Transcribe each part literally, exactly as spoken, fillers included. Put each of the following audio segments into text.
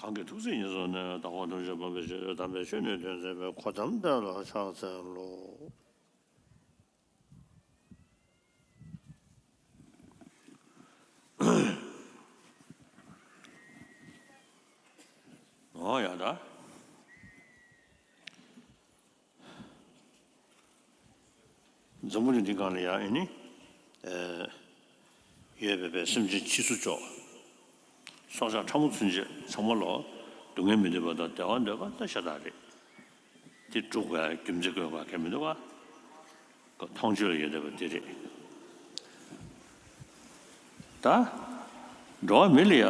གང་གི་ཐུགས་སྲས་ཉེར་བཟུང་ནས། དང་པོ་ཐུགས་རྗེ་བསམ་པའི་ཆོས་ཉིད། དམ་པའི་ཆོས་ནི་སྟོན་མཛད་པའི། གོ་ཏམ་དེ་ལ་ཕྱག་འཚལ་ལོ། འོ་ཡ་ད། འཛམ་བུ་གླིང་འདི་སྒང་ལ་ཡང་ཨེ་ནི། ཨེ། ཡོད་པའི་པའི་སེམས་ཅན་སྤྱི་གཙུག་ལྕོགས། སྲོག་ཆགས་ཕྲ་མོ་ཚུན་ཆད་ཚང་མ་ལོ། སྡུག་བསྔལ་མི་འདོད་པ་དང་བདེ་བ་འདོད་པ་ད་ཤ་སྟག་རེད། དེ་སྒྲུབ་དགོས་རྒྱུ་མཚན་དགོས་པ་གལ་མི་འདུག་ག། མཐོང་ཆོས་ལ་ཡོད་བསྡད་པ་དེ་རེད། ད། འགྲོ་བ་མི་ལ་ཡ།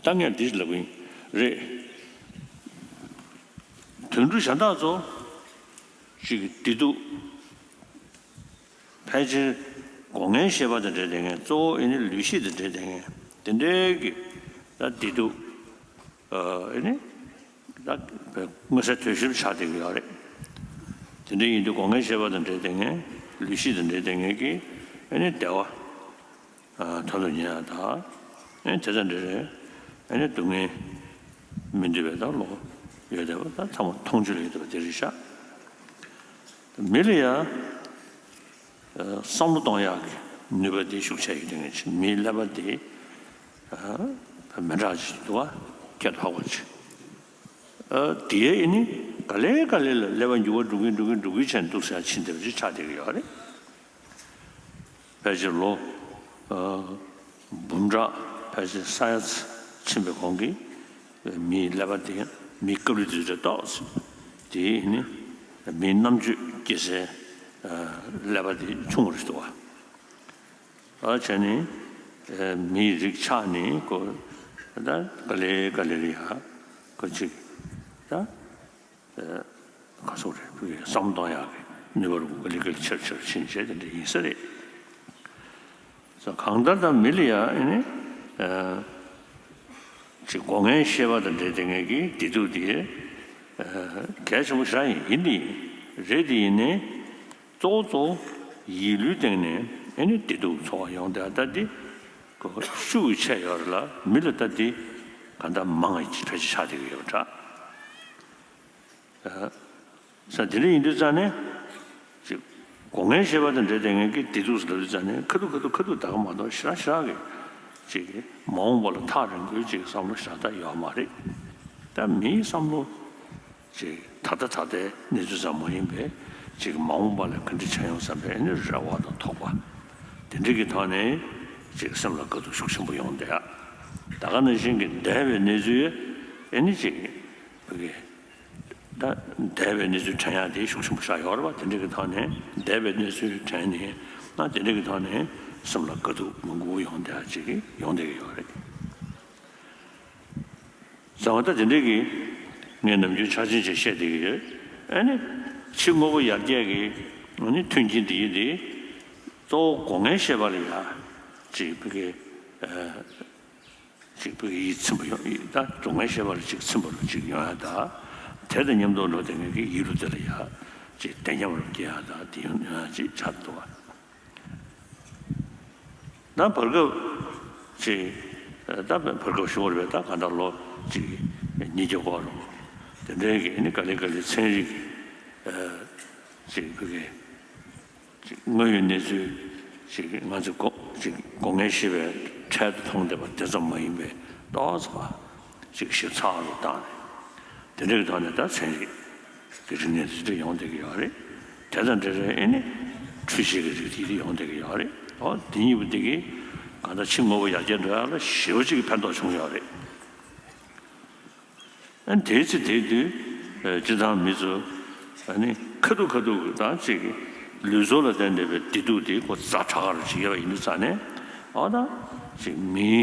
ད་ངས་འདི་ལབ་གི་ཡིན། རེད། དུད་འགྲོ་གཞན་དག་ཚོ། ཅིག་བདེ་སྡུག་ཕལ་ཆེར་སྒོ་ལྔའི་ཤེས་པ་དང་འབྲེལ་བསྡད་མཁན། གཙོ་བོ་ཨེ་ནི་ལུས་ཤེས་དང་འབྲེལ་བསྡད་མཁན་དེ་འདྲའི་གི། ད་བདེ་སྡུག་ཨ་ཨེ་ནི། ད་མངོན་གསལ་དོད་ཤོས་ཆགས་བསྡད་ཀྱི་ཡོད་རེད། དེ་འདྲ་ཡིན་དུས་སྒོ་ལྔའི་ཤེས་པ་དང་འབྲེལ་བསྡད་མཁན། ལུས་ཤེས་དང་འབྲེལ་བསྡད་མཁན་གྱི་ཨེ་ནི་བདེ་བ། ཨ་དོན་དུ་གཉེར་ཡ་དང་། ཨེ་དེ་དང་འབྲེལ་བའི་ཨེ་ནི་སྡུག་བསྔལ་མི་འདོད་པའི་ད་བློ་ཡོད་བསྡད་པ། ད་ཚང་མ་མཐོང་ཆོས་ལ་ཡོད་བསྡད་པ་དེ་རེད་ཤག། མི་ལ་ཡ། ཨ་བསམ་བློ་གཏོང་ཡག་གི་ནུས་པ་དེ་ཤུགས་ཆེ་ཡོད་དེ། ངས་མིའི་ཀླད་པ་དེ་ཨ་མི་འདྲ་ཅིག་འདུག་ག། ཁྱད་དུ་འཕགས་པ་ཅིག། ཨ་དེ་ཨེ་ནི་ག་ལེ་ག་ལེ་ལ་ཀླད་པ་འགྱུར་བ་འགྲོ་གིན་འགྲོ་གིན་འགྲོ་གིན་བྱས་ནས་འདུག་ས་ཕྱིན་བསྡད་པ་ཅིག་ཆགས་བསྡད་ཀྱི་ཡོད་རེད། ཕལ་ཆེར་ལོ་ཨ་འབུམ་ཕྲག་ཕལ་ཆེར་ས་ཡ་ཕྱིན་པའི་གོང་གི་མིའི་ཀླད་པ་དེ། མིའི་སྐབས་རེ་དུས་ཚོད་ཏོག་ཙམ་དེ་ཨེ་ནི་མིའི་རྣམ་དཔྱོད་སྐྱེ་སའི་ཨ་ཀླད་པ་དེ་ཆུང་རུ་འདུག་ག། ཨ་བྱས་ནས་ཨ་མིའི་རིགས་ཆགས་ནས་ཀོ། ད་ག་ལེ་ག་ལེ་རེད་ཡ། ཀོ་ཅིག་ད་ཨ་ག་སོགས་རེད། བསམ་བློ་གཏོང་ཡག་གི་ནུས་པ་རུ་ག་ལེ་ག་ལེ་ཆེར་ཆེར་ཕྱིན་བྱས་དེ་འདྲ་ཡིན་ས་རེད། སོ་གང་ལྟར་ད་མི་ལ་ཡ་ཨེ་ནི་ཨ་ཅིག་སྒོ་ལྔའི་ཤེས་པ་དང་འབྲེལ་བསྡད་མཁན་གྱི་བདེ་སྡུག་དེ་ཨ་གལ་ཆེན་པོ་ཞེ་དྲག་ཡིན། ཡིན་དེ་རེད། དེ་ཡིན་ནའི་གཙོ་བོ་གཙོ་བོ་ཡིད་བློའི་སྟེང་ནས་ཨེ་ནི་བདེ་སྡུག་ཚོར་བ་ཡོང་བསྡད་ཡ་ད་དེ་ཤུགས་ཆེ་ཡོད་རེད་ལ། མི་ལ་ད་དེ་ག་འདྲ་མང་ངེ་ཅིག་ཕལ་ཆེར་ཆགས་བསྡད་ཀྱི་ཡོད་པ་འདྲ། ས་དེ་འདྲ་ཡིན་དུས་ཙང་ནས་ཅིག་སྒོ་ལྔའི་ཤེས་པ་དང་འབྲེལ་བསྡད་མཁན་གྱི་བདེ་སྡུག་ཟེར་དུས་ཙང་ནས་ཁ་ཐུག་ཁ་ཐུག་ཁ་ཐུག་ད་ག་མ་གཏོགས་ཞེ་དྲག་ཞེ་དྲག་གི་ཅིག་མ་འོངས་པ་ལ་ཐག་རིང་པོའི་ཅིག་བསམ་བློ་ཞེ་དྲག་ད་ཡོད་མ་རེད། ད་མིའི་བསམ་བློ་ཅིག་ད་ལྟ་ད་ལྟའི་གནས་ཚུལ་ཙམ་མ་ཡིན་པའི་ཅིག་མ་འོངས་པ་ལ་ག་འདྲ་བྱ་ཡོང་བསམ་པའི་ཨེ་ནི་རེ་བ་དང་དོགས་པ་དེ་འདྲ་གི་ཐོག་ནས་ཅིག་སེམས་ལ་དཀའ་སྡུག་ཤུགས་ཆེན་པོ་ཡོང་བསྡད་ཡ། ད་ག་ནང་བཞིན་གྱི་འདས་པའི་གནས་ཚུལ་ཨེ་ནི་ཅིག་བོད་ཀྱི་ད་འདས་པའི་གནས་ཚུལ་དྲན་ཡག་དེ་ཤུགས་ཆེན་པོ་ཞིག་ཡོད་རེད་པ། དེ་འདྲ་གི་ཐོག་ནས་འདས་པའི་གནས་ཚུལ་དྲན་ནས་ན། དེ་འདྲ་གི་ཐོག་ནས་སེམས་ལ་དཀའ་སྡུག་མང་པོ་ཡོང་བསྡད་ཡག་ཅིག་ཡོང་བསྡད་ཀྱི་ཡོད་རེད། བྱས་ཙང་ད་དེ་འདྲ་གི་ངས་ནམ་རྒྱུན་འཆར་ཅན་ཅིག་བཤད་བསྡད་ཀྱི་ཡོད། ཨ་ནི་ཕྱི་དངོས་པོ་ཡར་རྒྱས་ཀྱི་ཨ་ནི་མཐུན་རྐྱེན་དེ་ཡིན་ཏེ། གཙོ་བོ་སྒོ་ལྔའི་ཤེས་པ་ལ་ཡ་ཅིག་བོད་ཀྱི་ཨ། ཅིག་བོད་ཀྱི་ཡིད་ཚིམ་པ་ཡོང་ཡིད། ད་སྒོ་ལྔའི་ཤེས་པ་ལ་ཅིག་ཚིམ་པ་རུ་ཅིག་ཡོང་ཡ་ད། དེ་དང་མཉམ་དུ་འགྲོ་བསྡད་མཁན་གྱི་ཡིད་བློ་དེ་ལ་ཡ་ཅིག་བདེ་ཉམས་རུ་སྐྱེ་ཡ་ད། དེ་ཡོང་ཡ་ཅིག་ཆགས་འདུག་པ། ད་བར་སྐབས་ཅིག་ད་བར་སྐབས་ཞུ་བ་རེད་པས། ད་གང་ལྟར་ལོ་ཅིག་ཉིས་བརྒྱ་སྐོར་རུ་དེ་འདྲའི་གི་ཨ་ནི་ག་ལེ་ག་ལེ་ཚན་རིག་ཨ་ཅིག་བོད་ཀྱི་ཅིག་དངོས་ཡོད་གནས་ཚུལ་ཅིག་ང་ཚོས་སྒོ་ཅིག་སྒོ་ལྔའི་ཤེས་པའི་འཕྲལ་དུ་མཐོང་བསྡད་པ་དེ་ཙམ་མ་ཡིན་པའི་ཏོག་ཙམ་ཅིག་ཞིབ་ཚགས་རུ་བཏང་ནས། དེ་འདྲའི་ཐོག་ནས་ད་ཚན་རིག་གི་རིག་གནས་དེ་འདྲ་ཡོང་བསྡད་ཀྱི་ཡོད་རེད། དེ་དང་འབྲེལ་བའི་ཨེ་ནི་འཕྲུལ་ཆས་ཀྱི་རིགས་དེ་འདྲ་ཡོང་བསྡད་ཀྱི་ཡོད་རེད། འོ་དེ་གཉིས་པོ་དེ་གིས་གང་ལྟར་ཕྱི་དངོས་པོ་ཡར་རྒྱས་འགྲོ་ཡག་ལ་ཞེ་པོ་ཅིག་གི་ཕན་ཐོགས་བྱུང་ཡོད་རེད། ཨ་ནི་དེའི་ཚེ་དེའི་དུས་ཨ་སྤྱིར་བཏང་མི་ཚོ་ཨ་ནི་ཁ་ཐུག་ཁ་ཐུག་གི་ད་ཅིག་ལུས་སྲོག་ལ་བརྟེན་བསྡད་པའི་བདེ་སྡུག་དེ་ཁོ་ཛ་དྲག་ག་རུ་ཅིག་ཡོད་པ་ཡིན་དུས་ཙང་ནས། ཨ་ད་ཅིག་མིའི་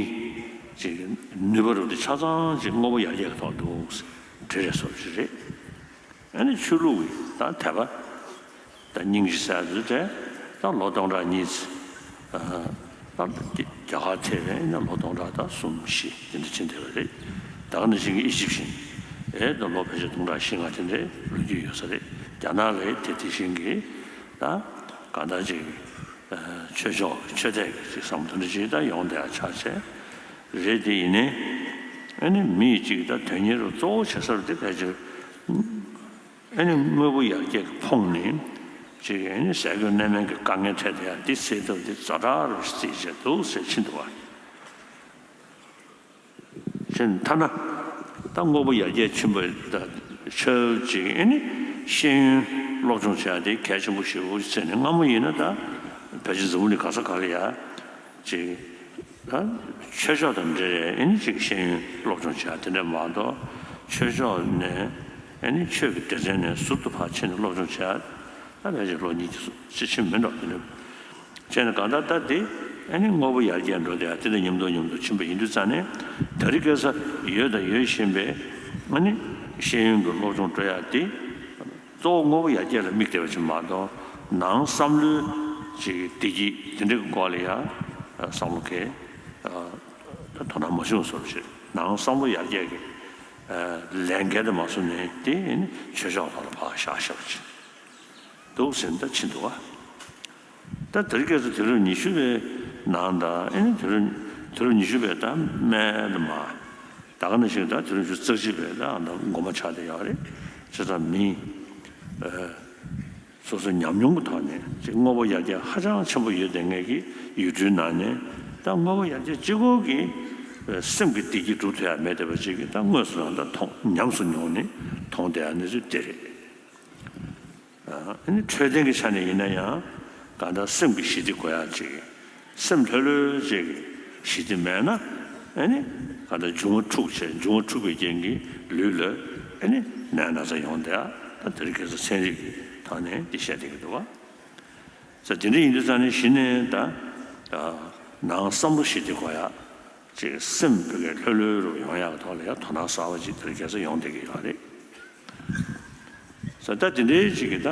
ཅིག་ནུས་པ་རུ་དེ་ཆ་ཚང་ཅིག་དངོས་པོ་ཡར་རྒྱས་ཀྱི་ཐོག་འདུག་འདྲེ་རེ་སོར་ཅིག་རེད། ཨ་ནི་ཆོས་ལུགས་ཀྱི་ད་དད་པ། ད་སྙིང་རྗེ་ཟེར་ཡ་དེ་ད་ལོ་སྟོང་ཕྲག་གཉིས་ཙམ། ཨ་ད་རྒྱ་གར་ཐད་ནས་ལོ་སྟོང་ཕྲག་ད་གསུམ་བཞི་དེ་འདྲ་ཕྱིན་བསྡད་པ་རེད། ད་ག་ནང་བཞིན་གྱི་ཨི་ཇིབ་ཤན་ཨེ་ད་ལོ་ཕལ་ཆེར་སྟོང་ཕྲག་བཞི་ལྔ་དེ་འདྲའི་ལོ་རྒྱུས་ཡོད་ས་རེད། རྒྱ་ནག་ལ་དེ་དེ་བཞིན་གྱི་ད་གང་ལྟར་ཅིག་ཨ་ཆོས་ཕྱོགས་ཀྱི་ཆོས་དད་ཀྱི་ཅིག་བསམ་བློ་འདྲ་ཅིག་ད་ཡོང་བསྡད་ཡ་ཆགས་བྱས་རེད། དེ་ཡིན་ནའི་ ཨ་ནི་མི་ཡི་གཅིག་ད་དོན་གཉེར་རུ་གཙོ་བོ་བྱེད་ས་རུ་དེ་ཕལ་ཆེར་ཨ་ནི་དངོས་པོ་ཡར་རྒྱས་ཀྱི་ཕོངས་ནས་ཅིག་ཨ་ནི་ཟས་གོས་གནས་མལ་གྱི་དཀའ་ངལ་འཕྲད་དེ་ཡང་འདི་སེལ་ཐབས་འདི་ཛ་དྲག་རུ་རྩིས་བྱས་འདུག་ཟེར་ཕྱིན་འདུག་བ། ཕྱིན་ཐ་ན་ད་དངོས་པོ་ཡར་རྒྱས་ཕྱིན་པ་ད་ཆོས་ཅིག་ཨ་ནི་ཤེས་ཡོན་སློབ་སྦྱོང་བྱས་དེ་གལ་ཆེན་པོ་ཞེ་པོ་ཅིག་བརྩིས་ནས་སྔ་མོ་ཡིན་ན་ད་ཕལ་ཆེར་འཛམ་བུ་གླིང་ག་ས་ག་ལ་ཡ་ཅིག་ད་ཆོས་ཕྱོགས་དང་འབྲེལ་བའི་ཨ་ནི་ཅིག་ཤེས་ཡོན་སློབ་སྦྱོང་བྱས་དེ་འདྲ་མ་གཏོགས་ཆོས་ཕྱོགས་ནས་ཨ་ནི་ཆོས་ཀྱི་སྡེ་ཚན་ནས་ཟུར་དུ་ཕར་ཕྱིན་ནས་སློབ་སྦྱོང་བྱས་ད་ཕལ་ཆེར་ལོ་ཉིས་བརྒྱ་ཅིག་ཕྱིན་མིན་འགྲོ། དེ་འདྲ་བྱས་ནས་གང་ལྟར་ད་དེ་ཨ་ནི་དངོས་པོ་ཡར་རྒྱས་འགྲོ་དེ་ཡ་དེ་དང་མཉམ་དུ་མཉམ་དུ་ཕྱིན་པ་ཡིན་དུས་ཙང་ནས་དེ་རིང་ཁ་སང་ཡོད་དང་ཡོད་བཞིན་པའི་ཨ་ནི་ཤེས་ཡོན་གྱི་སློབ་སྦྱོང་སྤྲོད་ཡ་དེ། གཙོ་བོ་དངོས་པོ་ཡར་རྒྱས་ལ་དམིགས་བསྡད་པ་ཅིག་མ་གཏོགས་ནང་བསམ་བློའི་ཅིག་བདེ་སྐྱིད་དེ་འདྲ་གི་སྐོར་ལ་ཡང་བསམ་བློ་གས་ད་དོ་སྣང་མ་བྱུང་བཟོ་འདྲ་ཞིག་ནང་བསམ་བློ་ཡར་རྒྱས་ཀྱི་ལས་འགན་དེ་མ་བཟུང་ནས་དེ་ནི་ཆོས་ཕྱོགས་ཐོག་ལ་ཕར་བཞག་བཞག་པ་ཅིག་འདུག་ཟེར་ན་ད་ཕྱིན་འདུག་བ། ད་དེ་རིང་ཁ་སང་དུས་རབས་ཉི་ཤུ་པའི་ནང་དང་ཨེ་ནི་དུས་རབས་དུས་རབས་ཉི་ཤུ་པའི་ད་སྨད་དུ་མ་ད་ག་ནང་བཞིན་ད་དུས་རབས་ཉི་ཤུ་རྩ་གཅིག་པའི་ད་ཨ་ད་འགོ་མ་ཆགས་བསྡད་ཡོད་རེད། བྱས་ཙང་མི་ཨ་སོ་སོའི་ཉམས་མྱོང་གི་ཐོག་ནས་ཅིག་དངོས་པོ་ཡར་རྒྱས་ཧ་ཅང་ཆེན་པོ་ཡོད་བསྡད་མཁན་གྱི་ཡུལ་གྲུའི་ནང་ནས་ད་དངོས་པོ་ཡར་རྒྱས་གཅིག་པོ་གིས་ཨ་སེམས་ཀྱི་བདེ་སྐྱིད་སྒྲུབ་ཐུབ་ཡ་མེད་བསྡད་པ་ཅིག་གིས་ད་དངོས་སུ་རང་ད་མཐོང་ཉམས་སུ་མྱོང་ནས་མཐོང་བསྡད་ཡ་གནས་ཚུལ་དེ་རེད། ཨ་ནི་འཕྲོད་བསྟེན་གྱི་ཆ་ནས་ཡིན་ན་ཡང་གང་ལྟར་སེམས་ཀྱི་ཞི་བདེ་དགོས་ཡག་ཅིག་སེམས་ལྷོད་ལྷོད་ཅིག་ཞི་བདེ་མེད་ན་ཨ་ནི་གང་ལྟར་འབྱུང་བ་འཁྲུགས་བྱས་འབྱུང་བ་འཁྲུགས་པའི་རྐྱེན་གྱིས་ལུས་ལ་ཨ་ནི་ནད་ན་ཚ་ཡོང་བསྡད་ཡ་ད་དེ་རིང་ཁ་སང་ཚན་རིག་གི་ཐོག་ནས་འདི་བཤད་བསྡད་ཀྱི་འདུག་བ། ས་དེ་འདྲ་ཡིན་དུས་ཙང་ནས་གཞི་ནས་ད་ནང་བསམ་བློ་ཞི་བདེ་དགོས་ཡག་ཅིག་སེམས་བོད་སྐད་ལྷོད་ལྷོད་རུ་ཡོང་ཡག་གི་ཐོག་ལ་ཡང་དོ་སྣང་གསར་པ་ཅིག་དེ་རིང་ཁ་སང་ཡོང་བསྡད་ཀྱི་ཡོད་རེད། ས་ད་དེ་འདྲའི་ཅིག་གི་ད་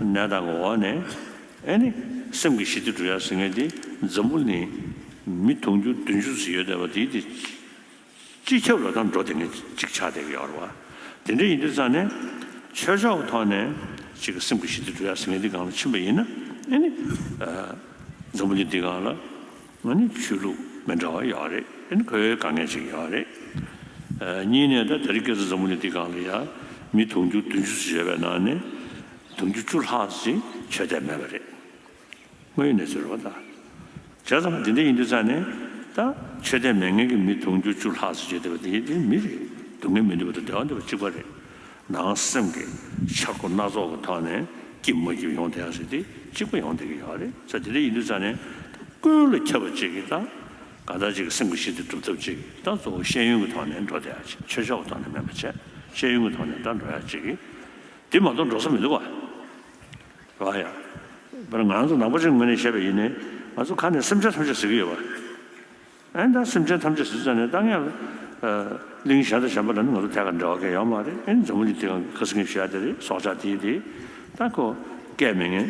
གནས་སྟངས་ཀྱི་འོག་ནས་ཨེ་ནི་སེམས་ཀྱི་ཞི་བདེ་སྒྲུབ་ཡག་ཟེར་མཁན་དེ་འཛམ་བུ་གླིང་མི་དུང་ཕྱུར་བདུན་ཅུ་ཙམ་ཡོད་བསྡད་པ་དེའི་དེ་སྤྱི་ཁྱབ་ལ་ད་འགྲོ་བསྡད་མཁན་ཅིག་ཆགས་བསྡད་ཀྱི་ཡོད་རེད་བ། དེ་འདྲ་ཡིན་དུས་ཙང་ནས་ཆོས་ཕྱོགས་ཀྱི་ཐོག་ནས་ཅིག་གི་སེམས་ཀྱི་ཞི་བདེ་སྒྲུབ་ཡག་ཟེར་མཁན་དེ་སྒང་ལ་ཕྱིན་པ་ཡིན་ན་ཨེ་ནི་འཛམ་བུ་གླིང་འདི་སྒང་ལ། ང་ནི་ཆོས་ལུགས་མི་འདྲ་བ་ཡོད་རེད། ཨ་ནི་ཁོའི་དཀའ་ངལ་ཅིག་ཡོད་རེད། ཨ་གཉིས་ནས་ད་དེ་རིང་ཁ་སང་འཛམ་བུ་གླིང་འདི་སྒང་ལ་ཡ་མི་དུང་ཕྱུར་བདུན་ཅུ་ཙམ་ཡོད་པའི་ནང་ནས་དུང་ཕྱུར་བཅུ་ལྷག་ཅིག་ཆོས་དད་མེད་པ་རེད། དངོས་ཡོད་གནས་ཚུལ་རེད་བ་ད། བྱས་ཙང་འདི་འདྲ་ཡིན་དུས་ཙང་ནས་ད་ཆོས་དད་མེད་མཁན་གྱི་མི་དུང་ཕྱུར་བཅུ་ལྷག་ཙམ་ཡོད་བསྡད་པ་དེ་དེ་མི་རེད། སྡུག་བསྔལ་མི་འདུག་པ་དང་བདེ་བ་འདུག་པ་གཅིག་པ་རེད། ནང་སེམས་ཀྱི་འཆར་སྒོ་སྣ་ཚོགས་ཀྱི་ཐོག་ནས་སྐྱིད་མ་སྐྱིད་ཡོང་བསྡད་ཡག་ཟེར་དེ་གཅིག་པ་ཡོང་བསྡད་ཀྱི་ཡོད་རེད། ས་དེ་འདྲ་ཡིན་དུས་ཙང་ནས་ཀུན་ལ་ཁྱབ་པ་ཅིག་གིས་ད་གང་ལྟར་ཅིག་སེམས་ཀྱི་ཞི་བདེ་སྒྲུབ་ཐབས་ཅིག་ད་གཙོ་བོ་ཤེས་ཡོན་གྱི་ཐོག་ནས་འགྲོ་བསྡད་ཡག་ཅིག་ཆོས་ཕྱོགས་ཀྱི་ཐོག་ནས་མིན་པ་བྱས་ཤེས་ཡོན་གྱི་ཐོག་ནས་ད་འགྲོ་ཡག་ཅིག་གིས་དེ་མ་གཏོགས་འགྲོ་ས་མི་འདུག་བ། རེད་བ་ཡ། དཔེར་ན་ང་ཚོ་ནང་པ་ཅིག་ངོས་ནས་བཤད་པ་ཡིན་ནའི་ང་ཚོ་ཁ་ནས་སེམས་ཅན་ཐམས་ཅད་ཟེར་གྱི་ཡོད་བ། ཨེ་ད་སེམས་ཅན་ཐམས་ཅད་ཟེར་ཙང་ནས་ད་ངས་ཨ་གླིང་གཞན་དང་གཞན་པ་ལ་ནི་ང་ཚོ་ཐད་ཀར་འབྲེལ་བ་གང་ཡང་ཡོད་མ་རེད། ཨེ་འཛམ་བུ་གླིང་འདི་སྒང་ཁ་སང་ངས་ཞུ་ཡ་དེ་རེད། སྲོག་ཆགས་དེ་དེ་ད་ཁོ་སྐད་མེད་མཁན་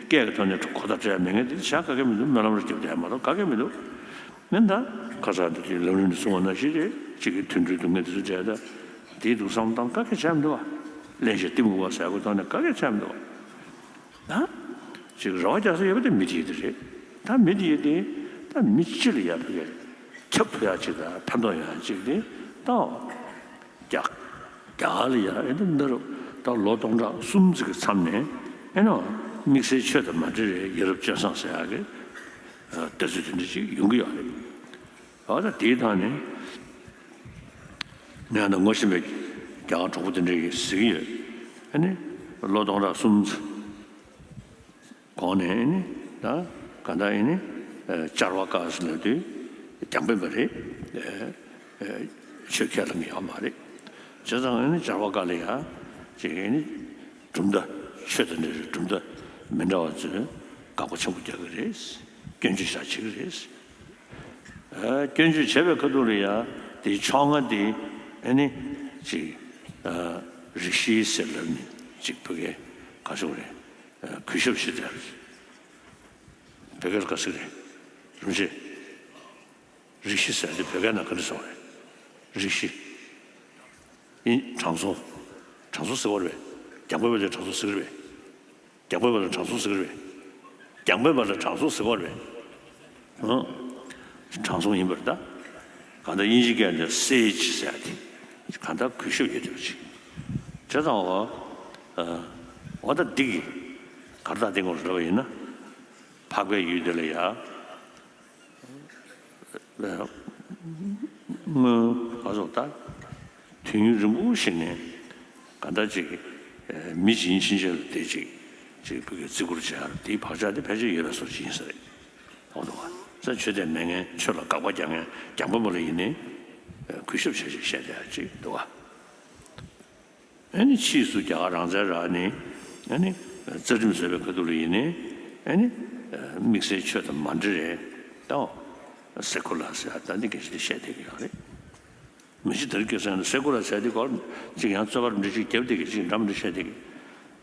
སྐད་ཀྱི་ཐོག་ནས་གོ་བརྡ་སྤྲད་ཡ་མེད་མཁན་དེ་བྱ་ག་གེ་མི་འདུག་སྨོན་ལམ་རེ་རྒྱབ་བསྡད་ཡ་མ་གཏོགས་ག་གེ་མི་འདུག་ནི་ད་ཁ་སང་དེ་དུས་ལམ་རིམ་དུ་གསུངས་པ་ནང་བཞིན་རེད། གཅིག་གིས་དུད་འགྲོའི་སྡུག་བསྔལ་དེ་ཚོ་བྱས་ད་དེའི་འདུག་བསམ་བཏང་ག་གེ་བྱས་མི་འདུག་བ། གླེན་ཞིང་གཏི་མུག་པ་ཟེར་དགོས་ཐོག་ནས་ག་གེ་བྱས་མི་འདུག་བ། ད་ཅིག་རེ་བ་རྒྱག་ས་ཡོད་པ་དེ་མི་དེ་ཡིན་དེ་རེད། ད་མི་དེ་ཡིན་དེ་ད་མི་སྤྱི་ལ་ཡ་ཕུལ་ཡ་ཁྱབ་ཐུབ་ཡ་ཅིག་དང་ཕན་ཐོགས་ཡོང་ཡ་ཅིག་དེ་ད་རྒྱ་རྒྱ་གར་ལ་ཡ་ཨེ་འདི་འདི་རུ་ད་ལོ་སྟོང་ཕྲག་གསུམ་ཙམ་གྱི་མཚམས་ནས་ཨེ་ནོ་དམིགས་བསལ་ཆོས་དང་མ་འབྲེལ་བའི་ཡ་རབས་སྤྱོད་བཟང་ཟེར་ཡ་གི་ལྟ་ཚུལ་དེ་འདྲ་ཅིག་ཡོང་གི་ཡོད་རེད། འོ་ད་དེའི་ཐོག་ནས་ང་དང་ངོ་ཤེས་པའི་རྒྱ་གར་གྲོགས་པོ་དེ་འདྲས་ཀྱིས་ཟེར་གྱི་ཡོད། ཨ་ནི་ལོ་སྟོང་ཕྲག་གསུམ་གོང་ནས་ཨ་ནི་ད་ག་ད་ཨ་ནི་ཨ་བྱ་བ་དཀའ་ཟེར་ལབ་དུས་རྒྱང་འཕེན་པ་རེད། ཨ་ཨ་ཆོས་ཁས་བླངས་ཡོད་མ་རེད། བྱས་ཙང་ཨ་ནི་བྱ་བ་དཀའ་ལ་ཡ་ཅིག་ཨ་ནི་གྲུབ་མཐའ་ཆོས་དང་འབྲེལ་བའི་གྲུབ་མཐའ་མི་འདྲ་བ་ཚོས་དགག་པ་ཆེན་པོ་རྒྱག་གི་རེད། སྐྱོན་བརྗོད་བྱ་བྱེད་ཀྱི་རེད། ཨ་སྐྱོན་བརྗོད་བྱས་པའི་ཁ་ཐུག་ལ་ཡ་དེའི་ཕྱོགས་སྔ་དེ་ཨ་ནི་ཅིག་ཨ་རིགས་ཞེན་ཟེར་ལབ་ནས་ཅིག་བོད་སྐད་ག་ཚོད་རེད། ཨ་གུས་ཞབས་ཞུ་དེ་རེད། བོད་སྐད་ལ་ག་ཟེར་རེད། རིན་པོ་ཆེ། རིགས་ཞེན་ཟེར་དེ་བོད་སྐད་ནང་ག་འདྲ་ཟེར་བ་རེད། རིགས་ཞེན། ཨིན། དྲང་སྲོང་། དྲང་སྲོང་ཟེར་བ་རེད་པས། རྒྱང་འཕེན་པ་ལ་དྲང་སྲོང་ཟེར་གི་རེད་པས། རྒྱང་འཕེན་པ་ལ་དྲང་སྲོང་ཟེར་གི་རེད་པས། རྒྱང་འཕེན་པ་ལ་དྲང་སྲོང་ཟེར་བ་རེད་པས། ཨང་། དྲང་སྲོང་ཡིན་པ་རེད་ད། གང་ལྟར་དབྱིན་ཇི་སྐད་ནས་སེ་ཇི་ཟེར་ཡ་དེ་གང་ལྟར་གུས་ཞབས་ཡོད་བསྡད་པ་ཅིག་བྱས་ཙང་འོ། འོ་ད་འདི་གི་གར་སྟེགས་སྟེང་ངོ་རེ་བ་ཡིན་ན། འཕགས་པའི་ཡུལ་དེ་ལ་ཡ། སྔོན་ག་ཚོད་ད། དུས་ཡུན་རིང་པོ་ཞིག་ནས་ག་འདྲ་ཅིག་མི་ཇི་ཡིན་ཕྱིན་ཆད་ལ་དེ་ཅིག་ཅིག་བུ་གའི་བརྩི་བཀུར་བྱ་ཡ་དེའི་བག་ཆགས་དེ་ཕལ་ཆེར་ཡོད་པའི་བཟོ་ཅིག་ཡིན་ས་རེད། འོ་འདུག་བ། ས་ཆོས་དད་མེད་མཁན་ཆོས་ལ་དགག་པ་རྒྱག་མཁན་རྒྱང་པ་མོ་ལ་ཡིན་ནའི་གུས་ཞབས་བྱ་ཞིག་བཤད་བསྡད་ཡ་ཅིག་འདུག་བ། ཨ་ནི་ཕྱིས་སུ་རྒྱ་གར་རང་བཙན་རག་ནས་ཨ་ནི་རྩ་ཁྲིམས་བཟོས་པའི་ཁ་ཐུག་ལ་ཡིན་ནའི་ཨ་ནི་དམིགས་བསལ་ཆོས་དང་མ་འབྲེལ་རེད་དོ། སེ་ཀུ་ལར་ཟེར་ཡ་ད་འདི་སྐད་ཆ་དེ་བཤད་བསྡད་ཀྱི་ཡོད་རེད། མི་ཤི་དར་སྐྱེ་སོང་ན་སེ་ཀུ་ལར་ཟེར་དེ་སྐོར་ཅིག་ཡང་རྩོད་པ་འདྲ་ཅིག་རྒྱབ་བསྡད་ཀྱི་ཅིག་འདྲ་མི་འདྲ་བཤད་བསྡད་ཀྱི་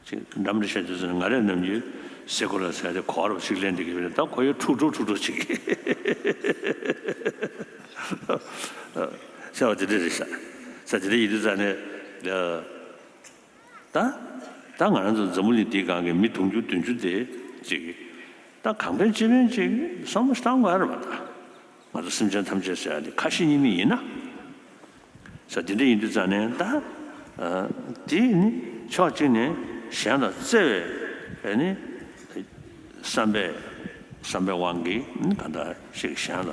ཅིག་འདྲ་མི་འདྲ་བཤད་དུས་ཙམ་ང་རས་ནམ་རྒྱུན་སེ་ཀུ་ལར་ཟེར་དེ་གོ་བར་ཅིག་ལེན་བསྡད་ཀྱི་ཡོད་རེད། ད་གོ་ཡོད་འཁྲུག་འཁྲུག་འཁྲུག་འཁྲུག་ཅིག་ཟེར་བ་དེ་འདྲ་རེད་ཤག་ས་དེ་འདྲ་ཡིན་དུས་ཙང་ནས་ད་ད་ང་རང་ཚོ་འཛམ་བུ་གླིང་འདིའི་སྒང་གི་མི་དུང་ཕྱུར་བདུན་ཅུ་དེ་ཅིག་ད་གང་ཕན་ཅི་ཕན་ཅིག་བསམ་བློ་བཏང་དགོས་རེད་པ། ད། ང་ཚོ་སེམས་ཅན་ཐམས་ཅད་ཟེར་ཡ་དེ་ཁ་ཞེ་གཉིས་མེད་ཡིན་ན། ས་དེ་འདྲ་ཡིན་དུས་ཙང་ནས་ད། དེ་ནི་ཕྱོགས་གཅིག་ནས་གཞན་ལ་བརྩེ་བའི་ནི་བསམ་པས་བསམ་པའི་དབང་གིས་ནི་གང་ལྟར་ཞིག་གཞན་ལ་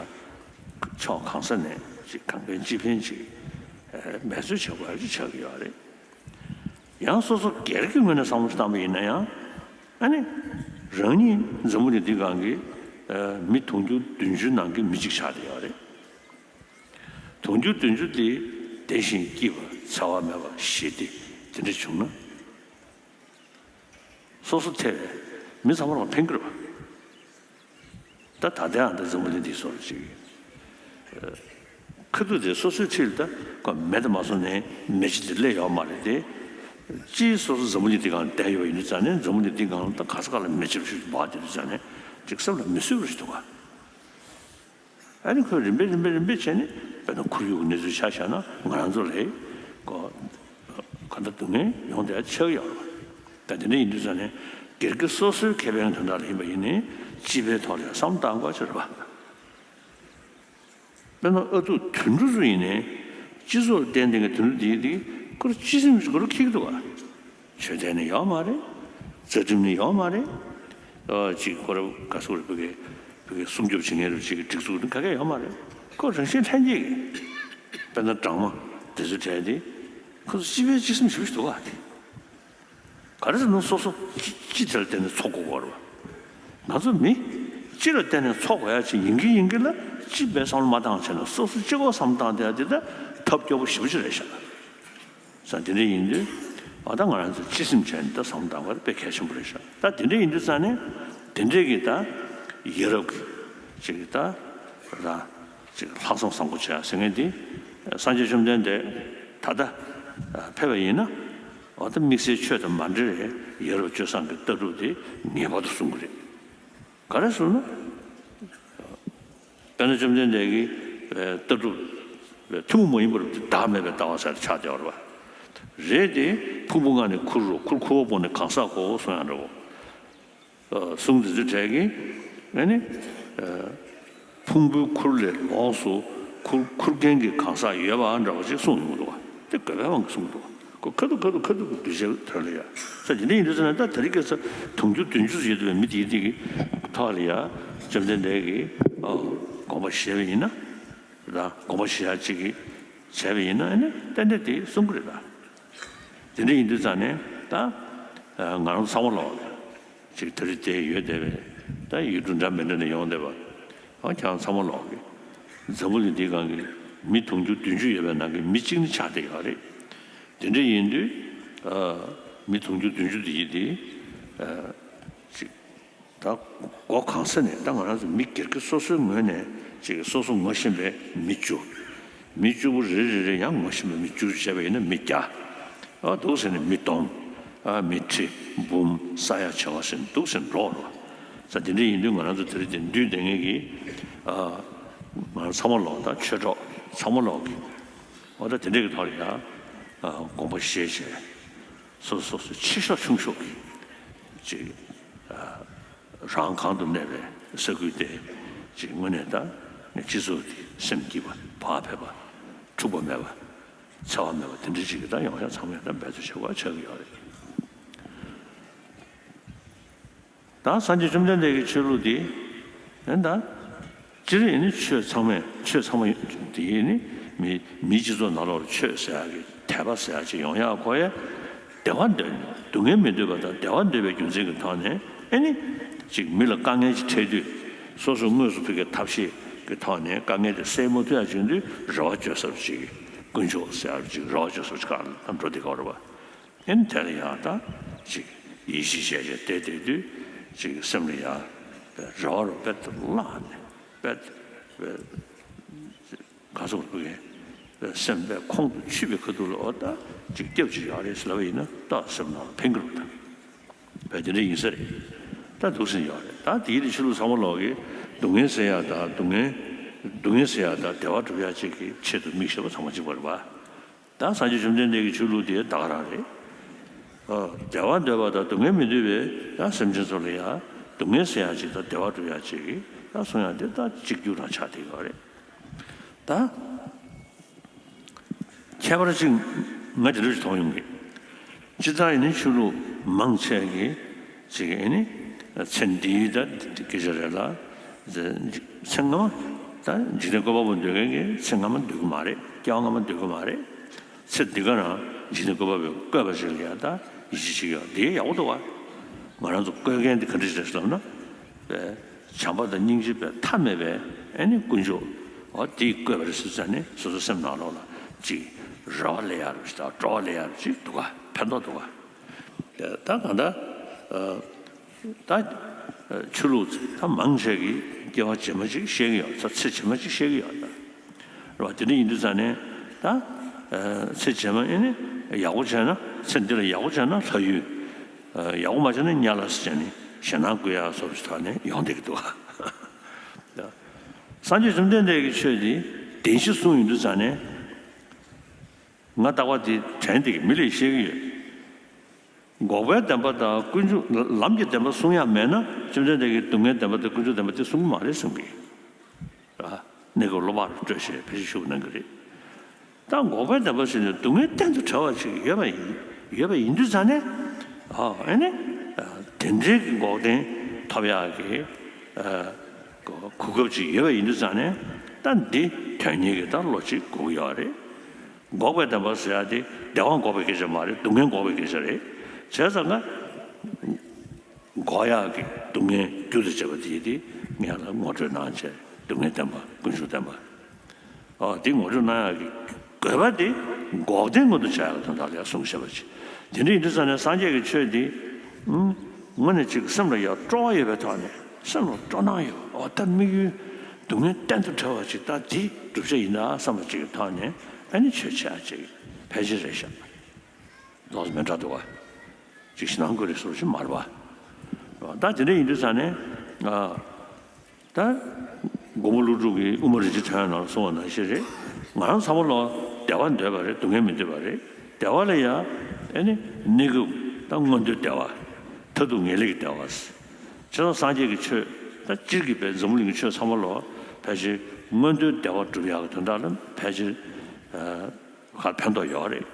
ཕྱོགས་གང་ས་ནས་ཅིག་གང་ཕན་ཅི་ཕན་ཅིག་འབད་རྩོལ་བྱེད་དགོས་ཡ་ཅིག་ཆགས་ཀྱི་ཡོད་རེད། ཡང་སོ་སོ་སྒེར་གྱི་ངོས་ནས་བསམ་བློ་བཏང་པ་ཡིན་ན་ཡང་། ཨ་ནི། རང་ཉིད་འཛམ་བུ་གླིང་འདིའི་སྒང་གི་མི་དུང་ཕྱུར་བདུན་ཅུ་ནང་གི་མི་གཅིག་ཆགས་བསྡད་ཡོད་རེད། དུང་ཕྱུར་བདུན་ཅུ་དེ་བདེ་ཞིང་སྐྱིད་པ་འཚེ་བ་མེད་པ་ཞི་བདེ་དེ་འདྲ་བྱུང་ན། སོ་སོ་ཐེ་བའི་མི་ཚང་མ་ལ་ཕན་གྱི་རེད་པ། ད་ད་ལྟའང་ད་འཛམ་བུ་གླིང་འདི་བཟོ་འདྲ་ཅིག་ཁ་ཐུག་དེ་སོ་སོའི་འཁྲིས་ལ་ད་ཁོ་མེ་དང་མ་སོང་ནས་མེ་ལྕེ་དེ་སླེབས་ཡོད་མ་རེད་དེ། ཅིའི་སོ་སོ་འཛམ་བུ་གླིང་འདི་སྒང་བསྡད་ཡོད་པ་ཡིན་དུས་ཙང་ནས་འཛམ་བུ་གླིང་འདི་སྒང་ལ་ད་ག་ས་ག་ལ་མེ་ལྕེ་ཞིག་འབར་བསྡད་དུས་ཙང་ནས་ཅིག་སེམས་ལ་མི་བཟོད་པ་ཞིག་འདུག་ག་ཨ་ནི་ཁོས་རིམ་པས་རིམ་པས་རིམ་པས་བྱས་ནས་དཔེར་ན་ཁོར་ཡུག་གི་གནས་ཚུལ་ཆ་བཞག་ན་ང་རང་ཚོ་ལ་ཁོ་ག་འདྲ་སྡུག་བསྔལ་ཡོང་བསྡད་ཆགས་ཡོད་རེད་པ། ད་དེ་འདྲ་ཡིན་དུས་ཙང་ནས་སྒེར་གྱི་སོ་སོའི་ཁེ་ཕན་དོན་དག་ལ་ཡིན་པ་ཡིན་ནའི་སྤྱི་པའི་ཐོག་ལ་ཡང་བསམ་བློ་བཏང་དགོས་ཅིག་རེད་པ། དཔེར་ན་ཨ་ཐུར་དོན་གྲུབ་ཚོ་ཡིན་ནའི་སྤྱི་ཚོགས་ལ་བརྟེན་བསྡད་མཁན་དོན་གྲུབ་དེ་དེ་ཁོར་སྤྱི་སེམས་ཤིག་ཁོ་རང་འཁྱེར་གྱི་འདུག་ག་ཆོས་དད་ནི་ཡོད་མ་རེད། རྩ་ཁྲིམས་ནི་ཡོད་མ་རེད། ཨ་ཅིག་ཁོ་རང་ག་ཚོད་རེད་བོད་སྐད་བོད་སྐད་སྲུང་སྐྱོབ་བྱེད་མཁན་རེད་ཅིག་གི་སྒྲིག་འཛུགས་ནི་ག་གེ་ཡོད་མ་རེད། ཁོ་རང་བཞིན་ལྷན་སྐྱེས་ཀྱི་དཔེར་ན་སྦྲང་མ་དེ་ཚོ་གྲས་དེ་ཁོ་ཚོ་སྤྱི་པའི་སྤྱི་སེམས་ཞེ་པོ་ཞིག་འདུག་ག་དེ། ག་རེ་ཟེར་ན་སོ་སོ་སྤྱི་དེ་ལ་བརྟེན་ནས་འཚོ་དགོས་པ་རེད་པ། ང་ཚོ་མི་སྤྱི་ལ་བརྟེན་ནས་འཚོ་དགོས་ཡ་ཅིག་ཡིན་གྱི་ཡིན་གྱི་ལ་སྤྱི་པའི་བསམ་བློ་མ་བཏང་བྱས་ན་སོ་སོ་གཅིག་པོ་བསམ་བློ་བཏང་བསྡད་ཡ་དེ་ད་ཐབས་སྐྱོ་པོ་ཞེ་པོ་ཅིག་རེད་ཤག་ས་དེ་འདྲ་ཡིན་དུས་ཨ་ད་ང་རང་ཚོ་སྤྱི་སེམས་བྱས་ནས་ད་བསམ་བློ་བཏང་དགོས་དཔེ་གལ་ཆེན་པོ་རེད་ཤག་ད་དེ་འདྲ་ཡིན་དུས་ཙང་ནས་དེ་འདྲས་ཀྱི་ད་ཡ་རབས་ཀྱི་ཅིག་ད་ར་ཅིག་ལྷག་བསམ་བཟང་པོ་བྱས་ཟེར་མཁན་དེ་སངས་རྒྱས་བཅོམ་ལྡན་འདས་ད་ལྟ་ཕེབས་པ་ཡིན་ན། འོ་ད་དམིགས་བསལ་ཆོས་དང་མ་འབྲེལ་བའི་ཡ་རབས་སྤྱོད་བཟང་གི་ལྟ་གྲུབ་དེ་ངེས་པར་དུ་སྲུང་གི་རེད། ག་རེ་ཟེར་ན། དཔེར་ན་བཅོམ་ལྡན་འདས་ཀྱི་ལྟ་གྲུབ་ཐུན་མོང་མ་ཡིན་པར་བདག་མེད་པའི་ལྟ་བ་ཟེར་ཆགས་བསྡད་པ་རེད་པ། རེད་དེ་ཕུང་པོ་ལྔ་ནི་ཁུར་རོ། ཁུར་ཁུ་བ་པོ་ནི་གང་ཟག་གོ་གསུང་ཡང་འདྲ་བོ། གསུང་དེ་ཚོའི་གྲས་ཀྱིས་ཨ་ནི། ཕུང་པོའི་ཁུར་ལས་ལོགས་སུ་ཁུར་ཁུར་མཁན་གྱི་གང་ཟག་ཡོད་པ་འདྲ་བ་ཅིག་གསུངས་ཡོང་གི་འདུག་བ། དེ་དགོས་པའི་དབང་གིས་གསུངས་འདུག་བ། ཁོ་ཁ་ཐུག་ཁ་ཐུག་ཁ་ཐུག་གི་གདུལ་བྱའི་དོན་ལ་ཡ། ས་དེ་འདྲ་ཡིན་དུས་ཙང་ནས་ད་དེ་རིང་ཁ་སང་དུང་ཕྱུར་བདུན་ཅུ་ཙམ་ཡོད་པའི་མི་དེའི་དེ་གི་ཐོག་ལ་ཡ་བཅོམ་ལྡན་འདས་ཀྱིས་དགོངས་པ་བཞེས་པ་ཡིན་ན། ད་དགོངས་པ་བཞེས་ཡ་གཅིག་གིས་བྱས་པ་ཡིན་ན་ཨ་ནི་ཏན་ཏན་དེ་གསུང་གི་རེད་ད། དེ་འདྲ་ཡིན་དུས་ཙང་ནས་ད་ང་རང་ཚང་མ་ལོག་ཅིག་ད་རེས་དེ་ཡོད་བསྡད་པའི་ད་ཡུལ་གྲུ་འདྲ་མི་འདྲ་ནས་ཡོང་བསྡད་པ། ཨ་ཁྱེད་རང་ཚང་མ་ལོག་གི་འཛམ་བུ་གླིང་འདིའི་སྒང་གི་མི་དུང་ཕྱུར་བདུན་ཅུ་ཡོད་པའི་ནང་གི་མི་གཅིག་ནི་ཆགས་བསྡད་ཡོད་རེད། དེ་འདྲ་ཡིན་དུས་མི་དུང་ཕྱུར་བདུན་ཅུ་དེ་ཡིན་དེ་ཅིག་ད་སྒོ་གང་ས་ནས་ད་ང་རང་ཚོ་མི་སྒེར་གྱི་སོ་སོའི་ངོས་ནས་ཅིག་སོ་སོ་ངོ་ཤེས་པའི་མི་བཅུ། མི་བཅུ་པོ་རེ་རེ་རེ་ཡང་ངོ་ཤེས་པའི་མི་བཅུ་བྱས་པ་ཡིན་ན་མི་བརྒྱ། ཨ་འདུག་ཟེར་ནས་མི་སྟོང་། ཨ་མི་ཁྲི་འབུམ་ས་ཡ་བྱེ་བ་ཟེར་ནས་འདུག་ཟེར་འགྲོ་རོགས། ས་དེ་འདྲ་ཡིན་དུས་ང་རང་ཚོ་དེ་རིང་དེ་འདུས་བསྡད་མཁན་གྱི་ཨ་ང་རང་ཚང་མ་ལོག་ད་ཆོས་གྲོགས་ཚང་མ་ལོག་གི་འོ་ད་དེ་འདྲ་གི་ཐོག་ལ་ཡང་ཨ་དགོངས་པ་བཞེས་བྱས་སོ་སོ་སོ་སོའི་ཆེ་ཤོས་ཆུང་ཤོས་ཀྱི་ཅིག་ཨ། རང་གང་དུ་གནས་པའི་ས་ཁུལ་དེ་ཅིག་དངོས་གནས་ད་ངས་སྤྱི་ཚོགས་དེ་སེམས་སྐྱིད་པ་ བག་ཕེབས་པ། འཁྲུག་པ་མེད་པ། འཚེ་བ་མེད་པ་དེ་འདྲ་ཅིག་གི་ད་ཡོང་ཡ་ཚང་མས་ད་འབད་རྩོལ་བྱེད་དགོས་ཆགས་ཀྱི་ཡོད་རེད། ད་སངས་རྒྱས་བཅོམ་ལྡན་འདས་ཀྱི་ཆོས་ལུགས་འདི་ཨེ་ད་སྤྱིར་ཡིན་ནི་ཆོས་ཚང་མས་ཆོས་ཚང་མ་དེ་ཡིན་ནི་མི་མིའི་སྤྱི་ཚོགས་ནང་ལོགས་ལ་ཆོས་ཟེར་ཡ་གི་དད་པ་ཟེར་ཡ་ཅིག་ཡོང་ཡ་ཁོ་ཡ་བདེ་བ་འདོད་ནས་སྡུག་བསྔལ་མི་འདོད་པ་དང་བདེ་བ་འདོད་པའི་རྒྱུ་མཚན་གྱི་ཐོག་ནས་ཨེ་ནི་ཅིག་མི་ལ་དཀའ་ངལ་ཅིག་འཕྲད་དུས་སོ་སོ་དངོས་སུ་ཕ་གིའི་ཐབས་ཤེས་ཀྱི་ཐོག་ནས་དཀའ་ངལ་དེ་སེལ་མ་ཐུབ་ཡ་བྱུང་དུས་རེ་བ་བཅོལ་ས་རུ་ཅིག་དཀོན་མཆོག་ཟེར་ཡ་རུ་ཅིག་རེ་བ་བཅོལ་ས་རུ་ཅིག་ག་ལ་འགྲོ་བསྡད་ཀྱི་ཡོད་རེད་པ། ཨེ་ནི་དེ་ལ་ཡང་ད་ཅིག་ཡིད་ཆེས་བྱས་བྱས་བསྡད་བསྡད་དུས་ཅིག་སེམས་ལ་ཡང་རེ་བ་རུ་དཔེ་བརླག་ནས་དཔེ་དཔེ་ག་ཚོད་ཕུག་གི་སེམས་དཔེ་ཁོང་དུ་ཆུད་པའི་ཁ་ཐུག་ལ་འོ་ད་ཅིག་སྐྱབས་ཅིག་ཡོད་རེད་ཟེར་ལབ་པ་ཡིན་ན་ཏོག་སེམས་ནང་ལ་ཕན་གི་རེད་ད། བས་དེ་འདྲ་ཡིན་ས་རེད། ད་འདུག་སེ་ཡོད་རེད། ད་དེའི་རིགས་ཆོས་ལུགས་ཚང་མ་ལོག་གི་སྡུག་བསྔལ་ཟེར་ཡ་ད་སྡུག་བསྔལ་སྡུག་བསྔལ་ཟེར་ཡ་ད་བདེ་བ་སྒྲུབ་ཡ་ཅིག་གི་ཆེད་དུ་དམིགས་བྱས་པ་ཚང་མ་གཅིག་པ་རེད་པ། ད་སངས་རྒྱས་བཅོམ་ལྡན་འདས་ཀྱི་ཆོས་ལུགས་དེ་ད་ག་རང་རེད། ཨ། བདེ་བ་འདོད་པ་དང་སྡུག་བསྔལ་མི་འདོད་པའི་ད་སེམས་ཅན་ཚོ་ལ་ཡང་སྡུག་བསྔལ་སེལ་ཡག་ཅིག་དང་བདེ་བ་སྒྲུབ་ཡག་ཅིག་གི་ད་གསུང་ཡག་དེ་ད་གཅིག་གྱུར་རང་ཆགས་བསྡད་ཡོད་རེད། ད་ཁྱད་པར་ཅིག་ང་དེ་འདྲ་ཞིག་མཐོང་ཡོང་གི། སྤྱིར་བཏང་ཡིན་ན་ཆོས་ལུགས་མང་ཆེ་གི་ཅིག་ཨེ་ནི་ཚེ་འདིའི་ད་སྐད་ཆ་རེད་ལ། ཚེ་སྔ་མ་ད་འཇིག་རྟེན་བཀོད་པ་པོ་འདོད་མཁན་གྱིས་ཚེ་སྔ་མ་འདོད་ཀྱི་མ་རེད། སྐྱེ་བ་སྔ་མ་འདོད་ཀྱི་མ་རེད། ཚེ་འདི་ག་རང་འཇིག་རྟེན་བཀོད་པ་པོས་བཀོད་པ་ཞིག་ལ་ཡང་ད་ཡིད་ཆེས་བྱེད་ཀྱི་ཡོད། འདི་ཡག་པོ་འདུག་བ། ང་རང་ཚོ་བཀོད་མཁན་འདི་ག་འདྲ་ཞིག་རེད་ཟེར་ལབ་ན། བྱམས་པ་དང་སྙིང་རྗེ་བའི་མཐའ་མེད་པའི་ཨེ་ནི་དཀོན་མཆོག་འོ་དེས་བཀོད་པ་རེད་ཟེར་ཙང་ནི་སོ་སོའི་སེམས་ནང་ལོགས་ལ་ཅིག་རེ་བ་སླེབས་ཡག་རེད་ཞིག་དང་སྤྲོ་བ་སླེབས་ཡག་རེད་ཅིག་འདུག་ག་ཕན་ཐོགས་འདུག་ག་ད་གང་ལྟར་ད་ཆོས་ལུགས་ད་མང་ཆེ་གིས་སྐྱེ་བ་རྗེས་མ་ཅིག་བཤད་ཀྱི་ཡོད། ད་ཚེ་རྗེས་མ་ཅིག་བཤད་ཀྱི་ཡོད་ད། རེད་བ། དེ་འདྲ་ཡིན་དུས་ཙང་ནས་ད་ཚེ་རྗེས་མ་ཨེ་ནི་ཡག་པོ་བྱས་ན་ཚེ་འདི་ལ་ཡག་པོ་བྱས་ན་ལྷ་ཡུལ། ཡག་པོ་མ་བྱས་ན་དམྱལ་བ་ཟེར་བྱས་ནས་ཞེད་སྣང་སྐུལ་ཡག་སོགས་ཀྱི་ཐོག་ནས་ཡོང་བསྡད་ཀྱི་འདུག་བ། སངས་རྒྱས་བཅོམ་ལྡན་འདས་ཀྱི་ཆོས་འདི་བདེན་བཞི་གསུངས་ཡོང་དུས་ཙང་ནས་ང་རྟག་པར་འདི་དྲན་བསྡད་ཀྱི་མི་ལ་བཤད་ཀྱི་ཡོད། འགོག་པའི་བདེན་པ་དང་ཀུན་འབྱུང་ལམ་གྱི་བདེན་པ་གསུང་ཡག་མེད་ན་བཅོམ་ལྡན་འདས་ཀྱིས་སྡུག་བསྔལ་བདེན་པ་དང་ཀུན་འབྱུང་བདེན་པ་དེ་གསུང་གི་མ་རེད་གསུང་གི། ར། གནས་སྐབས་བློ་བག་རུ་སྤྲོད་བྱས་ཕལ་ཆེར་ཞུ་གནང་གི་རེད། ད་འགོག་པའི་བདེན་པ་ཟེར་ནས་སྡུག་བསྔལ་གཏན་དུ་བྲལ་བ་ཞིག་ཡོད་པ་ཡིན་ཡོད་པ་ཡིན་དུས་ཙང་ནས། ཨ་ཨེ་ནི། དེ་འདྲའི་གི་འགོག་བདེན་ཐོབ་ཡག་གི་གོ་གོ་སྐབས་ཅིག་ཡོད་པ་ཡིན་དུས་ཙང་ནས་ད་འདི་དོན་གཉེར་གྱི་ད་བློ་ཅིག་དགོས་ཀྱི་ཡོད་རེད། འགོག་པའི་བདེན་པ་ཟེར་ཡག་དེ་བདེ་བ་འགོག་པའི་སྐད་ཆ་མ་རེད། སྡུག་བསྔལ་འགོག་པའི་སྐད་ཆ་རེད། བྱས་ཙང་ཀ་འགོག་ཡག་གི་སྡུག་བསྔལ་རྒྱུ་དང་བཅས་པ་དེ་དེ་ངས་ལ་ངོ་སྤྲོད་གནང་བྱས་སྡུག་བསྔལ་བདེན་པ་ཀུན་འབྱུང་བདེན་པ། ཨོ་དེ་ངོ་སྤྲོད་གནང་ཡག་གི་དགོས་པ་དེ་འགོག་བདེན་མངོན་དུ་བྱ་ཡག་དོན་དག་ལ་ཡང་གསུངས་བཞག་པ་ཅིག་དེ་འདྲ་ཡིན་དུས་ཙང་ནས་སངས་རྒྱས་ཀྱི་ཆོས་འདི་ཨང་དངོས་གནས་ཅིག་སེམས་ལ་ཡང་སྤྲོ་བ་ཡོད་པའི་ཐོག་ནས་སེམས་ལ་སྤྲོ་སྣང་ཡོད། ཨོ་ད་དམིགས་ཡུལ་སྡུག་བསྔལ་གཏན་དུ་བྲལ་བ་ཅིག་ད་འདི་བསྒྲུབ་བྱ་ཡིན་ན་བསམ་པ་ཅིག་གི་ཐོག་ནས་ཨ་ནི་ཆོས་བྱེད་ཡག་ཅིག་ཕལ་ཆེར་རེད་ཤག་ལོགས་སུ་མི་འདྲ་འདུག་བ། ཅིག་ཞེད་སྣང་སྐུལ་རེ་ཟུར་ཞིག་མ་རེད་བ། ད་དེ་འདྲ་ཡིན་དུས་ཙང་ནས་ཨ། ད་མགོན་པོ་ཀླུ་སྒྲུབ་ཀྱིས་དབུ་མ་རིན་ཆེན་ཕྲེང་བའི་ནང་ལ་གསུངས་པ་ནང་བཞིན་རེད། ང་རང་ཚང་མ་ལོ་བདེ་བ་འདོད་པ་རེད། སྡུག་བསྔལ་མི་འདོད་པ་རེད། བདེ་བ་ལ་ཡང་ཨེ་ནི་གནས་སྐབས་ད་མངོན་མཐོའི་བདེ་བ། མཐར་ཐུག་ངེས་ལེགས་ཀྱི་བདེ་བ། བྱས་ཙང་སངས་རྒྱས་ཀྱི་ཆོས་ད་སྤྱིར་གྱི་བའི་འཛམ་བུ་གླིང་གི་ཆོས་ཚང་མ་ལོ་ཕལ་ཆེར་མངོན་མཐོའི་བདེ་བ་སྒྲུབ་ཡག་གི་དོན་དག་ལ་ཕལ་ཆེར་ཕན་ཐོགས་ཡོད་རེད།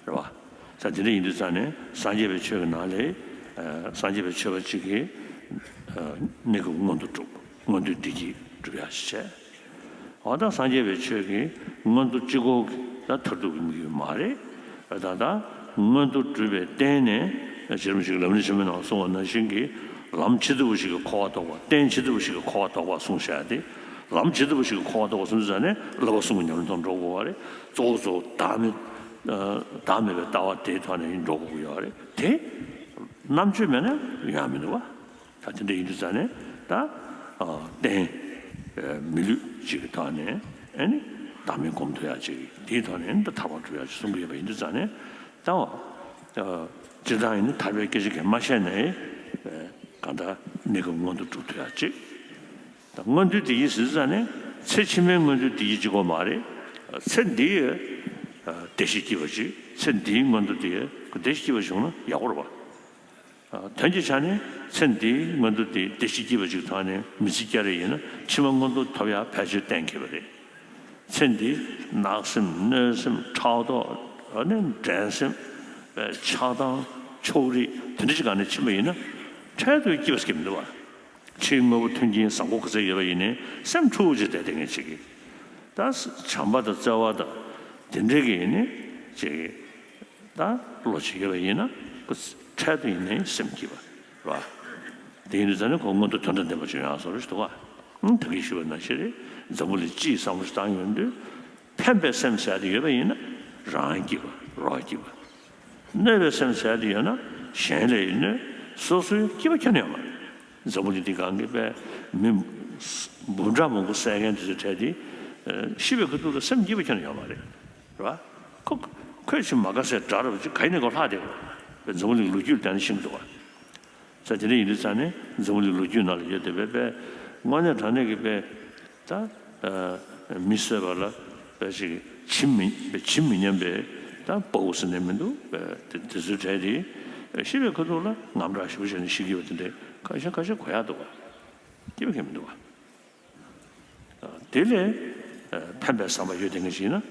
རེད་བ། ས་དེ་འདྲ་ཡིན་དུས་ཙང་ནས་སངས་རྒྱས་པའི་ཆོས་ཀྱི་ནང་ལས་ཨ་སངས་རྒྱས་པའི་ཆོས་པ་གཅིག་གིས་ཨ་གནས་སྐབས་མངོན་མཐོ་སྒྲུབ་མངོན་མཐོའི་བདེ་སྐྱིད་སྒྲུབ་ཡག་ཞིག་བྱས། འོ་ད་སངས་རྒྱས་པའི་ཆོས་ཀྱི་མངོན་མཐོ་གཅིག་པོ་གི་ད་མཐར་ཐུག་གི་དམིགས་ཡུལ་མ་རེད། ད་ད་མངོན་མཐོ་སྒྲུབ་པའི་རྟེན་ནས་རྗེ་རིན་པོ་ཆེ་གིས་ལམ་རིམ་ཆེན་མོའི་ནང་གསུངས་པ་ནང་བཞིན་གྱི་ལམ་ཇི་ལྟ་བུ་ཞིག་གིས་འཁོར་བ་ལྡོག་པ་རྟེན་ཇི་ལྟ་བུ་ཞིག་གིས་འཁོར་བ་ལྡོག་པ་གསུངས་བཞག་སྟེ། ལམ་ཇི་ལྟ་བུ་ཞིག་གིས་འཁོར་བ་ལྡོག་པ་གསུངས་དུས་ཙང་ནས་བསླབ་པ་གསུམ་གྱི་ཉམས་ལེན་དང་འགྲོ་དགོས་པ་རེད། གཙོ་བོ་གཙོ་བོ་བདག་མེད་བདག་མེད་པའི་ལྟ་བ་དེའི་ཐོག་ནས་འགྲོ་དགོས་ཀྱི་ཡོད་རེད་དེ། རྣམ་དཔྱོད་མེད་ན་ཡོང་ཡ་མི་འདུག་བ། ད་དེ་འདྲ་ཡིན་དུས་ཙང་ནས་ད་རྟེན་མི་ལུས་གཅིག་གི་ཐོག་ནས་ཨེ་ནི་བདག་མེད་སྒོམ་ཐུབ་ཡ་གཅིག་དེའི་ཐོག་ནས་ད་ཐར་པ་སྒྲུབ་ཡ་གཅིག་གསུང་གི་ཡོད་པ་ཡིན་དུས་ཙང་ནས་ད་སྤྱིར་བཏང་ཡིན་ན་ཐར་པའི་སྐད་ཆ་གང་མ་བཤད་ནས་གང་ལྟར་གནས་སྐབས་མངོན་མཐོ་སྒྲུབ་ཐུབ་ཡ་གཅིག་ད་མངོན་མཐོའི་བདེ་སྐྱིད་ཟེར་ཙང་ནས་ཚེ་ཕྱི་མའི་མངོན་མཐོའི་བདེ་སྐྱིད་གཅིག་པོ་མ་རེད། ཚེ་འདིའི་བདེ་སྐྱིད་སྐྱིད་པ་ཅིག་ཚེ་འདིའི་མངོན་མཐོ་དེ་བདེ་སྐྱིད་སྐྱིད་པ་བྱུང་ན་ཡག་པོ་རེད་བ། དོན་གྱི་ཆ་ནས་ཚེ་འདིའི་མངོན་མཐོ་དེ་བདེ་སྐྱིད་སྐྱིད་པ་ཅིག་ཐོག་ནས་མི་ཚེ་སྐྱེལ་རེ་ཡིན་ན་ཕྱི་མ་མངོན་མཐོ་ཐོབ་ཡག་ཕལ་ཆེར་གཏན་འཁེལ་བ་རེད། ཚེ་འདི་བརྣག་སེམས་གནོད་སེམས་ཕྲག་དོག་ཨ་ནི་འགྲན་སེམས་ཆགས་སྡང་ཕྱོགས་རིས་དེ་འདྲ་ཞིག་ག་ནས་ཕྱིན་པ་ཡིན་ན་འཕྲལ་དུ་སྐྱིད་པ་སྐྱེ་མི་འདུག་བ། ཕྱིའི་དངོས་པོ་མཐུན་རྐྱེན་བཟང་པོ་ག་ཚད་ཡོད་པ་ཡིན་ནའི་སེམས་འཁྲུག་ཅིག་བསྡད་བསྡད་མཁན་ཅིག་གིས། ད་བྱམས་པ་དང་བརྩེ་བ་དང་དེ་འདྲའི་གི་ཡིན་ནའི་ཅིག་གིས། ད་བློ་ཅིག་ཡོད་པ་ཡིན་ན་ཁོ་འཕྲལ་དུ་ཡིན་ནའི་སེམས་སྐྱིད་པ་རེད་བ། དེ་ཡིན་དུས་ཙང་ནས་ཁོ་མངོན་མཐོ་དོན་དང་ལྡན་པ་ཅིག་ཡོང་ཡག་བཟོ་འདྲ་ཞིག་འདུག་བ། ཨང་ད་གིན་ཞུས་པ་ནང་བཞིན་རེད། འཛམ་བུ་གླིང་སྤྱིའི་བསམ་བློ་ཞིག་བཏང་ཡོང་དུས་ཕན་པའི་སེམས་ཟེར་ཡག་དེ་ཡོད་པ་ཡིན་ན་རང་སྐྱིད་པ་རོགས་སྐྱིད་པ། གནོད་པའི་སེམས་ཟེར་ཡག་དེ་ཡོད་ན་གཞན་ལ་ཡང་གནོད། སོ་སོའི་སྐྱིད་པ་ཁྱོན་ནས་ཡོད་མ་རེད། འཛམ་བུ་གླིང་འདི་སྒང་གི་པའི་མི་འབུམ་ཕྲག་མང་པོ་བསད་མཁན་དེ་ཚོའི་གྲས་དེ་ཤི་བའི་ཁ་ཐུག་ལ་སེམས་སྐྱིད་པ་ཁྱོན་ནས་ཡོད་མ་རེད། རེད་བ། ཁོ་ཁོས་ཅིག་མ་དགའ་སའི་དགྲ་རེད་བ། ཅིག་ག་ཡིན་ནའི་ཁོ་ལྷག་བསྡད་ཡོད་རེད། འཛམ་བུ་གླིང་ལོ་རྒྱུས་ལ་བལྟས་ན་ཤེས་ཀྱི་འདུག་བ། ས་དེ་འདྲ་ཡིན་དུས་ཙང་ནས་འཛམ་བུ་གླིང་ལོ་རྒྱུས་ནང་ལ་ཡོད་བསྡད་པའི་པའི་དངོས་གནས་དྲང་གནས་ཀྱི་པའི་ད་མི་གསོད་པ་ལ་པའི་ཅིག་ཇི་མི་པའི་ཇི་མི་སྙམ་པའི་ད་དཔའ་བོ་ཟེར་ནས་མི་འདུག་པའི་དེ་དེ་ཚོའི་གྲས་དེ་ཤི་བའི་ཁ་ཐུག་ལ་དངངས་སྐྲག་ཞེ་པོ་བྱས་ནས་ཤི་གི་ཡོད་པ་དེ་འདྲའི་ཁ་ཤས་ཁ་ཤས་གོ་ཡག་འདུག་བ། སྐྱིད་པ་གང་ཡང་མི་འདུག་བ། དེ་ལས་ཕན་པའི་བསམ་པ་ཡོད་བསྡད་མཁན་ཞིག་ཡིན་ན།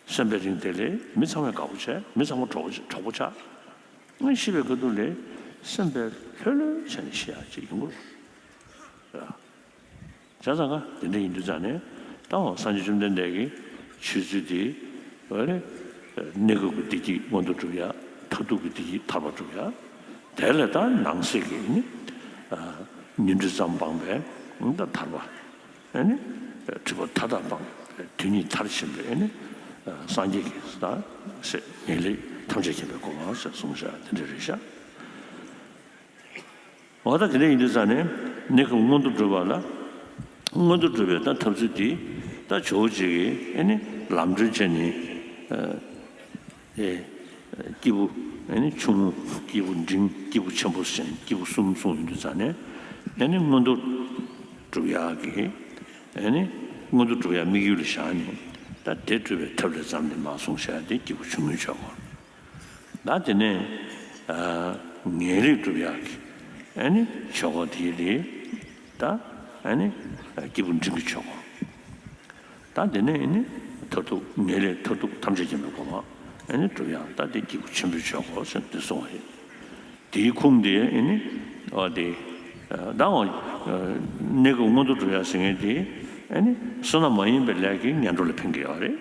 གསོན་པའི་རིང་དེ་ལས་མི་ཚང་མས་དགའ་པོ་བྱས། མི་ཚང་མ་གྲོགས་པོ་གྲོགས་པོ་ཆགས། ཨ་ཤི་བའི་ཁ་ཐུག་ལ་སེམས་པས་ལྷོད་ལྷོད་བྱས་ནས་ཤི་ཡག་ཅིག་ཡོང་གི་རེད། བྱས་ཙང་ཀ་དེ་འདྲ་ཡིན་དུས་ཙང་ནས་ད་འོ་སངས་རྒྱས་བཅོམ་ལྡན་འདས་ཀྱི་ཆོས་ཚུལ་དེ་འོ་རེད། གནས་སྐབས་ཀྱི་བདེ་སྐྱིད་མངོན་དུ་འགྲུབ་ཡག་མཐར་ཐུག་གི་བདེ་སྐྱིད་ཐར་པ་སྒྲུབ་ཡག་དེ་ལས་ད་ནང་གསེས་ཀྱི་ནི་ཉོན་སྒྲིབ་ཙམ་སྤངས་པའི་ད་ཐར་པ། ཨེ་ནི་སྒྲིབ་པ་མཐའ་དག་སྤངས་པའི་དོན་གཉིས་མཐར་ཕྱིན་པའི་ཨེ་ནི་སངས་རྒྱས་ཀྱི་ད་སེ་ངེས་ལེགས་ཐམས་ཅད་མཁྱེན་པའི་གོ་འཕང་ཟེར་གསུངས་བཞག་དེ་འདྲ་རེད་ཤག་འོ་ད་དེ་འདྲ་ཡིན་དུས་ཙང་ནས་གནས་སྐབས་མངོན་དུ་གྲུབ་པ་ལ་མངོན་དུ་གྲུབ་པའི་ད་ཐབས་ཚུལ་འདི་ད་ཇོ་བོ་རྗེ་གིས་ཨེ་ནི་ལམ་སྒྲོན་བྱས་ནས། ཨེ། སྐྱེས་བུ་ཨེ་ནི་ཆུང་ངུ། སྐྱེས་བུ་འབྲིང་། སྐྱེས་བུ་ཆེན་པོ་ཞེས་སྐྱེས་བུ་གསུམ་གསུངས་ཡོང་དུས་ཙང་ནས་ཨེ་ནི་མངོན་མཐོ་སྒྲུབ་ཡག་གི་ཨེ་ནི་མངོན་མཐོ་སྒྲུབ་ཡག་དམིགས་ཡུལ་ལ་བཞག་ནས་ད་དེ་སྒྲུབ་པའི་ཐབས་ལ་བརྩམས་ཏེ་མར་གསུངས་བཞག་དེ་སྐྱེས་བུ་ཆུང་ངུའི་ཆོས་སྐོར། ད་དེ་ནས་ངེས་ལེགས་སྒྲུབ་ཡག་གི་ཨེ་ནི་ཆོས་སྐོར་དེ་རེད། ད་ཨེ་ནི་སྐྱེས་བུ་འབྲིང་གི་ཆོས་སྐོར། ད་དེ་ནས་ཨེ་ནི་མཐར་ཐུག་ངེས་ལེགས་མཐར་ཐུག་ཐམས་ཅད་མཁྱེན་པའི་གོ་འཕང་ཨེ་ནི་སྒྲུབ་ཡག་ད་དེ་སྐྱེས་བུ་ཆེན་པོའི་ཆོས་སྐོར་ཟེར་འདི་གསུངས་པ་རེད། དེའི་ཁུངས་དེ་ཨེ་ནི་ཨ་དེ་ད་འོ་གནས་སྐབས་མངོན་མཐོ་སྒྲུབ་ཡག་ཟེར་མཁན་དེ་ཨེ་ནི་བསོད་ནམས་མ་ཡིན་པའི་ལས་ཀྱིས་ངན་འགྲོ་ལ་འཕེན་གྱི་ཡོད་རེད།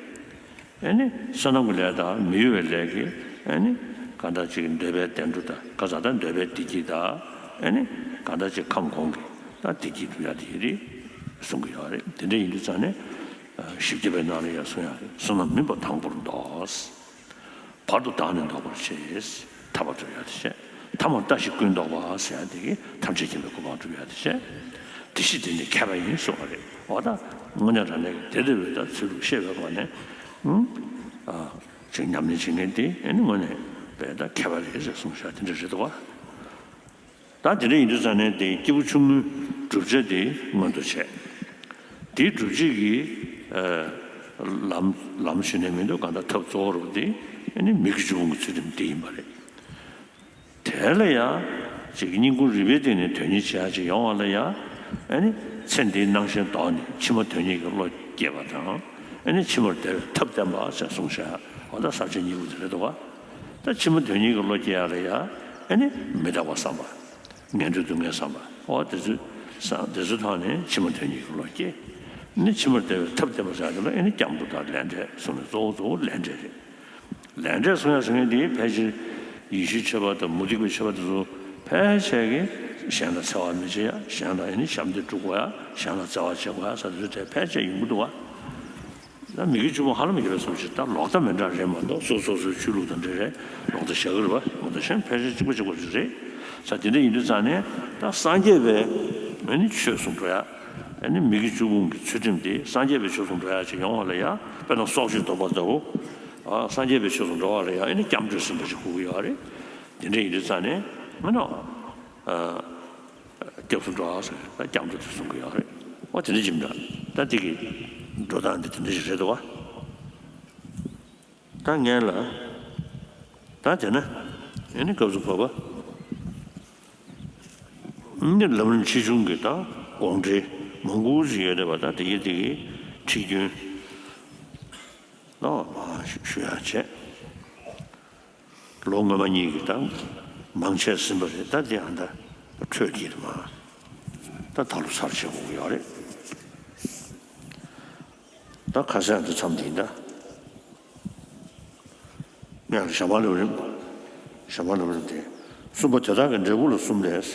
ཨེ་ནི་བསོད་ནམས་ཀྱི་ལས་དང་མི་གཡོ་བའི་ལས་ཀྱིས་ཨེ་ནི་གང་འདྲ་ཅིག་འདོད་པའི་བདེ་འགྲོ་དང་ག་ས་དང་འདོད་པའི་བདེ་སྐྱིད་དང་ཨེ་ནི་གང་འདྲ་ཅིག་ཁམས་གོང་གི་ད་བདེ་སྐྱིད་སྒྲུབ་ཡག་དེ་རེད་གསུང་གི་ཡོད་རེད། དེ་འདྲ་ཡིན་དུས་ཙང་ནས་བཞི་བརྒྱ་པའི་ནང་ལ་ཡང་གསུང་ཡག་རེད། བསོད་ནམས་མིན་པ་དང་པོར་བཟློག། བར་དུ་བདག་ནི་བཟློག་པར་བྱེད། ཐར་པ་སྒྲུབ་ཡག་དེ་བྱས། ཐ་མར་ལྟ་ཞིག་ཀུན་བཟློག་པ་ཟེར་ཡག་དེ་གིས་ཐམས་ཅད་མཁྱེན་པའི་གོ་འཕང་སྒྲུབ་ཡག་དེ་བྱས། དེ་ཤེས་དེ་ནི་མཁས་པ་ཡིན་གསུངས་པ་རེད། འོ་ད་དངོས་གནས་དྲང་གནས་ཀྱི་དེ་འདྲ་བའི་ད་ཚུལ་ལུགས་ཤེས་པའི་སྒོ་ནས་ཨུམ། ཨ། ཅིག་ཉམས་ལེན་བྱེད་མཁན་དེ་ཨེ་ནི་དངོས་གནས་པའི་ད་མཁས་པ་རེད་ཟེར་གསུངས་བཞག་དེ་འདྲ་རེད་འདུག་བ། ད་དེ་འདྲ་ཡིན་དུས་ཙང་ནས་དེ་སྐྱེས་བུ་ཆུང་ངུའི་བསྒྲུབ་བྱ་དེ་མངོན་དུ་བྱས། དེའི་སྒྲུབ་བྱེད་ཀྱི་ཨ་ལམ་ལམ་ཞུ་ནས་མི་འདུག་གང་ལྟར་ཐབས་གཙོ་བོ་རུ་དེ་ཨེ་ནི་མི་དགེ་བཅུ་སྤོང་གི་ཚུལ་ཁྲིམས་དེ་ཡིན་པ་རེད། དེ་ལ་ཡང་ཅིག་སྙིང་ཁུང་རུས་པའི་གཏིང་ནས་དོན་གཉེར་བྱེད་ཡག་ཅིག་ཡོང་བ་ལ་ཡང་ཨེ་ནི་ཚེ་འདིའི་སྣང་ཞེན་ལྡོག་ནས་ཕྱི་མ་དོན་གཉེར་གྱི་བློ་སྐྱེས་པ་དང་ཨེ་ནི་ཕྱི་མར་བདེ་བའི་ཐབས་བསྟན་པ་ཟེར་གསུངས་བཞག་འོ་ད་ས་བཅད་གཉིས་པོ་དེ་རེད་འདུག་བ། ད་ཕྱི་མ་དོན་གཉེར་གྱི་བློ་སྐྱེ་ཡག་ལ་ཡང་ཨེ་ནི་མི་རྟག་པ་བསམ་པ། ངན་འགྲོའི་སྡུག་བསྔལ་བསམ་པ། འོ་དེ་ཚོའི་བསམ་དེ་ཚོའི་ཐོག་ནས་ཕྱི་མ་དོན་གཉེར་གྱི་བློ་སྐྱེ། ཨེ་ནི་ཕྱི་མར་བདེ་བའི་ཐབས་བསྟན་པ་ཟེར་ཡག་དེ་ལ་ཨེ་ནི་སྐྱབས་འགྲོ་དང་ལས་འབྲས་གསུངས་ནས་གཙོ་བོ་གཙོ་བོ་ལས་འབྲས་རེད། ལས་འབྲས་གསུང་ཡག་ཟེར་མཁན་དེ་ཕལ་ཆེར་ཡེ་ཤུའི་ཆོས་པ་དང་མུ་སྟེགས་པའི་ཆོས་པ་དེ་ཚོ་ཕལ་ཆེར་གྱིས་གཞན་ལ་འཚེ་བ་མི་བྱེད་ཡག་གཞན་ལ་ཨེ་ནི་ཞབས་འདེགས་སྒྲུབ་དགོས་ཡག་གཞན་ལ་བརྩེ་བ་བྱེད་དགོས་ཡག་ཟེར་དེ་ཚོ་དེ་ཕལ་ཆེར་ཡོང་གི་འདུག་བ། ད་མི་དགེ་བཅུ་སྤོང་ཧ་ལམ་ཡོད་པའི་བཟོ་ཞིག་ད་ལོག་ལྟ་མི་འདྲ་རེད་མ་གཏོགས་སོ་སོ་སོའི་ཆོས་ལུགས་དང་འབྲེལ་རེད། ལོག་ལྟ་བྱ་གི་རེད་པ་མ་གཏོགས་གཞན་ཕལ་ཆེར་གཅིག་པ་གཅིག་པ་ཞིག་རེད། ས་དེ་འདྲ་ཡིན་དུས་ཙང་ནས་ད་སངས་རྒྱས་པའི་ཨེ་ནི་ཆོས་སུ་འགྲོ་ཡག་ཨེ་ནི་མི་དགེ་བཅུ་སྤོང་གི་ཚུལ་ཁྲིམས་དེ་སངས་རྒྱས་པའི་ཆོས་སུ་འགྲོ་ཡག་ཅིག་ཡོང་བ་ལ་ཡང་དཔེར་ན་སྲོག་གཅོད་དོགས་པ་ལྟ་བུ། ཨ་སངས་རྒྱས་པའི་ཆོས་སུ་འགྲོ་བ་ལ་ཡང་ཨེ་ནི་སྐྱབས་འགྲོའི་སེམས་པ་ཞིག་དགོས་ཀྱི་ཡོད་རེད། དེ་འདྲ་ཡིན་དུས་ཙང་ནས་མི་ནོ། ཨ། སྐྱབས་སུ་འགྲོ་བ་ཟེར་ད་སྐྱབས་འགྲོ་དེ་གསུང་གི་ཡོད་རེད། འོ་དེ་འདྲ་ཅིག་འདྲ། ད་དེ་གི་འགྲོ་སྟངས་དེ་དེ་འདྲ་ཞིག་རེད་འདུག་བ། ད་ངས་ལ། ད་དེ་ན། ཨེ་ནི་སྐབས་སུ་བབ་པ། ཨེ་ནི་ལམ་རིམ་ཆེ་ཆུང་གི་ད་དགོངས་འགྲེལ་མང་པོ་ཞིག་ཡོད་རེད་བ། ད་དེ་གི་དེ་གི་ཁྲིད་རྒྱུན། ནོ་མ་ཞུ་ཡ་བྱས། ལོ་སྔོན་མ་གཉིས་ཀྱི་ད་མང་ཆེ་ཟིན་པ་རེད། ད་དེ་ཡང་ད་འཕྲོས་ཀྱི་རེད་མ། ད་ད་ལོ་ཚར་བྱེད་དགོས་ཀྱི་ཡོད་རེད། ད་ཁ་སང་དུ་མཚམས་འདི་ཡིན་ད། ངས་ཞྭ་དམར་ལེའུ་རིམ། ཞྭ་དམར་ལེའུ་རིམ་དེ། གསུམ་པ་དེ་དག་གི་འབྲས་བུ་ལ་གསུམ་ལས།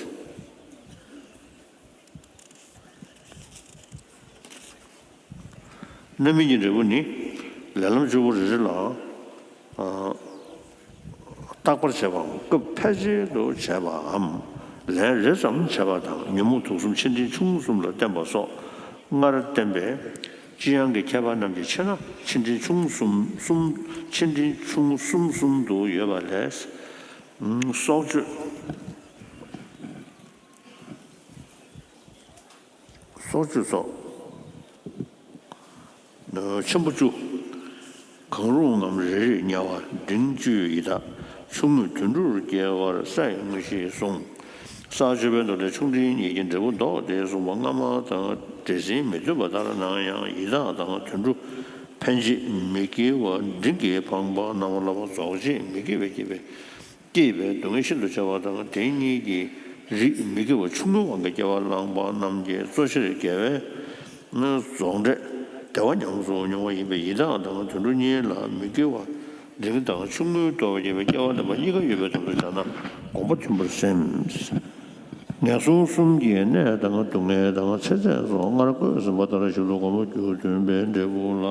རྣམ་སྨིན་གྱི་འབྲས་བུ་ནི། ལས་ལམ་བཅུ་པོ་རེ་རེ་ལ། ཨ། བརྟག་པར་བྱེད་པའམ་སྐབས་ཕལ་ཆེར་དུ་བྱས་པའམ། ལན་རེ་ཙམ་བྱས་པ་དང་ཉོན་མོངས་དུག་གསུམ་ཆེ་འབྲིང་ཆུང་གསུམ་ལ་བརྟེན་པ་སོགས་སྔར་བསྟན་པའི་སྤྱི་དབྱངས་ཀྱི་ཁྱད་པར་རྣམས་ཀྱི་ཕྱིར་ན་ཆེ་འབྲིང་ཆུང་གསུམ་གསུམ་ཆེ་འབྲིང་ཆུང་གསུམ་གསུམ་དུ་ཡོད་པ་ལས། ཨུམ། སྲོག་གཅོད། སྲོག་གཅོད་སོགས། ཆེན་པོ་བཅུ། གང་རུང་ངམ་རེ་རེས་དམྱལ་བ་འབྲིང་བཅུའི་ཡི་དྭགས་ཆུང་ངུས་དུད་འགྲོར་སྐྱེ་བར་ས་ཡི་དངོས་གཞིར་གསུངས། ས་བཅུ་པའི་མདོ་ལས་ཆུང་འབྲིང་གཉིས་ཀྱི་འབྲས་བུ་བཟློག་སྟེ་གསུངས་པ་སྔ་མ་དང་འདྲེས་ཟིན་མི་མཐུན་པ་ལྟར་སྣང་ཡང་ཡི་དྭགས་དང་དུད་འགྲོ་ཕན་བྱེད་མི་དགེ་བ་འབྲིང་གིས་འཕངས་པ་རྣམ་པར་སླ་བ་རྫོགས་བྱེད་མི་དགེ་བས་བསྐྱེད་པའི། སྐྱེས་པའི་སྡུག་བསྔལ་ཤིན་ཏུ་ཆེ་བ་དང་དེ་གཉིས་ཀྱི་རིགས་མི་དགེ་བ་ཆུང་ངུའི་དབང་གིས་སྐྱེ་བ་བླངས་པ་རྣམས་ཀྱི་གཙོ་ཆེར་དགེ་བའི་རྫོགས་འབྲས་བདེ་བ་ཉམས་སུ་མྱོང་བ་ཡིན་པས་ཡི་དྭགས་དང་དུད་འགྲོ་གཉིས་ལ་མི་དགེ་བ་འབྲིང་དང་ཆུང་ངུའི་སྟོབས་ཀྱིས་སྐྱེ་བ་ལེན་པ་གཉིས་ཀ་ཡོད་པའི་དོན་དུ་སྦྱར་ན་དགོངས་པ་མཐུན་པར་སེམས། ངན་སོང་གསུམ་གྱི་གནས་དང་སྡུག་བསྔལ་དང་ཚེ་ཚད་སོགས་སྔར་བཀོད་ཟིན་པ་ལྟར་ཞིབ་ཏུ་སྒོམ་པ་རྒྱུ་མཐུན་པའི་འབྲས་བུ་ལ་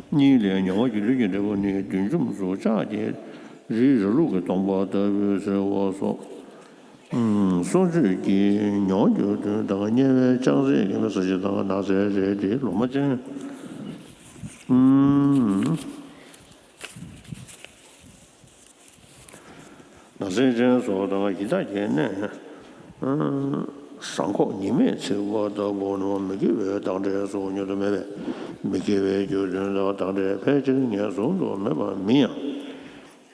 གཉིས་ལས་མྱོང་བ་རྒྱུ་མཐུན་གྱི་འབྲས་བུ་ནི་བདུན་འཇོམས་སུ་ཕྱག་རྒྱའི་རིའི་ར་ལུག་གི་སྟོང་པ་ལྟ་བུའི་ཟེར་བ་སོགས། སྲོག་གཅོད་ཀྱི་མྱོང་བ་རྒྱུ་མཐུན་དང་དམྱལ་བའི་ལྕགས་རྩེ་ཀྱི་མེ་ས་གཞི་དང་ནགས་ཚལ་རེད་དེ་ལོ་མ་ཅན། ནགས་ཚལ་ཅན་སོགས་དང་ཡི་དྭགས་ཀྱི་གནས། ཟངས་ཁོག་ཉི་མས་འཚིག་པ་ལྟ་བུ་ནི་མི་དགེ་བའི་བདག་འབྲས་སུ་མྱུར་དུ་མེད་པས་མི་དགེ་བའི་རྒྱུ་མཐུན་དང་བདག་འབྲས་ཕལ་ཆེར་ངེས་བཟུང་དུ་མེད་པ་མིན་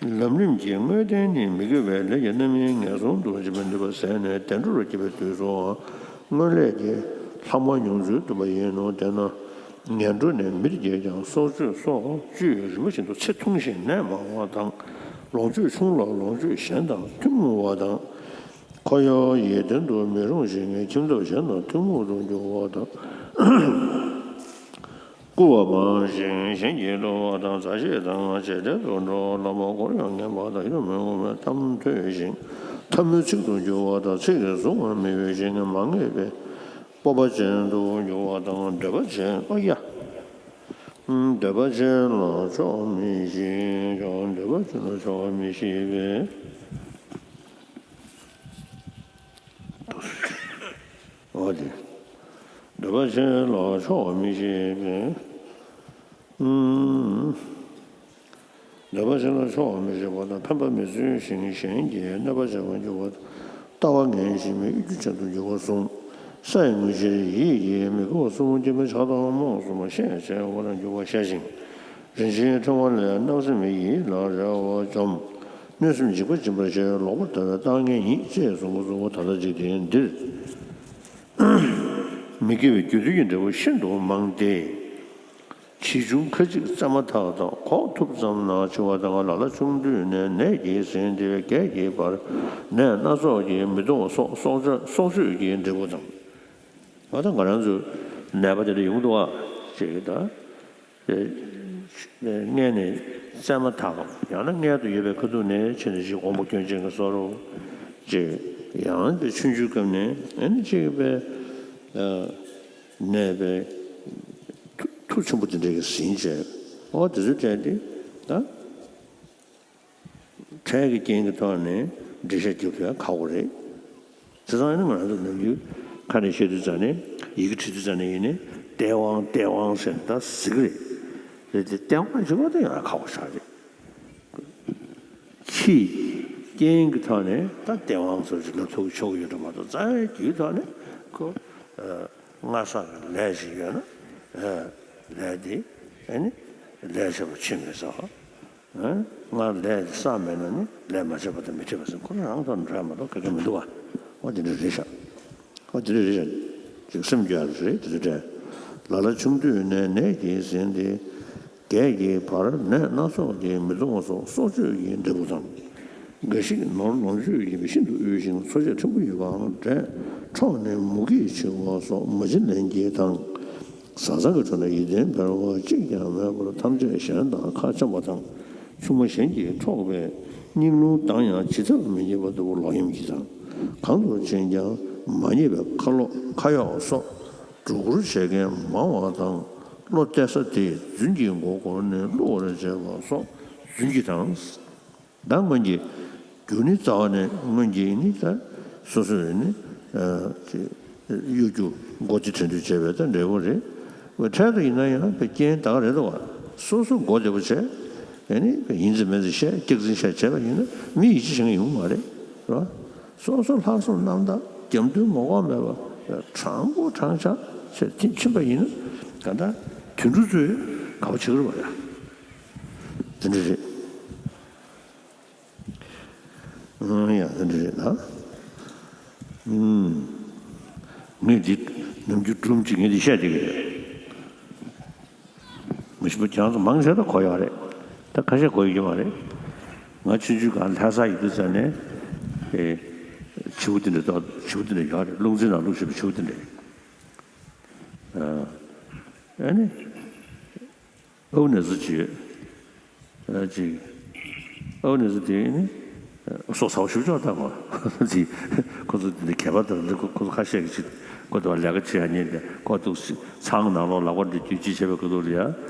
ཡང་། ལམ་རིམ་གྱི་དངོས་བསྟན་ནི་མི་དགེ་བའི་ལས་ཀྱི་རྣམ་སྨིན་ངེས་བཟུང་དུ་འབྱིན་པའི་ནུས་པ་ཟད་ནས་བདེ་འགྲོར་སྐྱེ་བའི་དུས་སུའང་སྔོན་ལས་ཀྱི་ལྷག་མ་མྱོང་ཚུལ་བསྟུན་པ་ཡིན་ནོ། དེས་ན་ངན་འགྲོ་ནས་མིར་སྐྱེས་ཀྱང་སྲོག་གཅོད་སོགས་བཅུས་རིམ་པ་བཞིན་དུ་ཚེ་ཐུང་ཞིང་ནད་མང་བ་དང་། ལོངས་སྤྱོད་ཆུང་ལ་ལོངས་སྤྱོད་གཞན་དང་ཐུན་མོང་བ་དང་། འཁོར་གཡོག་ཡིད་བརྟན་དུ་མི་རུང་ཞིང་ཁྱིམ་ཐབ་གཞན་དང་ཐུན་མོང་དུ་འགྱུར་བ་དང་། སྐུར་བ་སྤངས་ཤིང་གཞན་གྱིས་བསླུ་བ་དང་མཛའ་བཤེས་དང་བྱེད་བྲལ་དུ་འགྲོ་བ་ལ་མོ་འཁོར་གཡོག་ངན་པ་དང་ཡིད་དུ་མི་འོང་བའི་གཏམ་ཐོས་ཤིང་འཐབ་མོའི་ཚིག་ཏུ་འགྱུར་བ་དང་ཚིག་གིས་བཟུང་བར་མི་འོས་ཤིང་མ་ངེས་པའི་སྤོབས་པ་ཅན་དུ་འགྱུར་བ་དང་འདོད་པ་ཅན། ཨོ་ཡ། འདོད་པ་ཅན་ལ་ཆོག་མི་ཤེས་ཀྱང་འདོད་པ་ཅན་ལ་ཆོག་མི་ཤེས་པས། འོ་དེ། འདོད་པ་ཅན་ལ་ཆོག་མི་ཤེས་པས། ཨུམ། འདོད་པ་ཅན་ལ་ཆོག་མི་ཤེས་པ་དང་ཕན་པ་མི་བརྩོན་ཞིང་གཞན་གྱིས་གནོད་པ་བྱེད་པར་འགྱུར་བ། ལྟ་བ་ངན་ཞིང་མི་གཡོ་སྒྱུ་ཅན་དུ་འགྱུར་བ་གསུམ། ས་ཡི་དངོས་གཞིར་ཡིད་ཀྱི་མི་དགེ་བ་གསུམ་སྐྱེ་བའི་ཆགས་སྡང་རྨོངས་གསུམ་ཤས་ཆེ་བ་ལ་འགྱུར་བ་བཤད་ཅིང་། རིན་ཆེན་ཕྲེང་བ་ལས་བརྣབ་སེམས་ཡིད་ལ་རེ་བ་འཇོམས། གནོད་སེམས་འཇིགས་པ་སྦྱིན་པར་བྱེད་ལོག་པར་ལྟ་བའི་ལྟ་ངན་ཉིད་ཅེས་གསུངས་པ་གསུངས་པ་ད་ལྟ་འཇིག་རྟེན་འདིར། མི་དགེ་བའི་རྒྱུ་མཐུན་གྱི་འབྲས་བུ་ཤིན་ཏུ་མང་སྟེ། ཇི་བྱུང་ཁ་ཅིག་བཙས་མ་ཐག་ཏུ་གོག་ཐུབ་ཙམ་ན་འཆི་བ་དང་ལ་ལ་ཆུང་དུས་ནས་ནད་ཀྱིས་ཟིན་ཏེ་བརྒྱད་ཀྱི་བར་ནད་སྣ་ཚོགས་ཀྱིས་མི་གཏོང་བ་སོགས་སྲོག་གཅོད་སྲོག་གཅོད་ཀྱི་འབྲས་བུ་དང་། ང་དང་ང་རང་ཚོ་ནད་པ་དེ་འདྲ་ཡོང་འདུག་ཨ། ཅེས་ད། མངལ་ནས་བཙས་མ་ཐག་གམ་ཡང་ན་མངལ་དུ་ཡོད་པའི་ཁ་ཐུག་ནས་ཕྱིན་ནས་ཅིག་དགོངས་པ་སྐྱོན་ཅན་གྱི་བཟོ་འདྲ་ཅིག་ཡང་དེ་ཆུང་ཆུང་སྐབས་ནས་ཨ་ནི་ཅིག་པའི་ནད་པའི་མཐུ་ཆེན་པོ་དེ་འདྲ་གིས་ཟིན་བྱས་ཨོ་དེ་ཚོའི་གྲས་དེ་ད། འཕྲལ་གྱི་རྐྱེན་གྱི་ཐོག་ནས་འགྲེལ་བཤད་རྒྱག་ཐུབ་ཡ་ཁག་པོ་རེད། བྱས་ཙང་ཨ་ནི་ང་རང་ཚོ་ནམ་རྒྱུན་ཁ་ནས་བཤད་དུས་ཙང་ནས་ཡི་གེ་བྲིས་དུས་ཙང་ནས་ཡིན་ནའི་སྟེས་དབང་སྟེས་དབང་ཟེར་ནས་ད་ཟེར་གི་རེད། རེད་དེ་སྟེས་དབང་ཞུ་བ་དེ་ཡང་ཁག་པོ་ཆགས་རེད། ཕྱིའི་རྐྱེན་གྱི་ཐོག་ནས་ད་སྟེས་དབང་ཚོ་ཞིག་ལབ་ཐུབ་ཆོག་གི་ཡོད་འགྲོ་མ་གཏོགས་རྩ་བའི་རྒྱུའི་ཐོག་ནས་ཁོ་སྔར་བསགས་ཀྱི་ལས་ཤིག་ཡོད་ན་ལས་དེ་ཨ་ནི་ལས་བྱེད་པ་ཕྱིན་མི་ཟ། སྔར་ལས་བསགས་མེད་ན་ནི་ལས་མ་བྱས་པ་དང་མི་འཕྲད་པ་ཟེར་ཁོ་རང་རང་ཐོག་ནས་འགྲོ་ཡ་མ་གཏོགས་ག་གེ་མི་འདུག་བ། ཨོ་དེ་འདྲ་རེད་ཤག་ཨོ་དེ་འདྲ་རེད་ཤག་ཅིག་སེམས་སྐྱོ་ཡ་རེད་དེ་ཚོ་དྲན། ལ་ལ་ཆུང་དུས་ནས་ནད་ཀྱིས་ཟིན་ཏེ། བརྒྱད་ཀྱི་བར་ནད་སྣ་ཚོགས་ཀྱིས་མི་གཏོང་བ་སོགས་སྲོག་གཅོད་ཀྱི་འབྲས་བུ་དང་། འགའ་ཞིག་ནོར་ལོངས་སྤྱོད་ཡིན་པས་ཤིན་ཏུ་དབུལ་ཞིང་འཚོ་བྱེད་ཕྲན་བུ་ཡོད་པའང་འདྲ། འཕྲོག་ནས་མུ་གེས་འཆི་བ་སོགས་མ་བྱིན་ལེན་གྱི་དང་། བཟའ་ཚང་གི་ཁྲོད་ན་ཡིད་བརྟན་འབར་བ་གཅིག་ཀྱང་མེད་པར་ཐམས་ཅད་གཞན་དང་ཁ་འཆམ་པ་དང་། ཆུང་མ་གཞན་གྱིས་འཕྲོག་པའི་སྙིང་རླུང་ལྡང་ཡང་ཇི་ལྟ་བ་མི་རྙེད་པ་ལྟ་བུ་ལོག་གཡེམ་གྱི་དང་། གང་དུ་ཕྱིན་ཀྱང་མ་རྙེད་པའི་ཁ་ལོག་ཁ་གཡོག་སོགས་སྒྲོ་སྐུར་བྱེད་མཁན་མང་བ་དང་། བློ་གཏད་ས་དེ་རྫུན་གྱི་མགོ་བསྐོར་ནས་བསླུ་བར་བྱེད་པ་སོགས་རྫུན་གྱི་དང་། ད་སྔོན་གྱི་རྒྱུ་ནི་རྩ་བ་ནས་སྔོན་གྱི་ནི་ད་སོ་སོ་ཡི་ནི་གཡོ་སྒྱུ་མགོ་རྩིས་དྲན་འདུས་བྱས་པའི་ད་འབྲས་བུ་རེད། འཕྲལ་དུ་ཡིན་ན་ཡང་རྐྱེན་ད་ག་རེད་དོ། སོ་སོ་མགོ་བདེ་པོ་བྱས་ཨེ་ནི་ཡིན་ཟེར་མིན་ཟེར་བཤད་སྐྱག་རྫུན་བཤད་བྱས་པ་ཡིན་ན་མི་ཡིད་ཆེས་བྱེད་མཁན་ཡོང་གི་མ་རེད། རེད་བ། སོ་སོ་ལྷག་བསམ་རྣམ་དག་རྒྱབ་མདུན་ངོ་ལྐོག་མེད་པ་དྲང་པོ་དྲང་བཞག་བྱས་ཕྱིན་པ་ཡིན་ན་ག་ད་དུད་འགྲོ་ཚོས་དགའ་པོ་བྱེད་ཀྱི་རེད་བ་ཡ། དེ་འདྲ་རེད། ཨང་། ཡ་དེ་འདྲ་རེད་ད། ཨུམ། ངས་འདི་ནམ་རྒྱུན་སྒྲུང་གཅིག་ངས་འདི་བཤད་བསྡད་ཀྱི་ཡོད། མ་གཞི་པོ་ཁྱེད་རང་ཚོ་མང་ཆེ་ད་གོ་ཡོད་རེད། ད་ཁ་ཤས་གོ་ཡོད་ཀྱི་མ་རེད། ང་ཆུང་ཆུང་སྒང་ལྷ་ས་ཡོད་དུས་ཙམ་ནས་ཨེ་བྱིའུ་དེ་འདྲ་ད་བྱིའུ་དེ་འདྲ་ཡོད་རེད། རླུང་འཛིན་ནང་བླུགས་བཞིན་པའི་བྱིའུ་དེ་འདྲ། ཨ་ནི། ཨའུ་ནེ་ཙོ་ཅིག་ཨ་ཅིག་ཨའུ་ནེ་ཙོ་དེ་ནི་སོ་ཚ་བོ་ཞིག་ཅོག་ལྟ་བ་ཅིག་ཁོ་ཚོ་དེ་འདྲ་ཁྱད་པར་དང་འདི་ཁོ་ཁོ་ཚོ་ཁ་ཤས་ཀྱི་ཅིག་ཁོ་དེ་བ་ལས་ཀ་བྱེད་ཡ་ཉེན་དེ་ཁོ་འདུག་ཚང་ནང་ལོགས་ལག་པ་འདི་རྒྱུད་ཅིག་བྱས་པའི་ཁ་ཐུག་ལ་ཡ་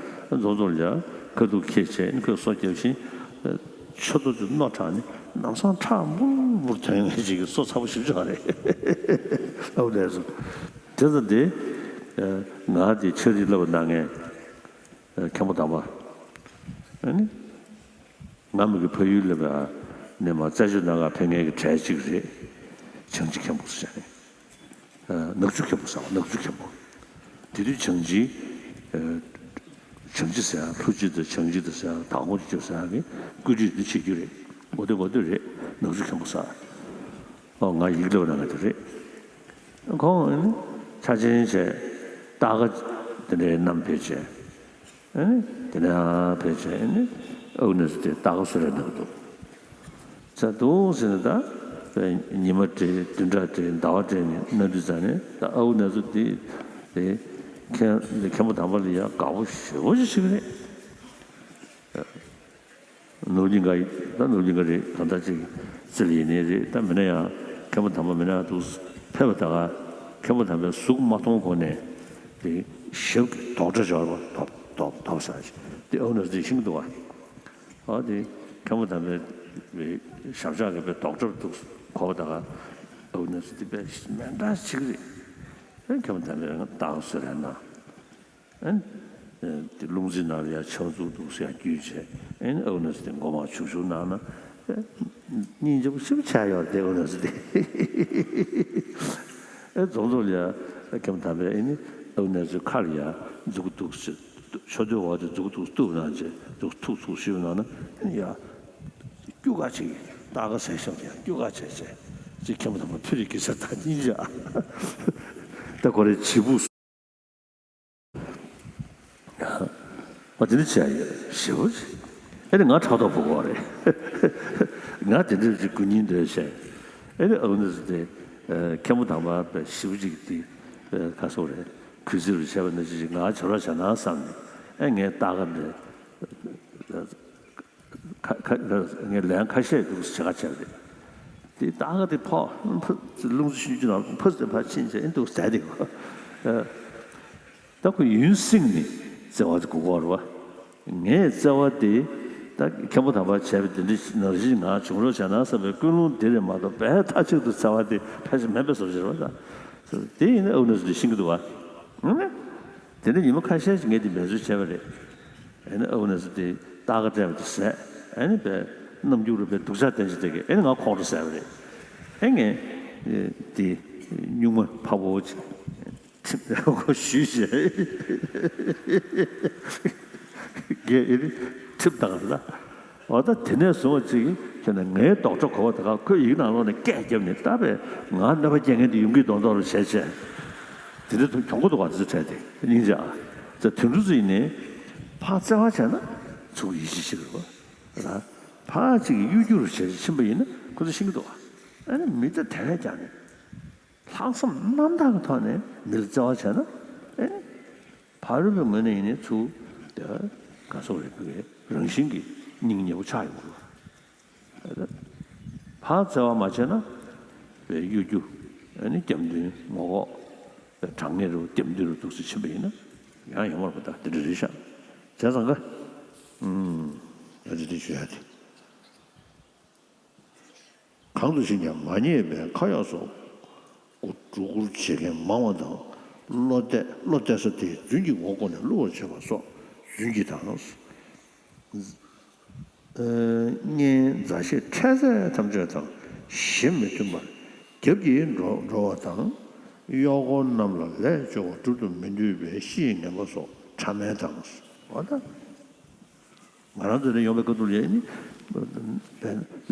རྫོང་རྫོང་ལ་ཡ་ཁ་ཐུག་ཁྱེད་བྱས་ནི་ཁོས་སོ་རྒྱབ་བཞིན་ཆུ་ཐོག་ཏུ་རྣོ་དྲགས་ནི་ལམ་སང་ཁྲག་འབུར་འབུར་ཐོན་ངེས་ཅིག་སོ་ཚ་བོ་ཞིག་ཅོག་རེད། ཨའུ་ནེ་ཙོ་དེ་ཚོ་དེ་ང་དེ་ཆ་རིག་བསླབ་པ་གནང་མཁན། མཁན་པོ་དམ་པ། ཨ་ནི། ང་མི་གི་ཕ་ཡུལ་ལ་བ་ནས་མ་རྩད་གཅོད་གནང་ག་ཕེབས་མཁན་གྱི་གྲས་གཅིག་རེད། བྱང་ཆུབ་མཁན་པོ་ཟེར་ནས། ནག་ཆུ་མཁན་པོ་ཟེར་བ་ནག་ཆུ་མཁན་པོ། དེ་དུས་བྱང་ཆུབ། བྱང་ཆུབ་ཟེར་ཡ་ལྷུ་ཆུ་དང་བྱང་ཆུབ་དང་ཟེར་ཡ་དྭགས་པོ་ཆུ་ཟེར་ཡ་གི་བཀོད་སྒྲིག་འདི་བྱེད་རྒྱུ་རེད། འོ་དེ་འོ་དེ་རེད། ནག་ཆུ་མཁན་པོ་ཟེར། ཨོ་ང་ཡིག་ལབ་ན་ང་དེ་རེད། ཁོང་ནི་ཆ་ཆེན་བྱས་རྟ་ཁ་དེ་འདྲའི་བསྣམས་ཕེབས་བྱས། ཨེ། དེ་ནས་ཕལ་ཆེར་ཨེ་ནི་ཨའུ་ནེ་ཙོ་དེ་ལྟ་ག་སུ་རེད་འདུག་འདུག་ཚ་འདུག་ཟེར་ནས་ད་ཉི་མ་སྤྲད་དུས་འདྲ་སྤྲད་ཟླ་བ་སྤྲད་ནས་གནའ་དུས་ཙམ་ནས་ད་ཨའུ་ནེ་ཙོ་དེ་དེ་མཁན་མཁན་པོ་དམ་པ་ལ་ཡ་དགའ་པོ་ཞེ་པོ་ཞིག་ཞིག་རེད། ནོར་གླིང་ག་ད་ནོར་གླིང་ག་རེད་གང་ལྟར་ཅིག་རྩི་ལ་ཡིན་ནའི་རེད། ད་མིན་ན་ཡང་མཁན་པོ་དམ་པ་མིན་ན་ཡང་འདུག་ཕེབས་པ་ད་ག་མཁན་པོ་དམ་པའི་གཟུགས་མ་མཐོང་གོང་ནས་དེ་ཞབས་ཀྱི་རྡོག་སྒྲ་སྦྱར་བ་ཐོབ་ཐོབ་ཐོབ་ས་ཅིག་དེ་ཨའུ་ནེ་ཙོ་དེ་ཤེས་ཀྱི་འདུག་བ། ཨ་དེ་མཁན་པོ་དམ་པའི་ཞབས་ཕྱག་གི་དཔེ་རྡོག་སྒྲ་འདུག་གོ་བ་ད་ག་ཨའུ་ནེ་ཙོ་དེ་དཔེ་མེ་འདྲ་ཞིག་རེད། མཁན་པོ་དམ་པའི་ཏང་སུ་རེད་ན། ཨན། དེ་རླུང་འཛིན་ནང་ལ་ཡང་ཆང་འཛུགས་འདུག་ཟེར་ཡང་རྒྱུས་བྱས། ཨན་ཨའུ་ནེ་ཙོ་དེ་མགོ་མ་ཆུབ་ཆུབ་གནང་ན། སྙིང་རྗེ་པོ་ཆེན་པོ་ཆགས་ཡོད་རེད་དེ་ཨའུ་ནེ་ཙོ་དེ། ཨེ་རྫོང་རྫོང་ལ་ཡང་མཁན་པོ་དམ་པས་ཨེ་ནི་ཨའུ་ནེ་ཙོའི་ཁ་ལ་ཡང་འཛུགས་འདུག་ཟེར། ཆོ་འདོད་འོག་དེ་འཛུགས་འདུག་གཏུབ་གནང་བྱས་འདུག་ཐུག་ཐུག་ཞིབ་གནང་ན་ཨེ་ནི་ཡང་། སྐྱུག་ག་ཅིག་རྟ་ཁ་ཟས་ཤོག་ཡང་སྐྱུག་ག་བྱས་བྱས་ཅིག་མཁན་པོ་དམ་པ་ཕུ་རི་གི་ས་ཐག་སྙིང་རྗེ་ཨ། ད་ཁོ་རེ་བྱིས་པོ། ཨ་དེ་འདྲ་བྱས་ཡོད་ཞེ་པོ་ཅིག་ཨེ་ནི་ང་ཕྲག་དོག་པོ་གོ་རེད། ང་དེ་འདྲ་ཅིག་དགོས་སྙིང་འདོད་བྱས། ཨེ་ནི་ཨའུ་ནེ་ཙོ་དེ་མཁན་པོ་དམ་པ་ཞེ་པོ་ཅིག་དེ་ག་སོག་རེད་གུས་བརྩི་རུ་བྱས་པ་ནང་བཞིན་ཅིག་ང་བྱོས་རོགས་བྱས་ན་བསམ་ནས་ཨེ་ངས་རྟ་ཁ་འདྲ། ཁ་ཁ་ངས་ལན་ཁ་ཤས་འདུག་བྱེད་ཁ་བྱས་རེད། དེ་ད་ག་དེ་ཕོ་ཕ་རླུང་འཚུབ་ཤུན་ཅུ་ནང་ཕ་ཟེར་ཕ་ཕྱིན་བྱས་འདུག་ཟེར་དེ་གོ། ད་ཁོ་ཡུན་བསྲིངས་ནས་བརྩེ་བ་དེ་དགོས་ཀྱི་རེད་བ། ངས་བརྩེ་བ་དེ་ད་མཁན་པོ་དམ་པ་བྱས་པ་དེ་འདྲ་ནང་བཞིན་ང་བྱུང་རོགས་བྱས་ན་བསམ་པའི་ཀུན་སློང་དེ་རེད་མ་གཏོགས་དཔེ་མཐའ་གཅིག་ཏུ་བརྩེ་བ་དེ་ཕལ་ཆེར་མེད་པའི་བཟོ་ཞིག་རེད་བ་ད། དེ་ཡིན་ན་ཨའུ་ནེ་ཙོ་དེ་ཤེས་ཀྱི་འདུག་བ། དེ་ནས་ཉི་མ་ཁ་ཤས་ཤིག་ངས་དེ་འབད་རྩོལ་བྱས་པ་རེད། ཨེ་ནི་ཨའུ་ནེ་ཙོ་དེ་རྟ་ཁ་སྤྲད་པ་དེ་ཟད། ཨེ་ནི་པའི་རྣམ་འགྱུར་རུ་པའི་སྡུག་ཅག་བསྟན་ཅིག་དེ་གས་ཨེ་ནི་ང་ཁོང་ཁྲོ་ཟད་པ་རེད། ཨེ་ངས་དེ་སྨྱུག་མ་ཕ་བོ་ཅིག་ཁྲིམས་ཁོ་ཞུས་བྱས་གས་ཨེ་ནི་ཁྲིམས་བཏང་རེད་ལ། འོ་ད་དེ་ནས་བཟུང་བ་ཅིག་ཁྱོད་ནས་ངའི་རྡོག་ཁྲ་གོ་བ་དེ་ག་ཁོས་ཡིག་ནང་ལོགས་ནས་སྐད་བརྒྱབ་ནས་ད་པས་ང་གནོད་པ་སྐྱེལ་མཁན་དེ་ཡོང་གི་མདོག་མདོག་རུ་བྱས་བྱས། དེ་འདྲ་དུ་གྱོང་པོ་འདུག་ག་དེ་ཚོ་བྲལ་ཏེ་སྙིང་རྗེ་ཨ། ཙེ་དུད་འགྲོ་ཚོ་ཡིན་ནའི། ཕར་བརྩེ་བ་བྱས་ན་ཚུར་ཡིད་ཆེས་བྱེད་ཀྱི་རེད་པ། ར། ཕར་ཅིག་གཡོ་སྒྱུ་རུ་བྱེད་ཕྱིན་པ་ཡིན་ན་ཁོ་ཚོ་ཤེས་ཀྱི་འདུག་བ། ཨ་ནི་མི་ད་དེ་བས་ཀྱང་ནི། ལྷག་བསམ་རྣམ་དག་གི་ཐོག་ནས་མི་ལ་བརྩེ་བ་བྱས་ན། ཨེ། ཕ་རོལ་པོའི་ངོས་ནས་ཡིན་ནའི་ཚུར་དེ་ག་སོགས་རེད་པའི་རང་བཞིན་གྱི་སྙིང་ཉེ་པོ་ཆགས་ཡོང་གི་རེད། ཕར་བརྩེ་བ་མ་བྱས་ན་བའི་གཡོ་སྒྱུ། ཨ་ནི་རྒྱབ་མདུན་ངོ་ལྐོག་དྲང་ངེས་རུ་རྒྱབ་མདུན་རུ་འདུག་སེ་ཕྱིན་པ་ཡིན་ན་ཡང་ཡོང་བར་གོ་ད་དེ་འདྲ་རེད་ཤག་བྱས་ཙང་ཀ། ཨུམ། ད་ཅི་དེ་ཞུ་ཡ་དེ། གང་དུ་ཕྱིན་ཀྱང་མ་ཉེས་པའི་ཁ་གཡོག་སོགས། སྒྲོ་སྐུར་བྱེད་མཁན་མང་བ་དང་། བློ་གཏད་བློ་གཏད་ས་དེ་རྫུན་གྱི་ངོ་ལྐོག་ནས་བསླུ་བར་བྱེད་པ་སོགས་རྫུན་གྱི་དང་། ཨ། གཉེན་མཛའ་བཤེས་འཕྲད་ཚད་ཐམས་ཅད་དང་གཞི་མི་མཐུན་པར་རྒྱབ་ཀྱིས་འགྲོ་འགྲོ་བ་དང་། གཡོག་འཁོར་རྣམས་ལ་ལས་བཅོལ་བ་སྒྲུབ་ཏུ་མི་འདོད་པའི་བཤེས་ངན་པ་སོགས་ཕྲ་མེན་དང་། འོ་ད། ང་རང་ཚོ་ནས་ཡོང་བའི་ཁ་ཐུག་ལ་ཡིན་ནི།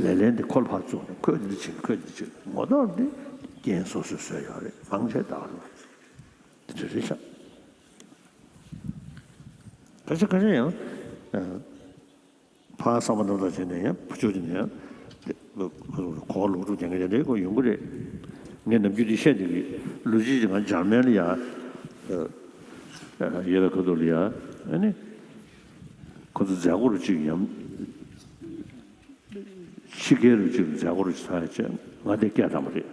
ལས་ལན་འདི་ཁོ་ལ་ཕར་བཙུགས་ནས་ཁོས་འདི་བྱེད་ཁོས་འདི་བྱེད་ངོ་ཐོག་འདི་རྐྱེན་སོ་སོས་བཟོས་ཡོད་རེད། མང་ཆེ་བདག་ལ་འདི་འདྲ་རེད་ཤག་ཁ་ཤས་ཁ་ཤས་ཡང་ཕར་བསམ་པ་རྣམ་དག་བྱས་ནས་ཡང་ཕར་ཕྱོགས་ཀྱི་ནས་ཡང་གོ་བ་ལོག་སྒྲུབ་རྒྱག་མཁན་དེ་འདྲའི་སྐོར་ཡོང་གི་རེད། ངས་ནམ་རྒྱུན་འདི་བཤད་བསྡད་ཀྱི། ལོ་རྒྱུས་ཀྱི་ང་འཇར་མན་ལ་ཡ་ཡོད་པའི་ཁ་ཐུག་ལ་ཡ་ཨ་ནི། ཁོ་ཚོ་མཛད་སྒོ་རུ་གཅིག་ཡམ། ཕྱི་རྒྱལ་རུ་གཅིག་མཛད་སྒོ་རུ་གཅིག་ཚར་ཡ་བྱས་ང་དེ་སྐད་བཏང་བ་རེད།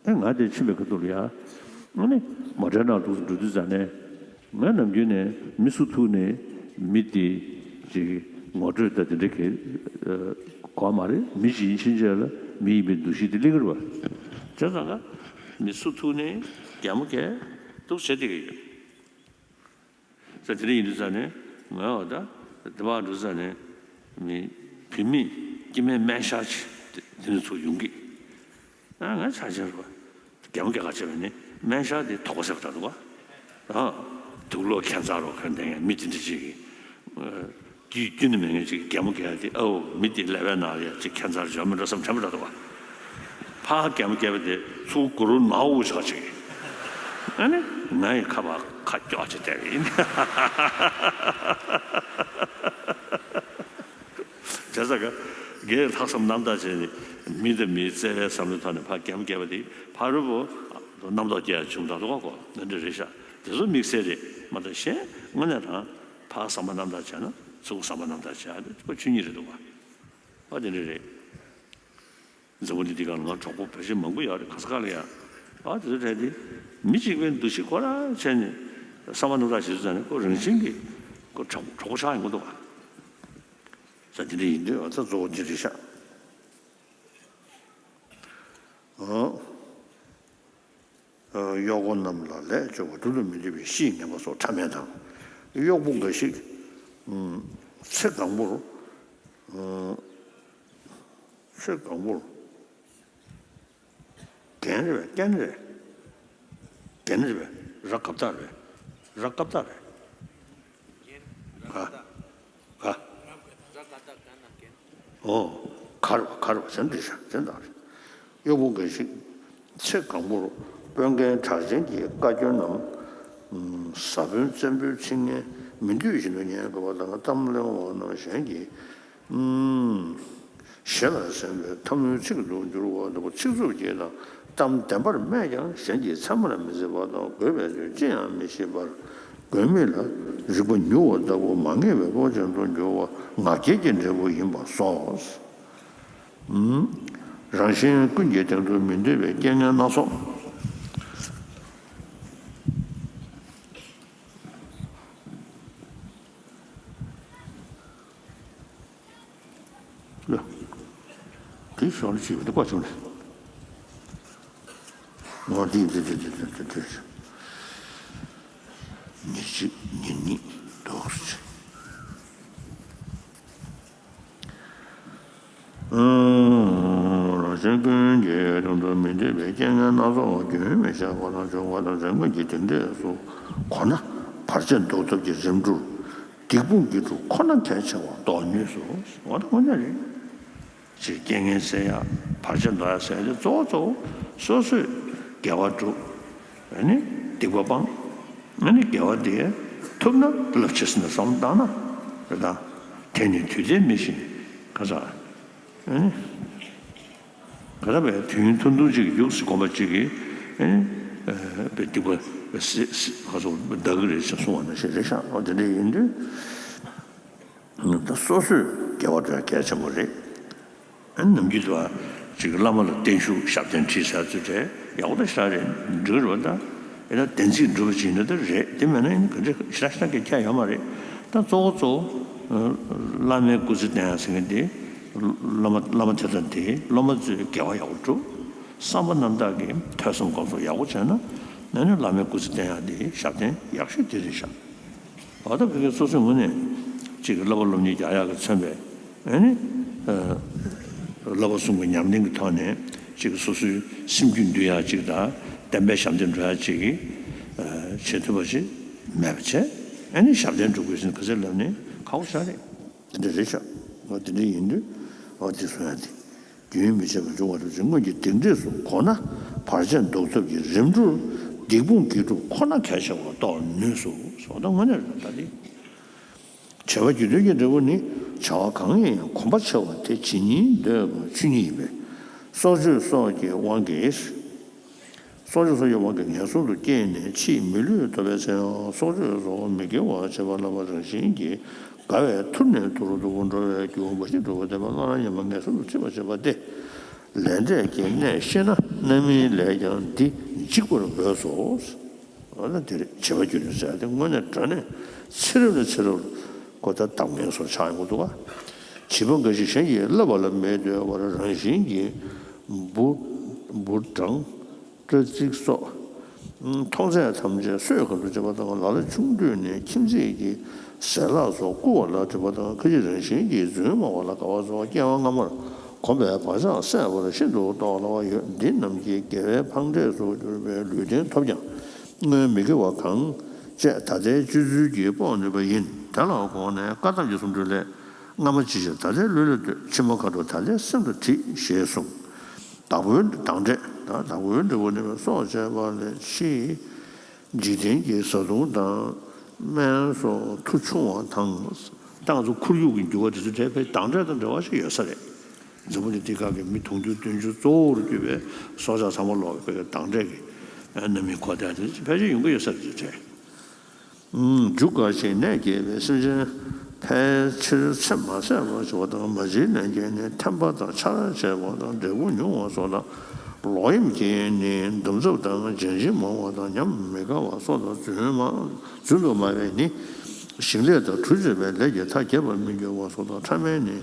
ཨེ་ང་དེ་ཕྱིན་པའི་ཁ་ཐུག་ལ་ཡ། ཨ་ནི་མོ་ཊའི་ནང་འདུག་འགྲོ་དུས་ཙ་ནས་ང་ནམ་རྒྱུན་ནས་མི་སུ་ཐུག་ནས་མི་དེ་ཅིག་ངོ་སྤྲོད་ད་དེ་འདྲ་གི་གོ་མ་རེད། མི་ཞིག་ཡིན་ཕྱིན་ཆད་ལ་མི་ཡིན་པའི་འདུ་ཤེས་དེ་སླེབས་ཀྱི་རེད་པ། བྱས་ཙང་ཀ་མི་སུ་ཐུག་ནས་གད་མོ་བགད་འདུག་བྱས་བསྡད་ཀྱི་ཡོད། ས་དེ་འདྲ་ཡིན་དུས་ཙང་ནས་ང་འོ་ད་དེ་བར་འགྲོ་ཙང་ནས་མི་བུད་མེད་སྐྱེ་དམན་སྨན་ཤར་ཆེ་དེ་འདྲ་ཚོ་ཡོང་གི། ཨ་ང་ཆ་ཆེན་རུ་གད་མོ་བགད་ག་བྱས་པ་ནི་སྨན་ཤར་དེ་དོགས་པ་ཟེར་བ་འདྲ་འདུག་ག་ཨ་དུག་ལོག་ཁྱད་མཚར་རོ་ཁ་འདན་ཡང་མི་དེ་འདྲ་ཅིག་གི་རྒྱུས་རྒྱུ་ནི་མེད་མཁན་ཅིག་གི་གད་མོ་བགད་དེ། ཨའོ་མི་དེ་ཀླད་པའི་ནང་ལ་ཡ་ཅིག་ཁྱད་མཚར་འཇོག་མི་འགྲོ་བསམ་དྲན་པ་འདྲ་འདུག་ག་ཕར་གད་མོ་བགད་པ་དེ་ཚུར་གུ་རུ་ནའོ་ཞེས་ཅིག་ཨ་ནི་ང་ཡི་ཁ་བ་ཁ་ཀྱོག་ཅིག་བལྟས་པ་ཡིན། བྱས་ཙང་ཀ་རྒན་ལྷག་བསམ་རྣམ་དག་བྱས་ནས་མི་དང་མིའི་བརྩེ་བའི་བསམ་བློའི་ཐོག་ནས་ཕར་གད་མོ་བགད་པ་དེ་ཕ་རོལ་པོ་རྣམ་རྟོག་སྐྱེ་ཡ་བྱུང་ད་འདུག་ག་ཁོ་འདི་འདྲ་རེད་ཤག་དེ་ཚོ་དམིགས་བསལ་རེད་མ་གཏོགས་གཞན་དངོས་གནས་དྲང་ཕར་བསམ་པ་རྣམ་དག་བྱས་ན་ཚུར་བསམ་པ་རྣམ་དག་བྱས་ན་ཁོ་ཆོས་ཉིད་རེད་འདུག་ག་ཨ་དེ་འདྲ་རེད། འཛམ་བུ་གླིང་འདི་སྒང་ལ་ང་གྲོགས་པོ་ཕལ་ཆེར་མང་པོ་ཡོད་རེད། ག་ས་ག་ལ་ཡ། ཨ་དེ་ཚོ་གྲས་དེ་མི་གཅིག་པའི་འདུ་ཤེས་ཁོ་རང་བྱས་ནས་བསམ་པ་རྣམ་དག་བྱེད་ཚུལ་ཙམ་ནས་ཁོ་རང་བཞིན་གྱིས་ཁོ་གྲོགས་གྲོགས་པོ་ཆགས་ཡོང་གི་འདུག་ག་ས་དེ་འདྲ་ཡིན་དུས་ཨ་ད་གཙོ་བོ་དེ་རེད་ཤག་ཨོ། གཡོག་པོ་རྣམས་ལ་ལས་བཅོལ་བ་སྒྲུབ་ཏུ་མི་འདོད་པའི་བཤེས་ངན་པ་སོགས་ཕྲ་མེན་དང་། གཡོག་པོ་འགའ་ཞིག་ཚེ་གང་པོར། ཚེ་གང་པོར། རྒན་རེད་པས། རྒན་རེད། རྒན་རེད་པས། ར་བཀབ་སྟེགས་རེད། ར་བཀབ་སྟེགས་རེད། ག་ག་ཨོ། གར་བ་གར་བ་ཟེར་འདི་ཤ་ཟེར་འདི་རེད། གཡོག་པོ་འགའ་ཞིག་ཚེ་གང་པོར་དཔོན་ངན་གྲགས་ཅན་གྱི་བཀའ་བཀྱོན་ནམ། ཟ་དཔོན་བཙན་པོའི་ཚིག་ངན་མི་འདོད་བཞིན་དུ་ཉན་དགོས་པ་དང་གཏམ་གླེང་བ་རྣམས་གཞན་གྱིས། ཞེ་ལ་གསན་པའི་ཐལ་མོའི་ཚིག་ཏུ་འགྱུར་བ་ལྟ་བུ་ཚིག་རྩུབ་ཀྱིས་དང་གཏམ་བདེན་པར་སྨྲས་ཀྱང་གཞན་གྱིས་ཚད་མར་མི་བརྩི་བ་དང་དགོས་པའི་ཚུལ་ཅི་ཡང་མི་ཤེས་པར་དགོས་མི་ལ་རིག་པ་ཉུང་བ་ལྟ་བུ་མ་ངེས་པའི་བློ་ཅན་དུ་འགྱུར་བ་ང་རྒྱལ་གྱི་འབྲས་བུ་ཡིན་པ་སོགས། རང་གཞན་ཀུན་གྱི་སྟེང་དུ་མི་འདོད་པའི་རྐྱེན་ངན་སྣ་ཚོགས། ལ། དེའི་ཞོར་ལ་བྱས་པ་འདི་བཀའ་བྱུང་ནས། ངོ་འདི་འདི་འདི་འདི་འདི་འདི་འདི། ཉེར་གཅིག་ཉེར་གཉིས་འདུག་ཟེར། རང་གཞན་ཀུན་གྱི་དོན་དུ་མི་འདོད་པའི་རྐྱེན་ངན་སྣ་ཚོགས་རྒྱུན་མི་བཞག་པ་དང་བྱུང་བ་དང་འཛེམ་དགོས་ཀྱི་དེ་འདྲས་སུ་གོ་ན་བར་ཆད་ཟློག་ཐབས་ཀྱི་རིམ་གྲོ། སྡིག་སྤོང་གི་གྲུ་ཁོ་ན་གལ་ཆེ་བར་རྟོགས་ནུས་སོ། འོ་ན་དངོས་གནས་རེད། ཅིག་རྐྱེན་ངན་སེལ་ཡ་བར་ཆད་ཟློག་ཡ་ཟེར་ཡ་དེ་གཙོ་བོ་གཙོ་བོ་སོ་སོས་དགེ་བ་སྒྲུབ། ཨ་ནི་སྡིག་པ་སྤང་། ཨ་ནི་དགེ་བ་དེ་ ཐུབ་ན་རླབས་ཆེ་ཟེར་ནས་བསམ་བློ་བཏང་ན་རེད་ད། དེ་ནི་དུས་མཐའི་མི་ཞིག་ག་ས། ཨ་ནི། ག་ད་བས་དུས་ཡུན་ཐུང་ཐུང་ཅིག་གཡུགས་སི་གོམ་པ་གཅིག་གིས་ཨེ་བས་སྡིག་པ་སེ་སེ་ག་ཚོ་འདག་གི་རེད་ཅེས་གསུང་བ་ནང་བཞིན་རེད་ཤག་འོ་དེ་འདྲ་ཡིན་དུས་ད་སོ་སོས་དགེ་བ་སྒྲུབ་ཡ་གལ་ཆེན་པོ་རེད། ཨ་ནི་ནམ་རྒྱུན་དུ་ཅིག་བླ་མ་ལ་བརྟན་བཞུགས་ཞབས་བརྟན་ཁྲིད་ཟེར་ཚུལ་དེ་ཡག་པོ་ད་ཞེ་དྲག་རེད། འགྲིག་རེད་བ་ད། ཨེ་ད་བདེན་ཚིག་སྒྲུབ་པ་ཅིག་ཡིན་ན་ད་རེད། དེ་མེད་ན་ཡིན་ན་ག་འདྲ་ཞེ་དྲག་ཞེ་དྲག་གི་ཁྱད་ཡོད་མ་རེད། ད་གཙོ་བོ་གཙོ་བོ་བླ་མའི་སྐུ་ཚེ་བརྟན་ཡ་ཟེར་མཁན་དེ། བླ་མ་བླ་མ་དེ་དང་དེའི་སློབ་མ་ཚོས་དགེ་བ་ཡག་པོ་སྒྲུབ། བསམ་པ་རྣམ་དག་གིས་ཐོས་བསམ་སྒོམ་གསུམ་ཡག་པོ་བྱས་ན་ཨ་ནི་བླ་མའི་སྐུ་ཚེ་བརྟན་ཡ་དེ་ཞབས་བརྟན་ཡག་ཤོས་དེ་རེད་ཤག་འོ་ད་བོད་སྐད་སོ་སོའི་ངོས་ནས་ཅིག་བསླབ་པ་སློབ་གཉེར་རྒྱག་ཡག་གི་མཚོན་པའི་ཨ་ནི་བསླབ་པ་གསུམ་གྱི་ཉམས་ལེན་གྱི་ཐོག་ནས་ཅིག་སོ་སོའི་སེམས་རྒྱུད་འདུལ་ཡག་ཅིག་དང་བསྟན་པའི་ཞབས་འདེགས་འགྲོ་ཡག་ཅིག་གི་བྱེད་ཐུབ་པ་ཞིག་མེད་པ་བྱས། ཨ་ནི་ཞབས་བརྟན་འགྲོ་དགོས་ཟེར་ནས་ག་ཚོད་ལབ་ནས་ཁག་པོ་ཞེ་དྲག་རེད། དེ་འདྲ་རེད་ཤག་འོ་དེ་འདྲ་ཡིན་དུས་འོ་དེ་གསུང་ཡག་དེ། རྒྱུན་མི་འཆད་པར་འབྱུང་བ་རེད་ཅེས་སྔོན་གྱི་སྡིག་འབྲས་སུ་གོ་ན། བར་ཆད་བཟློག་ཐབས་ཀྱི་རིམ་གྲོར་སྡིག་སྤོང་དགེ་སྒྲུབ་ཁོ་ན་གལ་ཆེ་བར་རྟོགས་ནུས་སོ། སོ་ད་དངོས་གནས་རེད་ད་དེ། བྱ་བ་རྒྱུ་མཐུན་གྱི་འབྲས་བུ་ནི། བྱ་བ་གང་ཡིན་ཡང་གོམས་པ་ཆེ་བ་དེ་ཇི་སྙེད་འདོད་པ་ཆོས་ཉིད་ཡིན་པས། སྲོག་གཅོད་སོགས་ཀྱི་དབང་གིས། སྲོག་གཅོད་སོགས་ཀྱི་དབང་གིས་ངན་སོང་དུ་སྐྱེས་ནས་ཕྱིས་མི་ལུས་ཐོབ་པའི་ཚེ་ཡང་སྲོག་གཅོད་སོགས་མི་དགེ་བ་བྱེད་པ་རྣམ་པ་རང་བཞིན་གྱིས་དགའ་བས་ཐུར་ནས་ཐུར་དུ་འགྲོ་བའི་རྒྱུ་འབའ་ཞིག་སྒྲུབ་པ་དེ་ལ་སླར་ཡང་ངན་སོང་དུ་ཚིག་པར་བྱེད་པ་སྟེ། ལས་འབྲས་ཀྱི་གནད་ཤེས་ན་རྣམ་སྨིན་ལས་ཀྱང་འདི་འཇིག་པར་འོས་སོ། འོ་ན་དེ་རེད། བྱེད་པ་རྒྱུ་མཐུན་ཟེར་ཡ་དེ་དངོས་གནས་དྲང་གནས་ཚེ་རབས་ནས་ཚེ་རབས་ལ་ཁོ་ད་གདམས་ངན་སོགས་ཆགས་ཡོང་གི་འདུག་ག་བྱིས་པ་འགའ་ཞིག་གཞན་གྱིས་བསླབ་པ་ལ་མི་ལྟོས་པར་རང་བཞིན་གྱིས་འབུ་འབུ་སྦྲང་སྤྲ་ཚིགས་སོགས་མཐོང་ཚད་ཐམས་ཅད་གསོད་ག་འདྲ་བྱེད་པ་དང་། ལ་ལ་ཆུང་དུས་ནས་ཁྱིམ་མཚེས་ཀྱི་ཟས་ལྷག་སོགས་རྐུ་བ་ལ་སྒྲིབ་པ་དང་། ཁ་ཅིག་རང་བཞིན་གྱིས་རྫུན་སྨྲ་བ་ལ་དགའ་བ་སོགས་སྐྱེ་བ་སྔ་མར་གོམས་པའི་བག་ཆགས་སད་པར་ཤིན་ཏུ་རྟོགས་སླ་བ་ཡོད། འདི་རྣམས་ཀྱིས་དགེ་བའི་འཕང་འབྲས་སུ་གྱུར་པའི་ལུས་རྟེན་ཐོབ་ཀྱང་། སྔོན་མི་དགེ་བ་གང་བྱས་ད་ལྟའི་སྤྱོད་ཚུལ་གྱིས་སྤོང་ནུས་པ་ཡིན། དེ་ལ་དགོངས་ནས་བཀའ་གདམས་ཀྱི་གསུང་སྒྲོས་ལས། སྔ་མ་ཅི་བྱས་ད་ལྟའི་ལུས་ལ་ལྟོས། ཕྱི་མ་ཁ་དོག་ད་ལྟའི་སེམས་ལ་དྲིས་ཞེས་གསུངས། བདག་པོའི་བདག་འབྲས་དང་བདག་པོའི་འབྲས་བུ་ནི་སྲོག་བཅད་པ་ལས་ཕྱིས། འཇིག་རྟེན་གྱི་བཟའ་བཏུང་དང་སྨན་སོགས་མཐུ་ཆུང་བ་དང་། ད་ང་ཚོ་ཁོར་ཡུག་གི་འགྱུར་བ་དེ་ཚོ་དེ་བས་བདག་འབྲས་དང་འབྲེལ་བ་ཞིག་ཡོད་ས་རེད། འཛམ་བུ་གླིང་འདི་སྒང་གི་མི་དུང་ཕྱུར་བདུན་ཕྱུར་གཙོ་བོར་གྱུར་པའི་སྲོག་ཆགས་ཚང་མ་ལོག་པའི་བདག་འབྲས་ཀྱི་རྣམ་སྨིན་གོ་བསྡད་དེ་ཕལ་ཆེར་ཡོང་གི་ཡོད་ས་རེད་ཅེས། རྒྱུ་འགའ་ཞིག་ནད་བསྐྱེད་པའི་སེམས་ཅན་ཕལ་ཆེར་ཚེ་མ་ཟད་པར་འགྱུར་བ་དང་། མ་བྱིན་ནད་བསྐྱེད་ནི་ཐེམ་པ་དང་ཆར་བྱེད་པ་དང་། འབྲས་བུ་ཉུང་བ་སོགས་དང་། ལོག་གཡེམ་བསྐྱེད་ནི་འདམ་རྫབ་དང་། ལྗན་ལྗིན་མང་བ་དང་། ཉམས་མི་དགའ་བ་སོགས་དང་། རྫུན་མ་རྫུན་དུ་སྨྲ་བས་ནི་ཞིང་ལས་དང་གྲུ་བྱེད་པའི་ལས་ཀྱི་མཐའ་རྒྱས་པར་མི་འགྱུར་བ་སོགས་དང་། ཕྲ་མེན་ནི་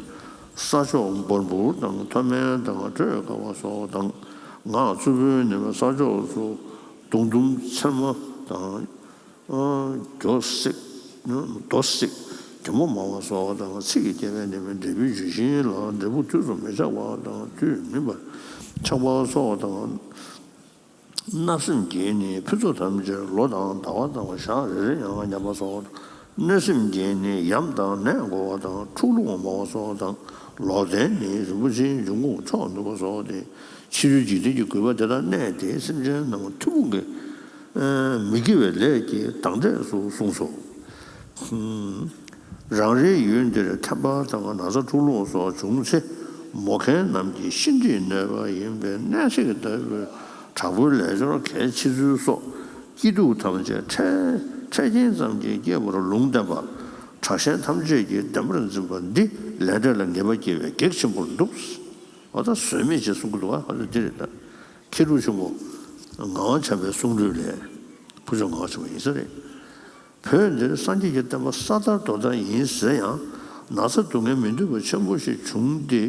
ས་ཕྱོགས་འབར་འབུར་དང་། མཐོ་དམན་དང་དྲོད་དཀར་བ་སོགས་དང་། ངག་རྩུབ་པོས་ནི་ས་ཕྱོགས་སུ་དུག་ཟླུམ་ཚེར་མ་དང་། སྒྱོ་སྲེག་རྡོ་སྲེག་གྱོ་མོ་མང་བ་སོགས་དང་། ཚིག་གིས་བསྐྱེད་པའི་ནད་མེད་འབྲས་བུའི་རྒྱུ་ཞིང་ལ་འབྲས་བུ་དུས་སུ་མི་ཆགས་པ་དང་། དུས་མིན་པར་ཆགས་པ་སོགས་དང་། བརྣབ་སེམས་བསྐྱེད་ནི་ཕུན་ཚོགས་ཐམས་ཅད་ལོ་དང་ཟླ་བ་དང་ཞག་རེ་རེ་ཡང་ཉམས་པ་སོགས་དང་། གནོད་སེམས་བསྐྱེད་ནི་ཡམས་དང་ནད་འགོ་བ་དང་། འཁྲུག་ལོང་མང་བ་སོགས་དང་། ལོག་འདྲེན་ནི་རིན་པོ་ཆེའི་འབྱུང་ཁུངས་མཆོག་ནུབ་པ་སོགས་ཏེ། ཕྱི་རོལ་འཇིག་རྟེན་གྱི་རྒུད་པ་དེ་དག་གནས་ཏེ་སེམས་ཅན་རྣམས་ཐུན་མོང་གི་མི་དགེ་བའི་ལས་ཀྱི་བདག་འབྲས་སུ་གསུངས་སོ། རང་རེའི་ཡུལ་འདིར་ཐེམ་པ་དང་ན་ཚ་འཁྲུག་ལོང་སོགས་བྱུང་ཚེ་མོ་མཁན་རྣམས་ཀྱི་ཤི་འདྲིས་ནོད་པ་ཡིན་པས་གནས་གཟིགས་ལྟ་བུའི་དྲག་པོའི་ལས་སྦྱོར་གལ་ཆེ་ཚུལ་སོགས་སྐྱིད་སྡུག་ཐམས་ཅད་འཕྲལ་འཕྲལ་རྐྱེན་ཙམ་གྱིས་སྐྱེ་བར་ལུང་བསྟན་པ། དྲག་ཞན་ཐམས་ཅད་ཀྱིས་བདེན་པར་འཛིན་པ་འདི་ལས་འབྲས་ལ་ངེས་པ་སྐྱེ་བའི་གེགས་ཆེན་པོར་འདུག། འོ་ད་བཟོད་མེད་ཅེས་གསུང་གི་འདུག་ག་འོ་ད་འདི་རེད་ད། མཁས་གྲུབ་ཆེན་པོ་ངག་དབང་བྱམས་པའི་གསུང་སྒྲོས་ལས། ཕུར་ལྕོག་ངག་དབང་ཆེན་པོ་ཡིན་ས་རེད། བོད་འདིར་སངས་རྒྱས་ཀྱི་བསྟན་པ་ས་དར་རྡོ་དར་ཡིན་ཟེར་ཡང་། ན་ཚ་སྡུག་བསྔལ་མི་འདོད་པ་ཆེན་པོ་ཞིག་བྱུང་སྟེ།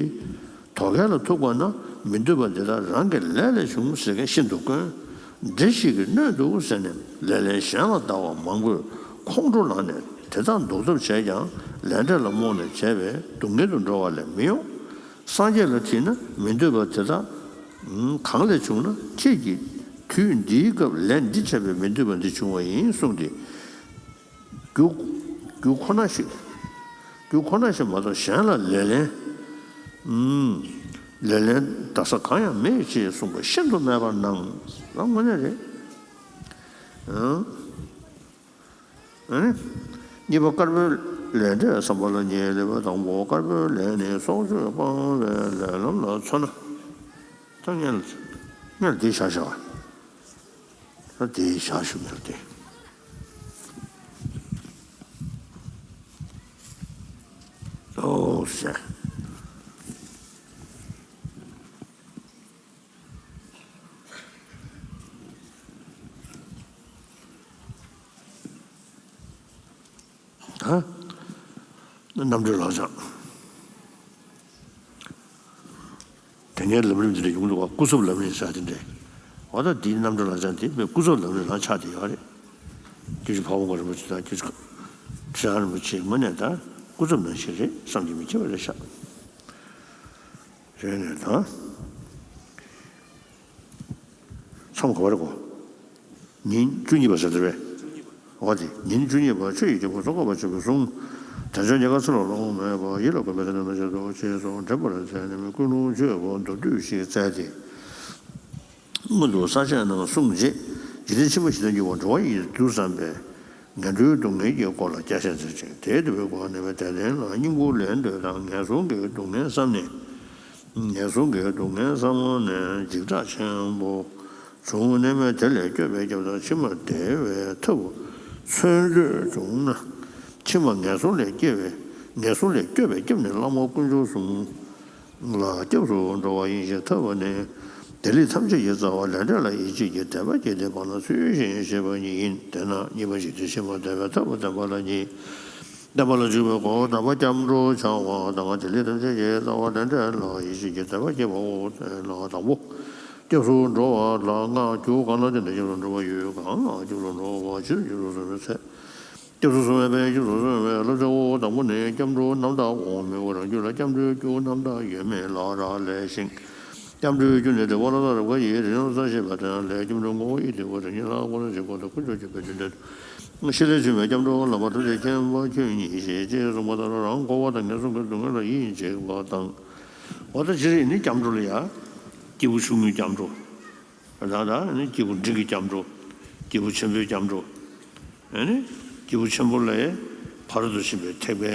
དོ་གལ་ལ་ཐུག་པ་ན་མི་འདོད་པ་འདི་དག་རང་གི་ལས་ལས་བྱུང་ཟེར་མཁན་ཤིན་ཏུ་དཀོན། འདྲེ་ཞིག་གི་སྣོད་དུ་ཟེར་ནས་ལེ་ལན་གཞན་ལ་བདའ་བ་མང་པོས་ཁོང་ཁྲོ་ལངས་ནས་དེ་དག་བཟློག་ཐབས་བྱས་ཀྱང་ལས་འབྲས་ལ་རྨོངས་ནས་བྱས་པས་སྡུག་བསྔལ་དུ་འགྲོ་བ་ལས་མི་འོང་། སངས་རྒྱས་ལ་དྲིས་ན་མི་འདོད་པ་དེ་དག་གང་ལས་བྱུང་ན། ཁྱེད་ཀྱིས་དུས་འདིའི་སྐབས་ལས་འདི་བྱས་པས་མི་འདོད་པ་འདི་བྱུང་བ་ཡིན་གསུངས་ཏེ། རྒྱུ་རྒྱུ་ཁོ་ན་ཞིག་རྒྱུ་ཁོ་ན་ཞིག་མ་གཏོགས་གཞན་ལ་ལེ་ལན། ཨུམ། ལེ་ལན་བདའ་ས་གང་ཡང་མེད་ཅེས་གསུངས་པ་ཤིན་ཏུ་སྨད་པར་སྣང་། ཨ་དངོས་གནས་རེད། ཨང་། ཨ་ནི། གཉིས་པ་དཀར་པོའི་ལས་འབྲས་བསམ་པ་ལ་ཉེ་ལེ་བ་དང་པོ་དཀར་པོའི་ལས་ནི་སྲོག་གཅོད་སྤང་བའི་ལས་ལམ་ལ་མཚོན་ན། ད་སྔོན་ལ་སྔོན་ལ་དེ་བཞག་བཞག་པ། ད་དེ་བཞག་ཞུ་མེད་དེ། ཨོ་ཟེར། ད་རྣམ་གྲོལ་ལག་བཅངས། དེ་ནས་ལམ་རིམ་འདི་འདྲ་ཡོང་འདུག་བ། སྐུ་ཚབ་ལམ་རིམ་ཟེར་དེ་འདྲ། འོ་ད་འདིའི་རྣམ་གྲོལ་ལག་བཅངས་དེ་སྐུ་ཚབ་ལམ་རིམ་ལ་ཆགས་བསྡད་ཡོད་རེད། སྐྱབས་རྗེ་ཕ་བོང་ཁ་རིན་པོ་ཆེ་དང་སྐྱབས་རྗེ་ཁྲི་བྱང་རིན་པོ་ཆེ་དངོས་གནས་ད་སྐུ་ཚབ་ནང་བཞིན་རེད་བསམ་གྱིས་མི་ཁྱབ་པ་རེད་ཤག། རེད་ནས་ད། མཚམས་ག་བར་གོ། ཉིན་བཅུ་གཉིས་པ་ཟེར་དེ་རེད། འོ་དེ་ཉིན་བཅུ་གཉིས་པ་ཆུ་ཡི་རྒྱལ་པོ་ཙོང་ཁ་པ་ཆེན་པོའི་གསུང་། དལ་འབྱོར་ཉེན་ཁ་ཚེ་ལོ་ལོང་མེད་པ་ཡིད་ལ་གོམས་པའི་སེམས་ནི་མ་བྱེད་དོ་ཅེས་སོགས་འདྲེན་པར་མཛད་ནས་ཀུན་སློང་བཅུ་པོ་མདོར་བསྡུས་ཤིག་བསྩལ་ཏེ། སྔོན་དུ་ས་སྐྱ་ནང་གསུངས་རྗེས་འཇིག་རྟེན་ཕྱི་མ་ཞིག་ཏུ་འགྱུར་བ་འགྲོ་བ་ཡི་དུས་བསམ་པས། ངན་འགྲོའི་སྡུག་བསྔལ་གྱི་སྐོར་ལ་སྐྱར་བཤད་མཛད་ཅིང་དེའི་བསྡུ་བའི་སྒོ་ནས་དད་ལྡན་ལ་སྙིང་པོ་ལེན་འདོད་དང་ངན་སོང་གི་སྡུག་བསྔལ་བསམས་ནས། ངན་སོང་གི་སྡུག་བསྔལ་བསམས་ནས་འཇིགས་སྐྲག་ཆེན་པོ་བྱུང་། གནས་མལ་དེ་ལས་སྐྱོབ་པའི་སྐྱབས་དང་ཕྱི་མ་བདེ་བའི་ཐབས་མཚོན་འདོད་བྱུང་ན། ཕྱི་མ་ངན་སོང་ལས་སྐྱོབ་པའི་ངན་སོང་ལས་སྐྱོབ་པའི་སྐྱབས་ནི་བླ་མ་དཀོན་མཆོག་གསུམ། ལ་སྐྱབས་སུ་འགྲོ་བ་ཡིན་ཞེས་ཐོས་པ་ནི། དེ་ལས་ཐམས་ཅད་ཀྱི་རྩ་བ་ལས་འབྲས་ལ་ཡིད་ཆེས་ཀྱི་དད་པ་སྐྱེས་ཏེ་བར་ན་ཚུལ་བཞིན་བྱེད་པ་ཉིད་ཡིན། དེས་ན་གཉིས་པ་འཇིག་རྟེན་ཕྱི་མ་བདེ་བའི་ཐབས་བསྟན་པ་ལ་གཉིས། བསྟན་པ་ལ་འཇུག་པའི་སྒོ་དམ་པ་སྐྱབས་འགྲོ་བྱ་བ་དང་། དེ་ལས་ཐམས་ཅད་ཀྱི་རྩ་བ་ལས་འབྲས་ལ་ཡིད་ཆེས་ཀྱི་དད་པ་སྐྱེས་པའོ། དེ་ལ་དང་པོ། སྐྱབས་སུ་འགྲོ་བ་ལ་སྔགས་རྒྱུད་གང་ལ་བརྟེན་ཏེ་སྐྱབས་སུ་འགྲོ་བ་ཡོད། གང་ལ་སྐྱབས་སུ་འགྲོ་བ་ཕྱིར་སྐྱབས་སུ་སོང་བའི་ཚེ། སྐྱབས་སུ་སོང་བའི་ཕན་ཡོན་སྐྱབས་སུ་སོང་བའི་བསླབ་བྱའོ། དང་པོ་ནི་སྐྱབས་འགྲོ་རྣམ་དག་འོག་མིན་འོག་རང་རྒྱུད་ལ་སྐྱབས་འགྲོའི་རྒྱུ་རྣམ་དག་ཡོད་མེད་ལ་རག་ལས་ཤིང་། སྐྱབས་འགྲོའི་རྒྱུ་ནི་འབྲེལ་བ་བླ་དྭགས་རབ་དགའ་ཡི་རིགས་ལམ་གསལ་བཤད་པ་དེ་ལས་སྐྱབས་འགྲོའི་ངོ་བོ་ཡིད་བདེ་བ་དང་ཉེ་ལ་དཀོན་མཆོག་གི་དཀོན་མཆོག་གཅིག་པའི་རྒྱུ་འབྲས་ཤེས་ལས་བྱུང་བའི་སྐྱབས་འགྲོ་བླ་མ་ཐམས་ཅད་མཁྱེན་པ་ཁྱོད་ཉིད་ཤེས་ཅེས་གསུངས་པ་ལྟར་རང་འཁོར་བ་དང་ངན་སོང་གི་སྡུག་བསྔལ་ལ་ཡིད་ཆེས་པ་དང་། འོ་ད་ཅི་རེད་ནི་སྐྱབས་འགྲོ་ལ་ཡ། སྐྱེས་བུ་ཆུང་ངུའི་སྐྱབས་འགྲོ། ད་ལྟ་ནི་སྐྱེས་བུ་འབྲིང་གི་སྐྱབས་འགྲོ། སྐྱེས་བུ་ཆེན་པོའི་སྐྱབས་འགྲོ། ཨ་ནི་སྐྱེས་བུ་ཆེན་པོ་ལས་ཕ་རོལ་ཏུ་ཕྱིན་པའི་ཐེག་པའི་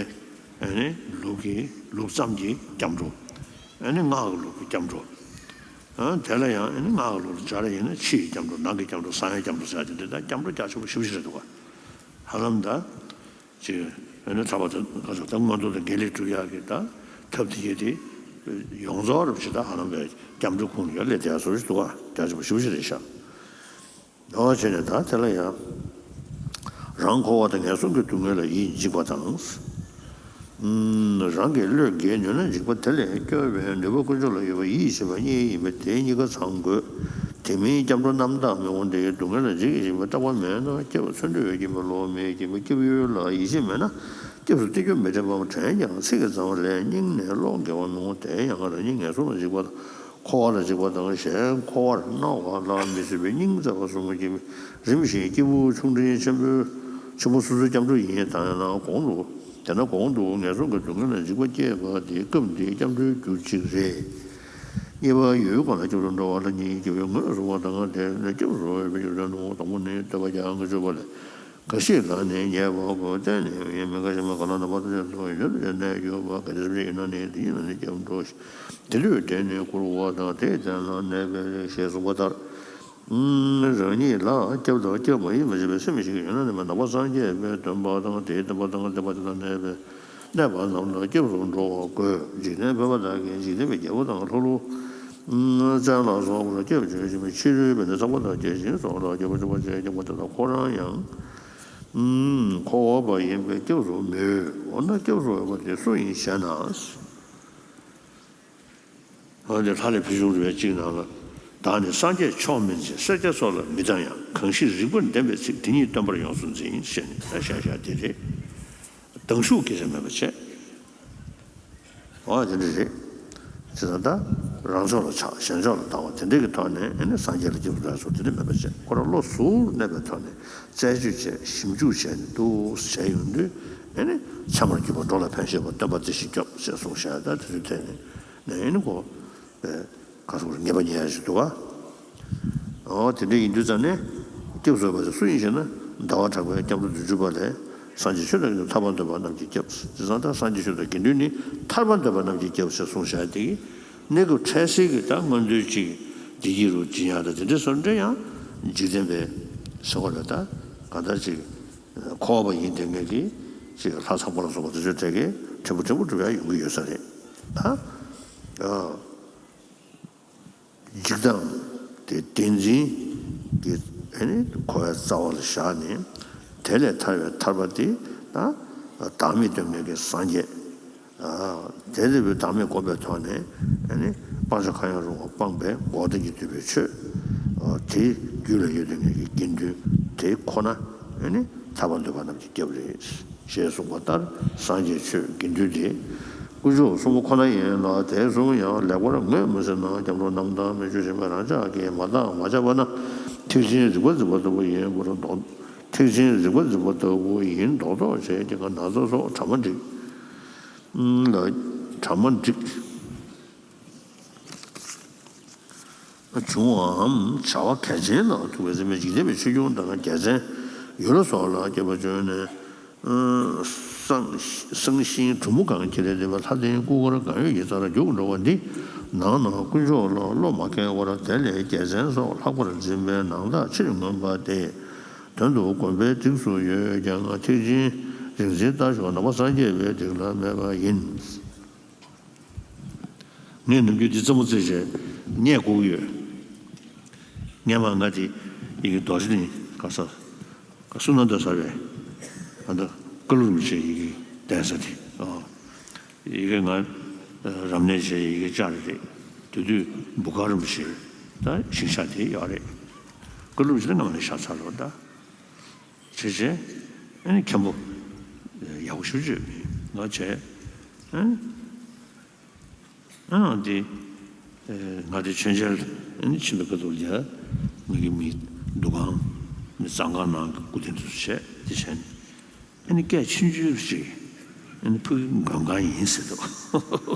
ཨ་ནི་ལུགས་ཀྱི་ལུགས་ཙམ་གྱི་སྐྱབས་འགྲོ། ཨ་ནི་སྔགས་ཀྱི་ལུགས་ཀྱི་སྐྱབས་འགྲོ། ཨ་དེ་ལ་ཡང་ཨ་ནི་སྔགས་ཀྱི་ལུགས་ལ་སྦྱར་ཡིན་ན་ཕྱི་ཡི་སྐྱབས་འགྲོ་ནང་གི་སྐྱབས་འགྲོ་གསང་བའི་སྐྱབས་འགྲོ་ཟེར་ཡ་དེ་འདྲ་ད་སྐྱབས་འགྲོ་རྒྱ་ཆེན་པོ་ཞེ་པོ་ཞིག་རེད་འདུག་ག། ཧ་ལམ་ད། ཅིག་ཨ་ནི་ཐར་པ་དང་ག་ཚོད་ད་མངོན་མཐོ་དང་དགེ་ལེགས་སྒྲུབ་ཡག་གི་ད་ཐབས་དེ་ཡི་དེ་ཡོངས་རྫོགས་རབ་ཅིག་ད་ཧ་ལམ་པའི་སྐྱབས་འགྲོ་ཁུངས་ལ་ཡར་སླེབས་བསྡད་ཡག་བཟོ་ཞིག་འདུག་ག། རྒྱ་ཆེན་པོ་ཞེ་པོ་ཞིག་རེད་ཤག། འོ་བྱས་ནས་ད་དེ་ལ་ཡང་། རང་འཁོར་བ་དང་ངན་སོང་གི་སྡུག་བསྔལ་ལ་ཡིད་འཇིགས་པ་དང་། ཨུམ། རང་གི་བློས་འགེལ་ནུས་ན་འཇིགས་པ་དེ་ལས་སྐྱོབ་པའི་ནུས་པ་དཀོན་མཆོག་ལ་ཡོད་པར་ཡིད་ཆེས་པ་གཉིས་ཡིན་པས་དེ་གཉིས་ཀ་ཚང་དགོས། དེ་མིན་སྐྱབས་འགྲོ་རྣམ་དག་མི་འོང་སྟེ་སྡུག་བསྔལ་ལ་འཇིགས་ཤིང་བརྟག་པ་མེད་ན་སྐྱབས་མཚོན་འདོད་སྐྱེས་བུ་བློ་མེད་སྐྱེས་བུ་སྐྱབས་ཡུལ་ལ་ཡིད་ཆེས་མེད་ན་སྐྱབས་སུ་བསྟེན་རྒྱུ་མི་དྲན་པ་དྲན་ཀྱང་ཚིག་གི་རྩ་བ་ལས་སྙིང་ནས་བློ་འགེལ་བ་མི་འོང་། དེ་ཡང་རང་ཉིད་ངན་སོང་ལ་འཇིགས་པ་དང་། འཁོར་བ་ལ་འཇིགས་པ་དང་གཞན་འཁོར་བར་སྣང་བ་ལ་མི་བཟོད་པའི་སྙིང་བརྩེ་བ་གསུམ་པོ་སྐྱེས་པས་རིམ་བཞིན་སྐྱེས་བུ་ཆུང་འབྲིང་ཆེན་པོའི་ཆེན་པོ་སོ་སོའི་སྐྱབས་འགྲོ་ཡིན། ད་ཡང་ན་གོང་དུ་དེ་ན་གོང་དུ་ངན་སོང་གི་སྡུག་བསྔལ་ལ་འཇིགས་པ་སྐྱེས་པ་དེ་སྐབས་འདིའི་སྐྱབས་འགྲོའི་རྒྱུ་གཅིག་རེད། གཉིས་པ་ཡུལ་གང་ལ་སྐྱབས་སུ་འགྲོ་བ་ལ་གཉིས། སྐྱེ་བོའི་ངོས་བཟུང་བ་དང་དེ་ལ་སྐྱབས་སུ་འགྲོ་བའི་རྒྱུ་མཚན་ནོ། དང་པོ་ནི་བསྟོད་པ་རྒྱ་ཆེན་པོས་བརྗོད་པ་ལས། འགའ་ཞིག་ལ་ནི་ཉེས་པ་དགོས་བསྟན་ནས་ཡོད་མིན། འགའ་ཞིག་མ་གང་ལ་ནང་པ་ཐམས་ཅད་དུ་ཡོད་དུ་ཡོད་གནས་ཡོད་པ་གལ་ཏེ་སེམས་ཅན་ཡོད་ན་ནི་དེ་ཉིད་ལ་ནི་སྐྱབས་འགྲོ་ཞིང་དེ་དུས་དེ་ནི་བཀུར་བ་དང་དེའི་རྩ་ལ་གནས་པའི་ཞེས་གསུངས་པ་ལྟར། རང་ཉིད་ལ་སྐྱབས་དང་སྐྱབས་མ་ཡིན་པར་བྱེད་པའི་སེམས་ཤིག་ཡོད་ན་ནི་མ་ནང་པ་སངས་རྒྱས་པའི་སྟོན་པ་དང་དེའི་བསྟན་པ་དང་བསྟན་པ་དེ་ལ་གནས་པའི་གནས་པ་རྣམས་ལ་སྐྱབས་སུ་འགྲོ་བ་དགོས། འཇིག་རྟེན་ཕལ་པ་དག་གིས་འཇིག་རྟེན་པའི་རྒྱལ་པོ་དང་ལྷ་ཀླུ། བཙན་ལ་སོགས་པར་སྐྱབས་བཅོལ་བཞིན་པའི་ཕྱི་རོལ་པའི་ནི་ཚངས་པ་དང་བརྒྱ་བྱིན་སོགས་ལ་སྐྱབས་པ་སྐྱོབ་པ་བྱེད་ཀྱང་པ་དེ་དག་ཁོ་རང་ཡང་འཁོར་བ་པ་ཡིན་པས་སྐྱབས་སུ་མི་འོས། འོ་ན་སྐྱབས་སུ་འོས་པ་དེ་སུ་ཡིན་ཞེ་ན། འོ་དེ་ལྷ་ལས་ཕུལ་བྱུང་རུ་བའི་གཅིག་ནང་ལ། བདག་ནི་སངས་རྒྱས་མཆོག་མིན་ཕྱིར། སེར་སྐྱ་སོགས་ལ་མི་སྡང་ཡང་། གང་ཞིག་རིགས་པར་ལྡན་པའི་ཚིག་དེ་ཉིད་སྟོན་པར་ཡོངས་སུ་འཛིན། ཞེས་ནས་ད་བཤད་བཞག་དེ་རེད། སྡང་ཞུགས་ཀྱི་རེ་མེད་པ་བྱས། འོ་དེ་འདྲ་རེད། བྱས་ཙང་ད་རང་ཕྱོགས་ལ་ཆགས་གཞན་ཕྱོགས་ལ་སྡང་བ་དེ་འདྲ་གི་ཐོག་ནས་ཨེ་ནི་སངས་རྒྱས་ལ་སྐྱབས་སུ་འགྲོ་ཡ་སོགས་དེ་འདྲ་མེད་པ་བྱས། ཁོ་རང་བློ་གཟུར་གནས་པའི་ཐོག་ནས་རྩད་གཅོད་བྱས་ཞིབ་འཇུག་བྱས་ནས་འདུག་བྱས་ཡོང་དུས་ཨེ་ནི་ཚད་མར་གྱུར་པ་འགྲོ་ལ་ཕན་བཞེད་པ་སྟོན་པ་དེ་བཞིན་སྐྱོབས་ཞེས་གསུངས་བཞག་ད་དེ་ཚོའི་ཐད་ནས་ནས་ཨེ་ནི་ཁོ་པའི་ག་སོགས་ངེས་པ་ཉེ་ཡ་ཞིག་འདུག་ག། འོ་དེ་འདྲ་ཡིན་དུས་ཙང་ནས་ སྐྱབས་སུ་འོས་པ་དེ་སུ་ཡིན་ཞེ་ན། ཟླ་བ་གྲགས་པའི་སྐྱབས་འགྲོ་བདུན་ཅུ་པ་ལས། སངས་རྒྱས་ཆོས་དང་དགེ་འདུན་ཐར་པར་འདོད་པ་རྣམས་ཀྱི་སྐྱབས། དེ་ཙང་ད་སངས་རྒྱས་ཆོས་དང་དགེ་འདུན་ནི་ཐར་པར་འདོད་པ་རྣམས་ཀྱི་སྐྱབས་ཞེས་གསུངས་བཞག་དེ་གི་གནས་སྐབས་འཕྲལ་སེལ་གྱི་ད་མངོན་མཐོའི་ཅིག་བདེ་སྐྱིད་རུ་བྱིན་ཡག་དང་དེ་འདྲའི་བཟོ་འདྲ་ཡང་འཇིག་རྟེན་པའི་ཟེར་བ་ལ་ད་ག་ད་ཅིག་འཁོར་བ་པ་ཡིན་དེ་ངེད་ཀྱིས་ཅིག་ལྷ་ཚངས་པ་ལ་སོགས་པ་དེ་ཚོའི་གྲས་ཀྱིས་ཕྲན་བུ་ཕྲན་བུ་སྒྲུབ་ཡག་ཡོང་གི་ཡོད་ས་རེད་ད། འཇིག་དང་། དེ་བདེན་འཛིན་གྱི་ཨ་ནི་འཁོར་བའི་རྩ་བ་ལ་བཞག་ནས། དེ་ལས་ཐར་བའི་ཐར་པ་དེ་ད་བདག་མེད་རྟོགས་མཁན་གྱི་སངས་རྒྱས། དེ་ལྟ་བུའི་བདག་མེད་བསྒོམ་པའི་ཐོག་ནས་ཨ་ནི་སྤང་བྱ་གང་ཡང་རུང་བ་སྤངས་པའི་འགོག་བདེན་གྱིས་བསྡུས་པའི་ཆོས། དེ་རྒྱུད་ལ་ཡོད་དེ་ངེད་ཀྱི་དགེ་འདུན་དེ་ཁོ་ན་ཨ་ནི་ཐར་པར་འདོད་པ་རྣམས་ཀྱི་སྐྱབས་རེད། ཞེས་གསུངས་པ་ལྟར་སངས་རྒྱས་ཆོས་དགེ་འདུན་ཏེ། དཀོན་མཆོག་གསུམ་པོ་ཁོ་ན་ཡིན་ལ། དེ་གསུམ་ཡང་ལེགས་པར་ངོས་མི་ཟིན་ན། སྐྱབས་འགྲོ་རྣམ་དག་མི་འབྱུང་ཞིང་། རང་ཅག་གིས་མ་བརྟགས་མ་དཔྱད་པ་ན། ཐེག་ཆེན་རིག་པ་འཛིན་པ་ལྟ་བུ་ཡིན་པར་ལྡོག་ཐེག་ཆེན་རིག་པ་འཛིན་པ་ལྟ་བུ་ཡིན་མདོག་མདོག་བྱས། སྐྱེ་རྒ་ན་འཆི་སོགས་གྲ་མ་འགྲིག་ལ་གྲ་མ་འགྲིག་བྱུང་བའམ་བྱ་བ་གལ་ཆེན་ལ་ཐུག་པའི་སེམས་ཅན་འཇིག་རྟེན་པའི་ཆོས་སྐྱོང་དང་རྒྱལ་མཚན་ཡུལ་ལ་སོགས་ལ་སྐྱབས་པ་བཅོལ་ནས། སང་སང་ཤིང་གྲུ་མོ་གང་ཁྱེར་ཏེ་བ་ལྷ་ལྡན་སྐུ་འཁོར་གང་ཡོད་ཀྱི་རྩར་རྒྱུགས་འགྲོ་བ་འདི་ནང་ན་དཀོན་མཆོག་ལ་བློ་མ་འཁེལ་བར་དེ་ལས་རྒྱལ་མཚན་སོགས་ལྷག་པར་འཛིན་པའི་ནང་རྟགས་ཕྱིར་མངོན་པ་སྟེ། དོན་དུ་བསྒོམ་པའི་རིགས་སུ་ཡོད་ཀྱང་ཐེག་ཆེན་རིག་འཛིན་རྟ་མཆོག་ནང་པ་སངས་རྒྱས་པའི་རིགས་ལ་མེད་པ་ཡིན། ངས་ནམ་རྒྱུན་འདི་རྩེད་མོ་རྩེ་བྱས་རྙེད་དགོས་ཀྱི་ཡོད། སྔན་མ་ང་དེ་ཡི་གེ་རྡོ་རྗེ་གླིང་ག་ས་ག་སུ་ན་ད་ས་རེད། ཨ་ད་ཀ་ལུ་རིན་པོ་ཆེ་ཡི་གེ་གདན་ས་དེ། ཨ་ཡི་གེ་ང་རབ་གནས་བྱས་ཡི་གེ་བཅར་རེད། དེ་དུས་འབུ་དཀར་རིན་པོ་ཆེ་ད་ཞིང་ཆགས་དེ་ཡོད་རེད། ཀ་ལུ་རིན་པོ་ཆེ་ད་སྔ་མ་ནས་ཤ་ཚ་རོགས་ད། བྱས་བྱས། ཨ་ནི་མཁན་པོ་ཡག་པོ་ཞེ་པོ་ཅིག་ཡོད་མི་ང་བྱས། ཨ་ནི་ཨ་ནི་དེ་ང་དེ་མཆོད་མཇལ་ཨ་ནི་ཕྱིན་པའི་སྐབས་དུ་ལ་ཡ་ངེད་ཀྱི་མི་འདུ་ཁང་མི་གཙང་ཁང་ནང་གི་སྐུ་རྟེན་དུ་བྱས་དེ་བྱས་ནས་ཨ་ནི་སྐད་ཆུང་ཆུང་ཅིག་ཨ་ནི་ཕ་གི་མགོན་ཁང་ཡིན་ཟེར་འདུག་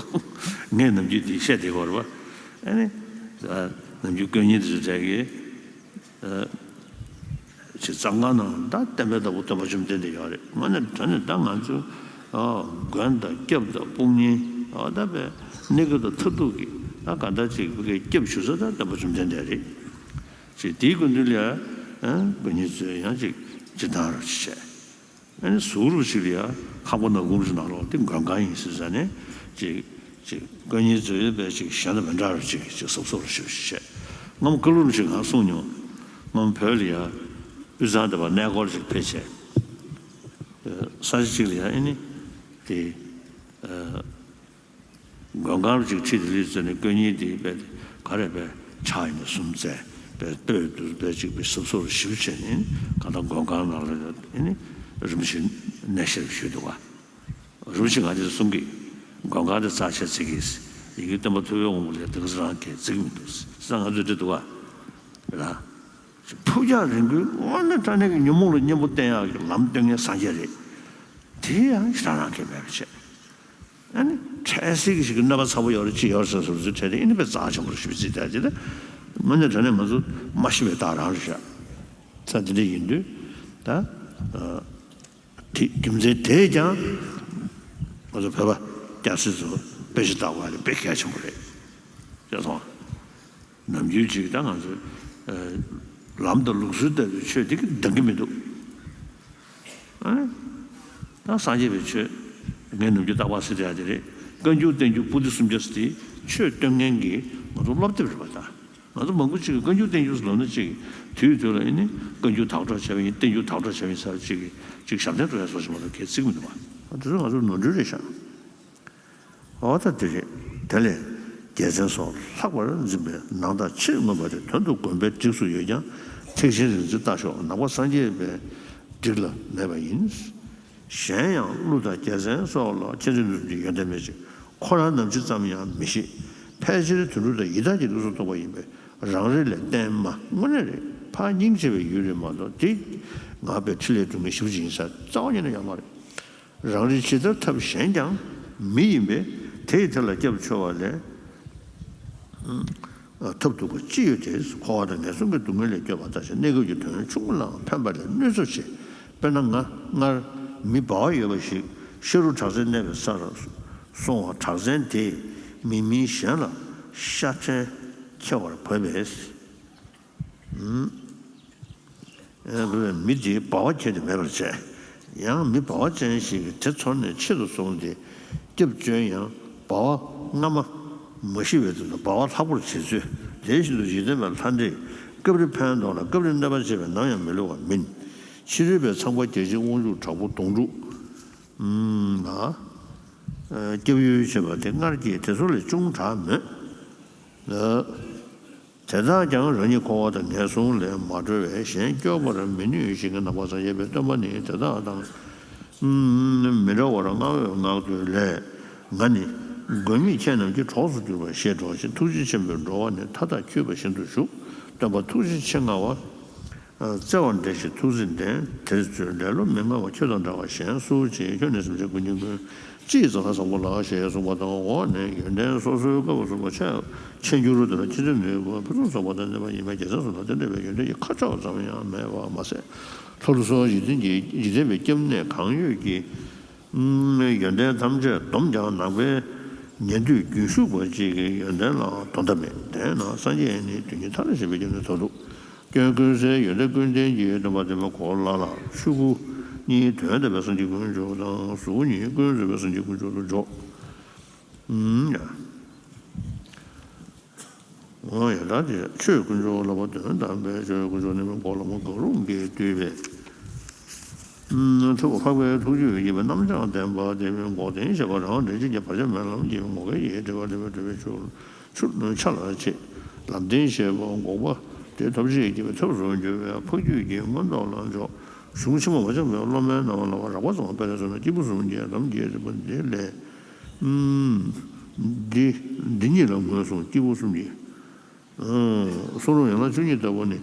ངས་ནམ་རྒྱུན་དེ་བཤད་བསྡད་ཡོད་རེད་པ། ཨ་ནི་ནམ་རྒྱུན་དཀོན་གཉེར་དེ་ཚོ་གྲས་ཀྱིས། ཅིག་གཙང་ཁང་ནང་ད་བསྟན་པའི་བདག་པོ་སྟོན་པ་བཅོམ་ལྡན་འདས་ཡོད་རེད། དངོས་གནས་དྲང་གནས་ད་ང་ཚོ་མགོན་དང་སྐྱབས་དང་དཔུང་གཉེན་ད་པའི་གནས་སྐབས་དང་མཐར་ཐུག་གི་ད་ག་འདྲ་ཅིག་ཕ་གིའི་སྐྱབས་ཞུ་ས་ད་སྟོན་པ་བཅོམ་ལྡན་འདས་རེད། ཅིག་དེའི་སྐུ་མདུན་ལ་ཡང་དགོན་གཉེར་ཚོས་ཡང་ཅིག་སྤྱིར་བཏང་རུ་ཅིག་བྱས། ཨ་ནི་ཟུར་རུ་ཅིག་ལ་ཡང་ལྷག་པ་ནག་ཁུང་ཅིག་ནང་ལོགས་དེ་མགོན་ཁང་ཡིན་ཟེར་ཟ་ནས་ཅིག་ཅིག་དཀོན་གཉེར་ཚོས་པའི་ཅིག་གཞན་དང་མི་འདྲ་བར་ཅིག་ཅིག་གཟབ་གཟབ་རུ་ཞིག་བྱས། སྔོན་མ་ཀ་ལུ་རིན་པོ་ཆེས་ང་གསུངས་མྱོང་། སྔོན་མ་བོད་ལ་ཡང་དབུས་གཙང་དེ་བར་གནས་སྐོར་ཅིག་ཕེབས་བྱས། ས་ཆ་ཅིག་ལ་ཡང་ཨ་ནི་དེ་མགོན་ཁང་ཅིག་ཁྲིད་དེ་སླེབས་ཚེ་ནས་དཀོན་གཉེར་དེ་པས་ག་རེ་པས་ཕྱག་ཡིན་ན་གསུམ་མཛད་པས་སྟོད་དུ་པས་ཅིག་པས་གཟབ་གཟབ་རུ་ཞིབ་བྱས་ནས་གང་ལྟར་མགོན་ཁང་ནང་ལ་ཨ་ནི་རིན་པོ་ཆེ་གནས་བཤད་ཞུས་འདུག་བ། རིན་པོ་ཆེ་ང་ཚོས་གསུང་གི་མགོན་ཁང་དེ་རྩ་ཆེ་བརྩི་གི་ཡི་གེ་སྟོན་པ་ཐུབ་པའི་དབང་པོ་ལས་དེ་ག་ཚོ་རང་གིས་བརྩི་གི་མི་འདུག་ས་ང་ཚོས་འདྲི་འདུག་བ། ར། ཕུགས་རྒྱང་རིང་པོའི་དངོས་གནས་དྲང་གནས་ཀྱི་ཉོན་མོངས་ལ་གཉེན་པོ་བསྟེན་ཡག་གི་ལམ་སྟོན་མཁན་སངས་རྒྱས་རེད། དེ་ཡང་ཞེ་དྲག་རང་གིས་མེད་པ་བྱས། ཨ་ནི་འཕྲལ་སེལ་གྱི་ཞིག་གི་གནོད་པ་ཚ་པོ་ཡོད་རེད་ཅི་ཡོད་རེད་ཟེར་བཟོ་འདྲ་དེ་ཨ་ནི་དཔེ་རྩ་ཆེན་པོ་རེད་ཞུ་རྩིས་བྱས་དེ་ལ་དངོས་གནས་དྲང་གནས་ང་ཚོ་མ་ཤེས་པའི་རྟགས་རང་རེད་ཤག་ས་འདི་འདྲ་ཡིན་དུས་ད། དེ་རྒྱུ་མཚན་དེས་ཀྱང་ང་ཚོ་བོད་པ་སྐྱ་སེར་ཚོ་དཔེ་ཆ་ལྟ་བ་ལ་དཔེ་གལ་ཆེན་པོ་རེད་ཤག་སོང་། ནམ་རྒྱུན་ཅིག་ད་ང་ཚོས་ལམ་དང་ལུགས་སྲོལ་ལྟ་བུའི་ཆོས་དེ་གི་འདང་གི་མི་འདུག་ཨ་ནི་ད་སངས་རྒྱས་པའི་ཆོས་ངས་ནམ་རྒྱུན་རྟག་པར་ཟེར་བསྡད་ཡ་དེ་རེད། བཀའ་འགྱུར་བསྟན་འགྱུར་པོ་ཏི་སུམ་བརྒྱ་ཟེར་དེ་ཆོས་སྟོན་མཁན་གྱི་ང་ཚོ་སློབ་དེབ་རེད་པ་ད། ང་ཚོ་མང་པོ་ཅིག་གིས་བཀའ་འགྱུར་བསྟན་འགྱུར་ཟེར་ལབ་ན་ཅིག་དུས་དུས་ལ་ཨ་ནི་བཀའ་འགྱུར་དག་སྒྲ་བྱས་པ་ཡིན་བསྟན་འགྱུར་དག་སྒྲ་བྱས་པ་ཡིན་ཟེར་ཅིག་གིས་ཅིག་ཞབས་བརྟན་སྤྲོད་ཡ་བཟོ་ཞིག་མ་གཏོགས་གལ་བརྩི་གི་མི་འདུག་བ། དེ་ཚོ་ང་ཚོ་ནོར་འཁྲུལ་རེད་ཤག་འོ་ད་དེ་རེད། དེ་ལས་རྒྱལ་མཚན་སོགས་ལྷག་པར་འཛིན་པའི་ནང་རྟགས་ཕྱིར་མངོན་པ་དེ་དོན་དུ་བསྒོམ་པའི་སྒྲིགས་སུ་ཡོད་ཀྱང་ཐེག་ཆེན་རིག་འཛིན་རྟ་མཆོག་ནང་པ་སངས་རྒྱས་པའི་སྒྲིགས་ལ་མེད་པ་ཡིན། གཞན་ཡང་ཀླུ་དང་རྒྱལ་མཚན་སོགས་ལ་མཁྱེན་བརྩེ་ནུས་གསུམ་གྱི་ཡོན་ཏན་མེད་ཅིང་ཁོ་རང་ནམ་འཆི་ཙམ་ཡང་མི་ཤེས། ཕལ་ཆེར་དོན་གྲུབ་དང་ཡི་དྭགས་ཀྱི་ལུགས་སུ་གཏོགས་པ་ཡིན་པས་རང་རེ་ལས་བརྟན་མ་དངོས་གནས་རེད། ཕར་སྙིང་རྗེ་བའི་ཡུལ་རེད་མ་གཏོགས་དེ་ངག་པའི་ཕྲིན་ལས་སྒྲུབ་མཁན་ཞེ་པོ་ཅིག་ཡིན་ས་རྩ་བ་ཉིད་ནས་ཡོད་མ་རེད། རང་རེ་ཇི་ལྟར་ཐབས་གཞན་ཀྱང་མི་ཡིན་པས་དེ་ཡི་དེ་ལ་སྐྱབས་འཚོལ་བ་ལས། ཐབས་སྡུག་པ་ཅི་ཡོད་དེ། འཁོར་བ་དང་ངན་སོང་གི་སྡུག་བསྔལ་ལས་སྐྱོབ་པ་ལྟ་ཞིང་། གནས་སྐབས་ཀྱི་དོན་ཆུང་ངུ་ལའང་ཕན་པ་ལས་གནོད་ཚབས་ཆེ། དཔེར་ན་ང་སྔར་མི་སྦ་བ་ཡོད་པ་ཞིག་ཤ་རུ་དྲག་རྩལ་གནས་པའི་སར་སོང་བ། དྲག་རྩལ་དེས་མི་མིན་གཞན་ལ་ཤ་ཕྲན་ཁྱེར་བར་བབས་པས། མི་དེ་སྦ་བ་ཁྱེར་ཏེ་མེད་པར་བྱས། ཡང་མི་སྦ་བ་ཅན་ཞིག་གིས་དེ་ཚོར་ནས་ཆེད་དུ་སོང་སྟེ་སྐྱབས་བཅོལ་ཡང་། སྦ་བ་སྔ་མ་མ་ཤི་བའི་དུས་སུ་སྦ་བ་ལྷག་པར་བྱེད་ཚུལ། དེ་བཞིན་དུ་འཇིག་རྟེན་པའི་ལྷ་འདྲེས་སྐབས་རེ་ཕན་འདོགས་ལ། སྐབས་རེ་གནོད་པ་བྱེད་པས་ནམ་ཡང་མི་བསླུ་བ་མིན། ཕྱི་རོལ་པའི་ཚངས་པ་བརྒྱ་བྱིན་དབང་ཕྱུག་དྲག་པོ་དོང་སྤྲུགས་ལ། སྐྱབས་ཡུལ་བྱེད་པ་དེ་སྔར་གྱི་དེ་ཚོ་ལས་ཅུང་དྲག་མོད། དེ་དག་ཀྱང་རང་ཉིད་འཁོར་བ་དང་ངན་སོང་ལས་མ་གྲོལ་བས་གཞན་སྐྱོབ་པར་མི་ནུས་ཤིང་། ནང་པ་སངས་རྒྱས་པའི་སྟོན་པ་ནི་དེ་དག་དང་མི་འདྲ་བར་བསྔགས་འོས་བསྔགས་བསྟོད་ལས། ང་ནི་མགོན་མེད་ཁྱེད་རྣམས་ཀྱི་གྲོགས་སུ་གྱུར་པ་ཞེས་སྒྲོག་ཅིང་། ཐུགས་རྗེ་ཆེན་པོས་འགྲོ་བ་ནི་མཐའ་དག་འཁྱུད་པ་བཞིན་དུ་བཞུགས། སྟོན་པ་ཐུགས་རྗེ་ཆེ་མངའ་བ། བརྩེ་བ་འདྲེན་ཞིང་ཐུགས་བརྩེ་ལྡན། དེར་བརྩོན་ལེ་ལོ་མི་མངའ་བ། ཁྱོད་དང་འདྲ་བ་གཞན་སུ་མཆིས། ཁྱོད་ནི་སེམས་ཅན་ཀུན་གྱི་མགོན། ཅི་ཡི་རྩ་བ་བཟང་པོ་ལགས། ཞེས་གསུངས་པ་དང་། འོག་ནས་ཡོན་ཏན་སོ་སོའི་བཀའ་བབས་གསུངས་པ་ཆ་འཆད་འགྱུར་དེ་ལ་ཁྱེད་ཚོས་མོས་གུས་ཕུན་སུམ་ཚོགས་པ་དང་ལྡན་པ་ཡིན་པས། རྒྱལ་མཚན་སོགས་ལ་དེ་འདྲ་བའི་ཡོན་ཏན་གྱི་ཁ་ཕྱོགས་ཙམ་ཡང་མེད་པ་མ་ཟད། ལྷ་ཀླུ་སོགས་འཇིག་རྟེན་གྱི་འཇིག་རྟེན་པའི་སྐྱབས་གནས་གང་ཡོད་ཀྱི་ཡོན་ཏན་ཐམས་ཅད་བསྡོམས་ཀྱང་ནང་པའི་ཉན་ཐོས་རྒྱུན་ཞུགས་པ་གཅིག་གི་ཡོན་ཏན་ལའང་དོ་ཟླ་མེད། དེས་ན་སངས་རྒྱས་ནི་དོན་གཉིས་མཐའ་ལ་ཕྱིན་པའི་སྐྱབས་གནས་མཐར་ཐུག། སྐྱོན་ཀུན་ཟད་ཡོན་ཏན་ཀུན་ལྡན་གྱི་སྟོན་པ་དེ་མ་གོ་ལ་ལ། ཤུ་གུ་གཉིས་དོན་དམ་པའི་སངས་རྒྱས་དཀོན་མཆོག་དང་། གཟུགས་གཉིས་ཀུན་རྫོགས་པའི་སངས་རྒྱས་དཀོན་མཆོག་ཏུ་འཇོག། ཡ། འོ་ཡ། ད་དེ་ཆོས་དཀོན་མཆོག་ལ་བ་དོན་དམ་པའི་ཆོས་དཀོན་མཆོག་ནི་མི་འགོག་ལམ་གང་རུང་གིས་བསྡུས་པའི། ཐུབ་པ་འཕགས་པའི་ཐུགས་རྒྱུད་ཡིན་པའི་རྣམ་གྲངས་ལྡན་པ་དེ་མི་འགོག་བདེན་ཞེས་པ་རང་འབྲས་ཆོས་ཀྱི་བར་ཆད་མེད་ལམ་གྱི་ངོ་སྐལ་ཡིན། དྲི་བ་དྲི་བའི་དྲི་བའི་ཆུ་ཆུ་ཆ་ལ་ཆེ། ལམ་བདེན་ཞེས་པ་འགོག་པ་དེ་ཐོབ་བྱེད་ཀྱི་ཐབས་སུ་འགྱུར་བའི་འཕགས་རྒྱུད་ཀྱི་མངོན་རྟོགས་ལ་འཇོག། གཞུང་ཕྱི་མ་མ་འཆམ་པའི་སློབ་མའི་རྣམ་པ་ལ་བ་རགས་པ་ཙམ་པ་སྤེལ་ལས་སོ་ན། སྐྱེས་བུ་གསུམ་གྱི་ལམ་གྱི་རིམ་པ་འདི་ལས། འདི་འདི་ཉིད་ལ་ངོས་བཟུང་། སྐྱེས་བུ་གསུམ་གྱི། གསུང་རབ་ཡན་ལག་བཅུ་གཉིས་ལྟ་བུ་ནི།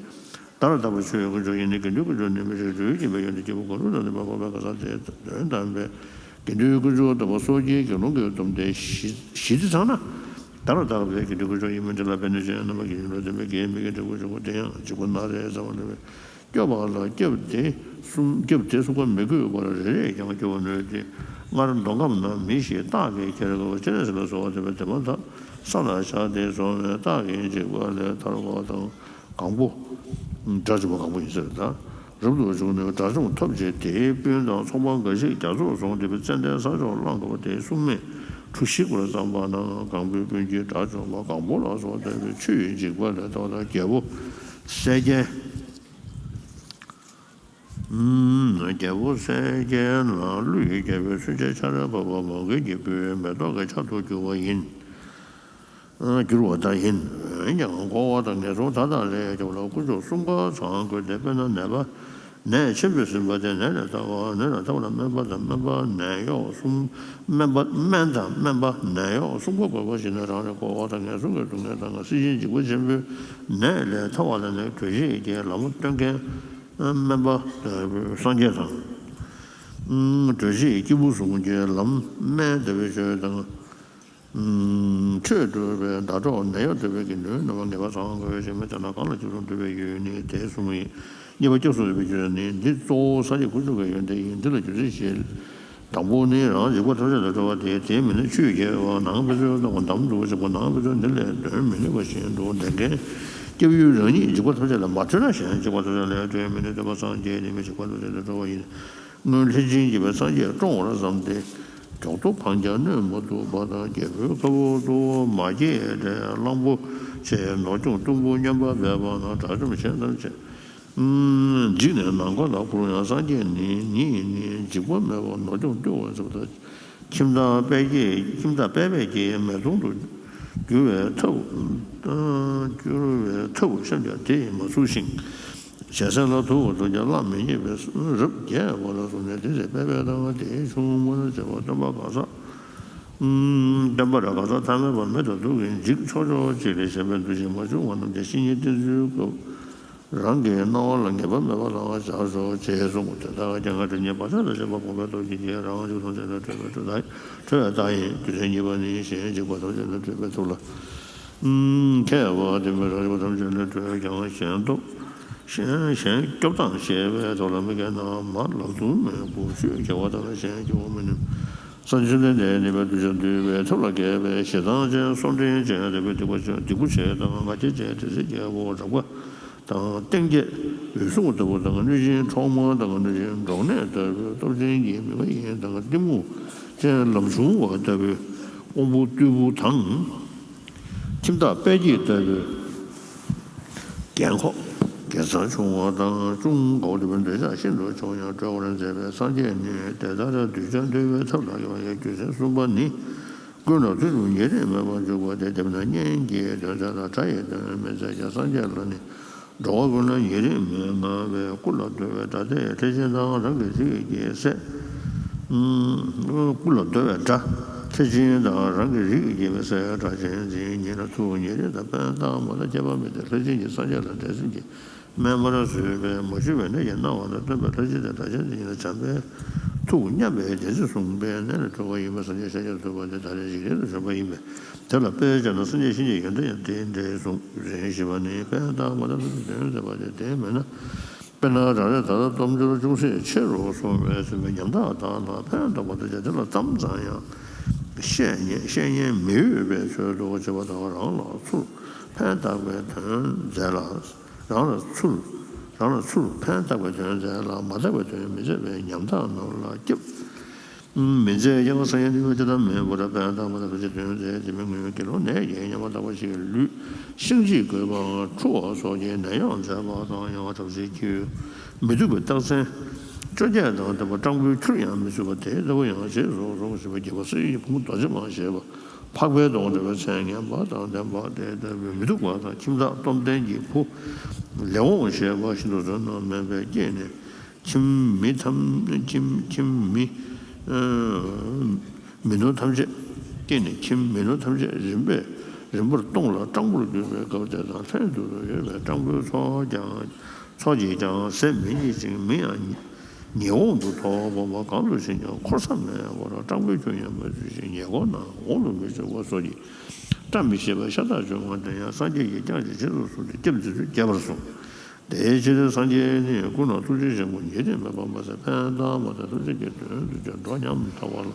བདག་ལ་བདག་པའི་ཆོས་དཀོན་མཆོག་ཡིན་ནི། དགེ་འདུན་དཀོན་མཆོག་ནི་མི་ཤེས། འགྲོ་བའི་སྦྱིན་པའི་ཡོན་ཏན་སྐྱེས་བུ་གང་རུང་དང་ལྡན་པ་འཕགས་པའི་གང་ཟག་དེ་དོན་དམ་པའི་དགེ་འདུན་དཀོན་མཆོག་ལྟ་བུ་སོ་སྐྱེའི་དགེ་སློང་གི་སྡོམ་ལྡན་བཞི་བཞི་སྟེ་ཚང་ན། བདག་ལ་བདག་པའི་དགེ་འདུན་དཀོན་མཆོག་ཡིན་མིན་དེ་ལ་ཕན་གནོད་ཅན་རྣམ་པ་གི་ཡུལ་ལ་ལྡན་པའི་དགེ་མི་དགེ་འབྲས་བུ་བྱུང་བ་དེ་ཡང་འཇིགས་པ་ན་རེ་ཟ་བ་ལ་སྐྱོབ་པ་ལ་སྐྱབས་དེ་གསུམ་སྐྱབས་དེ་གསུམ་ཀ་མི་དགོས་པར་རེ་རེས་ཀྱང་སྐྱོབ་པར་ནུས་ཏེ། སྔར་མདོ་ཁམས་ན་མི་ཞིག་སྟག་གིས་ཁྱེར་དགོས་པ་ཅི་ནས་ཟེར་ལ་སོགས་པ་དེ་བས་དེ་མ་ཐག་ས་ལ་བཞག་སྟེ་སོང་བས་སྟག་གི་འཇིགས་པ་ལས་ཐར་བ་དང་། གང་པོ། དགྲ་བཅོམ་པ་གང་པོ་ཡིན་ཟེར་ད། རབ་ཏུ་བྱུང་ནས་དགྲ་བཅོམ་ཐོབ་བྱས་དེའི་སྤུན་དང་ཚོང་པ་འགའ་ཞིག་རྒྱ་མཚོར་སོང་སྟེ་ཙནྡན་ས་ཕྱོགས་བླང་དགོས་པ་དེའི་སྲུང་མས་གྲུ་བཤིག་པར་བརྩམས་པ་ན། གང་པོའི་སྤུན་གྱིས་དགྲ་བཅོམ་པ་གང་པོ་ལ་སོགས་དད་པའི་ཆུ་ཡི་འཇིགས་པ་ལས་ཐར་བ་དང་། རྒྱལ་པོ་གསལ་རྒྱལ། རྒྱལ་པོ་གསལ་རྒྱལ་ལ་ཀླུ་ཡི་རྒྱལ་པོའི་མཚོན་ཆ་ཆར་ཕབ་པ་མོའུ་འགལ་གྱི་སྤོས་མེ་ཏོག་གི་ཆར་དུ་གྱུར་པ་ཡིན། གྱུར་བ་ལྟར་ཡིན། འོན་ཀྱང་འཁོར་བ་དང་ངན་སོང་མཐའ་དག་ལས་སྐྱོབ་པ་ལ་དཀོན་མཆོག་གསུམ་ཀ་ཚང་དགོས་ཏེ། དཔེར་ན་ནད་པ་ནད་ཆེན་པོས་ཟིན་པ་དེ་ནད་ལས་ཐར་བ། ནད་ལས་ཐར་བ་ལ་སྨན་པ་དང་སྨན་པ་ནད་གཡོག་གསུམ། སྨན་པ་སྨན་དང་སྨན་པ་ནད་གཡོག་གསུམ་ཀ་དགོས་པ་ཞིག་ནི་རང་ལས་འཁོར་བ་དང་ངན་སོང་གི་སྡུག་བསྔལ་དང་སྲིད་ཞིའི་འཇིགས་པ་ཆེན་པོའི་ནད་ལས་ཐར་བ་ལ་ནི་གྲོལ་བྱེད་ཀྱི་ལམ་སྟོན་མཁན་སྨན་པ་སངས་རྒྱས་དང་། གྲོལ་བྱེད་སྐྱེས་བུ་གསུམ་གྱི་ལམ་སྨན་དེ་བས་ཆོས་དང་། ཆོས་སྒྲུབ་པའི་ཟླ་གྲོགས་ནད་གཡོག་སྒྲུབ་པའི་དགེ་འདུན་རྣམ་པ་ངེས་པར་ཚང་དགོས་ཞེས་སྨྲས། དེས་ན་གང་ལ་སྐྱབས་སུ་འགྲོ་བའི་ཡུལ་ནི་དེ་གསུམ་ཡིན། གཉིས་པ་སྐྱབས་སུ་འགྲོ་བའི་ཡུལ་ནི་འདི་གཙོ་བོ་སངས་རྒྱས་དཀོན་མཆོག་གི་ཡོན་ཏན་ཡིན། འདི་ལ་རྒྱུ་མཚན་བཤད། དང་པོ་ནི་རང་འཇིགས་པ་ཐམས་ཅད་ལས་གྲོལ་བ་སྟེ། དེ་མིན་ན་ཆོས་རྒྱལ་བ་ནང་པའི་ཚུལ་ལྟ་བུ་འདམ་དུ་བཅུག་པ་ནང་པའི་ཚུལ་འདི་ལས་འདོན་མི་ནུས་པ་བཞིན་དུ་འདི་ཀའི་སྐྱབས་ཡུལ་རང་ཉིད་འཇིགས་པ་ཐམས་ཅད་ལས་མ་གྲོལ་ན་གཞན་འཇིགས་པ་ཐམས་ཅད་ལས་གྲོལ་མི་ནུས། སྟོན་པ་སངས་རྒྱས་ནི་མི་འཇིགས་པ་ཐམས་ཅད་ལས་གྲོལ་བ་ཡིན། སྔོན་ལྷས་བྱིན་གྱིས་སངས་རྒྱས་བཀྲོངས་པར་བརྩམས་ཏེ། མགྱོགས་ཐོག་འཕང་རྒྱག་གནོན་མ་ཐུབ་པ་དང་། རྒྱལ་པོའི་ཁ་བུབ་ཏུ་མ་སྐྱེས་དགྲས་གླང་པོ་ཆེའི་ནོར་སྐྱོང་གཏུམ་པོ་སྨྱོན་པ་འབད་པ་ན། དགྲ་བཅོམ་གཞན་ཐམས་ཅད་འཇིགས་ནས་ནམ་མཁའ་ལ་འཕུར་ཡང་། སངས་རྒྱས་ནི་ཉིད་ནི་འཇིགས་པ་མེད་པར་ནོར་སྐྱོང་བཏུལ་བར་མཛད་པ་དང་། ཁྱིམ་བདག་དཔལ་གྱི་ཁྱིམ་བདག་དཔལ་སྦས་ཀྱི་མེ་དོང་དུ་གྱུར་པའི་ཐབ་གྱུར་པའི་ཐབ་བཤམས་ཀྱང་དེ་ཡིས་མ་ཚུགས་ཤིང་། ཞལ་ཟས་ལ་ཐུག་པ་དུ་ཀྱང་བླ་མེད་ཉེས་པའི་རབ་རྒྱས་པ་ལ་སོགས་ནས་དེ་ཚེ་དཔལ་སྦས་དང་དེའི་ཆུང་མ་ན་བྱེད་པ་སྟོན་པ་གང་ཟག་སྟོན་པ་རང་གང་ཟག་ཐ་མལ་པ་མེ་དང་དུག་གིས་འཇིག་ཕྱོགས་ཕྱོགས་གཅིག་ལས་གཞན་པའི་འདུ་ཤེས་མ་བྱུང་བ་རྣམས་ཀྱང་བཤེས་གཉེན་བསྟེན་ཚུལ་སྐབས་རང་གི་སྣང་བ་ལ་ངེས་པ་མེད་པ་ལའང་བཞག་ཤོག་ཅེས་གསུངས། དེ་ལྟར་རྒྱ་མཚོའི་སྒྲིབ་གཉིས་བག་ཆགས་དང་བཅས་པ་སྤོང་བའི་སྟོབས་ཀྱིས་རང་འཇིག་ཐམས་ཅད་ལས་གྲོལ་བའི་གྲོལ་བའི་གྲོལ་བའི་རྟགས་ཡིན། རྒྱུ་མཚན་གཉིས་པ་ནི་གཞན་འཇིགས་པ་ཐམས་ཅད་ལས་གྲོལ་བའི་ཐབས་ལ། མཁས་པ་དེ་མི་རབ་པ་ཐམས་ཅད་ལས་འཕྲོས་ཀྱང་གཞན་སྟོབས། གཞན་གཞན་སྐྱོབ་དང་ཞེས་པའི་ཐོག་ལ་མི་སྐྱེ་ན་མ་ལག་རྡུལ་མེད་དགུ་ཤོས་རྒྱལ་བ་དག་ལ་གཞན་སྐྱོབ་མི་ནུས། ས་བཅུ་ལྡན་ལྡན་ནི་པའི་གདུལ་བྱ་འདུལ་བའི་ཐབས་ལ་མཁས་པའི་ཞེ་སྡང་ཅན་གསུམ་འདྲེན་ཅན་དེ་པའི་སྡིག་པ་སྡིག་པ་བྱེད་དང་ང་རྒྱལ་ཅན་དྲི་ཟའི་རྒྱལ་པོ་རབ་དགའ་དང་ལྟེང་རྒྱས་འོད་སྲུང་ལྟ་བུ་དང་གནོད་སྦྱིན་འཕྲོག་མ་དང་གནོད་སྦྱིན་འབྲོག་གནས་ལྟ་བུའི་སྟོབས་ཅན་གྱི་མི་མ་ཡིན་དང་གཏི་མུག་ཅན་ལམ་ཆུང་བ་ལྟ་བུའི་དབང་པོ་རྟུལ་པོ་དང་། ཁྱིམ་བདག་དཔལ་སྐྱེས་ལྟ་བུའི་རྒན་འཁོགས་དགེ་རྩ་ཆུང་བ་དང་ཅུང་དགའ་བོ་ལྟ་བུའི་འདོད་ཆགས་ཤིན་ཏུ་ཆུང་ཡང་སྤྲོ་བར་མཛད་པའི་སངས་རྒྱས་ནི་དེ་ལྟར་གདུལ་བྱ་འདུལ་བའི་ཐབས་ལ་མཁས་པ་ཡི་རྒྱུ་མཚན་གསུམ་པ་ནི། ཀུན་ལ་ཚུལ་ཁྲིམས་ཉེ་རིང་མེད་པར་འཇུག་པ་སྟེ། དེ་མིན་ན་གཉེན་གྱི་དོན་མཛད་ལ་དགྲ་ཡི་དོན་མི་མཛད་ཀྱང་། སངས་རྒྱས་ལ་ནི་འགྲོ་བ་ཀུན་ལ་ཉེ་རིང་མེད་ང་བས། སྐུ་ལ་བསྡོ་བའི་དགྲ་དེ་ལྷས་སྦྱིན་དང་རང་གི་རིགས་ཀྱི་སྲས། སྐུ་ལ་བསྡོ་བའི་དགྲ་ལྷས་སྦྱིན་དང་རང་གི་རིགས་ཀྱི་སྲས་དགྲ་གཅེས་འཛིན་ཉིད་ལ་ཐུགས་ཉེ་རིང་དང་། ཕན་བཏགས་མ་བཏགས་ཁྱད་པར་མེད་དེ། ལྷས་སྦྱིན་གྱིས་སངས་རྒྱས་ལ་འདྲེ་སྲིན་གྱི་སྨན་མར་བཟོས་པས་མ་ཞུ་བའི་ནད་ཀྱིས་མནར་བ་དང་། སྟོན་པས་ལྷས་སྦྱིན་དང་དགྲ་གཅེས་འཛིན་ཉིད་ལ་བྱམས་པའི་ཐུགས་མཉམ་པའི་བདེན་ཚིག་གསུངས་པས་ནད་ལས་གྲོལ་བ་ཡིན་པས། སངས་རྒྱས་ཤཱཀྱ་ཐུབ་པ་དེ་ད་རེས་འཇིག་རྟེན་དུ་བྱོན་པ་ཡིན་པས། དེ་ལ་དཔེ་བྱས་ན་སངས་རྒྱས་ཤཱཀྱའི་ཡོན་ཏན་ཡང་དེ་འདྲའི་གསུངས། རིང་ཞེས་པ་ནི་ཕན་བཏགས་མ་བཏགས་ཐམས་ཅད་དོན་མཛད་པ་སྟེ། དེ་མིན་ན། དཔེར་ན་རང་རེ་ད་ལྟ་སྟོབས་འབྱོར་ཅུང་ཟད་ཆེ་རུ་སོང་བས་ཟིན་པའི་ཉམ་ཐག་དག་ལ་ཕན་བཏགས་པ་ཐམས་ཅད་དེ་ལ་ཙམ་ཙམ་ཡང་བཤད་ཉན་བཤད་ཉན་མི་འོས་པའི་ཚོད་དུ་བྱེད་པ་དག་རང་ལ་ཚུར་ཕན་བཏགས་པའི་དོན་མཛད་ལ། རང་ལ་ཚུར་རང་ལ་ཚུར་ཕན་བཏགས་པའི་དོན་མཛད་ལ་མ་བཏགས་པའི་དོན་མི་མཛད་པའི་ཉམ་ཐག་རྣམས་ལ་སྐྱབས་མི་མཛད་ཀྱང་། སངས་རྒྱས་ནི་དེ་ལྟ་མིན་པར་ཕན་བཏགས་མ་བཏགས་ཐམས་ཅད་དོན་མཛད། དེ་མིན་ངན་དགེ་སློང་ནད་ཀྱིས་ཉམ་པ་ལྟ་བུ་ཞིག་ལུས་ཤིང་གཅིག་གོས་པའང་འཁྲུ་བ་སོགས་ཀྱི་ནད་ཡམས་མཛད་པ་དང་། ཡང་བྲམ་ཟེ་ཁྱེའུ་མི་སྡུག་པའི་རྟགས་མཚན་བཅོ་བརྒྱད་དང་ལྡན་པ་སྤྲང་པོའི་ཁྱུར་ཡང་མི་ཚུད་པ་དེ་ལྟ་བུ་ཡང་རྗེས་སུ་གཟུང་ཞེས་པ་རྒྱལ་པོ་སེང་གེའི་བུ་མོ་རྡོ་རྗེ་འབངས་ཞེས་པ། འཕགས་པའི་དོན་འགྲུབ་པའི་མཚན་ངན་པ་དང་ལྡན་པ་དེ་ལྟ་བུའི་མི་སྡུག་པ་དང་། ཁྱིམ་བདག་སྟོབས་ལྡན་གྱི་བུ་ལེགས་འོང་ཞེས་པ་ཤིན་ཏུ་བསོད་ནམས་དམན་པས་སྐྱེས་ནས་ཁྱིམ་མི་ཐམས་ཁྱིམ་ཁྱིམ་མི་མི་ནོར་ཐམས་ཅད་སྐྱེས་ནས་ཁྱིམ་མི་ནོར་ཐམས་ཅད་རིམ་པས་རིམ་པར་སྟོངས་ལ་སྤྲང་པོར་གྱུར་པའི་སྐབས་དེ་དང་ལྷན་དུ་ཡོད་པའི་སྤྲང་པོའི་ཚོགས་ཀྱང་། ཚོགས་ཀྱིས་ཀྱང་ཟས་མི་རྙེད་ཅིང་མི་ཡང་ཉེ་འོང་དུ་ཐོབ་པ་གང་དུ་ཕྱིན་ཀྱང་འཁོར་ས་མེད་པར་སྤྲང་པོའི་ཁྱུ་ཡང་མ་ཚུད་ཅིང་ཉེ་འཁོར་ནང་འོང་དུ་མི་ཆུག་པ་སོགས་ཀྱི་བཀྲ་མི་ཤིས་པ་ཤ་སྟག་བྱུང་བ་དེ་ཡང་སངས་རྒྱས་ཀྱིས་ཀྱང་ཅིག་རྗེས་སུ་བཟུང་སྟེ་སྐྱབས་འདི་ཚུ་རྒྱས་པར་གསུངས། དེའི་ཕྱིར་སངས་རྒྱས་ནི་ཀུན་ལ་ཐུགས་རྗེ་ཆེན་པོ་ཉེ་རིང་མེད་པ་མ་ཟད་ཕན་བཏགས་མ་བཏགས་ཐམས་ཅད་ཀྱི་དོན་དུ་ཀྱང་འགྲོ་ཉམ་ཐག་པ་ལ།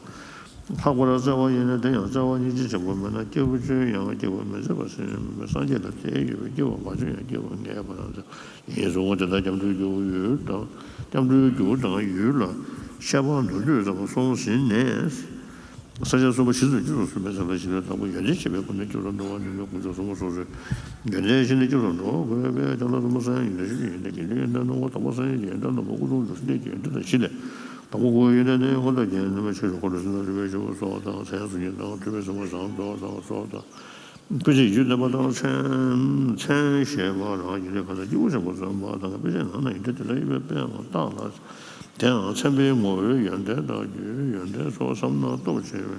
ལྷག་པར་བརྩེ་བ་ཡིན་ན་དེ་ཡང་བརྩེ་བ་སྙིང་རྗེ་ཆེན་པོ་མེད་ན་སྐྱེས་བུ་ཅིར་ཡང་སྐྱེ་བ་མི་འཚལ་བ་སེམས་མེད་པས། སངས་རྒྱས་ལ་དད་ཡོད་པས་སྐྱེ་བ་མ་བྱུང་ཡང་སྐྱེ་བ་ངེས་པར་འཚལ། ཡིན་གསུང་ངོ་། དེ་ལྟར་སྐྱབས་འགྲོའི་རྒྱུ་ཡུལ་དང་། སྐྱབས་འགྲོའི་རྒྱུ་དང་ཡུལ་ལ་བཤད་པ་མདོར་བསྡུས་ཙམ་གསུངས་ཟིན་ནས། ས་བཅད་གསུམ་པ་ཞི་འཛིན་སྤྱི་གཙུག་གསུམ་པའི་ཚེ་ལ་ཞི་བའི་བདག་པོ་ཡོན་ཏན་ཆེ་བའི་སྒོ་ནས་སྐྱབས་སུ་འགྲོ་བ་ནི་ལུས་དཀོན་མཆོག་གསུམ་པོ་སོ་སོའི་ཡོན་ཏན་ཤེས་ནས་སྐྱབས་སུ་འགྲོ་དགོས་པས། ཀྱང་ལ་གསུམ་པོ་སངས་རྒྱས་ཡོན་ཏན་ཞི་བའི་ཡོན་ཏན་དགེ་འདུན་ཡོན་ཏན་སྣང་བ་དག་པ་སངས་རྒྱས་ཀྱི་ཡོན་ཏན་དང་པོ་སྐུ་གསུང་ཐུགས་སུ་གནས་ཀྱི་ཡོན་ཏན་དང་བཞི་ལས། དང་པོ་སྐུའི་ཡོན་ཏན་ནི་ཧོར་དང་རྒྱན་རྣམ་པར་ཆོས་ཀྱི་འཁོར་ལོ་སྲིད་པའི་ཆོས་འཁོར་སོགས་དང་། མཚན་ཟུར་གཉིས་དང་། ཐུབ་པའི་སྲས་མོ་ཟངས་མདོག་དང་སོགས་དང་། དཔེ་བྱད་ཡིད་བཞིན་ལྡན་པ་དང་མཚན་མཚན་ཞེས་པ་རང་རྒྱུད་ལས་གང་ཟག་སྐྱེས་བུ་ཆེན་པོ་གསུམ་པ་དང་། དཔེ་བྱད་ནང་ན་ཡོན་ཏན་དེ་ལྟར་དབྱེ་བའི་དཔེའང་བཏགས་ལ། དེའང་མཚན་དཔེའི་ངོ་བོའི་ཡོན་ཏན་དང་རྒྱུའི་ཡོན་ཏན་སོགས་བསམ་ན་རྟོགས་ཆེ་བའི་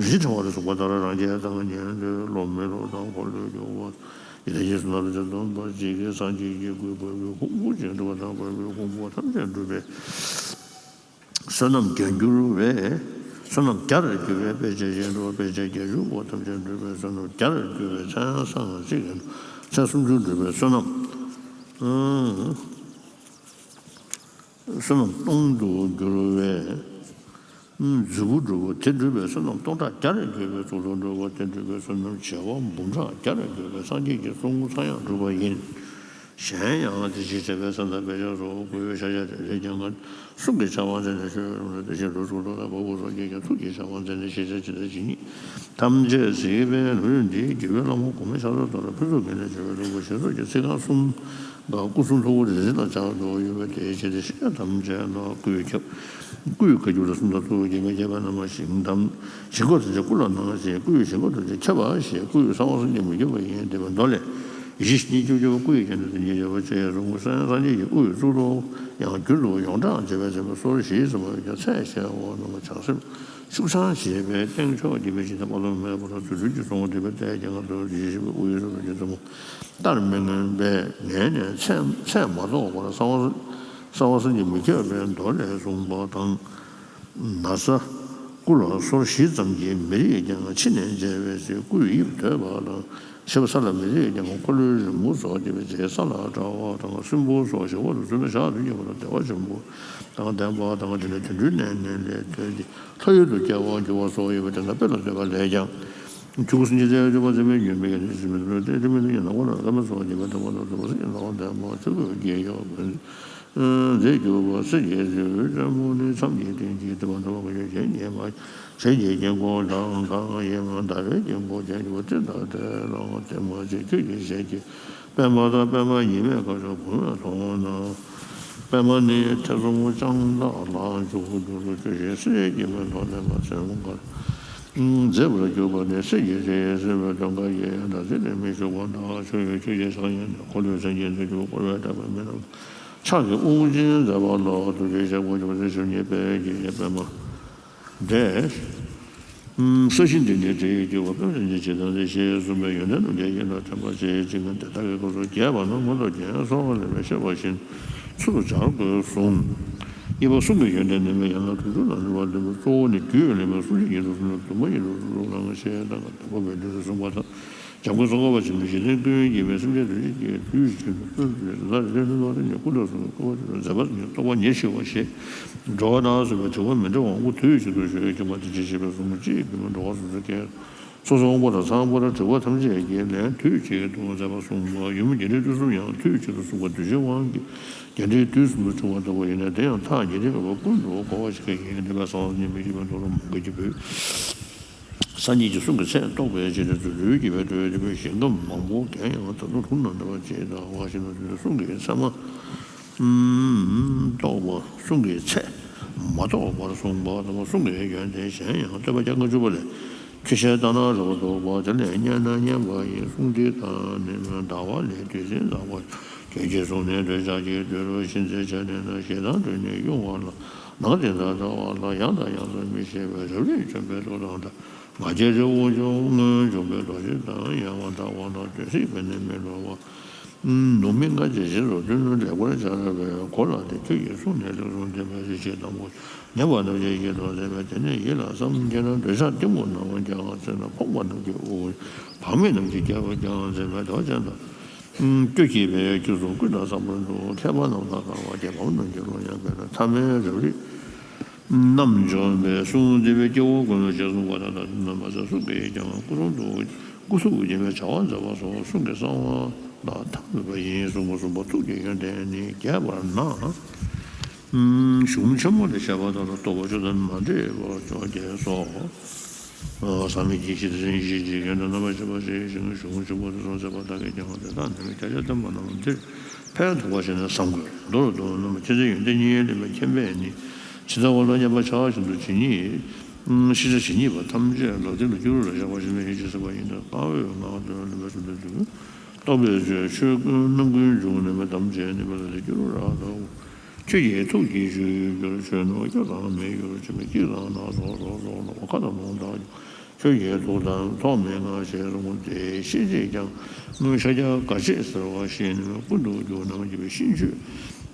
རིན་ཆེན་ཕྲེང་བ་ལ་སོགས་པ་ལྟར་རང་རྒྱལ་དང་ཉན་ཐོས་སློབ་མི་སློབ་དང་འཁོར་ལོས་སྒྱུར་བ་ཡི་དྭགས་ཀྱི་གཟུགས་རྣམས་ལ་སྟོན་པ་གཅིག་གིས་སངས་རྒྱས་ཀྱི་སྐུའི་བ་སྤུའི་ཕུང་པོ་ཅན་འགྲུབ་པ་དང་བ་སྤུའི་ཕུང་པོ་ཐམས་ཅད་འགྲུབ་པའི་བསོད་ནམས་བརྒྱ་འགྱུར་བས། བསོད་ནམས་བརྒྱར་འགྱུར་བས་དཔེ་བྱད་ཅན་འགྲུབ་པ། དཔེ་བྱད་བརྒྱད་ཅུ་པོ་ཐམས་ཅད་འགྲུབ་པས། བསོད་ནམས་བརྒྱར་འགྱུར་བས་མཚན་སྔགས་གཅིག་གིས་མཚན་སུམ་ཅུ་འགྲུབ་པས། བསོད་ནམས་བསོད་ནམས་སྟོང་དུ་འགྱུར་བས་མཛོད་སྤུ་འགྲུབ་པ་དེ་འགྲུབ་པས། བསོད་ནམས་སྟོང་ཕྲག་བརྒྱར་འགྱུར་བས་གཙུག་ཏོར་འགྲུབ་པ་དེ་འགྲུབ་པས། བསོད་ནམས་བྱེ་བ་འབུམ་ཕྲག་བརྒྱར་འགྱུར་བས་སངས་རྒྱས་ཀྱི་གསུང་ཚངས་དབྱངས་འགྲུབ་པ་ཡིན། གཞན་ཡང་དེ་བཞིན་གཤེགས་པའི་མཚན་དང་དཔེ་བྱད་སོགས་སྐུའི་ཤཱཀྱ་རིགས་ཀྱང་གསུང་གི་ཕྱག་དབང་མཛད་ནས་ཆོས་རྣམས་དེ་བཞིན་དུ་གཙུག་ཏོར་ལ་བ་སྤུ་སོགས་ཀྱིས་ཀྱང་ཐུགས་ཀྱི་ཕྱག་དབང་མཛད་ནས་ཤེས་བྱ་ཇི་ལྟ་ཇི་སྙེད་ཐམས་ཅད་གཟིགས་པས། ལམ་རིམ་འདིའི་རྒྱུད་པའི་བླ་མ་གོང་མའི་ཕྱག་རོལ་ཏུ་ཕུན་ཚོགས་དགེ་ལྡན་བྱེ་བའི་ལྷུན་པོ་ཞེས་སོགས་ཀྱི་ཚིག་རྐང་གསུམ་ཀ་སྐུ་གསུང་ཐུགས་ཀྱི་རིག་འཛིན་དང་ཕྱག་རྒྱ་ཡོད་པས། དེའི་ཕྱིར་ཏེ་ཤཱཀྱ་ཐམས་ཅད་ལ་སྐུས་ཁྱབ། སྐུའི་བཀའ་འགྱུར་ལ་སུམ་རྟགས་ཐུགས་བསྐྱེད་མི་བསྐྱེད་པ་རྣམས་ཞིང་ཁམས་ཞིང་མགོ་ཐམས་ཅད་སྐུ་ལ་སྣང་ཞིང་། སྐུའི་ཞིང་མགོ་ཐམས་ཅད་ཁྱབ་པར་བཞེད། སྐུའི་གསང་བ་སངས་རྒྱས་མི་ཁྱབ་པ་ཡིན། དེ་བས་མདོ་ལས། གཞི་ཉིད་ཀྱི་སྐུ་ཡི་རྒྱན་དུ་དེ་ཉིད་ཡོད་པ་ཅེས་གསུངས། སངས་རྒྱས་ཀྱི་སྐུ་ཡི་གཙུག་ཏོར་ཡང་རྒྱུན་དུ་ཡོངས་གྲགས་མཛད་པའི་མཚན་མོ་སོར་བཞི་ཙམ་ཡོད་ཀྱང་མཚན་ཞེས་པ་རྣམས་བྱང་སེམས་ཤུགས་འཆང་ཞེས་པའི་སྟེང་ཕྱོགས་ཀྱི་མི་ཞིག་དང་པ་ལོ་མེད་པར་རྫུ་འཕྲུལ་གྱི་གསུང་དེ་བས་ཏེ་རྒྱ་ང་དུ་ཡེ་ཤེས་པའི་དབུ་ཡི་སོར་བཞི་ཙམ་མོ་ལྟར་མི་ངན་པས་ངས་ནི་མཚན་མཚན་མ་རྟོགས་པར་གསང་བ་གསང་བ་སངས་རྒྱས་མི་ཁྱབ་པའི་མདོ་ལས་གསུངས་པ་དང་། ན་བཟའ་སྐུ་ལ་སོར་བཞི་ཙམ་གྱིས་མི་རིགས་ཀྱང་ཕྱི་ནས་མཇལ་བའི་ཚེ་སྐུའི་དབྱིབས་དོད་པ་དང་ ཞེས་པ་ས་ལ་མི་རིགས་ཀྱང་འཁོར་ལོའི་རི་མོ་སོགས་བརྒྱབ་པའི་རྫས་ས་ལ་གྲགས་པ་དང་སྲིན་པོ་སོགས་ཞབས་པ་ལ་བརྫུས་ན་ཞག་བདུན་གྱི་བར་དུ་བདེ་བ་ཆེན་པོ་དང་ལྡན་པ་དང་། དེ་ནས་དུད་འགྲོའི་གནས་ནི་ལས་ཐོན་ཏེ་ལྷ་ཡུལ་དུ་སྐྱེ་བར་འགྱུར་བ་སོགས་ཡོད་པ་དེ་ལ་དཔེ་ལ་ལྟོས་པ་ལས་ཀྱང་། ཆོས་སྐུ་སེམས་ཅན་ཚེ་ཡང་འཇུག་པ་མཛད་པའི་ཉོན་མོངས་པའི་ཡོན་ཏན་ཞིག་མི་འདུག་སྟེ། དེ་མིན་དུ་ཡང་ནམ་མཁའ་ལ་བླ་མེད་སོགས་བརྒྱན་པའི་ལྡན་པ་དང་ཚོགས་པ་སོགས་ཀྱིས་ཡང་ལྡན་པ་ཆོས་སྐུའི་རྒྱལ་ཡོད་པ། མཛེས་གྱུར་པ་སྲིད་ཀྱི་རི་བོའི་རྩེ་མོ་ནི་མཚམས་ཀྱི་སྟེང་གི་དེ་མ་ཐོབ་པ་གཞན་གྱིས་མ་ཞལ་གྱི་དཀྱིལ་འཁོར་དང་གང་ཡིན་ཟླ་བའི་དཀྱིལ་འཁོར་ཅན་གྱི་བ་ཙི་ཏ་དེ་ལའང་དེ་མ་ཚད་ཁྱོད་ཀྱི་ཞལ་གྱི་པདྨ་དང་པདྨ་ཉི་མའི་ཁ་ཕྱོགས་བུམ་པའི་མཐོངས་ན། པདྨ་ནི་ཐེ་ཚོམ་རྐྱང་དག་ལ་འཇུག་རྒྱུར་སྐྱོ་ཞིང་སྲིད་ཀྱི་མེ་ཏོག་ལེན་པ་ཚོན་མགར་མཛེས་པར་གྱུར་པ་ནི་སྲིད་ཀྱི་རྗེ་ཡི་སྲིད་པའི་དོན་ག་ཡེ་ཡང་དག་ཚིག་ལས་མི་ཞུགས་པ་དང་། ཆོས་ཀྱི་ཆོས་ཀྱི་སངས་རྒྱས་ནི་འཁོར་ལོའི་སེམས་ཅན་ཐམས་ཅད་བསྐོར་བའི་གྲགས་པའི་མི་རྣམས་ཕྱག་གི་དབུགས་འབྱིན་མཛད་པ་ལ་ཐུགས་རྗེའི་ཞབས་ཀྱིས་བརྒྱན་པ་ཞབས་གཉིས་པའི་རྒྱལ་བའི་པདྨ་དེ། ས་གཞི་འདི་ནི་དེ་ཡི་རྒྱལ་བ་དཔལ་བྱེད་ཅེས་དང་དེ་ཞེས་གསུངས་པའི་ཡོན་ཏན་རྣམས་ཀྱང་ཡིད་ལ་དྲན་པར་བྱེད་ཅིང་། དེ་དག་གི་སྐབས་སུ་རྒྱས་པ་རྣམས་མངོན་རྟོགས་རྒྱན་སོགས་ལས་པའི་བཤད་པ་བཞིན་ཚུལ་དུ་སྦྱར་དགོས་གསུངས། གཉིས་པ་གསུང་གི་ཡོན་ཏན་ནི་ཡན་ལག་དྲུག་ཅུ་ལ་འདུ་བ་ལེན་པའི་གཙོ་བོ་ནི་རྒྱུད་ལས་པའི་གསུང་ཆོས་ཉིད་དུ་གསུངས་ནས་སྡོམ་པ་ཉིད་དུ་གསུངས་ལ་ཞེས་དང་དམ་པ་བན་དུ་གསུངས་པ་དང་། བྱམས་མགོན་ཙོང་ཁ་པ་ཆེན་པོས་འཇིག་རྟེན་ཀུན་གྱི་མི་སེམས་ཅན་དོན་བྱེད་ཀྱི་དུས་ཀྱི་དཔེར་བརྗོད་ལ་རེ་རེ་ལ་རེ་ནི་ཀུན་ཏུ་གསུངས་པའི་སྐུ་པར་མཛད་པ་ནི་རྟོགས་པ་ཉེར་ཞི་བ་ཞེས་འགྲོ་བ་དང་སེམས་པའི་དྲི་བ་མི་འདྲ་བ་དངོས་དུས་གཅིག་ཏུ་ཞུ་བའི་ཁྱད་པར་དེ་ཅི་ཞེས་པའི་གསུང་གཅིག་གི་མི་འགྲོ་བ་སོ་སོའི་སྐད་སོ་སོ་དབང་པོ་དང་ཚང་པོ་དང་དྲི་བ་ཐམས་ཅད་ཀྱི་ལན་དུས་གཅིག་ཏུ་མཛད་པ་གསུངས་པ་ཡུམ་རྒྱས་འབྲིང་བསྡུས་གསུམ་ཡང་དུས་གཅིག་ཏུ་གསུངས་པ་གདུལ་བྱའི་དབང་གིས་རྒྱས་འབྲིང་བསྡུས་གསུམ་དུ་བྱུང་བ་ལྟ་བུ་ཡིན་ན། དེ་ཡང་ཐག་རྒྱས་འབྲིང་འབད་པ་ཀུན་ཏུ་གོ་བ་ཞིག་ཡིན། དེ་བས་སངས་རྒྱས་མི་ཤེས་པའི་འགྲོ་ལུགས་མང་པོ་ཞིག་འབད་འདུག་སངས་རྒྱས་ཀྱི་གསུང་གི་ཚད་རྟོགས་པའི་ཕྱིར་དུ་ལུས་ཀྱི་བའི་འགྲོ་བའི་རིམ་པའི་ཞིང་ཁམས་མང་པོ་གང་ཡང་ད་དུང་ལྷུང་ན་འདྲ་བ་ཅིག་ལྟ་བ་ཞིག་ན། དེ་ནི་གསུང་གི་ཚད་མ་རྟོགས་པ། གསུང་གི་ཚད་མ་རྟོགས་པར་གསུངས་པ་དང་། གསུང་གི་ཡོན་ཏན་གཞན་ཡང་བསྟོད་པ་བརྒྱ་ལྔ་བཅུ་པ་ལས། ཆོས་བཤད་ལྟར་སྣང་རབ་ཏུ་རྟོགས་པ། དེ་ལས་སྙན་ན་སྙན་པ་ཡི་གསུང་འདི་དག་ནི། ཟླ་བ་ལས་བདུད་རྩི་འཛག་པ་ཁྱོད་ཀྱིས་གསུངས་ནས་འདོད་ཆགས་ཀྱི་དུད་འགྲོ་གཤིན་རྗེའི་ཆ་ནས་ན། ཞེ་སྡང་སྤྲོས་ནས་དབྱུང་བ་ལ། ནང་དེ་དག་འདྲ་བ་ལ་ཡང་དང་ཡང་དུ་མི་ཤེས་པའི་རབ་རིབ་བཅོམ་པའི་མཐུ་དང་འདྲ། ང་རྒྱལ་རི་བོ་ཆུང་ངུར་འཇོམས་པའི་རྡོ་རྗེ་དང་། ཡང་དག་ལྟ་བ་དང་དོན་གཟིགས་པས་ནི་མི་སླུ་བ། ནུབ་མི་ལྔ་བརྒྱའི་རྗེས་སུ་མཐུན་ལེགས་པར་སྦྱར་བའི་གོ་ལ་དེ་ཁྱོད་ཀྱིས་གསུངས་ནས་ལེགས་གསུངས་བསྟན་པའི་རིགས་ཀྱི་དང་པོ། ཉན་པ་རྣམས་ཀྱིས་ཡིད་དུ་གསན་པས་དེ་ནི་ཡིད་ལ་བསམ། དགེ་སློང་འདོད་ཆགས་གཏི་མུག་ནམ་ཡང་སེལ་ལ། ཕོངས་པ་རྣམས་ཀྱིས་དབུགས་དབྱུང་། བག་མེད་རྣམས་ཀྱིས་བསྐྱེད་པ་ཀྱང་མཛད་པའི་མདོ་ཅན་དང་། སྐྱོ་སྐྱེས་པའི་རྒྱུ་ཚོགས་ཀུན་དང་བསམ་པར་འདུག་མཁས་པ་རྣམས་ལ་དགའ་བ་སྐྱེས། བམ་རྣམས་ཀྱི་ཀློང་ཡངས་པས་ན། ཐ་མལ་རབ་རིབ་རྣམས་འཇོམས་པའི་གསུང་འདི་པའི་སྐྱེ་བོ་ཀུན་ལ་ཞེས་གསུངས་པ་དང་། ད་དུང་རྣམ་པ་ཚོ་གསུང་གིས་ཀྱང་སྐུ་གསུང་ཐུགས་ཀྱི་མཆོད་པ་མཛད་པ་སོགས་གསུང་གི་གསང་བ་དང་ཐ་མལ་པ་ཡིན་གསུང་གསུངས་པ། ཐུགས་ཀྱི་ཡོན་ཏན་ནི་རྒྱས་པར་སྣང་། གཞུང་ཆེན་མོ་ལས་བཤད་པ་དག་ལ་རྟོག་པ་བཅུ་དང་མ་འདྲེས་པར་བཅོ་བརྒྱད་སོགས། ཟག་མེད་ཀྱི་ཤེས་དེ་ཟིན་ཞིག་ཅིག་གིས་ནི་རྣམ་པར་ཤེས་པ་ཞེས་བྱ་ཞིང་གཞུང་ཆེན་པོ་དེ་ཚོ་མཛད་པ་དག་གིས་ཀྱང་དེ་དག་ནི་བརྒྱ་ཆ་བདུན་པ་རྣམས་འདིར་ཕན་ཐོགས་པ་ཞེས་ནས་བསམ་དགོས། མདོར་བསྡུ་ན་མཁྱེན་བརྩེ་ཡོན་ཏན་གཉིས་ལྡན་པའི་མཁྱེན་པས་ནི་ཇི་ལྟ་བ་ལ་མཉམ་པར་ཆགས་བཞིན་དུ་ཇི་སྙེད་ཤེས་བྱ་ཇི་སྙེད་པ་ཐམས་ཅད་ལག་མཐིལ་ལ་སྐྱུ་རུ་ར་བཞག་པ་བཞིན་དུ་ཡིད་ཆེས་སྲིད་པ་ཡིན་ཏེ། གསང་བའི་ངག་དོན་ལ་འབད་བརྩོན་དུ་འདུག་རྟོགས་པའི་ཆོས་ཆོས་ཀུན་རྣམ་ཀུན་འབྱུང་གནས་མེད་ཐམས་ཅད་ནི་མེད་ལ་སྐྱུ་རུ་ར་ལྟ་བུ། ཁྱོད་ཀྱི་ཐུགས་ཀྱི་ཆོས་ཀྱི་རྒྱུར་ཆོས་རྣམས་སྐྱོ་དང་མི་སྐྱོར་ཆེན་པོའི་སྐྱིད་དང་ནགས་ཚལ་སོགས་སོགས་ལ་མཁའ་དང་ལུང་དང་ཁྱོད་ཀྱི་ཐུགས་དམ་ཐོགས་མེད་ངང་ཞེས་གསུངས་ཏེ། ཤེས་བྱས་ཀྱང་ཤཱཀྱ་ག་ཤེད་ཟེར་བ་ཞིག་ནི་ཀུན་ཏུ་རྒྱུ་རྣམས་བསྐྱེད་པའི་ཤིང་བཅུད་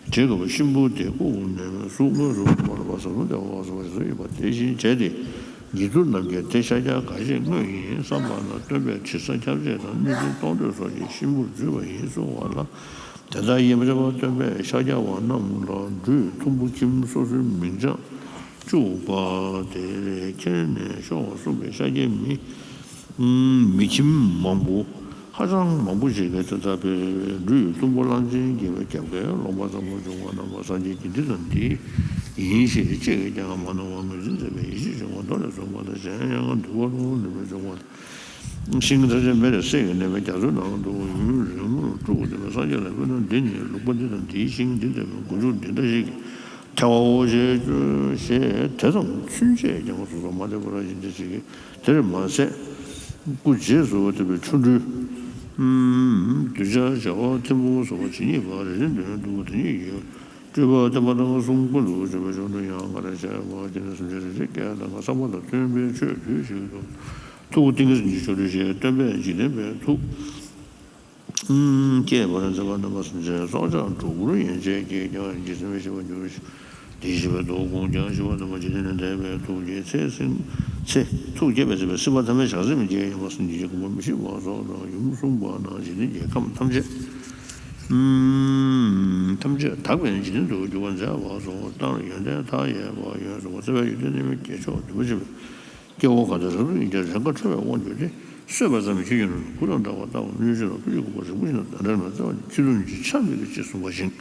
བྲིས་དགོས་པ་གཤིན་པོ་དེ་བཀུག་ནས་གཟུགས་དངོས་སུ་མ་ལུས་པ་ཟབ་གསང་ལྟེ་བ་སོགས་པ་ཞིག་ཏུ་ཡོད་པ་དེ་བཞིན་བྱས་ཏེ། དགེ་ཚུལ་རྣམས་ཀྱིས་དེ་ཤཱཀྱ་ག་ཤེད་དངོས་ཡིན་བསམ་པ་ན་སྟོན་པས་དྲི་ཟ་ཁྱབ་བྱེད་དང་སྣོད་ལྡན་སྟོང་ཐོས་སོགས་ཀྱིས་གཤིན་པོར་བརྫུས་པ་ཡིན་གསུང་བ་ལ། དེ་ལྟར་ཡིན་པ་བྱས་པ་སྟོན་པས་ཤཱཀྱ་བ་རྣམས་ལ་སྦྲུལ་ཐུམ་བུ་ཁྱིམ་སོ་སོའི་མིང་བྱང་བཅུག་པ་དེ་ཁྱེར་ནས་ཤོག་གསུངས་པས། ཤཱཀྱའི་མི་མི་ཁྱིམ་མང་པོ་ཧ་ཅང་མང་པོ་ཞིག་གིས་དེ་ལྟ་བུའི་སྦྲུལ་ཐུམ་བུ་གླང་ཆེན་གྱི་རྒྱབ་ཁའི་ལུང་པ་ཙམ་དུ་བྱུང་བ་རྣམས་ལ། སངས་རྒྱས་ཀྱིས་འདི་དང་འདི་ཡིན་ཞེས་གཅིག་ཀྱང་མ་གནང་བར་ངོས་འཛིན་མཛད་པའི་ཡེ་ཤེས་འབྱུང་བ་མདོ་ལས་གསུངས་པ་དང་། གཞན་ཡང་འདུལ་བ་ལུང་ལས་མི་འབྱུང་བ་དང་། ཤིང་ཐམས་ཅད་མེ་ལས་བསྲེགས་ནས་མེ་རྒྱ་མཚོའི་ནང་དུ་ཡུན་རིང་པོར་བཙུགས་ཏེ། སངས་རྒྱས་ལ་དཔེར་ན་འདི་ནི་ལུང་པ་འདི་དང་འདིའི་ཤིང་འདི་འདྲ་བའི་མགོ་མཇུག་འདི་འདྲ་ཞིག་གིས་ཐལ་བའོ་ཞེས་ཞེས་དེ་ཙམ་ཚུན་ཆད་ཀྱང་སོ་སོར་མ་ཐལ་བར་ཡིན་ཏེ་ཞིག་གིས། དེར་མ་ཟད་སྐུ་རྗེས་སུ་བསྟན་པའི་ཆོ་འཕྲུལ་གདུལ་བྱ་བྱེ་བ་ཐེར་འབུམ་སོགས་ཇི་སྙེད་པ་རེ་རེ་འདོན་འདུག་དེ་ཉིད་ཀྱི་སྤྲུལ་པ་བསྟན་པ་དང་གསུང་ཀུན་ཏུ་བྱོན་པའི་ཆོ་འཕྲུལ་ཡང་ག་རེ་བྱས་པ་དེ་ནི་སེམས་ཅན་རེ་རེ་སྐད་དང་བསམ་པ་དང་མཐུན་པའི་ཆོས་དུས་གཅིག་ཏུ་ཐུགས་ཏིང་ངེ་འཛིན་གྱི་ཆོ་འཕྲུལ་ཞེས་སྟོན་པས་འཇིག་རྟེན་པའི་ཐུགས་བསྐྱེད་པར་མཛད་པ་རྣམ་པ་སེམས་ཅན་སྲོག་ཆགས་འགྲོ་ཀུན་ཡན་ཆད་ཀྱིས་ཀྱང་འཇིག་རྟེན་པའི་ཞི་བར་འགྱུར་ཞིང་ དེ་བཞི་པའི་མདོ་གུང་ཀྱང་བཞི་པ་ཐམ་པ་འཇིག་རྟེན་ལས་འདས་པའི་ཐུགས་བསྐྱེད་ཚེ་སྲིང་ཚེ་ཐུགས་བསྐྱེད་པའི་ཚེ་བའི་སྲིད་པ་ཐ་མའི་ཞག་སྲིད་མི་སྐྱེ་ཡོང་བ་སེམས་ཀྱི་སྐྱེ་དགུ་མི་ཤི་བ་སོགས་དང་ཡུམ་གསུངས་པ་ན་འཇིག་རྟེན་གྱི་ཁམས་ཐམས་ཅད་ཐམས་ཅད་དག་པའི་འཇིག་རྟེན་དུ་འགྱུར་བར་མཛད་པ་སོགས་ལྟར་ཡོན་ཏན་མཐའ་ཡས་པ་ཡོན་སོགས་རྩ་བའི་ཡོན་ཏན་གནས་མིན་གྱི་མཆོག་བདུན་པོ་ཆེ་བའི་སྐྱེ་བོ་གང་དག་རབ་ཏུ་ཡིན་ཀྱང་རེས་འགའ་ཁྲོ་བའི་དབང་གྱུར་ཏེ་གསོད་པ་ཙམ་གྱིས་ཁྱོད་ཡོན་ལ་གུ་དང་འདྲ་བ་ལྟ་བུ་གནོད་བྱེད་ལ་ཐུགས་རྗེ་གུས་པ་རིན་པོ་ཆེ་དང་ལྡན་འདྲ་ན་རྩ་བ་ནས་ཁྱོད་ཚོ་ཉིད་ཀྱི་ཆ་མེད་པའི་ཅེས་གསུངས་པ་བཞིན།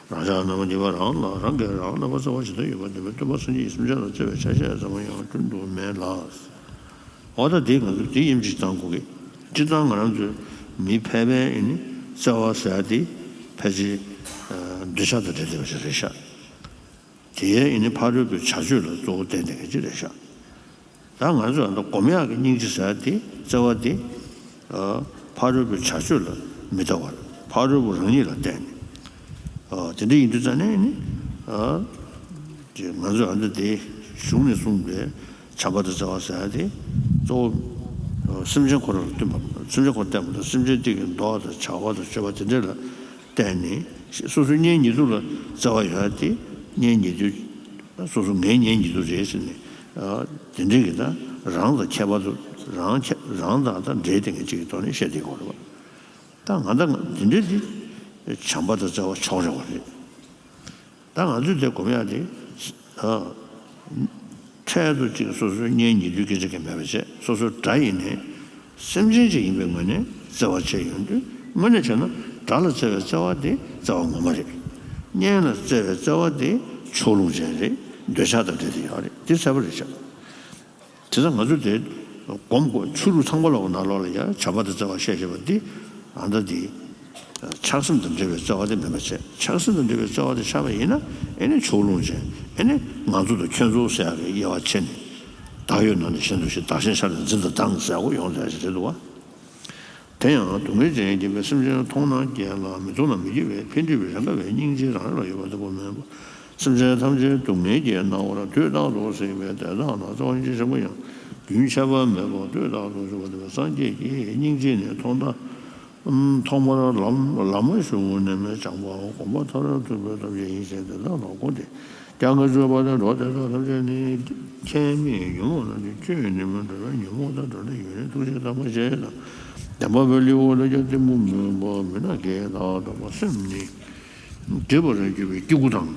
རང་ཅག་རྣམས་ཉེས་པ་རང་ལ་རང་གིས་རང་བསླད་པ་རྩ་བ་ཇི་ལྟར་ཡོད་པ་དེ་བས་སྟོན་པ་སངས་རྒྱས་ཀྱིས་སེམས་ཅན་ལ་སྩལ་བའི་ཆ་ཤས་ཙམ་ཡང་བསྐྲུན་དུ་མེད་ལ། འོ་ད་འདི་ང་ཚོ་འདི་དབྱེ་འབྱེད་བཏང་དགོས་ཀྱི། སྤྱིར་བཏང་ང་རང་ཚོའི་མི་ཕལ་པའི་ཨེ་ནི་བརྩེ་བ་ཟེར་ཡ་དེ་ཕལ་ཆེར་འདོད་ཆགས་དང་འབྲེལ་བསྡད་པ་ཞིག་རེད་ཤག་དེ་ཡས་ཨེ་ནི་ཕ་རོལ་པོའི་བྱ་སྤྱོད་ལ་གཙོ་བོ་བསྟན་བསྡད་མཁན་ཅིག་རེད་ཤག་ད་ང་ཚོས་ཨ་ད་སྒོམ་ཡག་གི་སྙིང་རྗེ་ཟེར་ཡ་དེ་བརྩེ་བ་དེ་ཨ་ཕ་རོལ་པོའི་བྱ་སྤྱོད་ལ་མི་ལྟ་བར་ཕ་རོལ་པོ་རང་ཉིད་ལ་བརྟེན་ནས། ཨ་དེ་འདྲ་ཡིན་དུས་ཙང་ནས་ནི་ཨ་དེ་ང་ཚོས་ཨ་ད་དེ་གཞུང་ནས་གསུངས་པའི་བྱམས་པ་དང་བརྩེ་བ་ཟེར་ཡ་དེ་གཙོ་བོ་ཨ་སེམས་ཅན་ཁོ་རང་ལ་བསྟུན་པ་མ་གཏོགས་སེམས་ཅན་ཁོ་བརྟེན་པ་དང་སེམས་ཅན་དེ་གི་མདོག་དང་བྱ་བ་དང་སྤྱོད་པ་དེ་འདྲ་ལ་བརྟེན་ནས་སོ་སོའི་གཉེན་ཉེ་དུ་ལ་བརྩེ་བ་ཡོད་ཡ་དེ་གཉེན་ཉེ་དུ། སོ་སོ་ངའི་གཉེན་ཉེ་དུ་རེད་ཟེར་ནས། དེ་འདྲའི་གི་ད་རང་དང་ཁྱད་པར་དུ་རང་ཁྱད་རང་དང་ད་འབྲེལ་ལྡན་གྱི་གཅིག་གི་ཐོག་ནས་བཤད་བསྡད་ཡོད་རེད་བ། ད་ང་ད་ང་དེ་འདྲའི་དེ་བྱམས་པ་དང་བརྩེ་བ་མཆོག་རེད་བ་རེད། ད་ང་ཚོས་དེ་སྒོམ་ཡག་དེ། འཕྲལ་དུ་གཅིག་སོ་སོའི་གཉེན་ཉེ་དུའི་སྐད་ཆ་གི་མེད་པ་བྱས་སོ་སོའི་དགྲ་ཡིན་ནའི། སེམས་ཅན་ཅིག་ཡིན་པའི་ངོས་ནས་བརྩེ་བ་བྱས་ཡོང་དུས་དངོས་གནས་བྱས་ན་དགྲ་ལ་བརྩེ་བའི་བརྩེ་བ་དེ་བརྩེ་བ་ངོ་མ་རེད། གཉེན་ལ་བརྩེ་བའི་བརྩེ་བ་དེ་ཕྱོགས་ལྷུང་ཅན་རེད། འདོད་ཆགས་དང་འབྲེལ་ཏེ་ཡོད་རེད། དེ་གསལ་པོ་རེད་ཤག་དེ་ཚོ་ང་ཚོ་དེ་སྒོམ་དགོས། ཆོས་ལུགས་ཚང་མ་ལོག་ནང་ལོགས་ལ་ཡང་བྱམས་པ་དང་བརྩེ་བ་བཤད་བཞིན་པ་འདི་ཨ་ད་འདི། ཆགས་སེམས་དང་འབྲེལ་བའི་བརྩེ་བ་དེ་མིན་པ་བྱས། ཆགས་སེམས་དང་འབྲེལ་བའི་བརྩེ་བ་དེ་ཆགས་པ་ཡིན་ན་ཨེ་ནི་ཕྱོགས་ལྷུང་ཅན་ཨེ་ནི་ང་ཚོ་དང་ཁྱོད་ཚོ་ཟེར་ཡག་གི་དབྱེ་བ་ཕྱེ་ནས། བདག་ཡོད་ན་ནི་གཞན་དུ་ཞེན། བདག་གཞན་ཤ་ལས་འཛིན་དང་སྡང་ཟེར་དགོས་ཡོང་ཟེར་ཞིག་རེད་འདུག་བ། དེ་ཡང་སྡུག་བསྔལ་ཅན་བརྒྱན་པའི་སེམས་ཅན་མཐོང་སྣང་བརྒྱད་ལ་མི་མཐོང་ན་མི་སྐྱིད་པའི་འཕེལ་འགྲིབ་པའི་རང་དགའ་བའི་སྙིང་རྗེ་རང་རེ་ལ་ཡོད་པ་ལྟ་བུ་མིན་པ། སེམས་ཅན་ཐམས་ཅད་སྡུག་བསྔལ་གྱིས་མནར་བར་དུས་རྟག་ཏུ་གཟིགས་པའི་དེ་དག་ལ་རྩ་བ་ཉིད་ཆེན་པོ་ཡང་རྒྱུན་ཆད་པ་མེད་པར་དུས་རྟག་ཏུ་བཞུགས་པ་སྟེ་སངས་རྒྱས་ཀྱི་སྙིང་རྗེ་ནི་ཐོག་མཐའ། ཐོག་མར་ལམ་ལམ་ཞུགས་ནས་མི་སྦྱངས་པ་གོམས་པ་མཐར་ཐུག་པའི་ཐབས་ཤེས་ཡིན་ཞེས་དེ་དག་ལ་གོ་སྟེ། སྐྱབས་འགྲོ་སྤྱོད་པ་དང་འགྲོ་དེ་དག་ཐམས་ཅད་ནི། ཁྱད་མེད་ཉོན་མོངས་རྣམས་ཀྱི་སྤྱོད་ཡུལ་ནི་མི་འགྲོ་བའི་ཉོན་མོངས་དང་འགྲོ་འདྲེན་ཡུལ་ནི་ཐུགས་རྗེ་དམ་པ་ཞེས་དང་། བདེན་པ་བའི་ལེའུ་ལ་ཀྱང་གཏི་མུག་མུན་པ་མུན་ནག་གི་མཐའ་དག་པ་སེམས་ནི་སྒྲིབ་པར་གྱུར་པའི་སྐྱེ་དགུ་དང་།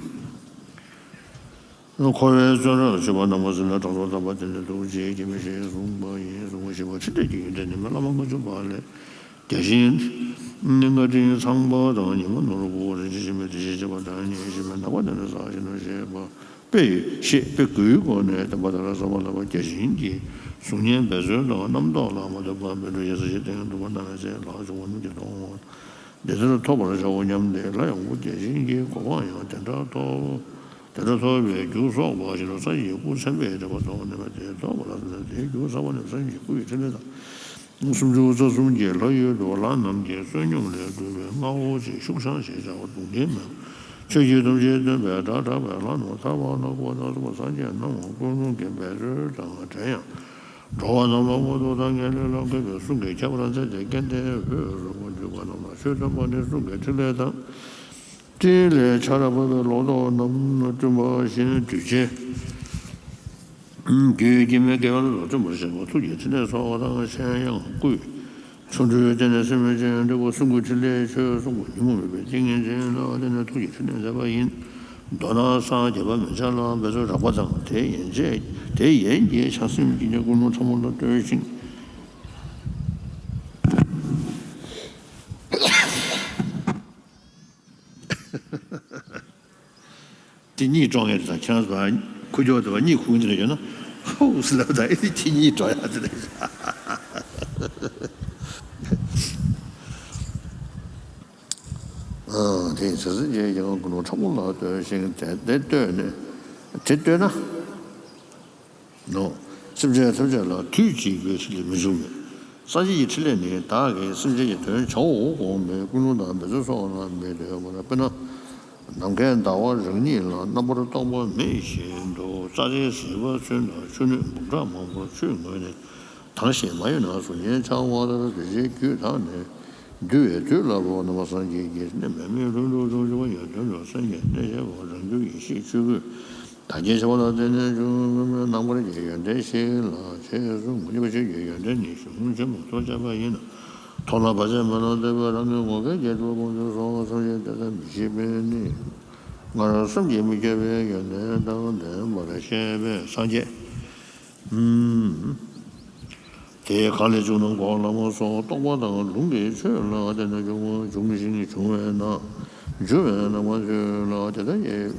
འཁོར་བའི་བཙོན་རར་ཚུད་པ་རྣམ་པ་ཚོ་ལ་དྲང་སྲོང་དམ་པ་དེ་ནི་ཐུགས་རྗེ་སྐྱེ་མེད་ཞེས་གསུངས་པ་ཡིན། གསུང་བ་ཞེས་པ་ཕྲིན་ལས་ཀྱི་ཡོན་ཏན་ནི་མི་བླ་མ་ལྔ་བཅུ་པ་ལས། བརྒྱ་བྱིན་བཀའ་དྲིན་ཚངས་པ་དང་ཉི་མ་ནོར་བུ་རིན་ཆེན་ཞིང་པའི་དེ་བཞིན་གཤེགས་པ་དང་ཉེར་ཞི་བའི་ནགས་པ་དེ་ནི་ས་གཞི་ནོ་ཞེས་པ་དཔེ་ཞེས་དཔེ་དགུའི་སྒོ་ནས་བསྟན་པ་དང་རབ་གསལ་བ་ལ་བརྒྱ་བྱིན་གྱི་གཟུགས་བརྙན་འབད་རྩོལ་དང་རྣམ་རྟོག་ལ་མ་ལྟོས་པར་བཻ་ཌཱུརྱ་ས་གཞི་སྟེང་དུ་བ་སྣང་བའི་ཚེ་ལྷག་བྱུང་བ་རྣམས་ཀྱི་མཐོང་བ་འདི་ལྟར་ཐོབ་པར་བྱའོ་སྙམ་སྟེ་སླར་ཡང་བརྒྱ་བྱིན་གྱི་གོ་འཕང་ཡང་དེ་འདྲ་ཐོབ། དེ་འདྲ་ཐོབ་པའི་རྒྱུ་གསོག་པ་ཞིག་ལ་སངས་རྒྱས་སྐུ་མཚན་དཔེའི་འགྲེལ་པ་དང་ནི་མ་དེའི་ཐོག་པ་ལ་ཟེར་ན་དེའི་རྒྱུ་གསར་པ་ནི་སངས་རྒྱས་སྐུ་ཡི་ཕྲིན་ལས་དང་། སུམ་ཅུ་རྩ་གསུམ་གྱི་ལྷ་ཡུལ་དུ་ལྷ་རྣམས་ཀྱི་བསོད་སྙོམས་ལས་གྲུབ་པའི་མངའ་འོག་ཅེས་ཤུགས་འཆང་ཞེས་བྱ་བ་གདུང་རྟེན་མེད་པ། ཆོས་ཀྱི་ཐམས་ཅད་སྟོན་པའི་སྒྲ་གྲགས་པའི་ལྷ་རྣམས་ཐར་པ་ལ་བཀོད་དང་གསུངས་པ་སངས་རྒྱས་རྣམས་ཀུན་སློང་གི་འབད་རྩོལ་དང་བྲལ་ཡང་། འགྲོ་བ་རྣམས་ལ་མངོན་མཐོ་དང་ངེས་ལེགས་ལ་བཀོད་པའི་གསུང་གི་ཁྱད་པར་མཛད་དེ་སྐལ་ལྡན་འོད་རབ་ཏུ་གྱུར་པ་རྣམས་ལ་ཆོས་སྟོན་པ་ནི་གསུང་གི་ཕྲིན་ལས་དང་། ཕྲིན་ལས་ཆར་འབབ་པའི་ལོ་ཏོག་རྣམས་བསྐྲུན་པ་བཞིན་གདུལ་བྱའི་རྒྱུད་སྐྱེ་མེད་དགེ་བའི་བློ་ལ་བརྩོན་པར་བྱེད་པ་ཐུགས་ཀྱི་ཕྲིན་ལས་ཚོགས་དང་མཆན་ཡང་བསྐུལ། ཆོ་འཕྲུལ་སྟེ་ནི་སེམས་ཅན་འདྲེན་པ་གསུང་གི་ཕྲིན་ལས་ཆོས་གསུང་པ་ཉོན་མོངས་མེད་པའི་ཏིང་ངེ་འཛིན་ལ་བརྟེན་ནས་ཐུགས་ཀྱི་ཕྲིན་ལས་མཛད་པ་ཡིན། མདོར་ན་སངས་རྒྱས་པ་མན་ཆད་ལ་འབད་རྩོལ་རགས་པ་དང་དེ་ཡན་ཆད་དེ་ཡན་གྱི་ཆགས་སེམས་ཀྱི་ཀུན་སློང་ཕྲ་མོ་ལ་ལྟོས་ཤིང་། དེ་གཉིད་དཀྲོག་ཡ་དེ་དང་ཁྱེད་རང་ཚོ་ཁུ་ཁྱོག་དེ་བ་གཉིད་ཁུག་འདི་རེད་ཡོད་ན་ཧོ་ཟེར་ལབ་དང་ཨེ་དེ་གཉིད་དཀྲོག་ཡ་དེ་རེད། ཨ་དེ་ཡིན་ཟེར་ཟེར་གྱི་ཡང་ཀུན་སློང་ཕྲ་མོ་ལ་ལྟོས་ཤིང་དེ་དེ་ལྟོས་ནས་དེ་ལྟོས་ན། ནོ། སེམས་ཅན་ཐམས་ཅད་ལ་དུས་གཅིག་པའི་ཕྲིན་ལས་མི་འབྱུང་མོད། སངས་རྒྱས་ཀྱི་ཕྲིན་ལས་ནི་བདག་གིས་སེམས་ཅན་གྱི་དོན་བྱའོ་དགོངས་པའི་ཀུན་སློང་དང་འབད་རྩོལ་སོགས་ལ་མི་ལྟོས་པར། དཔེར་ན། ནམ་མཁའི་ཟླ་བ་རང་ཉིད་ལ་རྣམ་པར་རྟོག་པ་མེད་བཞིན་དུ་རྩྭ་རའི་ཟིལ་པ་ཚུན་དང་ཆུ་སྣོད་འབུམ་ཕྲག་མང་པོར་ཆུས་ངུས་ནས་དྭངས་ཤིང་མ་གཡོས་ན་གཟུགས་བརྙན་འཆར་བ་ལྟར་གདུལ་བྱའི་རྒྱུད་དག་ནི། འདུལ་བའི་དུས་ལ་བབ་ན་མ་སངས་རྒྱས་ཀྱི་གནས་མེད་མི་ལྷུན་གྲུབ་ཐོབ་བྱུང་བ་ཡང་དོན་དུ་སངས་རྒྱས་གནས་བྱ་བ་རང་རྒྱུད་ཡེ་ཤེས་ཆོས་སྐུ་དར་རྒྱས་བྱ་བ་ལ་བརྟེན་ནས་བྱུང་བའི་རྣམ་དཀར་གྱི་ཡོན་ཏན་ཞིག་ལ་ཆོས་སུ་མ་གྱུར་པ་ཆོས་ཀྱི་ཡོན་ཏན་ནི་གཞུང་ཆེན་མོ་ཐོབ་བྱ་བ་ཡིན་ན། མཐོང་ལ་བར་ཆད་མེད་ལ་འདོད་པའི་རང་གི་ངོ་སྐལ་གྱི་སྤྲུལ་པ་དཔུང་འཇོམས་སོགས་སངས་རྒྱས་དེ་ལྟར་མི་ཤེས་པས་ནི། སྔར་བསམ་གྱིས་མི་ཁྱབ་པའི་ཡོན་ཏན་དང་ལྡན་པར་བཤད་པས་སངས་རྒྱས། དེ་གང་ལས་བྱུང་ན་འགོག་ལམ་སོགས་རྟོགས་པ་དང་ལུང་གི་ཆོས་ལ་བརྟེན་ནས་བྱུང་བ་འབྱུང་ཞིང་འབྱུང་བས་ན། འབྱུང་བའི་རྣམ་པ་ཆོས་ལ་དེ་ལྟར་སྐྱེ།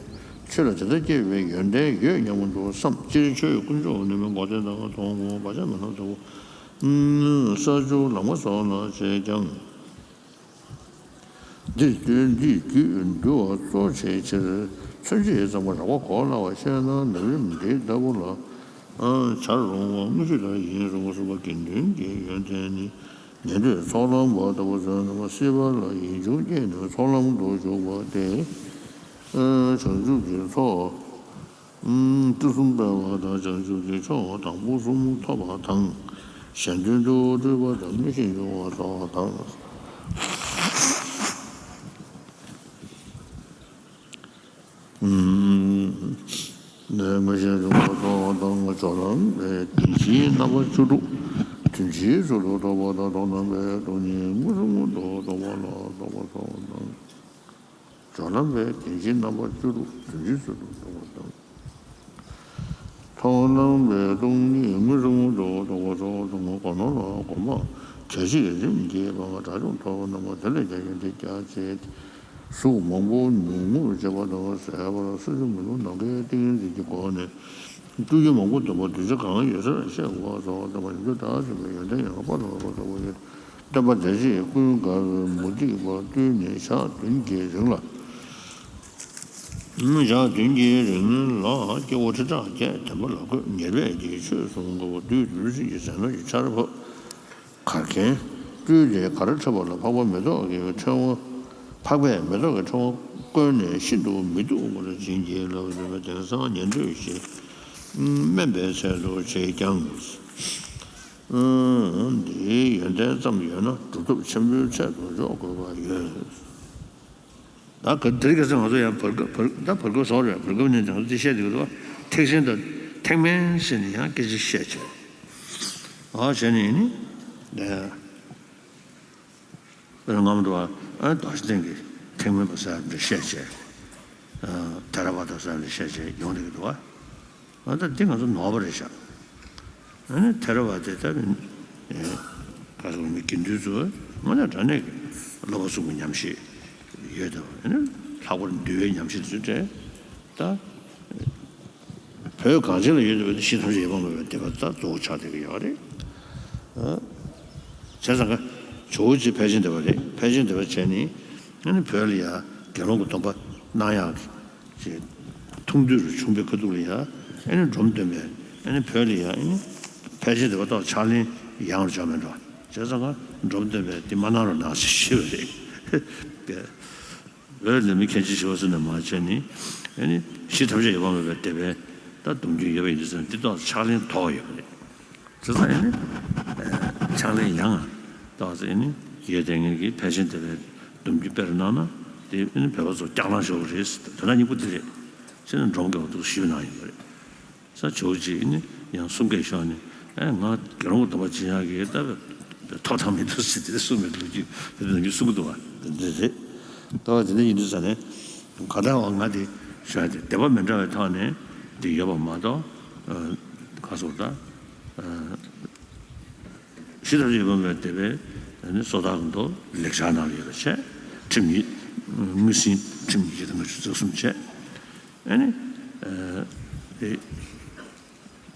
ཆོས་ལ་དེ་ལྟར་སྐྱེ་བའི་ཡོན་ཏན་ཡོད་སྙམ་དུ་བསམ། སྤྱིར་ཆོས་དཀོན་མཆོག་ནུས་མེད་འགོག་བདེན་དང་མཐོང་ངོ་བ་ཆ་མེད་ན་ལྟ་བུ། ས་བཅུ་ལམ་ཁ་སོགས་ལ་བྱེད་ཀྱང་། འདིར་སྟོན་འདིའི་རྒྱུད་འདུལ་བ་གཙོ་ཆེ་ཕྱིར། མཚོན་བྱེད་ཙམ་པ་རགས་པ་གོ་སླ་བར་བཤད་ན་ལམ་རིམ་འདི་ལྟ་བུ་ལ་བྱར་རུང་བ་དངོས་གཞི་ལྟར་ཡིན་གསུངས་པ། གསུམ་པ་དགེ་འདུན་གྱི་ཡོན་ཏན་ནི། ཉན་ཐོས་ཚོགས་ལམ་པ་ལྟ་བུ་བཟུང་ན་སྲིད་པ་ལ་ཡིད་འབྱུང་སྐྱེས་ནས་ཚོགས་ལམ་དུ་ཞུགས་པ་སྟེ། བྱང་ཆུབ་ཀྱི་ཚོགས་སྤྲུལ་གསུམ་སྤེལ་བ་དང་། བྱང་ཆུབ་ཀྱི་མཆོག་དང་པོ་གསུམ་ཐོབ་པ་དང་། གཞན་དོན་དུ་སྤྲུལ་པ་དང་མངོན་ཤེས་འབྱུང་བ་སོགས་དང་། མངོན་ཤེས་འབྱུང་བ་སོགས་དང་། སྦྱོར་ལམ་པས་བདེན་བཞིའི་རྣམ་པ་བཅུ་དྲུག་དོན་སྤྱིའི་ཚུལ་དུ་རྟོགས་པ་དང་། མདོ་རྣམ་པས་སྟོང་ཉིད་མངོན་སུམ་དུ་རྟོགས་པ་ལ་སོགས་པ་སོགས་དང་། སྦྱོར་ལམ་པས་བདེན་བཞིའི་རྣམ་པ་བཅུ་དྲུག་དོན་སྤྱིའི་ཚུལ་དུ་རྟོགས་པ་དང་། མཐོང་ལམ་པས་སྟོང་ཉིད་མངོན་སུམ་དུ་རྟོགས་པ་སོགས་དང་། གོ་ནོར་ལ་གོམས་པ་གྱ་གཞི་རིམ་གྱིས་སྤང་བ་དགྲ་བཅོམ་ཐོབ་པ་རྣམ་པ་དེ་ལས་ཀྱང་ཡོན་ཏན་རྒྱ་ཆེ་སྟེ། གཟུགས་མང་པོ་ཉུང་ངུར་བྱེད་པ་དང་ཟད་པར་སོ་སོའི་མི་ལུས་ནམ་མཁའི་ཏིང་ངེ་འཛིན་གྱི་སྒོ་ནས་སྤྲུལ་སྐུ་མང་པོ་བསྟན་པ་གདུལ་བྱ་གང་ཡོད་སར་གཤེགས་པ་སོགས་བསྟན་པ་ཉིད་དུ་བདག་ཆེན་པོའི་ཡོན་ཏན་ཡང་དག་པར་རྟོགས་པ་ལྟ་བུ་ཡོད། བསྟན་པ་བདེ་གཤེགས་ཀུན་དགའ་བོས་མུ་སྟེགས་པ་བཏུལ་ནས་ཞག་བདུན་གྱི་རིང་ལ། ཞག་བདུན་གྱི་རིང་ལ་སྐྱེ་བོ་ཁྲི་ཕྲག་བརྒྱད་བསྟན་པ་ལ་བཀོད། ཉེར་སྦས་ཀྱི་ཆོས་གསུང་དགའ་བོ་བདུད་འདུལ་ཞིང་གི་ཟས་ནོར་གྱི་ཆར་ཕབ། གར་མཁན་སྤྲུལ་ཏེ་གར་འཁྲབ་པ་ལ་འཕགས་པ་མེ་ཏོག་གི་ཕྲེང་བ། འཕགས་པས་མེ་ཏོག་གི་ཕྲེང་བ་བསྐོན་ནས་ཤིན་ཏུ་མི་སྡུག་པར་བྱིན་གྱིས་བརླབས་པ་རེད་པས། དེང་སང་ཉན་ཐོས་ཞེས་དམན་པའི་ཚད་དུ་བྱེད་ཀྱང་། འདིའི་ཡོན་ཏན་ཙམ་ཡོད་ན་གྲུབ་ཐོབ་ཆེན་པོའི་ཚད་དུ་འཇོག་དགོས་པ་ཡོད། ད་ག་དེ་རིང་ཁ་སང་ང་ཚོ་ཡང་བར་སྐབས་བར་ད་བར་སྐབས་བཟོ་རེད། བར་སྐབས་ནས་ང་ཚོ་འདི་བཤད་དེ་གི་རེད་བ། ཐེག་ཆེན་དང་ཐེག་དམན་ཟེར་ནས་ཡང་སྐད་ཆ་བཤད་བྱས། ཨ་བྱས་ནས་ཡིན་ནི། དཔེར་ན་སྔ་མོ་འདུག་བ། ཨ་རྡོ་རྗེ་གདན་གྱི་ཐེག་དམན་པ་ཟེར་འདྲ་བཤད་བྱས། ཨ་ཐེ་ར་བ་ད་ཟེར་འདྲ་བཤད་བྱས་ཡོང་བསྡད་ཀྱི་འདུག་བ། ཨ་ད་འདི་ང་ཚོ་ནོར་བ་རེད་ཤག་ཨ་ནི་ཐེ་ར་བ་ད་ད་ཨེ་ག་རེ་ཟེར་དགོས་རེད། དགེ་འདུན་ཚོ་དངོས་གནས་དྲང་གནས་ཀྱི་སློབ་པ་གསུམ་གྱི་ཉམས་བཞེས་ཡོད་དམ། ཨ་ནི་ལྷག་པར་འདུལ་བའི་ཉམས་བཞེས་དེ་ཚོ་སྤྲད་ད། བོད་གངས་ཅན་ལ་ཡོད་པའི་གཞི་ཐམས་ཅད་ཡོད་པར་སྨྲ་བའི་སྡེ་པ་ད་གཙོ་བོ་ཆགས་བསྡད་ཀྱི་ཡོད་རེད། ཨ། བྱས་ཙང་ཀ་ཇོ་བོ་རྗེ་ཕལ་ཆེན་སྡེ་པ་རེད། ཕལ་ཆེན་སྡེ་པ་བྱས་ནས་ཨ་ནི་བོད་ལ་ཡ་དགེ་སློང་གི་སྡོམ་པ་གནང་ཡག་གི་ཐུགས་འདུན་རུ་བྱུང་བའི་ཁ་ཐུག་ལ་ཡ་ཨ་ནི་འབྲོམ་སྟོན་པས་ཨ་ནི་བོད་ལ་ཡ་ཨ་ནི་ཕལ་ཆེན་སྡེ་པ་ཏོག་ཕྱག་ལེན་ཡང་རུ་བྱ་མེད་འགྲོ། བྱས་ཙང་ཀ་འབྲོམ་སྟོན་པས་འདི་མ་གནང་རོགས་གནང་ཞེས་ཞུས་པ་རེད། བོད་ལ་མི་མཁན་ཆེན་ཞི་བ་འཚོ་ནས་མར་བྱས་ནས་ཨ་ནི་གཞི་ཐམས་ཅད་ཡོད་པར་སྨྲ་བའི་སྡེ་པའི་ད་སྡོམ་རྒྱུན་ཡོད་པ་ཡིན་དུས་ཙང་འདི་ཐོག་ཕྱག་ལེན་ཐོགས་ཡོད་པ་རེད། བྱས་ཙང་ཨ་ནི་ཕྱག་ལེན་ཡང་ཐོགས་ཙང་ཨ་ནི་ཡོད་དེ་ངེད་ཀྱིས་ཕལ་ཆེན་སྡེ་པའི་སྡོམ་རྒྱུན་དཔེར་གནང་ན་དེ་ཨ་ནི་བོད་པ་ཚོ་སྐྱག་ལང་ཤོར་བ་རེད། དོན་དག་སྙིང་པོ་འདི་རེད། བྱས་ན་འབྲོམ་སྐྱབས་ཐུགས་ཞུས་གནང་ཡོད་པ་རེད། ས་ཇོ་བོ་རྗེ་ནི་ཡང་གསུང་སྐད་ཤོར་ནས་ཨེ་ང་དགེ་སློང་གི་སྡོམ་པ་བྱེད་ཡག་གི་ད་ཐོབ་ཐང་མི་འདུག་ཟེར་དེ་གསུངས་པའི་ལོ་རྒྱུས་དེ་ནང་གི་གསུང་གི་འདུག་བ། དེ་འདྲ་རེད། ད་བ་དེ་འདྲ་ཡིན་དུས་ས་ནས་ག་ད་བ་ང་དེ་ཤོད་དེ་སྡེ་པ་མི་འདྲ་བའི་ཐོག་ནས་དེ་ཡོད་པ་མ་གཏོགས་ག་སོགས་ད་གཞི་ཐམས་ཅད་ཡོད་པ་མེད་སྡེ་པའི་ནི་སོ་ཐར་གྱི་མདོ་ལེགས་སྦྱར་ནང་ཡོད་པ་བྱས། ཁྲིམས་ཉིད་ངོས་ཟིན་ཁྲིམས་ཉིད་ཀྱི་དང་ཆུ་ཚོད་གསུམ་བྱས། ཨ་ནི་ཨ་དེ་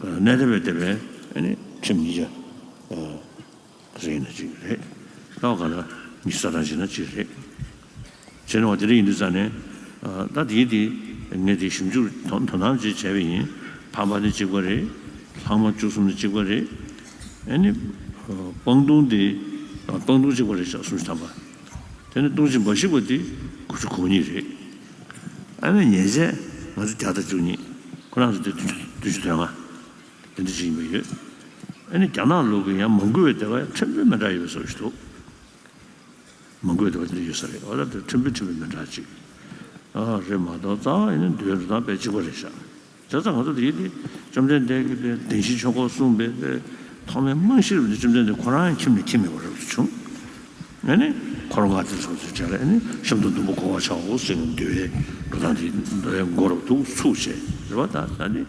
གནས་བརྟན་པའི་སྡེ་པའི་ཨ་ནི་ཁྲིམས་ཉིད་ཀྱི་ཨ་རེད་ན་ཅིག་རེད། ལྟ་བ་ག་ལ་ཉི་ཤུ་རྩ་གྲངས་བྱས་ན་ཅིག་རེད། བྱས་ན་བ་དེ་འདྲ་ཡིན་དུས་ཙང་ནས་ཨ་ད་དེའི་དེ་ངས་དེ་ཞིབ་འཇུག་དོ་དོ་སྣང་ཅིག་བྱས་པ་ཡིན། ཕ་མ་ནི་གཅིག་པ་རེད། ལྷག་མ་བཅུ་གསུམ་ནི་གཅིག་པ་རེད། ཨ་ནི་སྤང་ལྟུང་དེ་སྤང་ལྟུང་གཅིག་པ་རེད་ཤག་སུམ་ཅུ་ཐམ་པ། དེ་ནས་ལྟུང་བྱེད་འབའ་ཞིག་པ་དེ་དགུ་བཅུ་གོ་གཉིས་རེད། ཨ་ནི་ཉེས་བྱས་ང་ཚོ་བརྒྱ་དང་བཅུ་གཉིས། ཁོ་རང་ཚོ་དེ་བདུན་ཅུ་དོན་ལྔ་དེ་འདྲ་ཞིག་ཡིན་པ་ཡོད། ཨ་ནི་རྒྱ་ནག་ལུགས་ཀྱི་ཡང་མང་པོ་བའི་སྡེ་པ་ཕྲན་བུ་མི་འདྲ་ཡོད་པའི་བཟོ་ཞིག་འདུག་མ་འགོས་འདུག་པ་དེ་འདྲ་ཡོད་ས་རེད། འོ་ད་དེ་ཕྲན་བུ་ཕྲན་བུ་མི་འདྲ་ཅིག་ཨ་རེད་མ་གཏོགས་རྩ་བ་ཡིན་ན་འདུལ་བའི་འགྲོ་སྟངས་དཔེ་གཅིག་པ་རེད་ཤག་བྱས་ཙང་ང་ཚོ་དེ་ཡིན་དེ་བཅོམ་ལྡན་འདས་ཀྱིས་དཔེ་བདེན་བཞིའི་ཆོས་འཁོར་གསུངས་པའི་དཔེ་ཐོག་མའི་རྨང་གཞི་རུ་དེ་བཅོམ་ལྡན་འདས་ཁོ་རང་ཡང་ཁྱིམ་ནས་ཁྱིམ་མེད་པ་རབ་ཏུ་བྱུང་། ཨ་ནི་འཁོར་ལྔ་སྟེ་སོགས་ཚུལ་བྱས་ལ་ཨ་ནི་གཤམ་དུ་སྡོང་པོ་བགོ་བར་བྱའོ་ཟེར་ནས་འདུལ་བའི་འགྲོ་སྟངས་དེ་འདུལ་བའི་མགོ་རུ་འདུག་ཚུགས་བྱས་རེད་བ། ད་ད་ནི་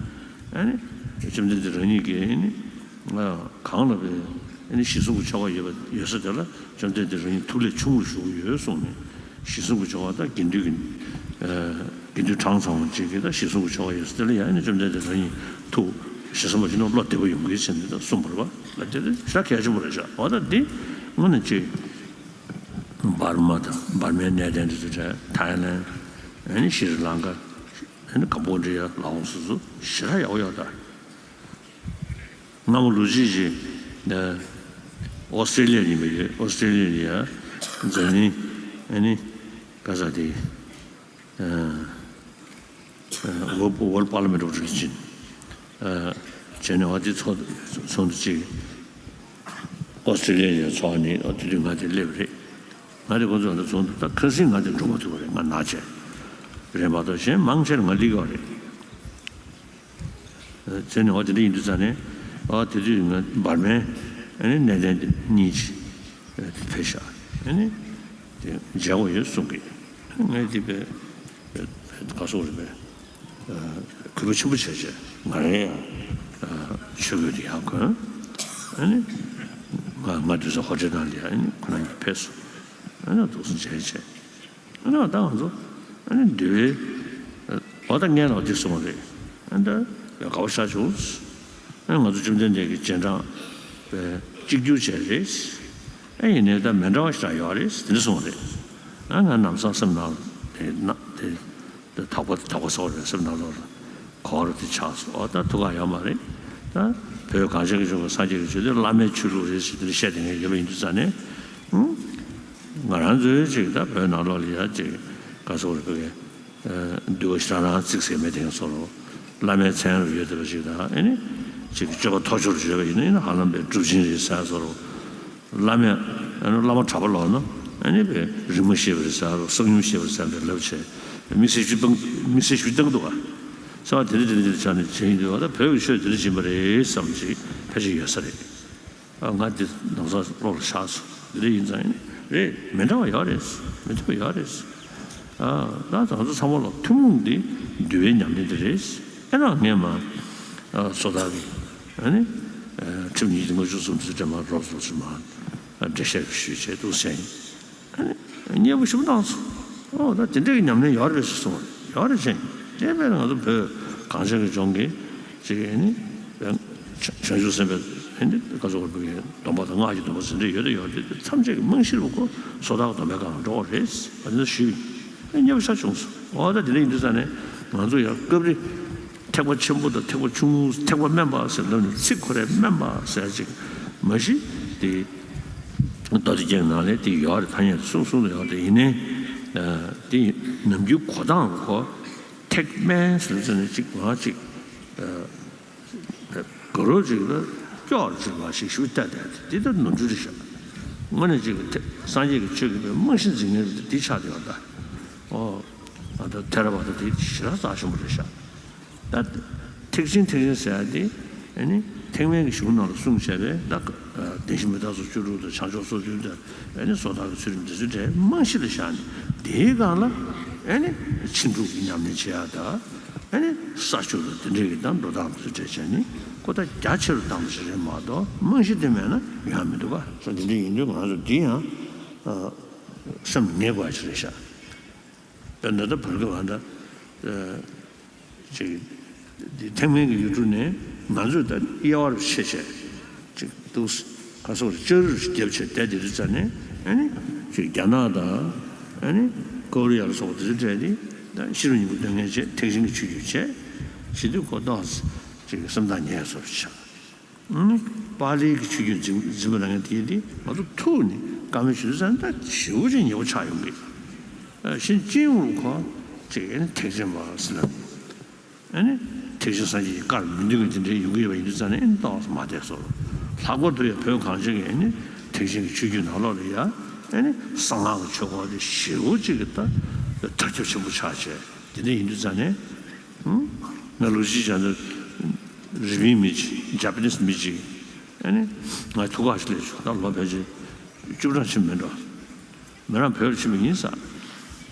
ཨ་ནི་བཅོམ་ལྡན་འདས་རང་ཉིད་ཀྱིས་ཨ་ནི་གང་ལ་བའི་ཨ་ནི་གཞི་བཟུང་གི་ཆོ་ག་ཡོད་པ་ཡོད་ས་དེ་ལ་བཅོམ་ལྡན་འདས་རང་ཉིད་ཐུགས་ལས་ཆུང་ངུར་བཞུགས་ཀྱི་ཡོད་གསུངས་ནས་གཞི་བཟུང་གི་ཆོ་ག་དང་དགེ་འདུན་གྱི་དགེ་འདུན་གྲངས་ཚང་བ་ཅིག་གིས་ད་གཞི་བཟུང་གི་ཆོ་ག་ཡོད་ས་དེ་ལ་ཡང་ཨ་ནི་བཅོམ་ལྡན་འདས་རང་ཉིད་ཐུགས་གཞི་བཟུང་བ་ཅིག་ནང་བློ་བདེ་པོ་ཡོང་གི་ཟེར་ནས་ད་གསུངས་པ་རེད་བ། ལ་དེ་དེ་ཞེ་དྲག་གལ་ཆེན་པོ་རེད་ཤག་འོ་ད་འདི་དངོས་གནས་ཅིག་འབར་མ་དང་འབར་མའི་གནས་བརྟན་དེ་ཚོ་བྱས། ཐའི་ལན། ཨ་ནི་ཤྲི་ལང་ཀ། ཨ་ནི་ཀམ་བོ་ཌི་ཡ། ལའོ་སི་སོགས་ཞེ་དྲག་ཡག་པོ་ཡོད་ད། སྔ་མོ་ལོ་གཅིག་རྗེས་ཨོ་སི་ཀྲེ་ལི་ཡ་ཡིན་པ་ཡོད། ཨོ་སི་ཀྲེ་ལི་ཡ་འཛམ་གླིང་ཨ་ནི་ག་ས་དེ་World Parliament of Religion བྱས་ནས་ཨ་དེ་ཚོགས་ཚོགས་འདུ་གཅིག་ཨོ་སི་ཀྲེ་ལི་ཡ་ཚོགས་ནས་ཨ་དེ་དུས་ང་དེ་སླེབས་རེད། ང་དེ་ཁོ་ཚོ་ད་ཚོགས་འདུ་ད་ཁ་སང་ང་དེ་འགྲོ་མ་ཐུབ་པ་རེད། ང་ན་བྱས་རེད་མ་གཏོགས་གཞན་མང་ཆེར་ང་སླེབས་ཡོད་རེད། བྱས་ནས་འོ་དེ་འདྲ་ཡིན་དུས་ཙང་ནས་ཨ་དེ་དུས་ང་འབར་མའི་ཨ་ནི་གནས་བརྟན་གཉིས་ཕེབས་ཤག་ཨ་ནི་དེ་མཇལ་དགོས་ཡོད་གསུང་གི། ངས་དེ་བས་ག་སོག་རེད་པས། གུས་པ་ཆེན་པོ་བྱས་བྱས་ང་རང་ཡང་ཆོས་གོས་དེ་ཡར་གོན། ཨ་ནི་ང་ང་དུས་ཚོད་ཧོ་ཊེལ་ནང་ལ་ཡ་ཨ་ནི་ཁོ་རང་གཉིས་ཕེབས་སོང་། ཨ་ནི་འདུག་སེ་མཇལ་བྱས། ཨ་ནི་ད་ང་ཚོ་ཨ་ནི་འདུལ་བའི་འོ་ད་ངས་ལོག་འདི་གསུངས་པ་རེད། ཨ་ནི་ད་དགའ་པོ་ཤ་བྱུང་། ཨ་ནི་ང་ཚོ་བཅོམ་ལྡན་འདས་ཀྱི་རྗེས་འབྲང་བའི་གཅིག་གྱུར་བྱས་རེད། ཨ་ཡིན་ནའི་ད་མི་འདྲ་བ་ཞིག་ཡོད་རེད་དེ་འདྲ་གསུངས་པ་རེད། ཨ་ང་ལམ་སང་སེམས་ནང་དེ་ན་དེ་དེ་དོགས་པ་དོགས་པ་ཟ་བ་རེད། སེམས་ནང་ལོགས་ལ་གོ་བ་རུ་དེ་ཆགས་སོང་། ཨོ་ད་ཐུགས་ཁག་ཡོད་མ་རེད། ད་བོད་གངས་ཅན་གྱི་ལྗོངས་ཀྱི་སངས་རྒྱས་ཀྱི་ཆོས་དེ་བླ་མའི་ཆོས་ལུགས་རེད་ཟེར་དེ་འདྲ་བཤད་དེ་ངས་ཡོད་པ་ཡིན་དུས་ཙང་ནས། ང་རང་ཚོའི་ཅིག་ད་བོད་ནང་ལོགས་ལ་ཡ་ཅིག་ག་ཚོད་རེད་བོད་ཀྱི་འདུལ་བ་ཞིག་རང་རང་བརྩིགས་ཟེར་མེད་དེ་ཡང་སོ་རོ། བླ་མའི་མཚན་རུ་ཡོད་བསྡད་པ་ཞིག་དང་ཨེ་ནི་ཅིག་སྤྱོད་པ་མཐོ་ཤོས་རུ་བརྗོད་པ་ཡིན་ན་ཨེ་ནི་ཧ་ལམ་པའི་གྲུབ་ཆེན་རེད་ཟེར་སོ་རོ། བླ་མས་ཨེ་ནི་བླ་མ་གྲྭ་པ་ལོག་ན་ཨེ་ནི་པའི་རིག་མ་ཤེས་པ་རེད་ཟེར་རོ། བསམ་སྙིང་ཤེས་པ་རེད་ཟེར་འདྲ་ལབ་བྱས་དམིགས་བསལ་ཞུ་བཏང་དམིགས་བསལ་ཞུ་བཏང་འདུག་ག་ཟེར་བ་དེ་འདྲ་དེ་འདྲ་དེ་ཆ་ནས་བྱས་ཡིན་དུས་ཨ་ད་བོད་ཀྱི་ཆོས་དེ་འདྲ་ཡིན་པ་རེད་བསམ་ཅིག་ཕལ་ཆེར་ཡོད་ས་རེད། ཨ་ང་འདི་ནང་ས་བློ་ལ་ཤར་སོང་། འདི་འདྲ་ཡིན་ཙང་ཡིན་རེད། མི་འདྲ་བ་ཡོད་རེད། མི་འདྲ་བ་ཡོད་རེད། ཨ་ད་ང་ཚོ་ཚང་མ་ལ་ཐུན་མོང་འདི་འདུལ་བའི་ཉམས་ལེན་འདི་རེད། ཨེ་ན་ངས་མ་ཨ་བཟོ་ལྟ་གི་ཨ་ནི་ཨ་ཁྲིམས་ཉིས་བརྒྱ་ལྔ་བཅུ་སུམ་ཅུ་སོ་དྲུག་མ་རོབ་རོབ་ཅིག་མ་འགྲེལ་བཤད་ཞུས་བྱས་འདུག་ཟེར་ཡིན། ཨ་ནི་མཉེས་པོ་ཞེ་པོ་བཏང་སོང་། ཨོ་ད་དེ་འདྲ་གི་ཉམས་ལེན་ཡོད་རེད་ཟེར་གསུངས་པ་རེད། ཡོད་རེད་ཅེས། དེ་བས་ང་ཚོ་བོད་གངས་ཅན་གྱི་ལྗོངས་ཀྱི་ཅིག་ཨ་ནི་བྱང་ཆུབ་སེམས་དཔའི་ཨ་ནི་བཀའ་སྩལ་བའི་སྡོམ་པ་དང་སྔགས་ཀྱི་སྡོམ་པ་ཟེར་འདྲ་ཡོད་དེ་ཡོད་དེ་ཐམས་ཅད་ཀྱི་རྨང་གཞི་རུ་ཁོ་བཟོ་ལྟ་བའི་སྡོམ་པའི་སྒང་ལ་འགྲོ་བ་རེད། ཨ་ནི་ཞུས་ཨ་མཉེས་པོ་ཤ་བྱུང་སོང་། ཨོ་ད་དེ་འདྲ་ཡིན་དུས་ཙང་ནས་ང་ཚོ་ཡང་སྐབས་རེ་ཐེག་པ་ཆེན་པོ་དང་ཐེག་པ་ཆུང་ངུ། ཐེག་པ་དམན་པ་ཟེར་ལབ་ནས་ཚིག་ཁོ་རའི་དམན་པ་ཟེར་ཅིག་མ་གཞི་དེ་མདོ་སྡེ་རྒྱན་ནང་ལས་དེ་ཡོད་རེད། ཐ་སྙད་དེ་གསུང་གསུང་དུ་ཡོད་རེད། ཡིན་ནའི་དེ་ནམ་རྒྱུན་གོ་སྟངས་ཁོ་ཐེག་དམན་ཟེར་ཟེར་ནས་ཅིག་ང་ཅིག་དགའ་རོགས་ཅིག་ལ་སྐྱོ་རུ་ཅིག་མ་ཞིག་ཞུ་བལྟས་བསྡད་དེ་འདི་ལྟར་ནོར་འཁྲུལ་རེད་ཤག་དངོས་གནས་ཅིག་སངས་རྒྱས་ཀྱི་ཆོས་ཀྱི་རྨང་གཞི་འཛིན་མཁན་རེད། འདི་ཆགས་བསྡད་ཡོད་ད། ཨོ། ཨ་ད་ཐེ་ར་བ་ད་དེ་ཞེ་དྲག་རྩ་ཆེན་པོ་རེད་ཤག་ད་ཐེག་ཆེན་ཐེག་ཆེན་ཟེར་ཡ་དེ་ཨ་ནི་ཐེག་དམན་གྱི་གཞུང་ནང་ལ་གསུངས་བྱས་པའི་ད་བདེན་བཞི་མི་རྟག་སོགས་བཅུ་དྲུག་དང་བྱང་ཕྱོགས་སོ་བདུན་དང་ཨ་ནི་སོ་ཐར་གྱི་ཚུལ་ཁྲིམས་འདི་ཚོའི་གྲས་རྨང་གཞི་ལ་བཞག་ནས་དེའི་སྒང་ལ་ཨ་ནི་ཕྱིན་དྲུག་གི་ཉམས་ལེན་བྱེད་ཡ་ད་ཨ་ནི་ས་བཅུ་དང་དེ་འདྲའི་གི་ད་འགྲོ་སྟངས་འདི་ཚོའི་གྲས་བྱས་ནས་ཁོ་ད་རྒྱ་ཆེ་རུ་བཏང་བ་ཞིག་རེད་མ་གཏོགས་རྨང་གཞི་དེ་མེད་ན་ཡོང་ཡ་མི་འདུག་ག་སོ་དེ་འདྲ་ཡིན་དུས་ང་ཚོ་འདི་ཡང་སེམས་ངེས་དགོས་ཡ་ཞིག་རེད་ཤག་དཔེར་ན་ད་བར་སྐབས་ཨ་ད། ཅིག་འདི་ཐེག་དམན་གྱི་ཡུལ་གྲུ་ནས་ང་ཚོས་ད་དབྱེ་བ་རུ་ཕྱེ་བྱས་ཅིག་འདུག་ག་སོགས་ལྕགས་རི་རུ་བརྒྱབ་བྱས་བསྡད་དེ་རི་རྩ་ནས་ཨ་ནི་ཅིག་རྒྱ་ནག་དང་ཨ་ནི་ཀོ་རི་ཡ་ལ་སོགས་པ་དེ་ཚོ་གྲས་དེ་ད་ཤེས་རབ་སྙིང་པོ་སྟོན་མཁན་བྱས་ཐེག་ཆེན་གྱི་ཆོས་བརྒྱུད་བྱས་བྱེད་དུས་ཁོ་ཏོག་ཙམ་ཅིག་སེམས་ཐག་ཉེ་བཟོ་འདྲ་ཆགས། ཨ་ནི་པཱ་ལིའི་གི་ཆོས་བརྒྱུད་འཛིན་འཛིན་པ་ལ་ངས་དེ་དེ་ང་ཚོ་ཐུག་ནས་བཀའ་མོལ་ཞུ་དུས་ཙང་ད་ཞེ་པོ་ཅིག་ཉེ་པོ་ཆགས་ཡོང་གི། ཨ་གཞན་སྤྱི་ཡོངས་ཁོ་ཅིག་ཨ་ནི་ཐེག་ཆེན་པ་ཟེར་ལ་ཨ་ནི་ཐེག་ཆེན་སངས་རྒྱས་ཀྱི་བཀར་མི་མཐུན་གྱི་དེ་འདྲའི་ཡོང་གི་ཡོད་པ་ཡིན་དུས་ཙང་ནས་ཨ་ནི་ཏོག་ཙམ་མ་བདེ་བཟོ། ལྷག་པར་དུ་ཡང་བོད་གངས་ཅན་གྱི་ཨ་ནི་ཐེག་ཆེན་གྱི་ཆོས་བརྒྱུད་ནང་ལོགས་ལ་ཡ་ ཨ་ནི་གསང་སྔགས་ཀྱི་ཆོས་སྐོར་དེ་ཞེ་པོ་ཅིག་གི་ད་དར་ཁྱབ་ཆེན་པོ་ཆགས་བྱས། དེ་འདྲ་ཡིན་དུས་ཙང་ནས། ཧུམ། ང་ལོ་གཅིག་བྱས་ན་རི་པིན་མི་གཅིག Japanese་མི་གཅིག་ཨ་ནི་ང་ཐུག་ཁག་ཅིག་སླེབས་བྱུང་། ད་ལོ་ཕལ་ཆེར་བཅུ་གྲངས་ཕྱིན་མེད་འགྲོ། མི་རང་བོད་ལ་ཕྱིན་པ་ཡིན་ས།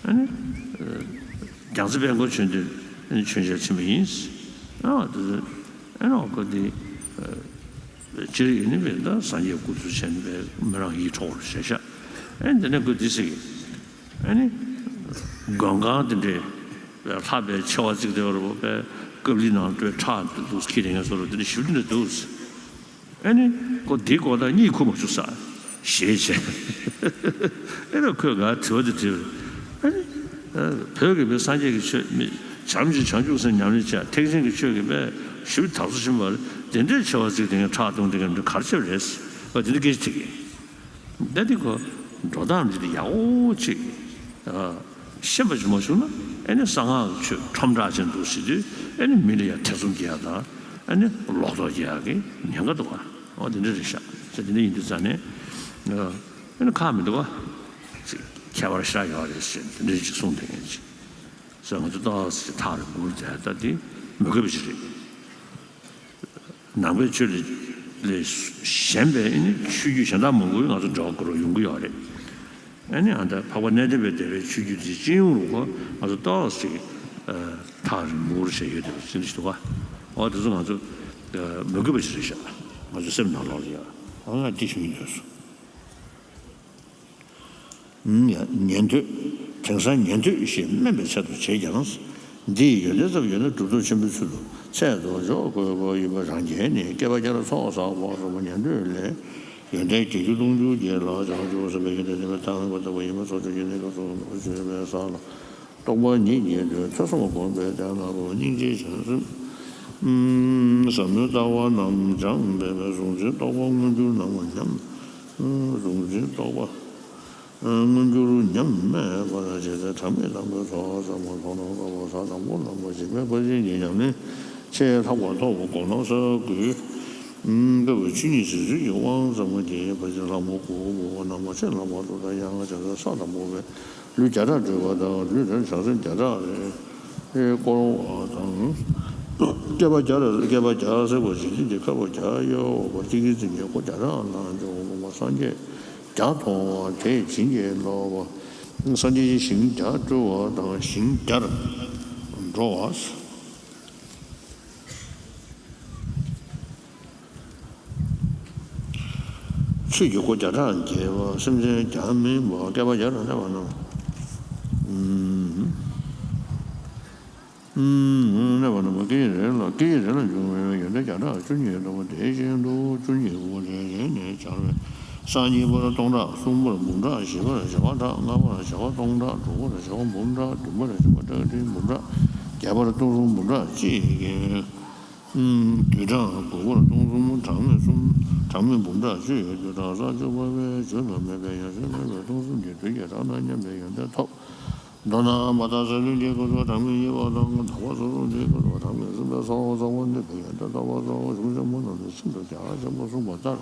ཨ་ནི་རྒྱལ་རྩེ་དཔལ་འཁོར་མཆོད་རྟེན་མཆོད་མཇལ་ཕྱིན་པ་ཡིན། ཨ་དེ་ཚོ་ཨ་ནི་ཁོ་དེ། སྤྱིར་ཡིན་ནི་མེད་ད་སངས་རྒྱས་སྐུ་གཟུགས་ཆེན་པོའི་མི་རང་ཡིད་འཕྲོག་པར་བྱས་ཤག་ཨེ་འདི་ནས་ཁོས་འདི་ཟེར་གི། ཨ་ནི་མགོན་ཁང་དེ་འདྲའི་ལྷ་པའི་ཆེ་བ་བརྩིགས་བསྡད་པ་རེད་པས། ཀབ་ལི་ནང་སྤྲོས་ཁྲག་འདུག་འདུག་ཁྱི་དེ་ངས་སོ་རུ་དེ་འདྲ་ཞིབ་འདྲ་འདུག་ཨ་ནི་ཁོ་འདི་སྐོར་ད་གཉིད་ཁུག་མ་བཅུག་ས་ཞེས་བྱས། ཨེ་ན་ཁོས་ང་དྲི་བ་དེ་དྲིས། ཨ་ནི་བོད་ཀྱི་མི་སངས་རྒྱས་ཀྱི་ཆོས་མི་བྱམས་ཤིང་བྱང་ཆུབ་སེམས་ཉམས་ལེན་བྱས། ཐེག་ཆེན་གྱི་ཆོས་ཀྱི་དཔེ་ཞིབ་དག་སུ་ཕྱིན་པ་རེད། དེ་འདྲའི་ཆེ་བ་བརྩིགས་དེ་ངས་ཁྲག་འཐུང་དེ་ག་འདྲ་གར་ཆེ་བ་རེད། ཨ་དེ་འདྲ་སྐད་ཆ་དྲིས་གི། ད་འདི་ཁོ་འགྲོ་སྟངས་འདི་དེ་ཡག་པོ་ཅིག་ཤེས་པ་ཅིག་མ་བྱུང་ན། ཨ་ནི་གསང་སྔགས་ཀྱི་ཆོས་ཁྲོམ་བསྒྲགས་བྱས་འདུག་ཟེར་དུས། ཨ་ནི་མི་ལ་ཡང་ཐེ་ཚོམ་སྐྱེ་ཡག་དང་། ཨ་ནི་ལོག་རྟོག་སྐྱེ་ཡག་གི་ཉེན་ཁ་འདུག་ག་ཨོ་དེ་འདྲ་རེད་ཤག་ཟེར། དེ་འདྲ་ཡིན་དུས་ཙང་ནས། ཨ་ནི་ཁག་མི་འདུག་ག་ཅིག་ཁྱད་པར་ཞེ་དྲག་ཡོད་རེད་ཟེར་དེ་འདྲ་ཅིག་གསུངས་བསྡད་མཁན་ཅིག་ཟེར། ང་ཚོ་ཏོག་ཙམ་ཐག་རིང་པོར་བསྡད། ད་དེ་མི་དགོས་པ་ཅིག་རེད། ནང་པའི་ཆོས་ལས་ལས་གཞན་པའི་ཨ་ནི་ཆོས་བརྒྱུད་གཞན་དག་མང་པོའི་ང་ཚོ་འབྲེལ་བ་དགོས་རོགས་ཡོང་གི་ཡོད་རེད། ཨ་ནི་ཨ་ད་འཕགས་པ་གནས་བརྟན་པའི་སྡེ་པའི་ཆོས་བརྒྱུད་དེ་སྤྱི་ཡོངས་རུ་ཁོ་ང་ཚོ་ཏོག་ཙམ་ཐག་རིང་པོར་བྱས་ཡོད་དེ་ཟིན་ཞིག་འདུག་ག་ཨོ་དེ་ཚོ་ང་ཚོ་མི་དགོས་པ་ཞིག་རེད་ཤག་ང་ཚོ་སེམས་ནང་ལོགས་ལ་ཡ། ཨ་ང་འདི་ཞུ་ཡིན་འདོད་སོང་། ཉན་ཐོས། དེང་སང་ཉན་ཐོས་ཞེས་སྨན་པའི་ཚད་དུ་བྱས་ཀྱང་། འདི་ཡི་ཡོན་ཏན་ཙམ་ཡོད་ན་གྲུབ་ཐོབ་ཆེན་པོའི་ཚུལ་དུ་ཚད་དུ་འཇོག་དགོས་པ་ཡིན་པ་རང་རྒྱལ་ནི། བསྐལ་པ་བརྒྱར་ཚོགས་བསགས་པ་གསུམ་པོ་ཉན་ཐོས་ལས། ཡོན་ཏན་བརྒྱད་ཅུ་སྟོང་ཕྲག་བརྒྱད་ལ་བྱང་ཆུབ་སེམས་དཔའི་ཡོན་ཏན་ལྡན་པའི་ཐ་མལ་པ་ལྟ་བུ་ཡིན་པ་སོགས་ཆོས་ཀྱི་གནས་སྐབས་སུ་བྱོན་པའི་ས་ལ། རྟོགས་པ་ཉིད་ཀྱི་དོན་ཐོས་བསམ་སྒོམ་པའི་དོན་ལ་སྙིང་རྗེ་བྱང་སེམས། ཟབ་མོའི་ལྟ་བ་རྣམས་སྦྱངས་པས་གཟུང་འཛིན་རྟོག་པ་མངོན་གྱུར་རྣམ་པར་ཉམས། གཟུང་འཛིན་རྟོག་པ་མངོན་གྱུར་ཉམས་དམས་པར་བྱས་ཏེ། གྲངས་མེད་དམ་པའི་ཚོགས་ཟབ་མོ་མཐོང་ལམ་རྣམ་པར་ཐོབ་པ་ཟབ་མོ་ལམ་པ་འཇིགས་མེད་ཕར་ཕྱིན་གྱི་ཉམས་ལེན་ཆེས་ལྷག་པར་ཐོབ་པ་སྒོམ་ལམ་ས་དགུའི། བསྐལ་པའི་ཆོས་ཉིད་གཟིགས་ཚུལ་གྱི་དབང་ཟབ་མོ་དེ་ཕར་ཕྱིན་ལྷ་མོ་སྐུ་འབུམ་པ་རྣམ་པར་ཕྱིན་ལྷག་པར་དུ་དང་ཡང་ན་བྱང་སེམས་ས་དང་པོ་པའི་ལུས་བརྒྱ་ཕྲག་སྤྲུལ་པ་དང་ལུས་དོན་བྱང་སེམས་བརྒྱ་ཕྲག་རེ་བསྐོར་བ་དང་། བསྐལ་པ་བརྒྱ་རེ་བསྐལ་པ་བརྒྱ་སྲེག་པ་ཇི་སྲིད་ཀྱི་བསྐལ་པ་བརྒྱ་གཡོ་བ་སྟེ། སྐྱེ་འཆི་གི་སྒོ་བརྒྱ་ཕྲག་ལ་འཇུག་པ་སངས་རྒྱས་བརྒྱ་མཐོང་བ་དེས་བྱིན་གྱིས་རློབ་པ། སངས་རྒྱས་ཀྱི་ཞིང་བརྒྱ་སྤྲུལ་བ་དང་ཞིང་བརྒྱར་འགྲོ་བ། ཆོས་ཀྱི་སྒོ་བརྒྱ་ཕྲག་འགྱེད་པ། སེམས་ཅན་བརྒྱ་སྨིན་པ། བསྐལ་པ་བརྒྱར་གནས་པ་རྣམས། གནས་པ་རྣམས་སྐད་ཅིག་རེ་ལ་སྐད་ཅིག་རེ་ལ་འབྱུང་བའི་ཡོན་ཏན་བརྒྱ་ཕྲག་བཅུ་གཉིས་ལྟ་བུ་དེ་བཞིན་དུ་བཅུ་གཉིས་པོ་ལས་གཞན་ནས་སྦྱར་བའི་སངས་རྒྱས་པར་སྟོང་ཕྲག། གསུམ་པར་འབུམ་ཕྲག། བཞི་པར་བྱེ་བ་ཕྲག། ལྔ་པར་བྱེ་བ་སྟོང་ཕྲག། དྲུག་པར་བྱེ་བ་འབུམ་ཕྲག། བདུན་པར་བྱེ་བ་ཕྲག་ཁྲི་འབུམ་ཕྲག། བརྒྱད་པར་སྟོང་གསུམ་འབུམ་ཕྲག་གཅིག་གི་བདུན་ཕྲག། དགུ་པར་སྟོང་གསུམ། གྲངས་མེད་གསུམ། གྲངས་མེད་འབུམ་ཕྲག་བཅུ་ཡོད་དུས། གྲངས་བསགས་བཅུ་པ་པའི་རྒྱུ་ལ་མེད་པའི་ཡང་ཞེས་མེད་པའི་སྟོང་གསུམ་གྱི་དུས་ཀྱི་གྲངས་དང་མཉམ་པའི་ཡོན་ཏན་ཐོབ། མདོར་ན་མ་དག་སེམས་ལྷུན་གྱིས་ཀུན་རྫོབ་གྲངས་མེད་གཉིས་པ་དང་། དག་པ་སོ་སོར་འདུས་ཀུན་རྫོབ་གྲངས་མེད་གསུམ་པའི་ས་འོག་རྫོགས་པ་འདུས་པའི་ཡོན་ཏན་ཐོབ་པ་སོགས་གཞུང་ཆེན་མོ་རྣམས་ནས་ཤིན་ཏུ་རྒྱ་ཆེན་པོ་གསུངས་པ་ལྟར།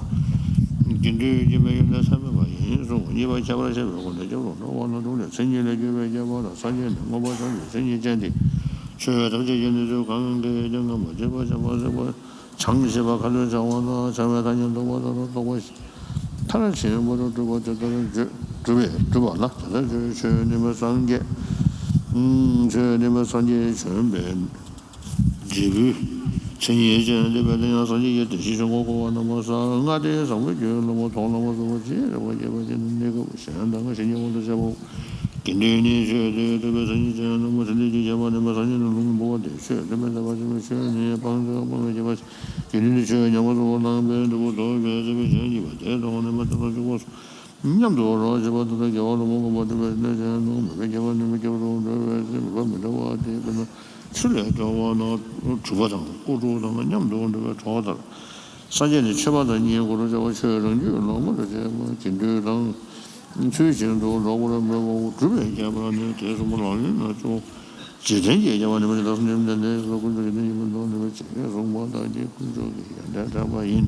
དགེ་འདུན་སྐྱེ་བོའི་ཡོན་ཏན་ཚད་མེད་པ་ཡིན་གསུངས། གཉིས་པ་ཁྱད་པར་བཤད་པའི་སྒོ་ནས་སྐྱབས་སུ་འགྲོ་བ་ལ་དྲུག་ལས། མཚན་ཉིད་ལས་གྱུར་པའི་ཁྱད་པར་དང་། སངས་རྒྱས་ནི་མངོན་པར་བྱང་ཆུབ་མཚན་ཉིད་ཅན་ཏེ། ཆོས་ཐམས་ཅད་ཀྱི་གནས་ཚུལ་གང་གིས་ཀྱང་ངེས་པར་བྱེད་པ་བྱམས་པ་སེམས་པ་བྱང་ཞེས་པ་ཁ་ཏོན་བྱ་བ་དང་། བྱམས་པའི་ཐ་སྙད་འདོགས་པ་ལྟར་རྟོགས་པ་མཐར་ཕྱིན་པར་གྲུབ་པ་དེ་ལྟར་བརྗོད། གྲུབ་པས་གྲུབ་པ་ལ་དེ་ལྟར་བརྗོད། ཆོས་ནི་མ་སངས་རྒྱས། ཆོས་ནི་མ་སངས་རྒྱས་བྱོན་པའི་འབྲས་བུའི་མཚན་ཉིད་ཅན་ཏེ། དཔལ་ལྡན་ཡང་སངས་རྒྱས་ཀྱི་བདེན་བཞིའི་ཆོས་འཁོར་བསྐོར་བ་རྣམ་པ་གསུམ། ལྔ་སྡེའི་བཟང་པོའི་རྒྱུད་ལ་མཐོང་ལམ་པ་གསུམ་པོ་ཅི་རིགས་པ་བསྐྱེད་པ་ཅི་ནི་གནས་སྐབས་གཞན་དང་གཞན་གྱི་དབང་དུ་བྱས་པའོ། དགེ་འདུན་ནི་ཆོས་དེ་ཐོས་པའི་མཚན་ཉིད་ཅན་རྣམས་ཐམས་ཅད་ཀྱི་ཁྱད་པར་ནི་མ་སངས་རྒྱས་ནི་ལུང་གིས་འབུལ་བ་སྟེ། ཆོས་ཐོས་པའི་ཐོས་པ་ཆེན་པོའི་ཆོས་ནི་སྤང་བྱ་སྤོང་བའི་ཁྱད་པར། དགེ་འདུན་ནི་ཆོས་ཉམས་པ་སོ་སོར་བླངས་པས་འབྲས་བུ་ཐོབ་པའི་ཚེ་བས་གཞན་གྱིས་པ་དེ་མཐོང་ནས་མ་ཐོས་པ་བཅུ་པོ་སོགས་མཉམ་དུ་རོ་ཞེས་པ་ལྟར་དགེ་བ་སློང་མོ་སྒོམ་པ་ཐོས་པའི་གནས་ཅན་རྣམས་མོས་པའི་ཁྱད་པར་ནི་མི་སྐྱེ་བ་སོ་སོར་འགྲོ་བའི་ཚེ་མོས་པ་མི་འདྲ་བ་སྟེ། དཔེར་ན་ཆུ་ལས་སྐྱོ་བ་ན་གྲུབ་པ་དང་ཀུ་ཀྲུ་དང་མཉམ་དུ་འགྲོ་བའི་གྲོགས་ལྟར། སངས་རྒྱས་ནི་མཆོད་པ་དང་བསྙེན་བཀུར་བྱ་བ་ཆོས་རང་རྒྱུད་ལ་མངོན་དུ་བྱས་པ་དགེ་འདུན་དང་ཚུལ་བཞིན་དུ་འགྲོགས་པར་མོས་པའོ། སྒྲུབ་པའི་ཁྱད་པར་ནི་དེ་གསུམ་པོ་ལག་ལེན་ལ་སྤྱོད། འཇིག་རྟེན་གྱི་ཁྱད་པར་ནི་མ་ཇི་ལྟར་སེམས་ཅན་ལྡན་ལྡན་སོགས་ཀུན་ཏུ་དགེ་འདུན་ཡིན་པར་མཐོང་ནུས་པ་ཇི་སྐད་གསུངས་པ་ལྟར་གྱི་དཀོན་མཆོག་གི་ཡོན་ཏན་དྲན་པ་ཡིན།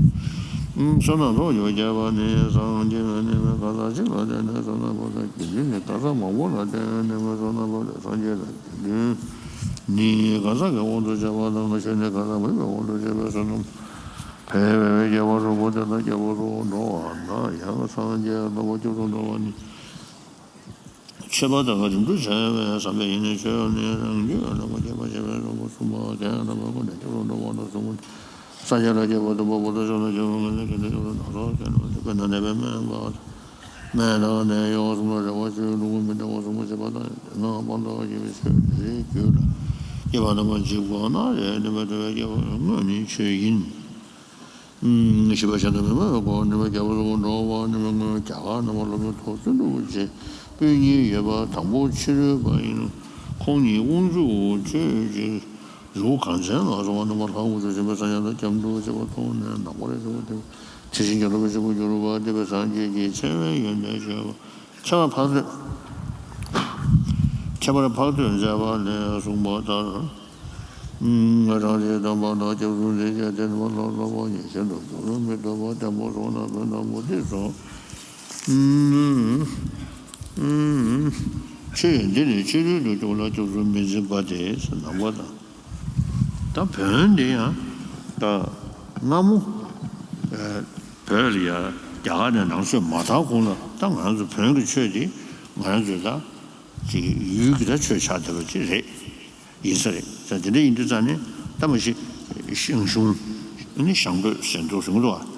བསོད་ནམས་ཚོགས་རྒྱུ་བསྐྱེད་པ་ནི། སངས་རྒྱས་ནི་མི་གང་ཟག་གཅིག་ལ་བརྟེན་ནས་བསོད་ནམས་འཕགས་པའི་དགེ་འདུན་ནི་གང་ཟག་མང་པོ་ལ་བརྟེན་ནས་བསོད་ནམས་འཕགས་པའི་སངས་རྒྱས་ལ་དགེ་འདུན་ནི་གང་ཟག་གི་དབང་དུ་བྱས་པ་དང་། ཆོས་ནི་གང་ཟག་མིན་པའི་དབང་དུ་བྱས་པའི་བསོད་ནམས་འཕེལ་བའི་རྒྱལ་བ་རིན་པོ་ཆེ་དང་རྒྱལ་པོ་སོགས་འགྲོ་བ་ན་ཡང་སངས་རྒྱས་རྣམ་པ་བཅུ་དྲུག་འགྲོ་བ་ནི། མཆོད་པ་དང་རིམ་གྲོ་བྱས་པས་བསམ་པས་ཡིད་ནི་མཆོད་ནས་རང་རྒྱུད་རྣམ་པར་རྒྱལ་བ་ཞེས་པའི་གཟུགས་པོ་གསུམ་པ་རྒྱལ་རྣམ་པར་ཀུན་ནས་སྐྱབས་སུ་འགྲོ་བ་དང་། གསུམ་པ་སངས་རྒྱས་ལ་སྐྱེས་པ་སྟོན་པ་པོ་ཏ་ཤཱ་ལ་སྐྱེས་པ་ངེས་ལེགས་དགེ་འདུན་ལ་ནགས་ཚལ་སྐྱེས་ནས་དེ་ཀུན་ཏུ་གནས་པའི་སྨན་པ། སྨན་དང་ནད་གཡོག་གསུམ་ལ་རེ་བ་བཅོལ། ལུས་ངག་མི་འབྲལ་བ་གསུམ་པོ་བྱེད་པ་དང་། ལྔ་སྤངས་རྟོགས་བསྐྱེད་པའི་ཆོས་རེ་རྒྱུད་ལ་སྐྱེས་པ་རྣམ་པར་འཇིག་པ་ན་རེ་ནུས་པའི་འགྲོ་བའི་སྐྱེ་བོ་དངོས་ནི་ཆོས་ཡིན། ཞེས་པ་གཞན་དང་མི་འབྲལ་བའི་སྒོ་ནས་རྒྱལ་པོ་སོགས་འགྲོ་བ་ནི་མི་མངོན་རྒྱ་གར་རྣམ་པར་སློབ་དཔོན་ཐོག་བརྩོན་འགྲུས་ཆེ་སྤུན་གཉིས་ཡོད་པ་དང་པོ་ཕྱི་རོལ་པ་ཡིན། ཁོང་ཉིད་དབང་ཕྱུག་ཆོས་ཀྱི་རི་བོ་གངས་ཅན་ལ་སོགས་པ་རྣམ་པར་ལྷ་དབང་ཕྱུག་ཆེན་པོའི་སངས་རྒྱས་དང་སྐྱབས་འགྲོ་བྱེད་པ་མཐོང་ནས་ནག་པོ་རེ་ཞིག་དེ་དེ་བཞིན་གྱི་སློབ་དཔོན་ཆེན་པོ་གྱུར་པ་སྟེ་བའི་སངས་རྒྱས་ཀྱི་ཆེ་བའི་ཡོན་ཏན་བརྗོད་པ། ཁྱད་པར་འཕགས་བསྟོད། ཁྱད་པར་འཕགས་བསྟོད་མཛད་པ་ལས་གསུངས་པ་ལྟར། རང་རིག་དམ་པ་དང་སྐྱབས་སུ་མཛད་བྱ་དེ་ནི་བློ་སློབ་པ་ཉིད་བཞིན་དུ་སྒྲུབ་ལུགས་མི་ལྡོག་པ་ལྟ་བུ་སོགས་ན་བོན་དང་མུ་སྟེགས་སོགས། ཆོས་འདི་ནི་ཕྱི་རོལ་དུ་སྐྱོང་ལ་སྐྱབས་སུ་མི་འཛིན་པ་སྟེ་ཟེར་ནང་པ་དང་། ད་བོན་འདི་ཡང་ད་སྔ་མོ་བོད་ལ་ཡ་རྒྱ་གར་ནས་ནང་ཆོས་མ་དར་གོང་ལ་ད་ང་རང་ཚོ་བོན་གྱི་ཆོས་འདི་ང་རང་ཚོའི་ད་ཅིག་ཡུལ་གྱི་ད་ཆོས་ཆགས་བསྡད་པ་ཅིག་རེད། ཡིན་ས་རེད། ས་དེ་འདྲ་ཡིན་དུས་ཙང་ནས་ད་མ་གཞི་ཞང་ཞུང་ནི་ཞང་བོད་ཟེར་འདུག་ཟེར་གྱི་འདུག་བ།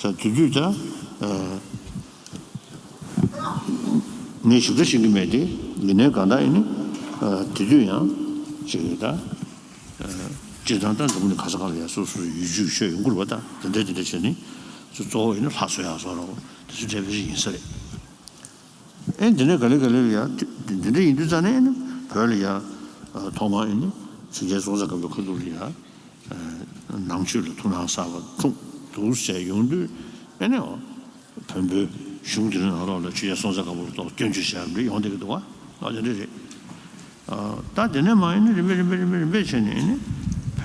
ས་དེ་དུས་ད་ངས་ཞིབ་ཕྲ་ཤེས་ཀྱི་མེད་དེ། ཡིན་ནའི་གང་ལྟར་ཡིན་ནི་དེ་དུས་ཡང་ཅིག་ད་སྤྱིར་བཏང་ད་འཛམ་བུ་གླིང་ག་ས་ག་ལ་ཡང་སོ་སོའི་ཡུལ་ཆོས་ཡོང་གི་རེད་བ། ད་དེ་འདྲ་དེ་འདྲ་བྱས་ནས་གཙོ་བོ་ཡིན་ན་ལྷ་གསོལ་ཡག་སོགས་རེད་བ། དེ་ཚོ་འདྲ་བའི་རིགས་ཡིན་ས་རེད། ཨེ་འདི་ནས་ག་ལེ་ག་ལེ་ལ་ཡ་འདི་འདྲ་ཡིན་དུས་ཙང་ནས་ཨེ་ནི་བོད་ལ་ཡ་ཐོག་མར་ཨེ་ནི་ཆོས་རྒྱལ་སྲོང་བཙན་སྒམ་པོའི་ཁ་ཐུག་ལ་ཡ་ནང་ཆོས་ལ་ཐུགས་སྣང་གསར་པ་འཁྲུངས་འདུག་ཟེར་ཡོང་དུས་ཨེ་ནི་བོན་པོའི་གཞུང་དེ་རིང་ནང་ལོགས་ལ་ཆོས་རྒྱལ་སྲོང་བཙན་སྒམ་པོ་ལ་གཏོགས་སྐྱོན་བརྗོད་བྱས་པ་འདྲ་ཡོང་བསྡད་ཀྱི་འདུག་བ། ཨ་དེ་འདྲ་རེད། ད་དེ་ནས་མ་ཨེ་ནི་རིམ་པས་རིམ་པས་རིམ་པས་རིམ་པས་བྱས་ནས་ཨེ་ནི་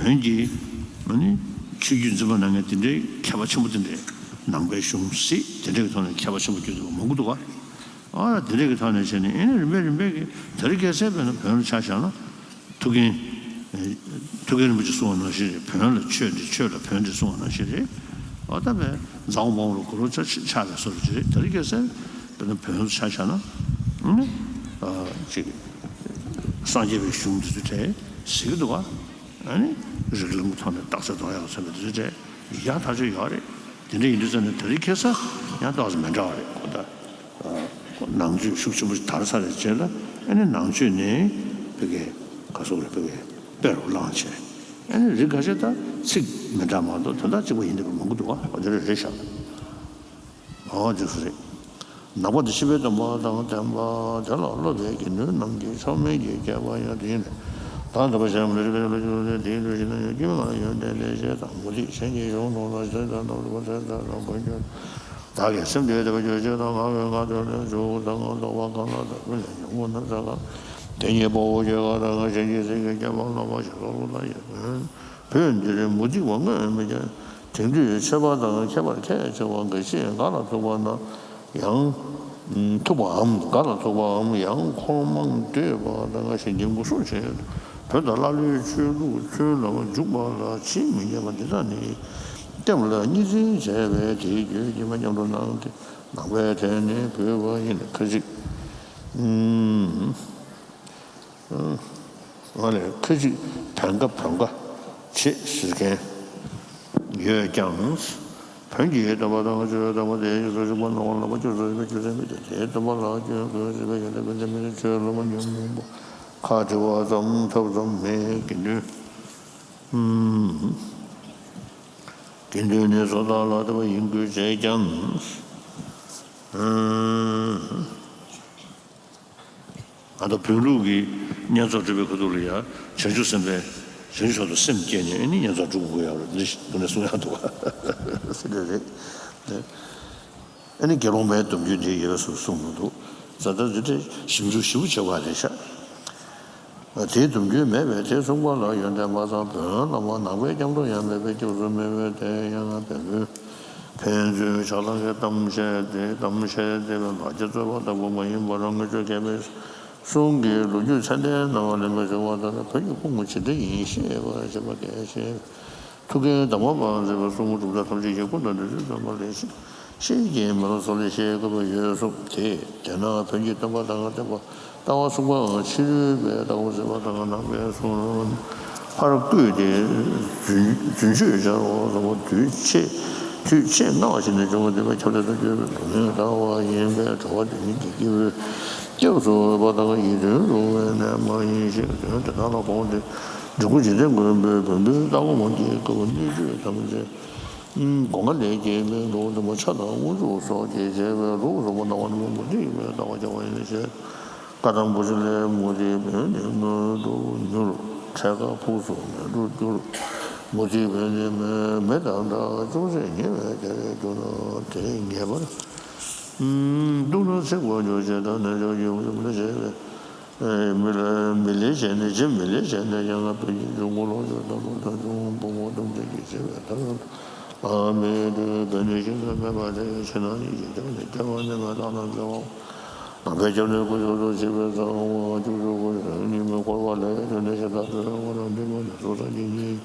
བོན་གྱི་ཨ་ནི་ཆོས་བརྒྱུད་འཛིན་པ་གནང་མཁན་དེ་འདྲའི་མཁས་པ་ཆེན་པོ་དེ་འདྲའི་ནང་པའི་གཞུང་སྲིད་དེ་འདྲའི་ཐོག་ནས་མཁས་པ་ཆེན་པོ་བརྒྱུད་འཛིན་པ་མང་པོ་འདུག་ག་ཨ་དེ་འདྲའི་གི་ཐོག་ནས་བྱས་ནས་ཨེ་ནི་རིམ་པས་རིམ་པས་ཀྱི་དེ་རིང་ཁ་སང་བོད་ལ་ཆ་བཞག་ན་ཐུའུ་བཀྭན་ཐུའུ་བཀྭན་རིན་པོ་ཆེ་གསུང་བ་ནང་བཞིན་རེད། བོན་ལ་ཆོས་འདི་ཆོས་ལ་བོན་འདི་གསུང་བ་ནང་བཞིན་རེད། ཨ་ད་བས་ཛའོ་མའོ་ལ་གུ་རུ་ཆ་ཆགས་པའི་བཟོ་འདྲ་ཅིག་རེད། དེ་རིང་ཁ་སང་བོད་ལ་ཆ་བཞག་ན་ཨ་ནི་ཨ་ཅིག་སངས་རྒྱས་པའི་གཞུང་འདི་ཚོ་དེ་ཟེར་གྱི་འདུག་བ། ཨ་ནི་རིགས་ལམ་གྱི་ཐོག་ནས་རྟགས་གསལ་རྟོགས་ཡག་ཟེར་བའི་དེ་ཚོ་དེ་ཡག་ཐག་ཆོད་ཡོད་རེད། དེ་འདྲ་ཡིན་དུས་ཙང་ནས་དེ་རིང་ཁ་སང་ཡང་ཏོག་ཙམ་མི་འདྲ་བ་རེད་གོ། ད་ནང་ཆོས་ཤུགས་ཆེན་པོ་ཞིག་དར་ཚར་བའི་རྗེས་ལ་ཨ་ནི་ནང་ཆོས་ནི་ཕ་གིའི་ག་སོགས་རེད། ཕ་གིའི་དཔེ་རུ་བླངས་བྱས་ཨ་ནི་རིགས་ཁ་ཤས་ད་ཚིག་མི་འདྲ་མ་གཏོགས་དོན་དག་གཅིག་པ་ཡིན་བསྡད་པ་མང་པོ་འདུག་བ། འོ་དེ་འདྲ་རེད་ཤག་འོ་འདུག་སེ་རེད། ནང་པ་འདི་ཤེས་པའི་སྡོམ་པ་དང་ལྡན་པ་དེ་ལ་སློབ་པའི་དགེ་འདུན་རྣམས་ཀྱི་མཆོག་དམན་གྱི་སྐྱེས་པ་ཡང་དེ་ཡིན་ལས། དང་ལྡན་པ་གཞན་མི་རིགས་པའི་ལོ་རྒྱུས་ལས་དེའི་ལུས་ཤིང་ན་ཡང་སྐྱེ་བའི་ངང་ལ་ཡོན་ཏན་ལྡན་ཞེས་དང་མུ་སྟེགས་གཞན་གྱི་གཞུང་ནང་ལ་ཞེས་དང་རྣམ་རིག་པ་ཚད་ལྡན་དང་མགོན་སྐྱོབ་བདག་གིས་སེམས་དེ་དེ་བ་གྱུར་ཅིག་དང་ང་བས་ང་དོན་ལས་འཇུག་དང་ང་རྟོགས་པ་གང་ལ་དག་ཀུན་ལས་ཉོན་མོངས་རྣམ་བསལ་གང་དེ་ཉིད་དཔའ་བོ་ཁྱོད་གང་དང་ང་གཞན་གྱི་སེམས་ཀྱི་སྐྱེ་བ་ལ་མ་ཞེས་སོགས་ལ་ཡོད། བོད་འདིར་མུ་སྟེགས་པ་དངོས་མེད་ཀྱང་དེང་དུས་ཆོས་པ་དང་མཁས་པར་ཁས་འཆེ་བ་འགའ་ཞིག་ག་ལ་ཐུག་པ་ན་ཡང་ཐུག་པའམ་ག་ལ་ཐུག་པའམ་ཡང་འཁོར་མང་འདོད་པ་དང་འགའ་ཞིག་འདི་ངོ་སྲུང་བྱེད། བོད་དང་ཀླ་ཀློའི་ཆོས་ལུགས་ཚུལ་ལ་འཇུག་པ་ལ་ཇི་མི་སྙམ་པ་འདི་དག་ནི་ལྟེམ་ལ་གཉིས་འཛིན་བྱས་པས་དེའི་རྒྱུད་ཀྱི་མ་ཉམས་སུ་གནང་སྟེ་ནང་པའི་གྲས་ནི་བོད་པ་ཡིན་ཁ་ཅིག་ཨ་ལས་ཁ་ཅིག་བོན་དགའ་བོན་དགའ་བྱེད་ཟེར་མཁན་ཡོད་ཀྱང་། བོན་གྱི་སྟོན་པ་དང་ཆོས་སྟོན་པ་དེ་ཡི་སོ་ཞིག་པ་ནོར་ལ་པ་ཁྱོད་སོ་ཞིག་པ་ཁྱོད་སེམས་མི་དེ་དེའི་སྟོན་པ་ལ་སྐྱོན་དགོས་ཟེར་བའི་ཡོན་ཏན་ཕན་ཚུན་མི་ཆོས་ལ་མ་ཉོན་མོངས་པ་ཁ་བྲི་བ་ཙམ་ཐབས་ཙམ་མེད་དགེ་འདུན། དགེ་འདུན་ནི་བཟོ་ལྟ་ལ་ལྟ་བ་ཡིན་དགོས་བྱས་ཀྱང་། ང་ཚོ་བོན་ལུགས་ཀྱི་བསྙེན་རྫོགས་སྒྲུབ་པའི་ཁ་ཐུག་ལ་ཡང་བྱང་ཆུབ་སེམས་དཔའི་བྱང་ཆུབ་མཆོག་ཏུ་སེམས་བསྐྱེད་ནས་ཨ་ནི་བསྙེན་རྫོགས་སྒྲུབ་དགོས་ཡག་རེད། འདི་འདི་ནས་གསུང་ཡག་འདུག་བ། ཟེར་རེད། ཨ་ནི་དགེ་སློང་མའི་སྡོམ་རྒྱུན་དེ་ཡོད་ཟེར་གསུངས་མི་འདུག་ཟེར་ད་འདི་འདྲའི་ཞིབ་འཇུག་ཞིབ་པོ་བྱེད་དགོས་རེད་ཤག་དེའི་སྡོམ་རྒྱུན་མེད་པས་དེ་གསུངས་པ་ལ་ཡོན་ཏན་མ་ཚང་བོན་བླ་མ་ནང་པའི་སྐྱབས་འགྲོ་ཡང་མེད་པས་སྐྱབས་སུ་མེད་པས་དེ་ཡང་བོན་པོའི་ ཕན་ཚུན་ཕྱག་ལག་གི་གཏམ་བཤད་དེ་གཏམ་བཤད་དེ་བའི་ལག་ཆ་རྩོད་པ་ལྟ་བུ་མ་ཡིན་པར་དངོས་བརྗོད་མཁས་པའི་གསུང་གི་ལོ་རྒྱུས་ཚད་ལྡན་གནང་བ་ལེན་པའི་ཞུ་བ་ལྟར་བོད་ཀྱི་སྐུ་ངོ་ཇི་འདྲ་ཡིན་ཤེས་པར་བྱེད་པ་གལ་ཆེ། ཐུའུ་བཀྭན་དར་མ་པ་མཛད་པའི་གསུང་འབུམ་གྲུབ་མཐའ་ཐམས་ཅད་ཀྱི་སྐུ་དང་འདུས་ཚུལ་བརྩམས་པ་ལས། ཤེས་ཀྱི་མེ་ལོང་སོགས་ལས་ཤེས་དགོས་པ་ཡོད་གསུངས་ཏེ། དེས་ན་བོན་གྱི་སྟོན་པ་དང་བསྟན་པ་ལྟ་བ་གསུངས་པའང་ཕྱི་རོལ་པའི་ལྟ་བ་ཟེར་བ་དང་ནང་པའི་གསུང་རབ་ཕར་བརྐུས་ཏེ་རྫུན་རྫུན་ཆོས་སྦྱར་བ་ལ་དུས་ཆེས་དུས་ཆེས་སྔ་བ་ཞིག་ནས་བྱུང་བ་འདི་བས་ཁྱབ་བརྡལ་དུ་གྱུར་པའི་ལུང་ཡང་དར་བ་ཡིན་པས། གྲྭ་པ་དེ་ཉིད་ཀྱི་སྐྱེས་བུའི་སྐྱབས་སུ་འོས་པ་དང་ཡིད་དོན་རུང་བའི་གནས་མ་ཡིན་ཞིང་དོན་དེ་དག་ལ་དགོངས་ཏེ། འབྲི་གུང་འཇིག་རྟེན་མགོན་པོའི་བོན་པོའི་ལྟ་སྒོམ་གྱི་སྐབས་སྣོད་བཅུད་ཐམས་ཅད་སྒོ་ང་ལས་སྐྱེས་པའི་ལུགས་འདི་མོ་ཕྱྭ་དང་དབུ་འཇུག་སོགས་ཀྱིས་བྱས་པའི་ལུགས་གསུངས་པ་སྣང་བ་ནི་མུ་སྟེགས་པའི་ལྟ་བ་སྐྱེ་བ་ཡིན་ཞེས། བཀའ་གདམས་པོ་ཏི་ལས་མུ་སྟེགས་བོན་ནི་མངོན་དུ་མྱུར། འཕྲལ་ཁ་ཕུགས་སུ་མེ་འབྲུ་འགྱུར། མུ་སྟེགས་བོན་ནི་མེ་མེ་དང་འདྲ། ཅུང་ཟད་ཉེ་བའི་དེར་གྱུར་ན་དེ་ངེས་པར། སྡུག་ན་ཚིག་པར་འགྱུར་ཞེས་དང་ནན་ཆོག་གི་ཡོངས་སུ་མི་ལ་བྱས་པའི། མི་ལ་མི་ལས་བྱས་ནས་རྗེ་མི་ལས་བྱས་ནས་ཡང་ན་བོད་ཀྱི་འབྱུང་ཁུངས་ལོངས་སྤྱོད་དང་པོ་དང་འབྱུང་བུ་མོ་ཐམས་ཅད་ཀྱིས་བྱས་པའི་ཐར་ལམ་ཨ་མི་དུ་བོད་ནས་ཤིན་ཏུ་མེད་པ་དེ་ཕྱི་ནང་གཉིས་ཀྱི་རྒྱབ་ནས་སྐྱེ་བ་ནས་མེད་ལྷ་ལ་འགྲོ་བ། ནང་པའི་སྐྱབས་གནས་སྐུ་མཆོག་ཏུ་བྱེད་པའི་གཙང་བ་བཅུ་དྲུག་གི་ཉིན་མོའི་འཁོར་བ་ལས་ཐོན་ནས་ཤ་སྟག་གྲོལ་བ་རང་འདྲེན་མ་ནས་སོ་སོ་སྐྱེ་གཉིས།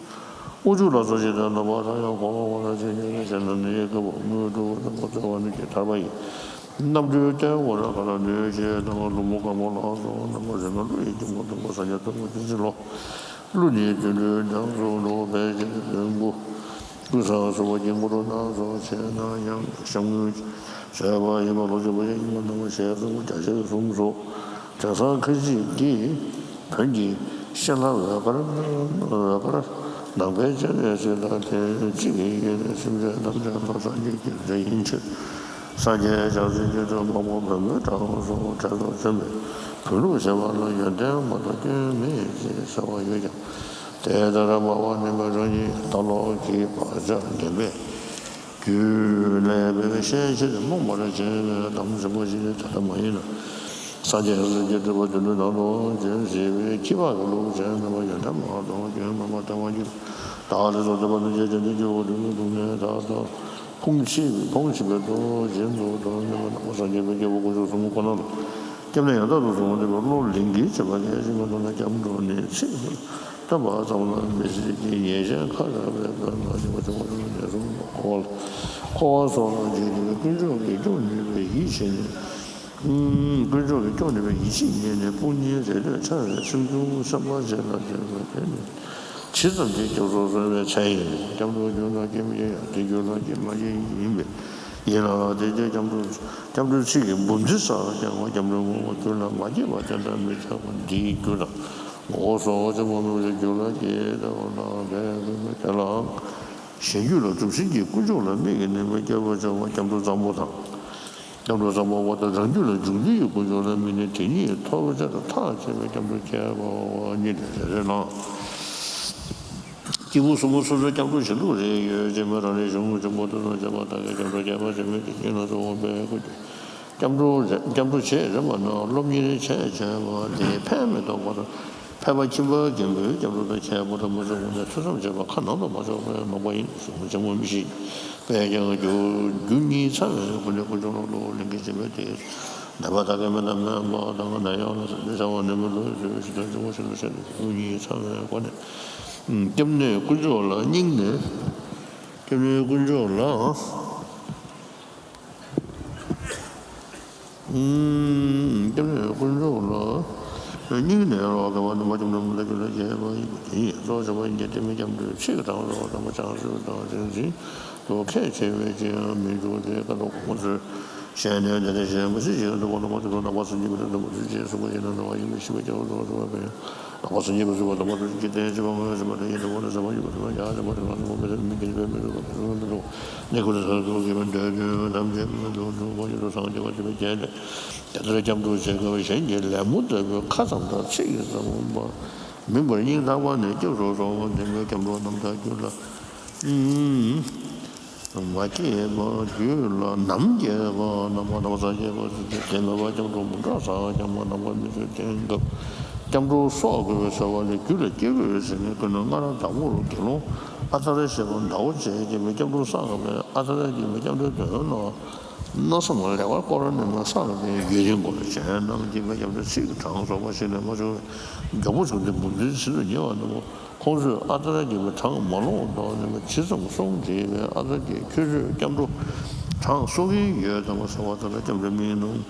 དབུ་ཕྱུག་ལ་སོགས་ཀྱི་དོན་དམ་པ་དང་ཡང་འཁོར་བ་ལ་ཆེས་ཉེ་བའི་ཞེ་ན་ནི་སྐབས་དངོས་གྲུབ་དམ་པ་རྩ་བ་ཉིད་ཀྱི་ཐར་པ་ཡི་རྣམ་འཕྲུལ་སྟོན་དགོས་ན་ག་ལ་ནུས་ཞེས་དང་ཀླུ་མོ་དཀར་མོ་ལ་སོགས་རྣམ་པར་རིག་པའི་ཀླུ་ཡི་སྐྱེ་བོ་སྟོན་པ་སངས་རྒྱས་སྟོན་པ་བདུན་ཚིགས་ལོ། ཀླུ་ནི་བདུད་འགྲོའི་གདངས་སུ་འགྲོ་བས་ཀྱི་བདུད་ཀླུ། ཀུན་བཟང་སོགས་པ་སྐྱེ་འགོ་རུ་སྣ་ཚོགས་བྱས་ན་ཡང་གཤམ་ངོས་བྱས་པ་ཡིན་པ་ལོ་ཆེན་པོ་ཡིན་པ་ནང་བ་ཞེས་སོགས་རྒྱ་ཆེར་གསུངས་སོ། དེང་སང་ཁ་ཅིག་གིས་བོན་གྱི་ཤིང་ལྷ་འོད་དཀར་འོད་དཀར་ནང་པའི་སྤྱན་རས་གཟིགས་དང་དེ་གཅིག་གི་ཡུལ་ནས་སེམས་ཅན་ཐམས་ཅད་ལ་སངས་རྒྱས་ཀྱི་རིགས་ཡིན་ཕྱིར། སངས་རྒྱས་བྱང་སེམས་ཀྱི་སྟོན་པ་མོ་བོན་པོའི་གྲྭ་པ་སོགས་གྲལ་དུ་བྱོན་པས་བོན་ལུགས་ཞེས་པ་ལ་ཡོན་ཏན་མ་གཏོགས་སྐྱོན་མེད་ཅེས་ཟེར་བ་ཡོད་ཀྱང་། དེ་ལྟར་སྨྲ་བ་ནི་མི་རང་ཉིད་ལྟ་ལོག་གི་བག་ཆགས་ངན་པས། རྒྱུད་ལས་འབད་པའི་ཤན་ཕྱིར་རྨོངས་པར་བྱས་པའི་གཏམ་ཟེར་བ་ཞིག་ནི་དེ་ལྟ་མ་ཡིན་ན། སངས་རྒྱས་སངས་རྒྱས་སྤྲུལ་པ་དོན་ལུས་ནང་དུ་བྱོན་ཞེས་པའི་ཁྱི་པ་གི་ལུགས་ཅན་རྣམ་པ་ཡོན་ཏན་མ་གཏོགས་སྐྱོན་མེད་པར་ལྟ་བ་ཉིད། བདག་ལ་སོགས་ལྟ་བ་རྣམས་ཀྱིས་དེ་འདྲའི་སྐྱེ་བོ་དོན་ལུས་སྡུག་བསྔལ་དག་དང་ཕུང་བྱེད་ཕུང་བྱེད་པའི་དོན་གཞན་དུ་དོན་མེད་པ་ནང་པ་སངས་རྒྱས་པའི་སྐྱེ་བོ་དཀོན་མཆོག་གསུམ་ཁོ་ན་ལ་སྐྱབས་གནས་ཡང་དག་ཏུ་བཟུང་བ་འདི་བློ་ལིང་གིས་བྱེད་པ་ལས་གཞན་མ་མཐོང་ན། སྐྱབས་འགྲོ་ནི་ཚིག་སྟོན་པ་ཙམ་ལ་མི་སྲིད་ཀྱི། ཉེས་ཅན་ཁ་རག་པའི་བོན་ལ་སྦྱིན་པ་བྱེད་པ་ནི་ནས་བཟུང་འཁོར་བ་འཁོར་བ་སོགས་ལ་འཇིགས་ཏེ་དཀོན་མཆོག་གི་སྐྱོབ་ནུས་པའི་ཡིད་ཆེས་ནས། དཀོན་མཆོག་གི་སྐྱོབ་ནུས་པའི་ཡིད་ཆེས་རྙེད་ནས་དཔུང་གཉེན་རེ་ལྟོས་འཆའ་བའི་སེམས་བྱུང་སེམས་དཔའ་ཆེ་ལ་བརྩོན་པ་དེ་ནི་ཇི་ཙམ་གྱིས་སྐྱབས་སུ་སོང་བའི་མཚན་ཡིན། སྐྱབས་འགྲོ་རྒྱུད་ལ་སྐྱེས་མ་སྐྱེས་ཡང་དེ་རྒྱུད་ལ་སྐྱེས་མ་སྐྱེས་ཡིན་པས་ཡིན་ལ། དེ་ལྟར་སྐྱབས་འགྲོ་སྐྱབས་འགྲོའི་ཚིག་གི་འབུམ་ཚིག་ས་ལ་ཀྱང་སྐྱབས་འགྲོའི་ངོ་བོ་རྒྱུད་ལ་མ་སྐྱེས་པ་དེ་འདྲ་མི་ཆགས་པ་འདིའི་རྒྱུ་དང་ངོ་བོ་སོགས་ཆེན་པོ་མེད་པའི་རྒྱུད་ལ་སྐྱེས་ལྟ་བུ་ལ་འབད་དགོས་པས། དེ་ལའང་གཞན་རྒྱུད་ལ་གྲུབ་ཟིན་གྱི་དཀོན་མཆོག་ལ་དམིགས་ནས་སྐྱབས་སུ་འགྲོ་བ་སྐྱབས་འགྲོ་གཙང་པོ་དང་། སྐྱབས་འགྲོ་གཙང་མ་བ་དང་རང་རྒྱུད་ལ་འཇུག་ནུས་ཀྱི་དཀོན་མཆོག་ལ་དམིགས་ནས་དེ་ཉིད་ཐོབ་བྱར་ཐག་བཅད་པའི་སྐྱབས་འགྲོ་ཁྱད་པར་བ་གཉིས་ལས་རེ་རེ་ལའང་སྐྱེས་བུ་གསུམ་པོ་སོ་སོའི་སྐྱབས་འགྲོ་བྱེད་ལུགས་རེ་ཡོད་ཅེས་མི་རང་རེ་གཞུང་གི་འབྱུང་པོ་དེ་དང་བཅས་པ་དག་གིས་སྐྱབས་འགྲོ་ཁྱད་པར་ཕྱེ་མིན་དེ་ཉིད་ལ་གཙོ་བོ་སྦས་དགོས་ཀྱི། སྐྱབས་འགྲོ་རེ་སྐྱབས་འགྲོ་བྱེད་རན་པ་ན་སློབ་གཉེར་བྱས་བྱས་པ་དེ་ཕན་མི་ཐོགས་པར་ཕལ་པ་ཁྱིམ་པ་རྒན་པོའི་སྐྱབས་འགྲོ་དང་ཁྱད་པར་དུ་མ་ཆོག་པ་ནས་ཐོས་བསམ་བྱས་པ་ཁ་ནང་དུ་མ་ཆོག་པའི་ལོག་པ་ཡིན་གསུངས། ཆེན་མོ་མི་ཤེས། དཔེ་ཀྱང་རྒྱུ་རྒྱུ་གཉིས་ཚང་བའི་སྒོ་ནས་དཀོན་མཆོག་ལ་བློ་ལིང་གིས་བྱེད་པའི་དེ་ནད་པ་དག་གི་མི་དང་སྨན་པ་དང་ནད་གཡོག་ལ་ཟ་ནས་བྱ་བ་ནད་མེད་བློ་ཡི་བཟོད་ཤེས་དང་འཇུག་པ་ཤིན་ཏུ་ཤེས་ནས་རྒྱུ་གཉིས་ཚང་བའི་སྒོ་ནས་སྐྱབས་གནས་དཀོན་མཆོག་ལ་སྙིང་ནས་སྐྱབས་གནས་དཀོན་མཆོག་ལ། སྐྱབས་གནས་དཀོན་མཆོག་ལ་སྙིང་ནས་རོགས་དགའ་བ་ནི་མ་བྱུང་ན་མི་ལ་རྒྱུ་ལ་བྱས་པ་ཡིན་པ་དེ་ཡིན། གཙོ་ཆེ་བ་ཡིན་གྱི་དེ་མིན་སྐྱབས་འགྲོའི་ཚིག་དང་རོགས་དང་པོ་བྱང་ཆུབ་དང་རིག་འཛིན་དུ་ཁས་འཆེ་བའི་ཅི་ཡང་མི་འཇུག་སྟེ། ཀ་ཏོ་གོང་མ་ཚོས་ཞལ་ནས་དེ་ལྟར་ཞལ་མ་སྲིད་ཅིག་འདུག་པ་ནང་པ་དེ་ཚོ་ནང་པ་སངས་རྒྱས་པའི་ཐུགས་དམ་པ་ཚུལ་གྱིས་གསུངས་པ་ཡིན་ན་འདྲ་བ་ཡིན་པའི་ཤེས་པ་སྐྱེ་བོ་འགྲོ་བ་འགྲོ་བ་ཕན་ཡོན་ནང་པ་སངས་རྒྱས་པའི་ཚུལ་པ་དམ་པ་ཚུལ་གྱིས་བསྟན་བྱེད་པ་སྔོན་བྱེད་པ་དང་ཡིན་འདྲ་བ་ནི་ཟབ་པ་ཡོད་པ་དེ་ལ་ཡང་ཟབ་པ་དེ་ལ་ཟབ་པ་མི་འགལ་བས་མི་འགྲུབ་པ་དེ་ཚོ་མི་འགྲུབ། གནས་ཁུལ་ལ་ས་ཐོག་གི་འདོད་དོན་ཐམས་ཅད་མི་འགྲུབ་འགྲུབ་པ་ཡོད་དོ་སངས་རྒྱས་པ་ཐེག་པའི་རྒྱན་ལས། དེ་ལྟར་སྐྱབས་འགྲོ་བྱེད་སྐབས་གཞན་གྱི་ལད་མོ་ལྟ་བུའི་ཁ་ཙམ་དང་ཚིག་ཙམ་པ་མིན་པར་སྙིང་ཐག་པ་ནས་སྐྱབས་སུ་སོང་བ་དེ་མོའི་སྐྱབས་འགྲོ་རྣམ་དག་རྒྱུད་ལ། མ་སྐྱེས་པ་རྒྱུད་ལ་ནམ་སྐྱེས་པ་རྣམ་པ་ནམ་སངས་རྒྱས་པ་ཚུལ་གྱིས་དེ་མེད་པ་སྐྱབས་འགྲོ་མུ་དྲག་ས་སྐྱབས་མ་ནམ་མཁའ་མི་ཚུལ་བསྟན་སྐབས། སྐྱབས་འགྲོ་གསོག་དགོས་པའི་བྱ་བ་ལས་རྒྱུད་ལ་སྐྱེ་དགོས་པའི་ཟེར་མཁན་ཀུན་ནས་སྔར་བདག་པོར་དགེ་སློང་ཨ་ཙརྱ་ཞེས་པ་ཟླ་བོ་བྱས་ཀྱི་མི་སྐྱབས་འགྲོ་བསགས་པའི་ཨ་ཙརྱ་གྱི་མི་སྐྱབས་འགྲོའི་དོན་ལ་མནོ་བསམ་ལེགས་པར་བསྐོར་ནས་མ་བསགས་པའི་ཡུན་རིང་པོར་བྱས་རྣམས་ཀྱིས་མི་སྐྱབས་འགྲོའི་ཚིག་གྲངས་རྫོགས་པ་ཞིག་ལས་མ་བྱུང་བས་མགྱོགས་པོ་བྱུང་སྟེ་འབུམ་ཚན་ཟིན་དུ་ཉེ་བ་རྣམས་ཁོང་ཚོས་ཨ་ཙརྱ་གྱི་མི་གྲངས་མ་ལོངས་དང་ནི་མ་ཇི་ཙམ་གསུངས་བྲིས་པའི་ཨ་ཙརྱ་གྱིས་ཁྱོད་ཚོས་སྐྱབས་འགྲོ་གྲངས་གསོག་གིན་ཡོད་དམ་ཟེར་བ་ལྟར་སྐྱབས་འགྲོའི་མིང་ནང་།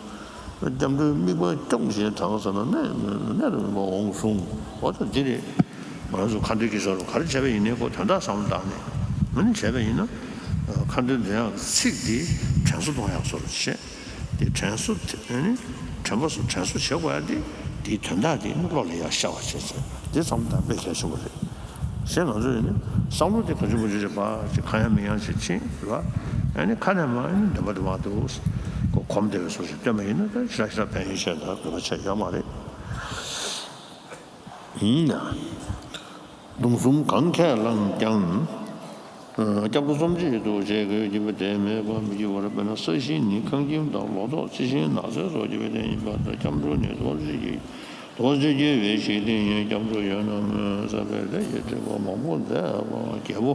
སྐྱབས་འགྲོའི་དམིགས་པ་སྐྱོང་ཞིང་དྲངས་ཟེར་ན་གནས་གནས་དང་མིན་པ་འོང་གསུངས། འོ་ད་འདི་རེད། ང་ཚོ་ཁ་འདོན་གྱི་བཟོ་རུ་ག་རེ་བྱས་པ་ཡིན་ནའི་ཁོ་དོན་དག་བསམ་བློ་བཏང་ནས་ང་ནི་བྱས་པ་ཡིན་ན། ཁ་འདོན་འདི་ཡང་ཚིག་འདི་དྲན་གསོ་གཏོང་ཡག་བཟོ་རུ་བྱས། དེ་དྲན་གསོ་དེ་ནི་དྲན་པ་སོ་དྲན་གསོ་བྱེད་དགོས་ཡ་དེ་དེའི་དོན་དག་དེ་ནི་བློ་ལ་ཡར་ཤར་བ་བྱས་ཚེ་དེ་བསམ་བློ་བཏང་དཔེ་གལ་ཆེན་པོ་རེད། ཞེས་ང་ཚོས་ནི་བསམ་བློ་དེ་ག་ཚོད་མང་ཚོད་ཅིག་བ་ཅིག་གང་ཡང་མི་ཡང་ཞིག་ཕྱིན་ར། ཨ་ནི་ཁ་ནས་མ་ཨ་ནི་འདོན་པ་དེ་མ་འདུག་གོ་གོམས་བདེ་བའི་སོ་ཞིག་བཏོན་པ་ཡིན་ན་ད་ཞེ་དྲག་ཞེ་དྲག་ཕན་ཡོན་ཆེ་ད་དགོས་པ་ཆེ་ཡོད་མ་རེད། ཡིན་ཡང་། གདུང་གསུམ་གང་ཁས་བླངས་ཀྱང་། སྐྱབས་འགྲོ་རྩོམ་བྱེད་དུ་བྱེད་དགོས་ཀྱི་བ་དེ་མེད་པ་མི་འགྱུར་བར་དཔེར་ན་ས་གཞི་ནི་ཁང་ཁྱིམ་དང་ལོ་ཏོག་རྩི་ཤིང་ནགས་ཚལ་སོགས་ཀྱི་བ་དེ་ཡིན་པ་དང་སྐྱབས་འགྲོ་ནི་རྡོ་རྗེ་རྡོ་རྗེ་རྒྱལ་བའི་ཞིང་དེ་ཡིན། སྐྱབས་འགྲོ་ཡོད་ན་སྨོན་ཟབ་པའི་ལས་ཀྱི་སྒྲིབ་པ་མང་པོ་འདས་པ་རྒྱལ་པོ་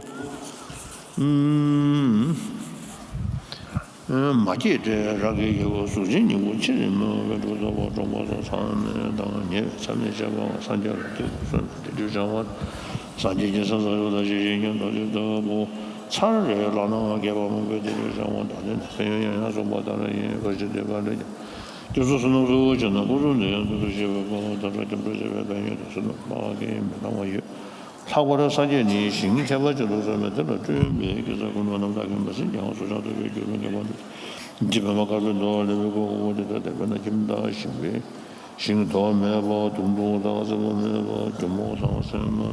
མ་སྐྱེས་དགྲའི་རང་གི་རྒྱལ་པོ་གཟུགས་ཅན་སྙིང་པོ་ཕྱིར་མི་འོང་བའི་གྲོགས་ཚོགས་པ་གྲོང་པ་སོགས་ཚང་མས་དང་ཉེ་བའི་ཚབ་ནས་བྱེད་པའང་སངས་རྒྱས་ལ་སྐྱེས་པ་གསོན་པའི་དེ་དུས་བྱང་བ་སངས་རྒྱས་ཀྱི་ས་ས་ཡོད་ལ་ཞེས་བཞེད་མཁན་རྡོ་རྗེ་ལྟ་བུ་ཚར་རེ་ལག་ན་རྒྱས་པ་མང་པོའི་དེ་དུས་བྱང་བ་དང་ལྡན་ཕན་ཡོན་ཡང་ཡང་གསུངས་པ་ལྟར་ཡིན། བར་ཆད་དེ་ག་ལས་ཀྱང་། སྐྱབས་སུ་བསོད་ནམས་གཙོ་བོ་བྱས་ན་སྐུ་གསུམ་དུ་ཡང་དུ་ཞེས་པའི་སྐབས་ལྟར་སྐྱབས་འགྲོ་བྱེད་པའི་ཕན་ཡོན་དང་བསོད་ནམས་སྤང་གིས་མི་ལང་བ་ཡོད། ལྷག་པར་སངས་རྒྱས་ནི་ཞིང་ཁྱད་པར་ཅན་དུ་སོང་བས་དེ་ལ་སྤྲུལ་པའི་དགེ་རྩ་ཀུན་ལ་རྣམ་དག་གིས་མ་ཟིན་ཀྱང་སོ་སྐྱེ་ཐོབ་པའི་རྒྱུར་མི་འགལ་བ་འདུག་འཇིགས་པའི་མ་དཀར་པོའི་མདོག་ལེགས་པའི་སྐུ་འོ་དེ་ལྟར་དེ་དཔེར་ན་ཁྱིམ་བདག་ཞིང་པའི་ཞིང་དོར་མེད་པ་དུག་མདོག་དང་སེར་པོ་མེད་པ་རྒྱུ་མོག་དང་སེན་མོ་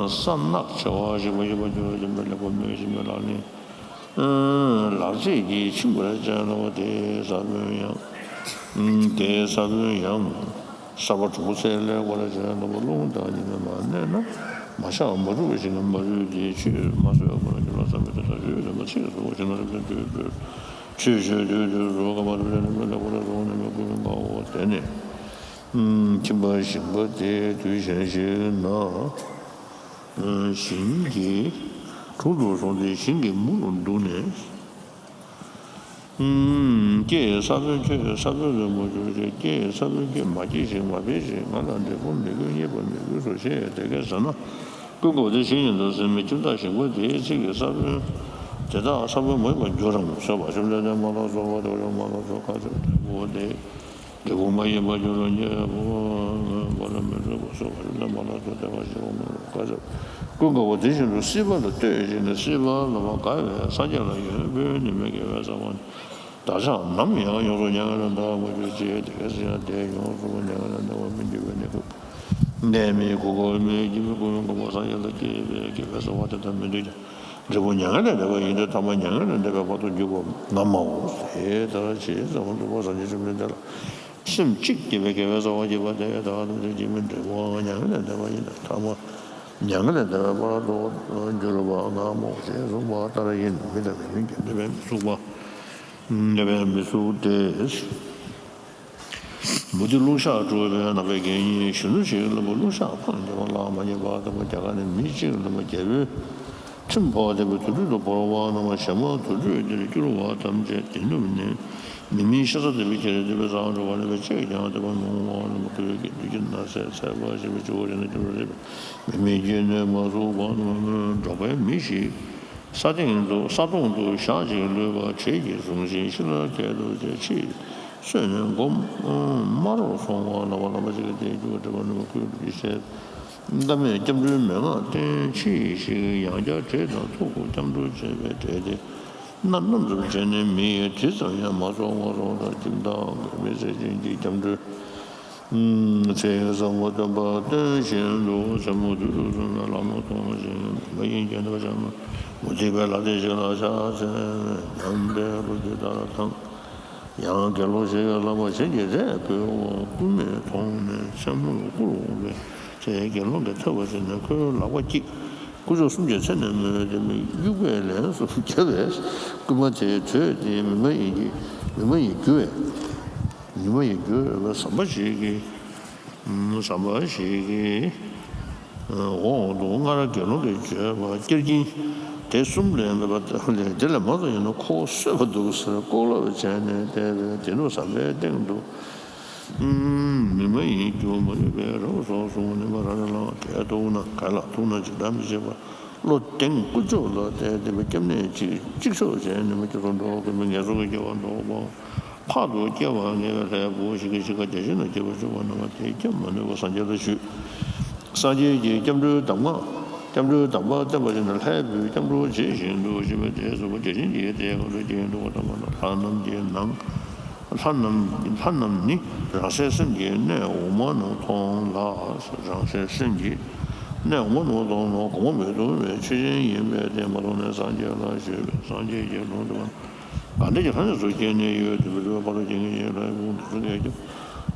ས་ནག་ཆེ་བ་ཞིག་པ་ཞིག་པ་འགྱུར་བ་ཡིན་པས་ལེགས་པར་མོས་ཤིང་མོས་ལག་ལེན། ལག་རྗེས་ཀྱིས་ཕྱིན་པར་བྱས་ན་བ་དེའི་ས་བོན་ཡང་། དེའི་ས་བོན་ཡང་། ས་པ་དྲུག་པོ་ཚེ་ལས་འགོ་ལ་བྱས་ན་བ་རླུང་དང་ཉི་མས་མ་མནན་ན། མ་ཤར་མ་འཁྲུགས་པ་ཞིག་ན་མ་རུལ་ཏེ་ཆུས་མ་ཟོས་པར་གྱུར་ལ་བསམ་པའི་དོན་དག་ཆོས་ལ་མ་ཚིག་སོགས་ཞིག་ན་རབ་ཏུ་དུས་དུས་ཆོས་ཆོས་དུས་དུས་སུ་ཀ་མ་རུ་ལས་ནི་མི་ལ་གོ་ལ་སོང་ནི་མི་ཀུན་པའོ། དེ་ནས་ཁྱིམ་པ་ཞིང་པ་དེ་དུས་གཞན་ཞིག་ན། ཞིང་གི་དྲུང་དུ་སོང་སྟེ་ཞིང་གི་མུ་ལ་འདུག་ནས། ཀྱེ་ས་བོན་ཁྱོད་ས་བོན་རིན་པོ་གྱུར་ཅིག་ཀྱེ་ས་བོན་ཁྱོད་མ་སྐྱེས་ཤིག་མ་འཕེལ་ཞིག་ང་ལ་འབྲས་བུ་མི་དགོས་རྙེད་པ་མི་དགོས་སོ་ཞེས་དེ་སྐད་ཟེར་ན། ཀུན་དགའ་བོ་དེ་ཞིང་ཉིད་དུ་ཟིན་མི་ཁྱིམ་བདག་ཞིང་པ་དེའི་ཚིག་གིས་ས་བོན་དེ་དག་ས་བོན་མ་ཡིན་པར་འགྱུར་རམ་ཟེར་བ་ཞབས་འདྲེན་ལྡན་མ་ལ་སོགས་པ་དེ་བ་ཞབས་མ་ལ་སོགས་ཁ་ཚིག་འབྲས་བུ་དེ། འབྲས་བུ་མ་ཡིན་པར་འགྱུར་རོ་ཉེ་བོ་བ་ལ་མི་འགྲོ་བ་སོགས་པ་ལ་མ་ལ་སོགས་བདེ་བ་ཞེས་པ་མ་ལ་བཀའ་སྩལ། ཀུན་དགའ་བོ་དེ་བཞིན་དུ་སྲིད་པ་ལ་ལྟོས་བྱས་ནས་སྲིད་པ་ལ་མ་དགའ་བའི་སངས་རྒྱས་ལ་ཡོན་ཕུལ་ནས་མི་དགེ་བའི་བསགས་པ་ནི་བདག་ཅག་ནམ་ཡང་ཡོངས་སུ་མྱ་ངན་ལས་འདའ་བར་མ་གྱུར་ཅིག་དེ་སྐད་ཟེར་ཡང་དེ་ཡོངས་སུ་མྱ་ངན་ལས་འདའ་བར་མི་འགྱུར་བའི་གནས་སྐབས་གནས་མིན་གོ་འཕང་མི་འགྱུར་བའི་ཀུན་དགའ་བོ་སངས་རྒྱས་ལ་སྐྱེས་པའི་དགེ་བའི་བསགས་པ་དེ་དག་མི་འདོད་ཀྱང་། འབྲས་བུ་མྱ་ངན་ལས་འདས་པ་ཡིན་དུས་ཐ་མ་མྱ་ངན་ལས་འདས་པའི་བར་དུ་འགྱུར་བ་ངམ་མའོ། དེ་ལྟར་ཇི་ཙམ་འགྲུབ་པ་སངས་རྒྱས་བཅོམ་ལྡན་འདས་ལ་སེམས་གཅིག་བསྐྱེད་པའི་དགེ་བའི་རྩ་བ་བསྐྱེད་པ་དེ་ཡང་ད་ལྟ་དུས་ཀྱི་མི་འབྲས་བུའང་མྱ་ངན་ལས་འདས་པ་ཡིན་ན་ཐ་མ་མྱ་ངན་ལས་འདས་པའི་བར་དུ་འགྱུར་བ་ངམ་མའོ་ཞེས་གསུངས་པ་ལྟར་ཡིན། མི་དང་མི་མིན་གྱི་འདོད་པས་མི་ཚུགས་པ། འདོད་པས་མི་ཚུགས་ཏེ། མུ་སྟེགས་རླུང་ཤ་འཁྲུགས་པའི་ནགས་པའི་དགེ་བསྙེན་གཞོན་ནུ་ཞིག་བླུན་པོ་རླུང་ཤ་འཕངས་ཀྱང་ལག་མ་རྙེད་པ་ལྟ་བུ། རྒྱ་གར་ནས་མི་གཅིག་བླུན་པོ་རྒྱལ་པོའི་ཁྲིམས་ཕོག་བསྡད་པའི་དུར་ཁྲོད་དུ་བོར་བ་རྣམས་ཞྭ་མོ་དུར་ཁྲོད་འདིར་སྐྱུར་བ་ཐམས་ཅད་བདེ་ནུས་ནི། མི་མིན་ཤ་ཟ་འདོད་པའི་ཁྱེར་འདོད་པའི་བཟང་འགྲོ་བ་ལས་པའི་ཆེད་ཀྱང་འདོད་པ་མི་འོང་བ་རྣམས་ཁོ་བོའི་དགེ་འདུན་གྱི་ན་བཟའ་ཚལ་པ་ཞེས་པའི་ཆུ་བོ་རེ་ན་སྐྱུར་བ་རེད། མི་མིན་གྱི་གནོད་མ་ཚུགས་པ་རྣམས་འབྲོག་པའི་མི་ཞིག་ས་སྟེང་དུ་ས་དོང་དུ་ཞག་གཅིག་ལུས་པ་བྲེད་ཀྱིས་བཟུང་ཞིང་ཤི་ལ་ཁད་དུ་བྱས། ཕྱིས་གསོན་ནས་སྒོ་དམར་རུ་སོང་བ་ལ་བ་ལ་མ་ཅིག་གིས་དེའི་རྒྱུ་བྲིས་པ་ནི་མ་ཁུལ་དུ་བཤད། བླ་མས་སྐྱབས་འགྲོའི་མན་ངག་བསྟན་ཕྱིས་ཤིག་ཡང་བསྐྱར་བྲེད་དང་ཐུག་གུ་སྐྱབས་འགྲོ་བྱས་པས་བྲེད་དེ་སྣ་ནམ་ཙམ་བྱས་ནས་མི་ཡི་དྲི་ཙམ་ཡང་མ་གསོག་པར་སོང་ལྟར་ཁྱིམ་བདག་མི་ཚེ་ཅན་གྱི་སྐྱབས་འགྲོའི། ཚེ་བཟང་པོ་སྟོན་པ་སྟོན་བཞིན་དུ་མཚན་མོ་དུས་སུ་བཟུང་བའི་ལྷ་མོ་མཐོང་ཞིང་མ་ཡིན་གྱི་འདོད་ཆགས་མ་མུ་སྟེགས་པའི་ལྷ་སྡེ་ཞིག་ལ་ཕྱག་འཚལ་ནས་བྱམས་པའི་ལོ་རྒྱུས་ལྟར་དང་། ཡང་དགེ་སློང་ཞིག་གིས་བླ་མ་བྱིན་གྱིས་རས་བོས་པ་སྐུ་མེད་མཐོང་ནས་མཚན་མོར་བསྐུར་འོང་བའི་ཚེ་དགེ་སློང་གིས་ཐོས་པ་བྱས་ནས་ཁོའི་ལག་པ་གཅིག་ཀུ་ཅོ་གསུམ་གྱི་ཚད་ནས་མོས་ཏེ་དབྱུག་པས་ལན་གསུམ་བརྒྱབ་པས་སྐུལ་མ་དེའི་དྲོད་དེ་མི་མ་ཡིན་གྱི་མི་མ་ཡིན་གྱུར་བས། ཉི་མ་ཡི་རྒྱུ་འོས་པའི་ཟམ་པ་ཞིག་གིས་ ཟམ་པ་ཞིག་གིས། འོག་ཏུ་སྔར་དགེ་སློང་གིས་བརྗོད་པ་བསྐྱར་གྱིན། དེ་གསུམ་ལས་མེད་པ་ལས་དེ་ལས་མང་དུ་ཡིན་ན་ཁོ་བོ་གསོད་པར་འདུག་ཟེར་ལྐོག་ལབ་བྱས་ནས་བལྟས་པས། དེ་ནུབ་ཟམ་པའི་སྟེང་དུ་མིག་མ་ཡིན་རྒྱུ་མ་ཡིན་པའི་རང་སོགས་སུ་ནི་མ་རང་རེ་ལའང་ག་ཐུག་ན་ག་ལ་ཐུག་ན་ཇི་ལྟར་མི་བྱེད་པར་བློ་གདེང་ཀུན་ལྕོགས་ལ་བལྟས་ཏེ་སྐྱབས་གནས་གཅིག་གཅིག་ཆོག་བྱས་ནས་མ་སྐྱབས་སུ་འགྲོ་དགོས་པའི་ངལ་འཚོ་གི་སྐྱེ་བ་འདོགས་པའོ། ཕག་ཏུ་སྐྱེ་བ་ངེས་པའི་ལྷའི་བུ་ཞིག་གིས་འཇིགས་པ་བརྒྱ་བྱིན་དང་བཅས་པ་བྱུང་བ་ན། དེས་སྐྱབས་མ་ནུས་པར་སངས་རྒྱས་ལ་ཞུས། སངས་རྒྱས་ཀྱིས་སྐྱབས་འགྲོའི་གདམས་ངག་སྐྱབས་འགྲོའི་གདམས་ངག་བསྟན་པ་ཡིན་ན། ལྷའི་བུས་སྐྱབས་འགྲོ་ཇི་བཞིན་དུ་བྱེད་པ་དེ་གསུངས་པ། བརྒྱ་བྱིན་གྱིས་དེའི་ངང་དུ་སྐྱེ་བའི་འདུག་པ་ལྟ་བ་ན། ལྷ་རྣམས་ཀྱི་ནང་ལྷ་རྣམས་ལྷ་རྣམས་ནི་རང་སའི་སེམས་ཀྱི་གནས་འོག་མ་རྣམས་མཐོང་ལ། རང་སའི་སེམས་ཀྱི་གནས་འོག་མ་རྣམས་མཐོང་ལ། གོང་མ་མི་མཐོང་བའི་ཆོས་ཅན་ཡིན་པས་དེ་མ་མཐོང་ནས་སངས་རྒྱས་ལ་ཞུས་པས། སངས་རྒྱས་ཀྱིས་ལུང་དུ། གང་འདྲ་ཅིག་ལྷ་ནས་སུ་སྐྱེས་ནས་ཡོད་དེ་བའི་ལུས་ཕར་ལ་སྐྱེ་ངེས་ཡིན་ལ། ཡུལ་དུ་སུ་སྐྱེས་ཀྱང་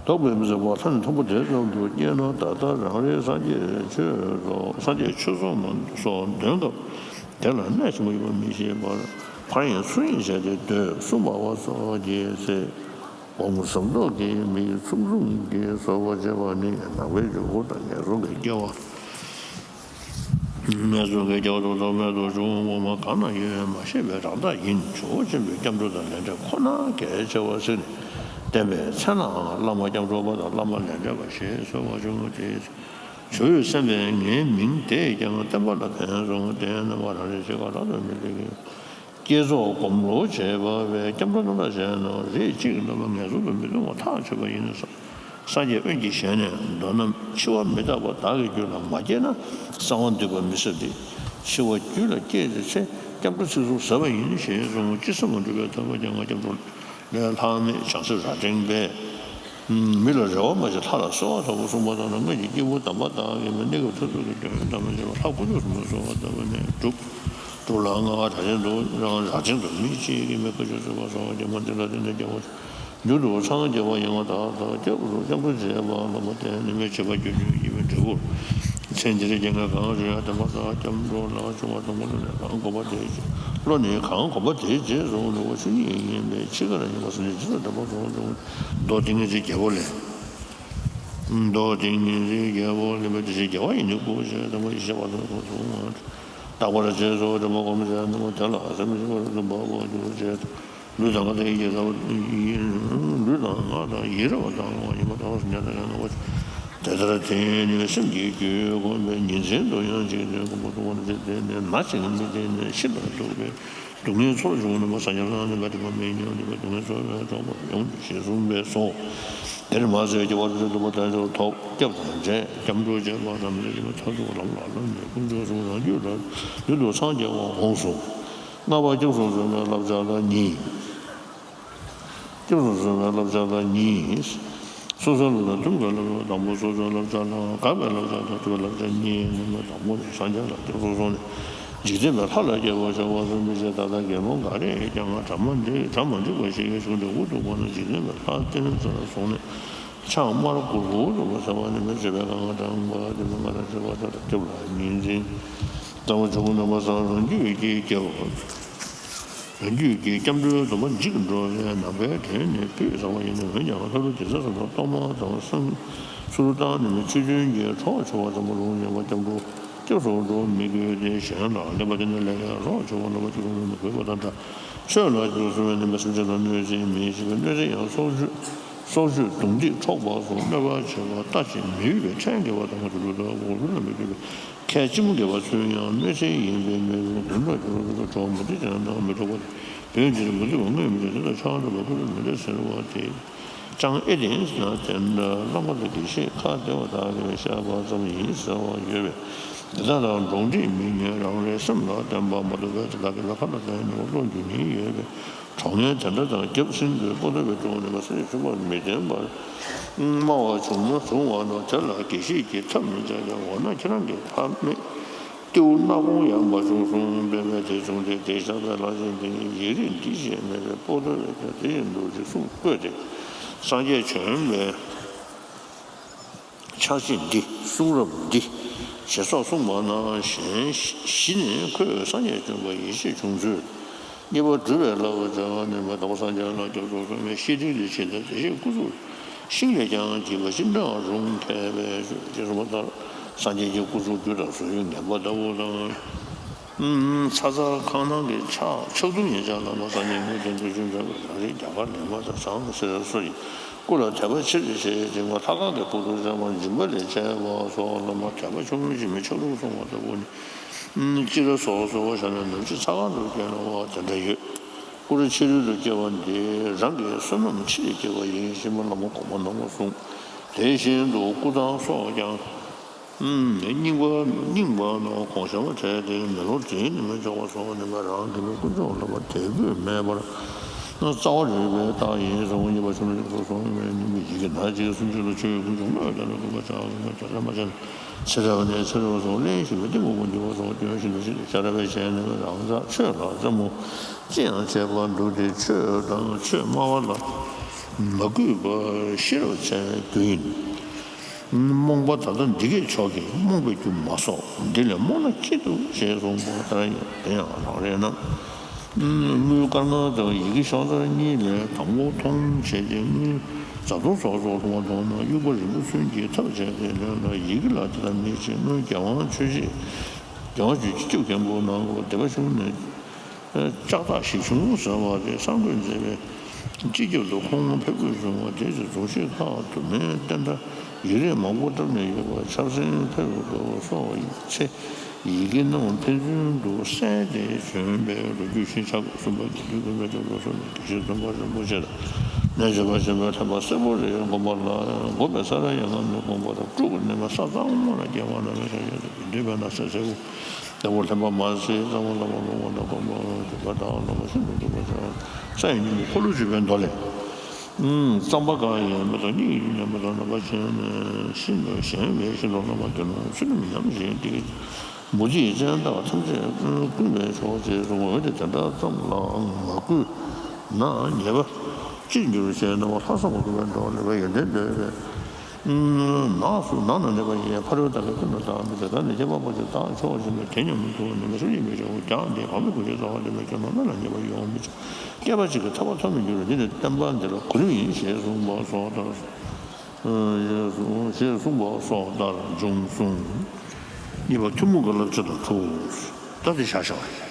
དོགས་པས་མི་ཟ་བར་ལྷ་ནི་མཐོན་པོ་དེ་ཙམ་དུ་སྐྱེས་ན། ད་ལྟ་རང་རེའི་སངས་རྒྱས་ཆོས་སོགས་སངས་རྒྱས་ཆོས་ཚོགས་མ་སོགས་འདོན་སྐབས་དེ་ལ་གནས་ཆེན་པོ་ཡོད་པ་མི་ཤེས་པར་ཕར་ཡང་ཚུར་ཡང་བྱས་ཏེ་སྡོད། སུ་སྨྲ་བ་སོགས་ཀྱི་ཚེ་སྒོམ་ཟབ་རྫོགས་ཀྱི་མིག་ཚུམ་ཚུམ་གྱིས་གསོལ་བ་བྱེད་པ་ནི་ནང་པའི་འཇུག་སྒོ་དང་ངན་སོང་གི་སྐྱེ་བ། ངན་སོང་གི་སྐྱེ་བ་དང་ཐོག་མེད་དུ་འབྱུང་བ་མ་གང་ན་ཡོད་མ་ཤེས་པའི་རང་རྟགས་ཡིན། ཇོ་བོ་ཆེན་པོས་སྐྱབས་འགྲོ་དང་ལས་འབྲས་ཁོ་ན་གལ་ཆེ་བར་གཟིགས་ནས་བསྟན་པའི་ཚེ་ནའང་བླ་མ་སྐྱབས་འགྲོ་པ་དང་བླ་མ་ལས་འབྲས་པ་ཞེས་གསོལ་བ་བྱུང་སྟེ། ཇོ་བོས་གསན་པས་ངའི་མིང་དེས་ཀྱང་བསྟན་པ་ལ་ཕན་གསུངས། དེས་ན་མ་རང་རེ་ཞིག་ག་རང་དུ་མི་བདེ་གི། བསྐྱེད་རྫོགས་སྒོམ་ལུགས་བྱེད་པ་བས་སྐྱབས་འགྲོ་རྣམ་དག་བྱས་ན་རེས་གཅིག་བསླབ་པ་ངལ་འཚོ་དུ་མི་ལྟུང་བ་ཐག་ཆོད་པ་ཡིན་ས། སངས་རྒྱས་དབོན་གྱི་ཞལ་ནས། མདོ་རྣམས་འཆི་བ་མི་རྟག་པ་བདག་གི་རྒྱུད་ལ་མ་སྐྱེས་ན་གསང་བ་འདུས་པ་མི་ཟད་དེ། འཆི་བ་རྒྱུད་ལ་སྐྱེས་ཏེ་ཚེ་སྐྱབས་འགྲོ་ཚིགས་སུ་ཟབ་པ་ཡིན་ཞེས་གསུངས། ཅི་བསམ་པ་འགྲུབ་པའི་ཐབས་ཀྱང་ང་སྐྱབས་འགྲོ་ལས་ལྷག་མེད་བྱང་སེམས་རྭ་སྒྲེང་པས། མི་ལ་རེ་བ་མ་བྱེད་ལྷ་ལ་གསོལ་བ་ཐོབ་པར་གསུངས་པ་ལྟར་ན། སྔོན་གྱི་སྐྱེས་བུ་དམ་པ་དག་གིས་མི་གནས་སྐབས་མཐར་ཐུག་གི་དོན་དམ་པར་བྱེད་པ་ལྷ་སྐུ་ཚོགས་སུ་མ་གསོལ་བ་བཏབ་པ་ནས་གྲུབ། གྲུབ་ལ་ང་ར་ཅན་དུ་རང་ར་ཅན་དུ་མི་གཅིག་གིས་མི་དཀའ་སྤྱད་བཟོད་པ་སོགས་ཀྱི་མ་འཛིན་ལ་བརྟེན་ནས་སྐྱེ་བ་མཇུག་ཏུ་སངས་རྒྱས་པ་ཡང་དག་དང་སྐྱབས་སུ་སྐྱབས་འགྲོ་བྱེད་པ་ལ་མ་བརྟེན་ནས་མི་བྱེད་པ་རྒྱུ་རྒྱུ་ཡིན་པའི་འབྲས་བུར། ཚེ་འདིར་རྐྱེན་ངན་གང་རིགས་དམ་པ་དག་སྐྱབས་འགྲོ་ལ་བྱུང་བ་དང་པོ་ལ་ནི་གང་བསྒོམ་པ་དེའི་རྗེས་བློ་ནི་གང་བསྒོམ་པ་དེའི་རྗེས་སུ་འགྲོ་བ་ཆོས་ཉིད་ཡིན་པས་འཆི་ཁར་ཡིན་པ་སེམས་ཅན་ཇི་ལྟར་དམ་པར་གསུངས་ཀྱང་མདོ་ཏིང་ངེ་འཛིན་རྒྱལ་པོ་ལས། མདོ་ཏིང་ངེ་འཛིན་རྒྱལ་པོ་ལས་པའི་དེ་བཞིན་རྒྱལ་བ་ཡི་ནི་སྐུ་ཞེས་དང་པོ་ཡེ་ཤེས་པ་དང་གསུངས་སོ། རྟག་པར་རྗེས་སུ་དྲན་པ་སྒོམ་བྱས་ན་དེ་ལ་སེམས་ཤིན་ཏུ་འབབ་པར་འགྱུར་ཞེས། ལུས་དང་ངག་དང་ཡིད་ཀྱི་ལུས་དང་ངག་དང་ཡིད་རེ་བ་དང་ཡིད་མ་དང་སྙན་དང་ཡང་ན་བ། དེ་ལྟར་དེ་ནི་སེམས་ཀྱི་རྒྱུད་བསྒོམས་པས་ཉིན་མཚན་དུ་ཡང་འཇིག་རྟེན་གོང་མ་དུ་བ་འདི་དེ་ནི་ན་ཞིང་མི་བདེ་ནས་ཤི་ལ་སྡུག་པའི་སྡུག་བསྔལ་ཚོར་བྱུང་ན་མ་སངས་རྒྱས་ལ་ནི་མ་དེ་མ་མེད་ཉམས་ནི་མ་སྡུག་བསྔལ་ཚོར་བའི་གྲོགས་པོ་ཡོང་ཞེས་གསུངས་པས་སོ། དེར་མ་ཟད་སྐྱེ་བ་དང་སྡུག་པ་དང་ཚོར་ཐོབ་སྐྱབས་དང་འབྲེལ་སྐྱབས་འགྲོ་བྱེད་པ་རྣམས་ལས་ཀྱང་མཐར་ཐུག་ལམ་ལ་ལམ་ནས་ཀུན་འབྱུང་གསུམ་རང་རྒྱུད་ལ་རྒྱུན་དུ་སངས་རྒྱས་པ་འོངས་སོ། ལྔ་པ་སྐྱབས་སུ་འཛིན་པའི་བསླབ་བྱ་ལ་གཉིས། སྐྱབས་སུ་འཛིན་པའི་བསླབ་བྱ་ལ་གཉིས། སོ་སོའི་བསླབ་བྱ་མཐུན་པའི་བསླབ་བྱ་དང་པོ། སོ་སོའི་བསླབ་བྱ་ལ་དགག་པའི་བསླབ་བྱ་དང་མཐུན་པའི་བསླབ་བྱ་གཉིས། སྔོན་མ་དང་པོ་ནི་སངས་རྒྱས་ལ་སྐྱབས་སུ་སོང་ནས་འཇིག་རྟེན་པའི་ལྷ་ལ་སྐྱེ་བར་ཤོག་པ་བཟུམ་མི་བྱེད། ད་ལྟ་དགེ་སློང་འགའ་རེས་ཀྱང་གྲ་མ་འགྲིག་གྲ་མ་འགྲིག་པ་ཞིག་གིས་བྱུང་སྟེ་འུ་ཐུག་པ་ན་འཇིག་རྟེན་པའི་ལྷ་ཏི་ལི་ཙ་ལ་སོང་ནས་ཕྱག་དམར་གུར་གུར་དུ་བ་ཟ་བ་ནི་མི་བྱེད་པའི་གང་གང་དྲང་པ་དེ་མི་ང་དང་བྱེད་པ་དག་ལ་སྐྱབས་ལ་གཉིས་འཛིན། རྩ་བ་ཆུང་ངུ་རྣམ་པ་སང་རང་རྒྱུད་ཀྱི་སྐྱེ་བ། རང་རྒྱུད་ཀྱི་སྐྱབས་འགྲོའི་སྡོམ་པ་འཇིག་འགྲོ་བའི་ནང་པའི་གྲས་ནི་སྤུས་ཟབ་པ་ཡིན་ནོ། འོན་ཀྱང་ལྷ་ལུང་རྒྱལ་སྲས་སོགས་གཏོར་མ་དང་སྲུང་ཚུར་བཏང་ནས་མི་ཆོས་མཐུན་གྱི་གྲོགས་བྱུང་བ་ཙམ་པ་རུང་ཡོད་པ་སྐྱབས་འགྲོ་སྐྱབས་སུ་འགྲོ་མི་དགོས་ཏེ། གཞན་ལ་ལེགས་པ་དེ་ནི་ལས་ཀའི་རོགས་བྱུང་བ་རྣམ་པ་གཅིག་ལུང་མི་དགོས་པ་དང་འདྲ། ཆོས་ལ་སྐྱབས་སུ་སོང་བའི་ནི་མི་སེམས་ཅན་ལ་གནོད་འཚེ་མི་བྱེད་པའི་གནོད་འཚེ་ཡང་སྲོག་གཅོད་སྲོག་གཅོད་རྡུང་རྡེག་འཕྲོག་པ་སོགས་གནོད་པ་བྱེད་པ་ལྟ་ཅི་མི་འོས་པའི་ཕྲན་འགེལ་བ་དང་གྲུབ་པ་དང་འོག་ལུས་ལ་མི་འདུས་པའི། ཁས་ལྕི་མོ་འགེལ་བ་ཚུལ་ཡང་གནོད་འཚེ་ཡིན་པས་མི་རུང་། དུད་འགྲོ་སྐྱོ་རུང་སྐྱོ་རུང་གྲོགས་མུ་སྟེགས་ཅན་དང་མི་འགྲོགས་པ་དང་། བོད་འདིར་མུ་སྟེགས་པ་དངོས་མི་འདུག་དེ་དག་ཆགས་འགྲོ་བའི་ཁུར་མི་འདེད་ཟེར་བ་དེ། ཅང་ཨེ་ཏེན་ཟེར་ན་དེ་འདྲ་བླ་མ་དང་དགེ་བཤེས་ཁ་བདེ་བ་དག་གིས་བཤད་པ་ཙམ་ཡིན་ཟེར་བ་ཡོད་པས། དེ་དག་ལ་འགྲོགས་འདྲིས་མི་ཉན། རང་རེའི་སེམས་ལ་བརྟེན་པ་མ་ཐུབ་པས་དེ་དག་གི་ལ་ཁ་ལ་བརྟེན་ནས་བློ་འགྱུར་ཉེན་ཡོད་པས། གྲོགས་ངན་དེ་འདྲ་དང་རྒྱབ་ཟིན་དུས་པོ་ཏོ་བའི་གྲོགས་ནི་མ་སེམས་ཤུགས་པ་མི་ལྡན་པར་སྨྲ་བ་བྱུང་ན་བྱུང་བ་ན་དེ་ལ་དགེ་བཤེས་ཀྱིས་ཐབས་མི་བྱ་ཀྱང་འོ་ན་ཁྱེད་རང་གི་ཕ་མེས་ཏེའུ་སྣ་ཁོང་ཡང་མ་བྱུང་གསུངས་པས། དེ་བྱུང་སྟེ་དེ་བཞག་པའི་ལྷ་ཆེན་དེ་ཉིད་ཡིག་རིགས་འདི་ཞེས་སྨྲས་པས། པོ་ཏོ་བས་ཀྱང་དེ་བཞིན་དུ་ཅིག་གསུངས་བཀོད་དེ་སངས་རྒྱས་བྱོན་པའི་ཕྱག་རྗེས་འདི་གསུང་རབ་འདི་ཞེས་སོགས་གསུངས་པ་ན་གཞན་བཞི་ནས་ཁོས་སངས་རྒྱས་བྱོན་པ་ཡིད་ཆེས་བྱུང་ཚུལ། གཉིས་པ་སྒྲུབ་པའི་བསླབ་བྱ་ནི་མ་དང་པོ་སངས་རྒྱས་ལ་སྐྱབས་སུ་སོང་བའི་བཤེས་སྤྲིང་དུ་ཕྱིན་ཏེ་དེ་བཞིན་སྐུ་གཟུགས་ ཤིང་ལས་ཀྱང་བགྱིས་པ་ཅི་འདྲ་རུང་། མཁས་པའི་ཆོས་ཅེས་གསུངས་པ་ལྟར་སངས་རྒྱས་ཀྱི་སྐུ་གཟུགས་རྒྱུ་དང་བཟོ་ཡུལ་ངན་པ་ལྟ་བུ་དང་། ཚ་ཚ་ཁང་ནང་གི་ཕྱག་ཕྱག་རྡུམ་ཡན་ཆད་བླ་མ་སངས་རྒྱས་དངོས་བསྟན་དུ་བྱོན་པའི་རང་རིགས་རྒྱ་གར་ལས་མ་དང་ཟངས་དང་སེ་ར་སོགས་ཀྱི་སྐུ་ལ་དད་པ་ཆེར་བྱེད་ཅིང་། ལྷ་ཁང་གི་སྐུ་གཟུགས་བྱམས་པ་སྦྱིན་པ་ལས་བྱས་པ་སོགས་བླ་མ་དད་པ་ཆུང་ངུ་ཞིག་མི་ཆགས་ལུགས་གསུངས་པ་ལྟ་བུ་ནི། སྤྱིར་སོ་སོ་བ་བཞག་ནས་ནམ་ཞིག་ཚ་ཁང་དུ་སྐྱེས་ན་བ་དེ་འདྲ་ཡོད། སྐུ་རུ་ཕྱི་རོལ་དུ་སྐྱེ་བ་འདི་རང་གི་བསོད་ནམས་ཆེད་དུ་སྐྱེ་བ་ཡིན་ཞེས་མ་བླ་མ་གོང་མ་རྣམས་ཀྱིས་གསུངས། དེ་བཞིན་དུ་སྐུ་ཐང་སོགས་ཀྱང་རྙིང་པ་རྙིང་པ་ནང་གོང་ཞབས་བྲལ་ཏེ་མེ་ལོང་འཛིན་ནི་མི་འཇོག་པ་སོགས་ནི་མ་རང་དགེ་བའི་ཀུན་སྦྱོར་ལ་བ་དད་གུས་མེད་པར་རྩ་བ་རུལ་བའི་རྟགས་ཡིན་གསུངས། གཉིས་པ་ཆུང་ལ་ཡོད་པ་སོགས་ནི་མ་ཡིན་པའི་ཡི་གེ་ན་ཅིག་སུམ་ཅུ་ལ་ཆོས་ཀུན་འབྱུང་མོས་ལ་ནི་ཀུན་པ་ཆགས་ཀུན་པ་ཆགས་ལ་མ་ཆགས་ཚེ་རབས་ནས་ཚེ་རབས་སུ་གླེང་བཞིན་པའི་གཏི་མུག་པ་འདུལ་བ་སོགས་སྐྱོན་ཤིན་ཏུ་ཆེ་སྟེ་ཤ་ར་བས་བྱས་ནས་རང་སར་ཆོས་ལ་རྩེད་མོ་ཅི་ཡང་བྱེད་པར་འདུག་སྟེ། ཆོས་དང་ཆོས་སྨྲ་བ་ལ་མ་གུས་པ་ཤེས་རབ་ཆེ་བའི་རྒྱུ་ཡིན། རྨོངས་པ་ད་ལྟ་འདི་སྐད་ཆོག་གི། རྨོངས་པའི་རྒྱུ་མ་གསོག་འདི་ལས་རྨོངས་ན་སྐྱིད་དོ་ཞེས་གསུངས་པ་ལྟར་ཡང་དེ་ཡང་རང་རེད་ན། དངུལ་དཀར་ནག་དང་ཡི་གེ་ཤོག་དཀར་གཉིས་ལས་དང་པོ་མཐོང་བྱས་ཏེ། དངུལ་བཟའ་ཚང་སོགས་སུ་མཐོང་བ་མཐོང་ན་དབྱུག་པ་རིལ་བུ་ཚུན་གྱིས་འཐབ་བྱས་ཏེ་ལེན་ལ། ཡི་གེ་ལ་དེ་ལྟར་མི་བྱེད། སྔོན་རྒྱལ་དབང་ཆོས་རྗེ་རྒྱལ་དབང་ཆོས་རྗེ་སྤྱི་ཁྱབ་མཁན་པོ་ནང་ལ་སྡེ་པ་ཆུང་ནས་ལྕགས་ཐག་ཞིབ་ཆུང་ཟེར་བ་དེ་གསར་འགོད་མཛད་པའི་སྤྱི་ཁྱབ་ཏུ་ཁོང་ཕེབས་དགོས་བྱུང་བ་དེ་ཚོ་རྫོང་གཞིས་ཁག་ཏུ་མའི་བསྟན་དགྲ་ཡིག་རིགས་མང་པོ་བཏབ་ནས་ཡོད་པ་ཆབ་སྲིད་ཕེབས་དགོས་པ་སོགས་ཡིན་ཚེ། ཡི་གེ་རྣམས་ཕན་ཚུན་དུ་གསལ་ཏེ་བྱོན་པའི་ལོ་རྒྱུས་ཤིག་ཆགས། གསུམ་པ་དགེ་འདུན་དགོན་པའི་སྐྱབས་སུ་སོང་ནས་དགེ་བཤེས་སྟོན་པ་རིན་པོ་ཆེ་དང་། གནས་བྱོན་པ་ཆེན་པོའི་ཐེག་པ་སེར་པོ་རིའི་དགོན་པ་ལ་དགོན་པའི་ས་ར་ཡན་ལག་གི་དགོན་པ་དང་སྤྲུལ་སྐུ་གནས་མལ་ས་གཙང་མ་ལ་སྐྱེ་བ་ན་མེད་ས་ཡོད་དེ། དགེ་འདུན་པའི་ནང་གསེས་སེར་པོ་ལྟ་བུ་ལྷན་པ་མ་ཟད་གཙང་མ་ལ་མ་ལོང་བ་དང་དགོན་པ་འདུན་པ་དང་བླ་མ་ཤིན་ཏུ་སྡུག་པ་ཆགས། ས་ཡི་སྙིང་པོ་འཁོར་ལོ་སྒྱུར་བའི་མདོ་ལས། གཙང་པ་གང་ཡིན་མི་དང་སྙིང་ཡིན་ཉམས་པ་དང་རྣམ་པ་ཅན་ནི་ཤིན་ཏུ་ཞན་པས་ཤིན་ཏུ་རྣམ་པར་གྱུར་ནས་ཚུལ་ཁྲིམས་ཉམས་བཞིན་ཏེ། མུ་སྟེགས་ཅན་དག་ཐམས་ཅད་ཀུན་པས་ཆོག་ཅེས་གསུངས། འོན་ཏེ་དེ་འདྲ་ཙམ་ལའང་མ་གུས་ན་ཉེས་པ་ཅི་འགྱུར་ཞེ་ན། ལྷག་བསམ་དགུ་པའི་འགྲོ་བ་ལེགས་པའི་ཡོན་ཏན་འདོད་པས། ནགས་སུ་ནགས་ན་གནས་པ་ཡིན་ཡང་ཕ་རོལ་ཏུ་ཕྱིན་པ་དང་མི་དེ་དག་ནི་ཁྱད་པར་པོ་ཆེ་བདག་ཆོག་ཅེས་པས་དེ་སྙམ་དུ་ནི་མི་སེམས་ཉིད་མི་འཇོག་ཀྱང་དེ་གང་མི་དགོས་ཀྱི་རྩ་བ་ལེགས་པའི་ཁྱོད་ནོར་སྣ་ལ་ཉེས་པ་ཡོང་མི་བྱ། སྐྱེས་པ་གཅིག་གིས་ཐར་པ་ཐོབ་མི་འགྱུར། འདི་ནི་བསྟན་པ་འདི་ལ་གོ་རིམ་ཡིན་ཞེས་གསུངས་པ་སོགས་ལྟར། ཞེས་གསུངས་པ་སོགས་ལྟར་འབྱུང་གསུངས། གཉིས་པ་ཐུན་མོང་གི་བསླབ་བྱ་དང་ཐུགས། ད་དེ་བཞག་བཞག་པ་ཡིན།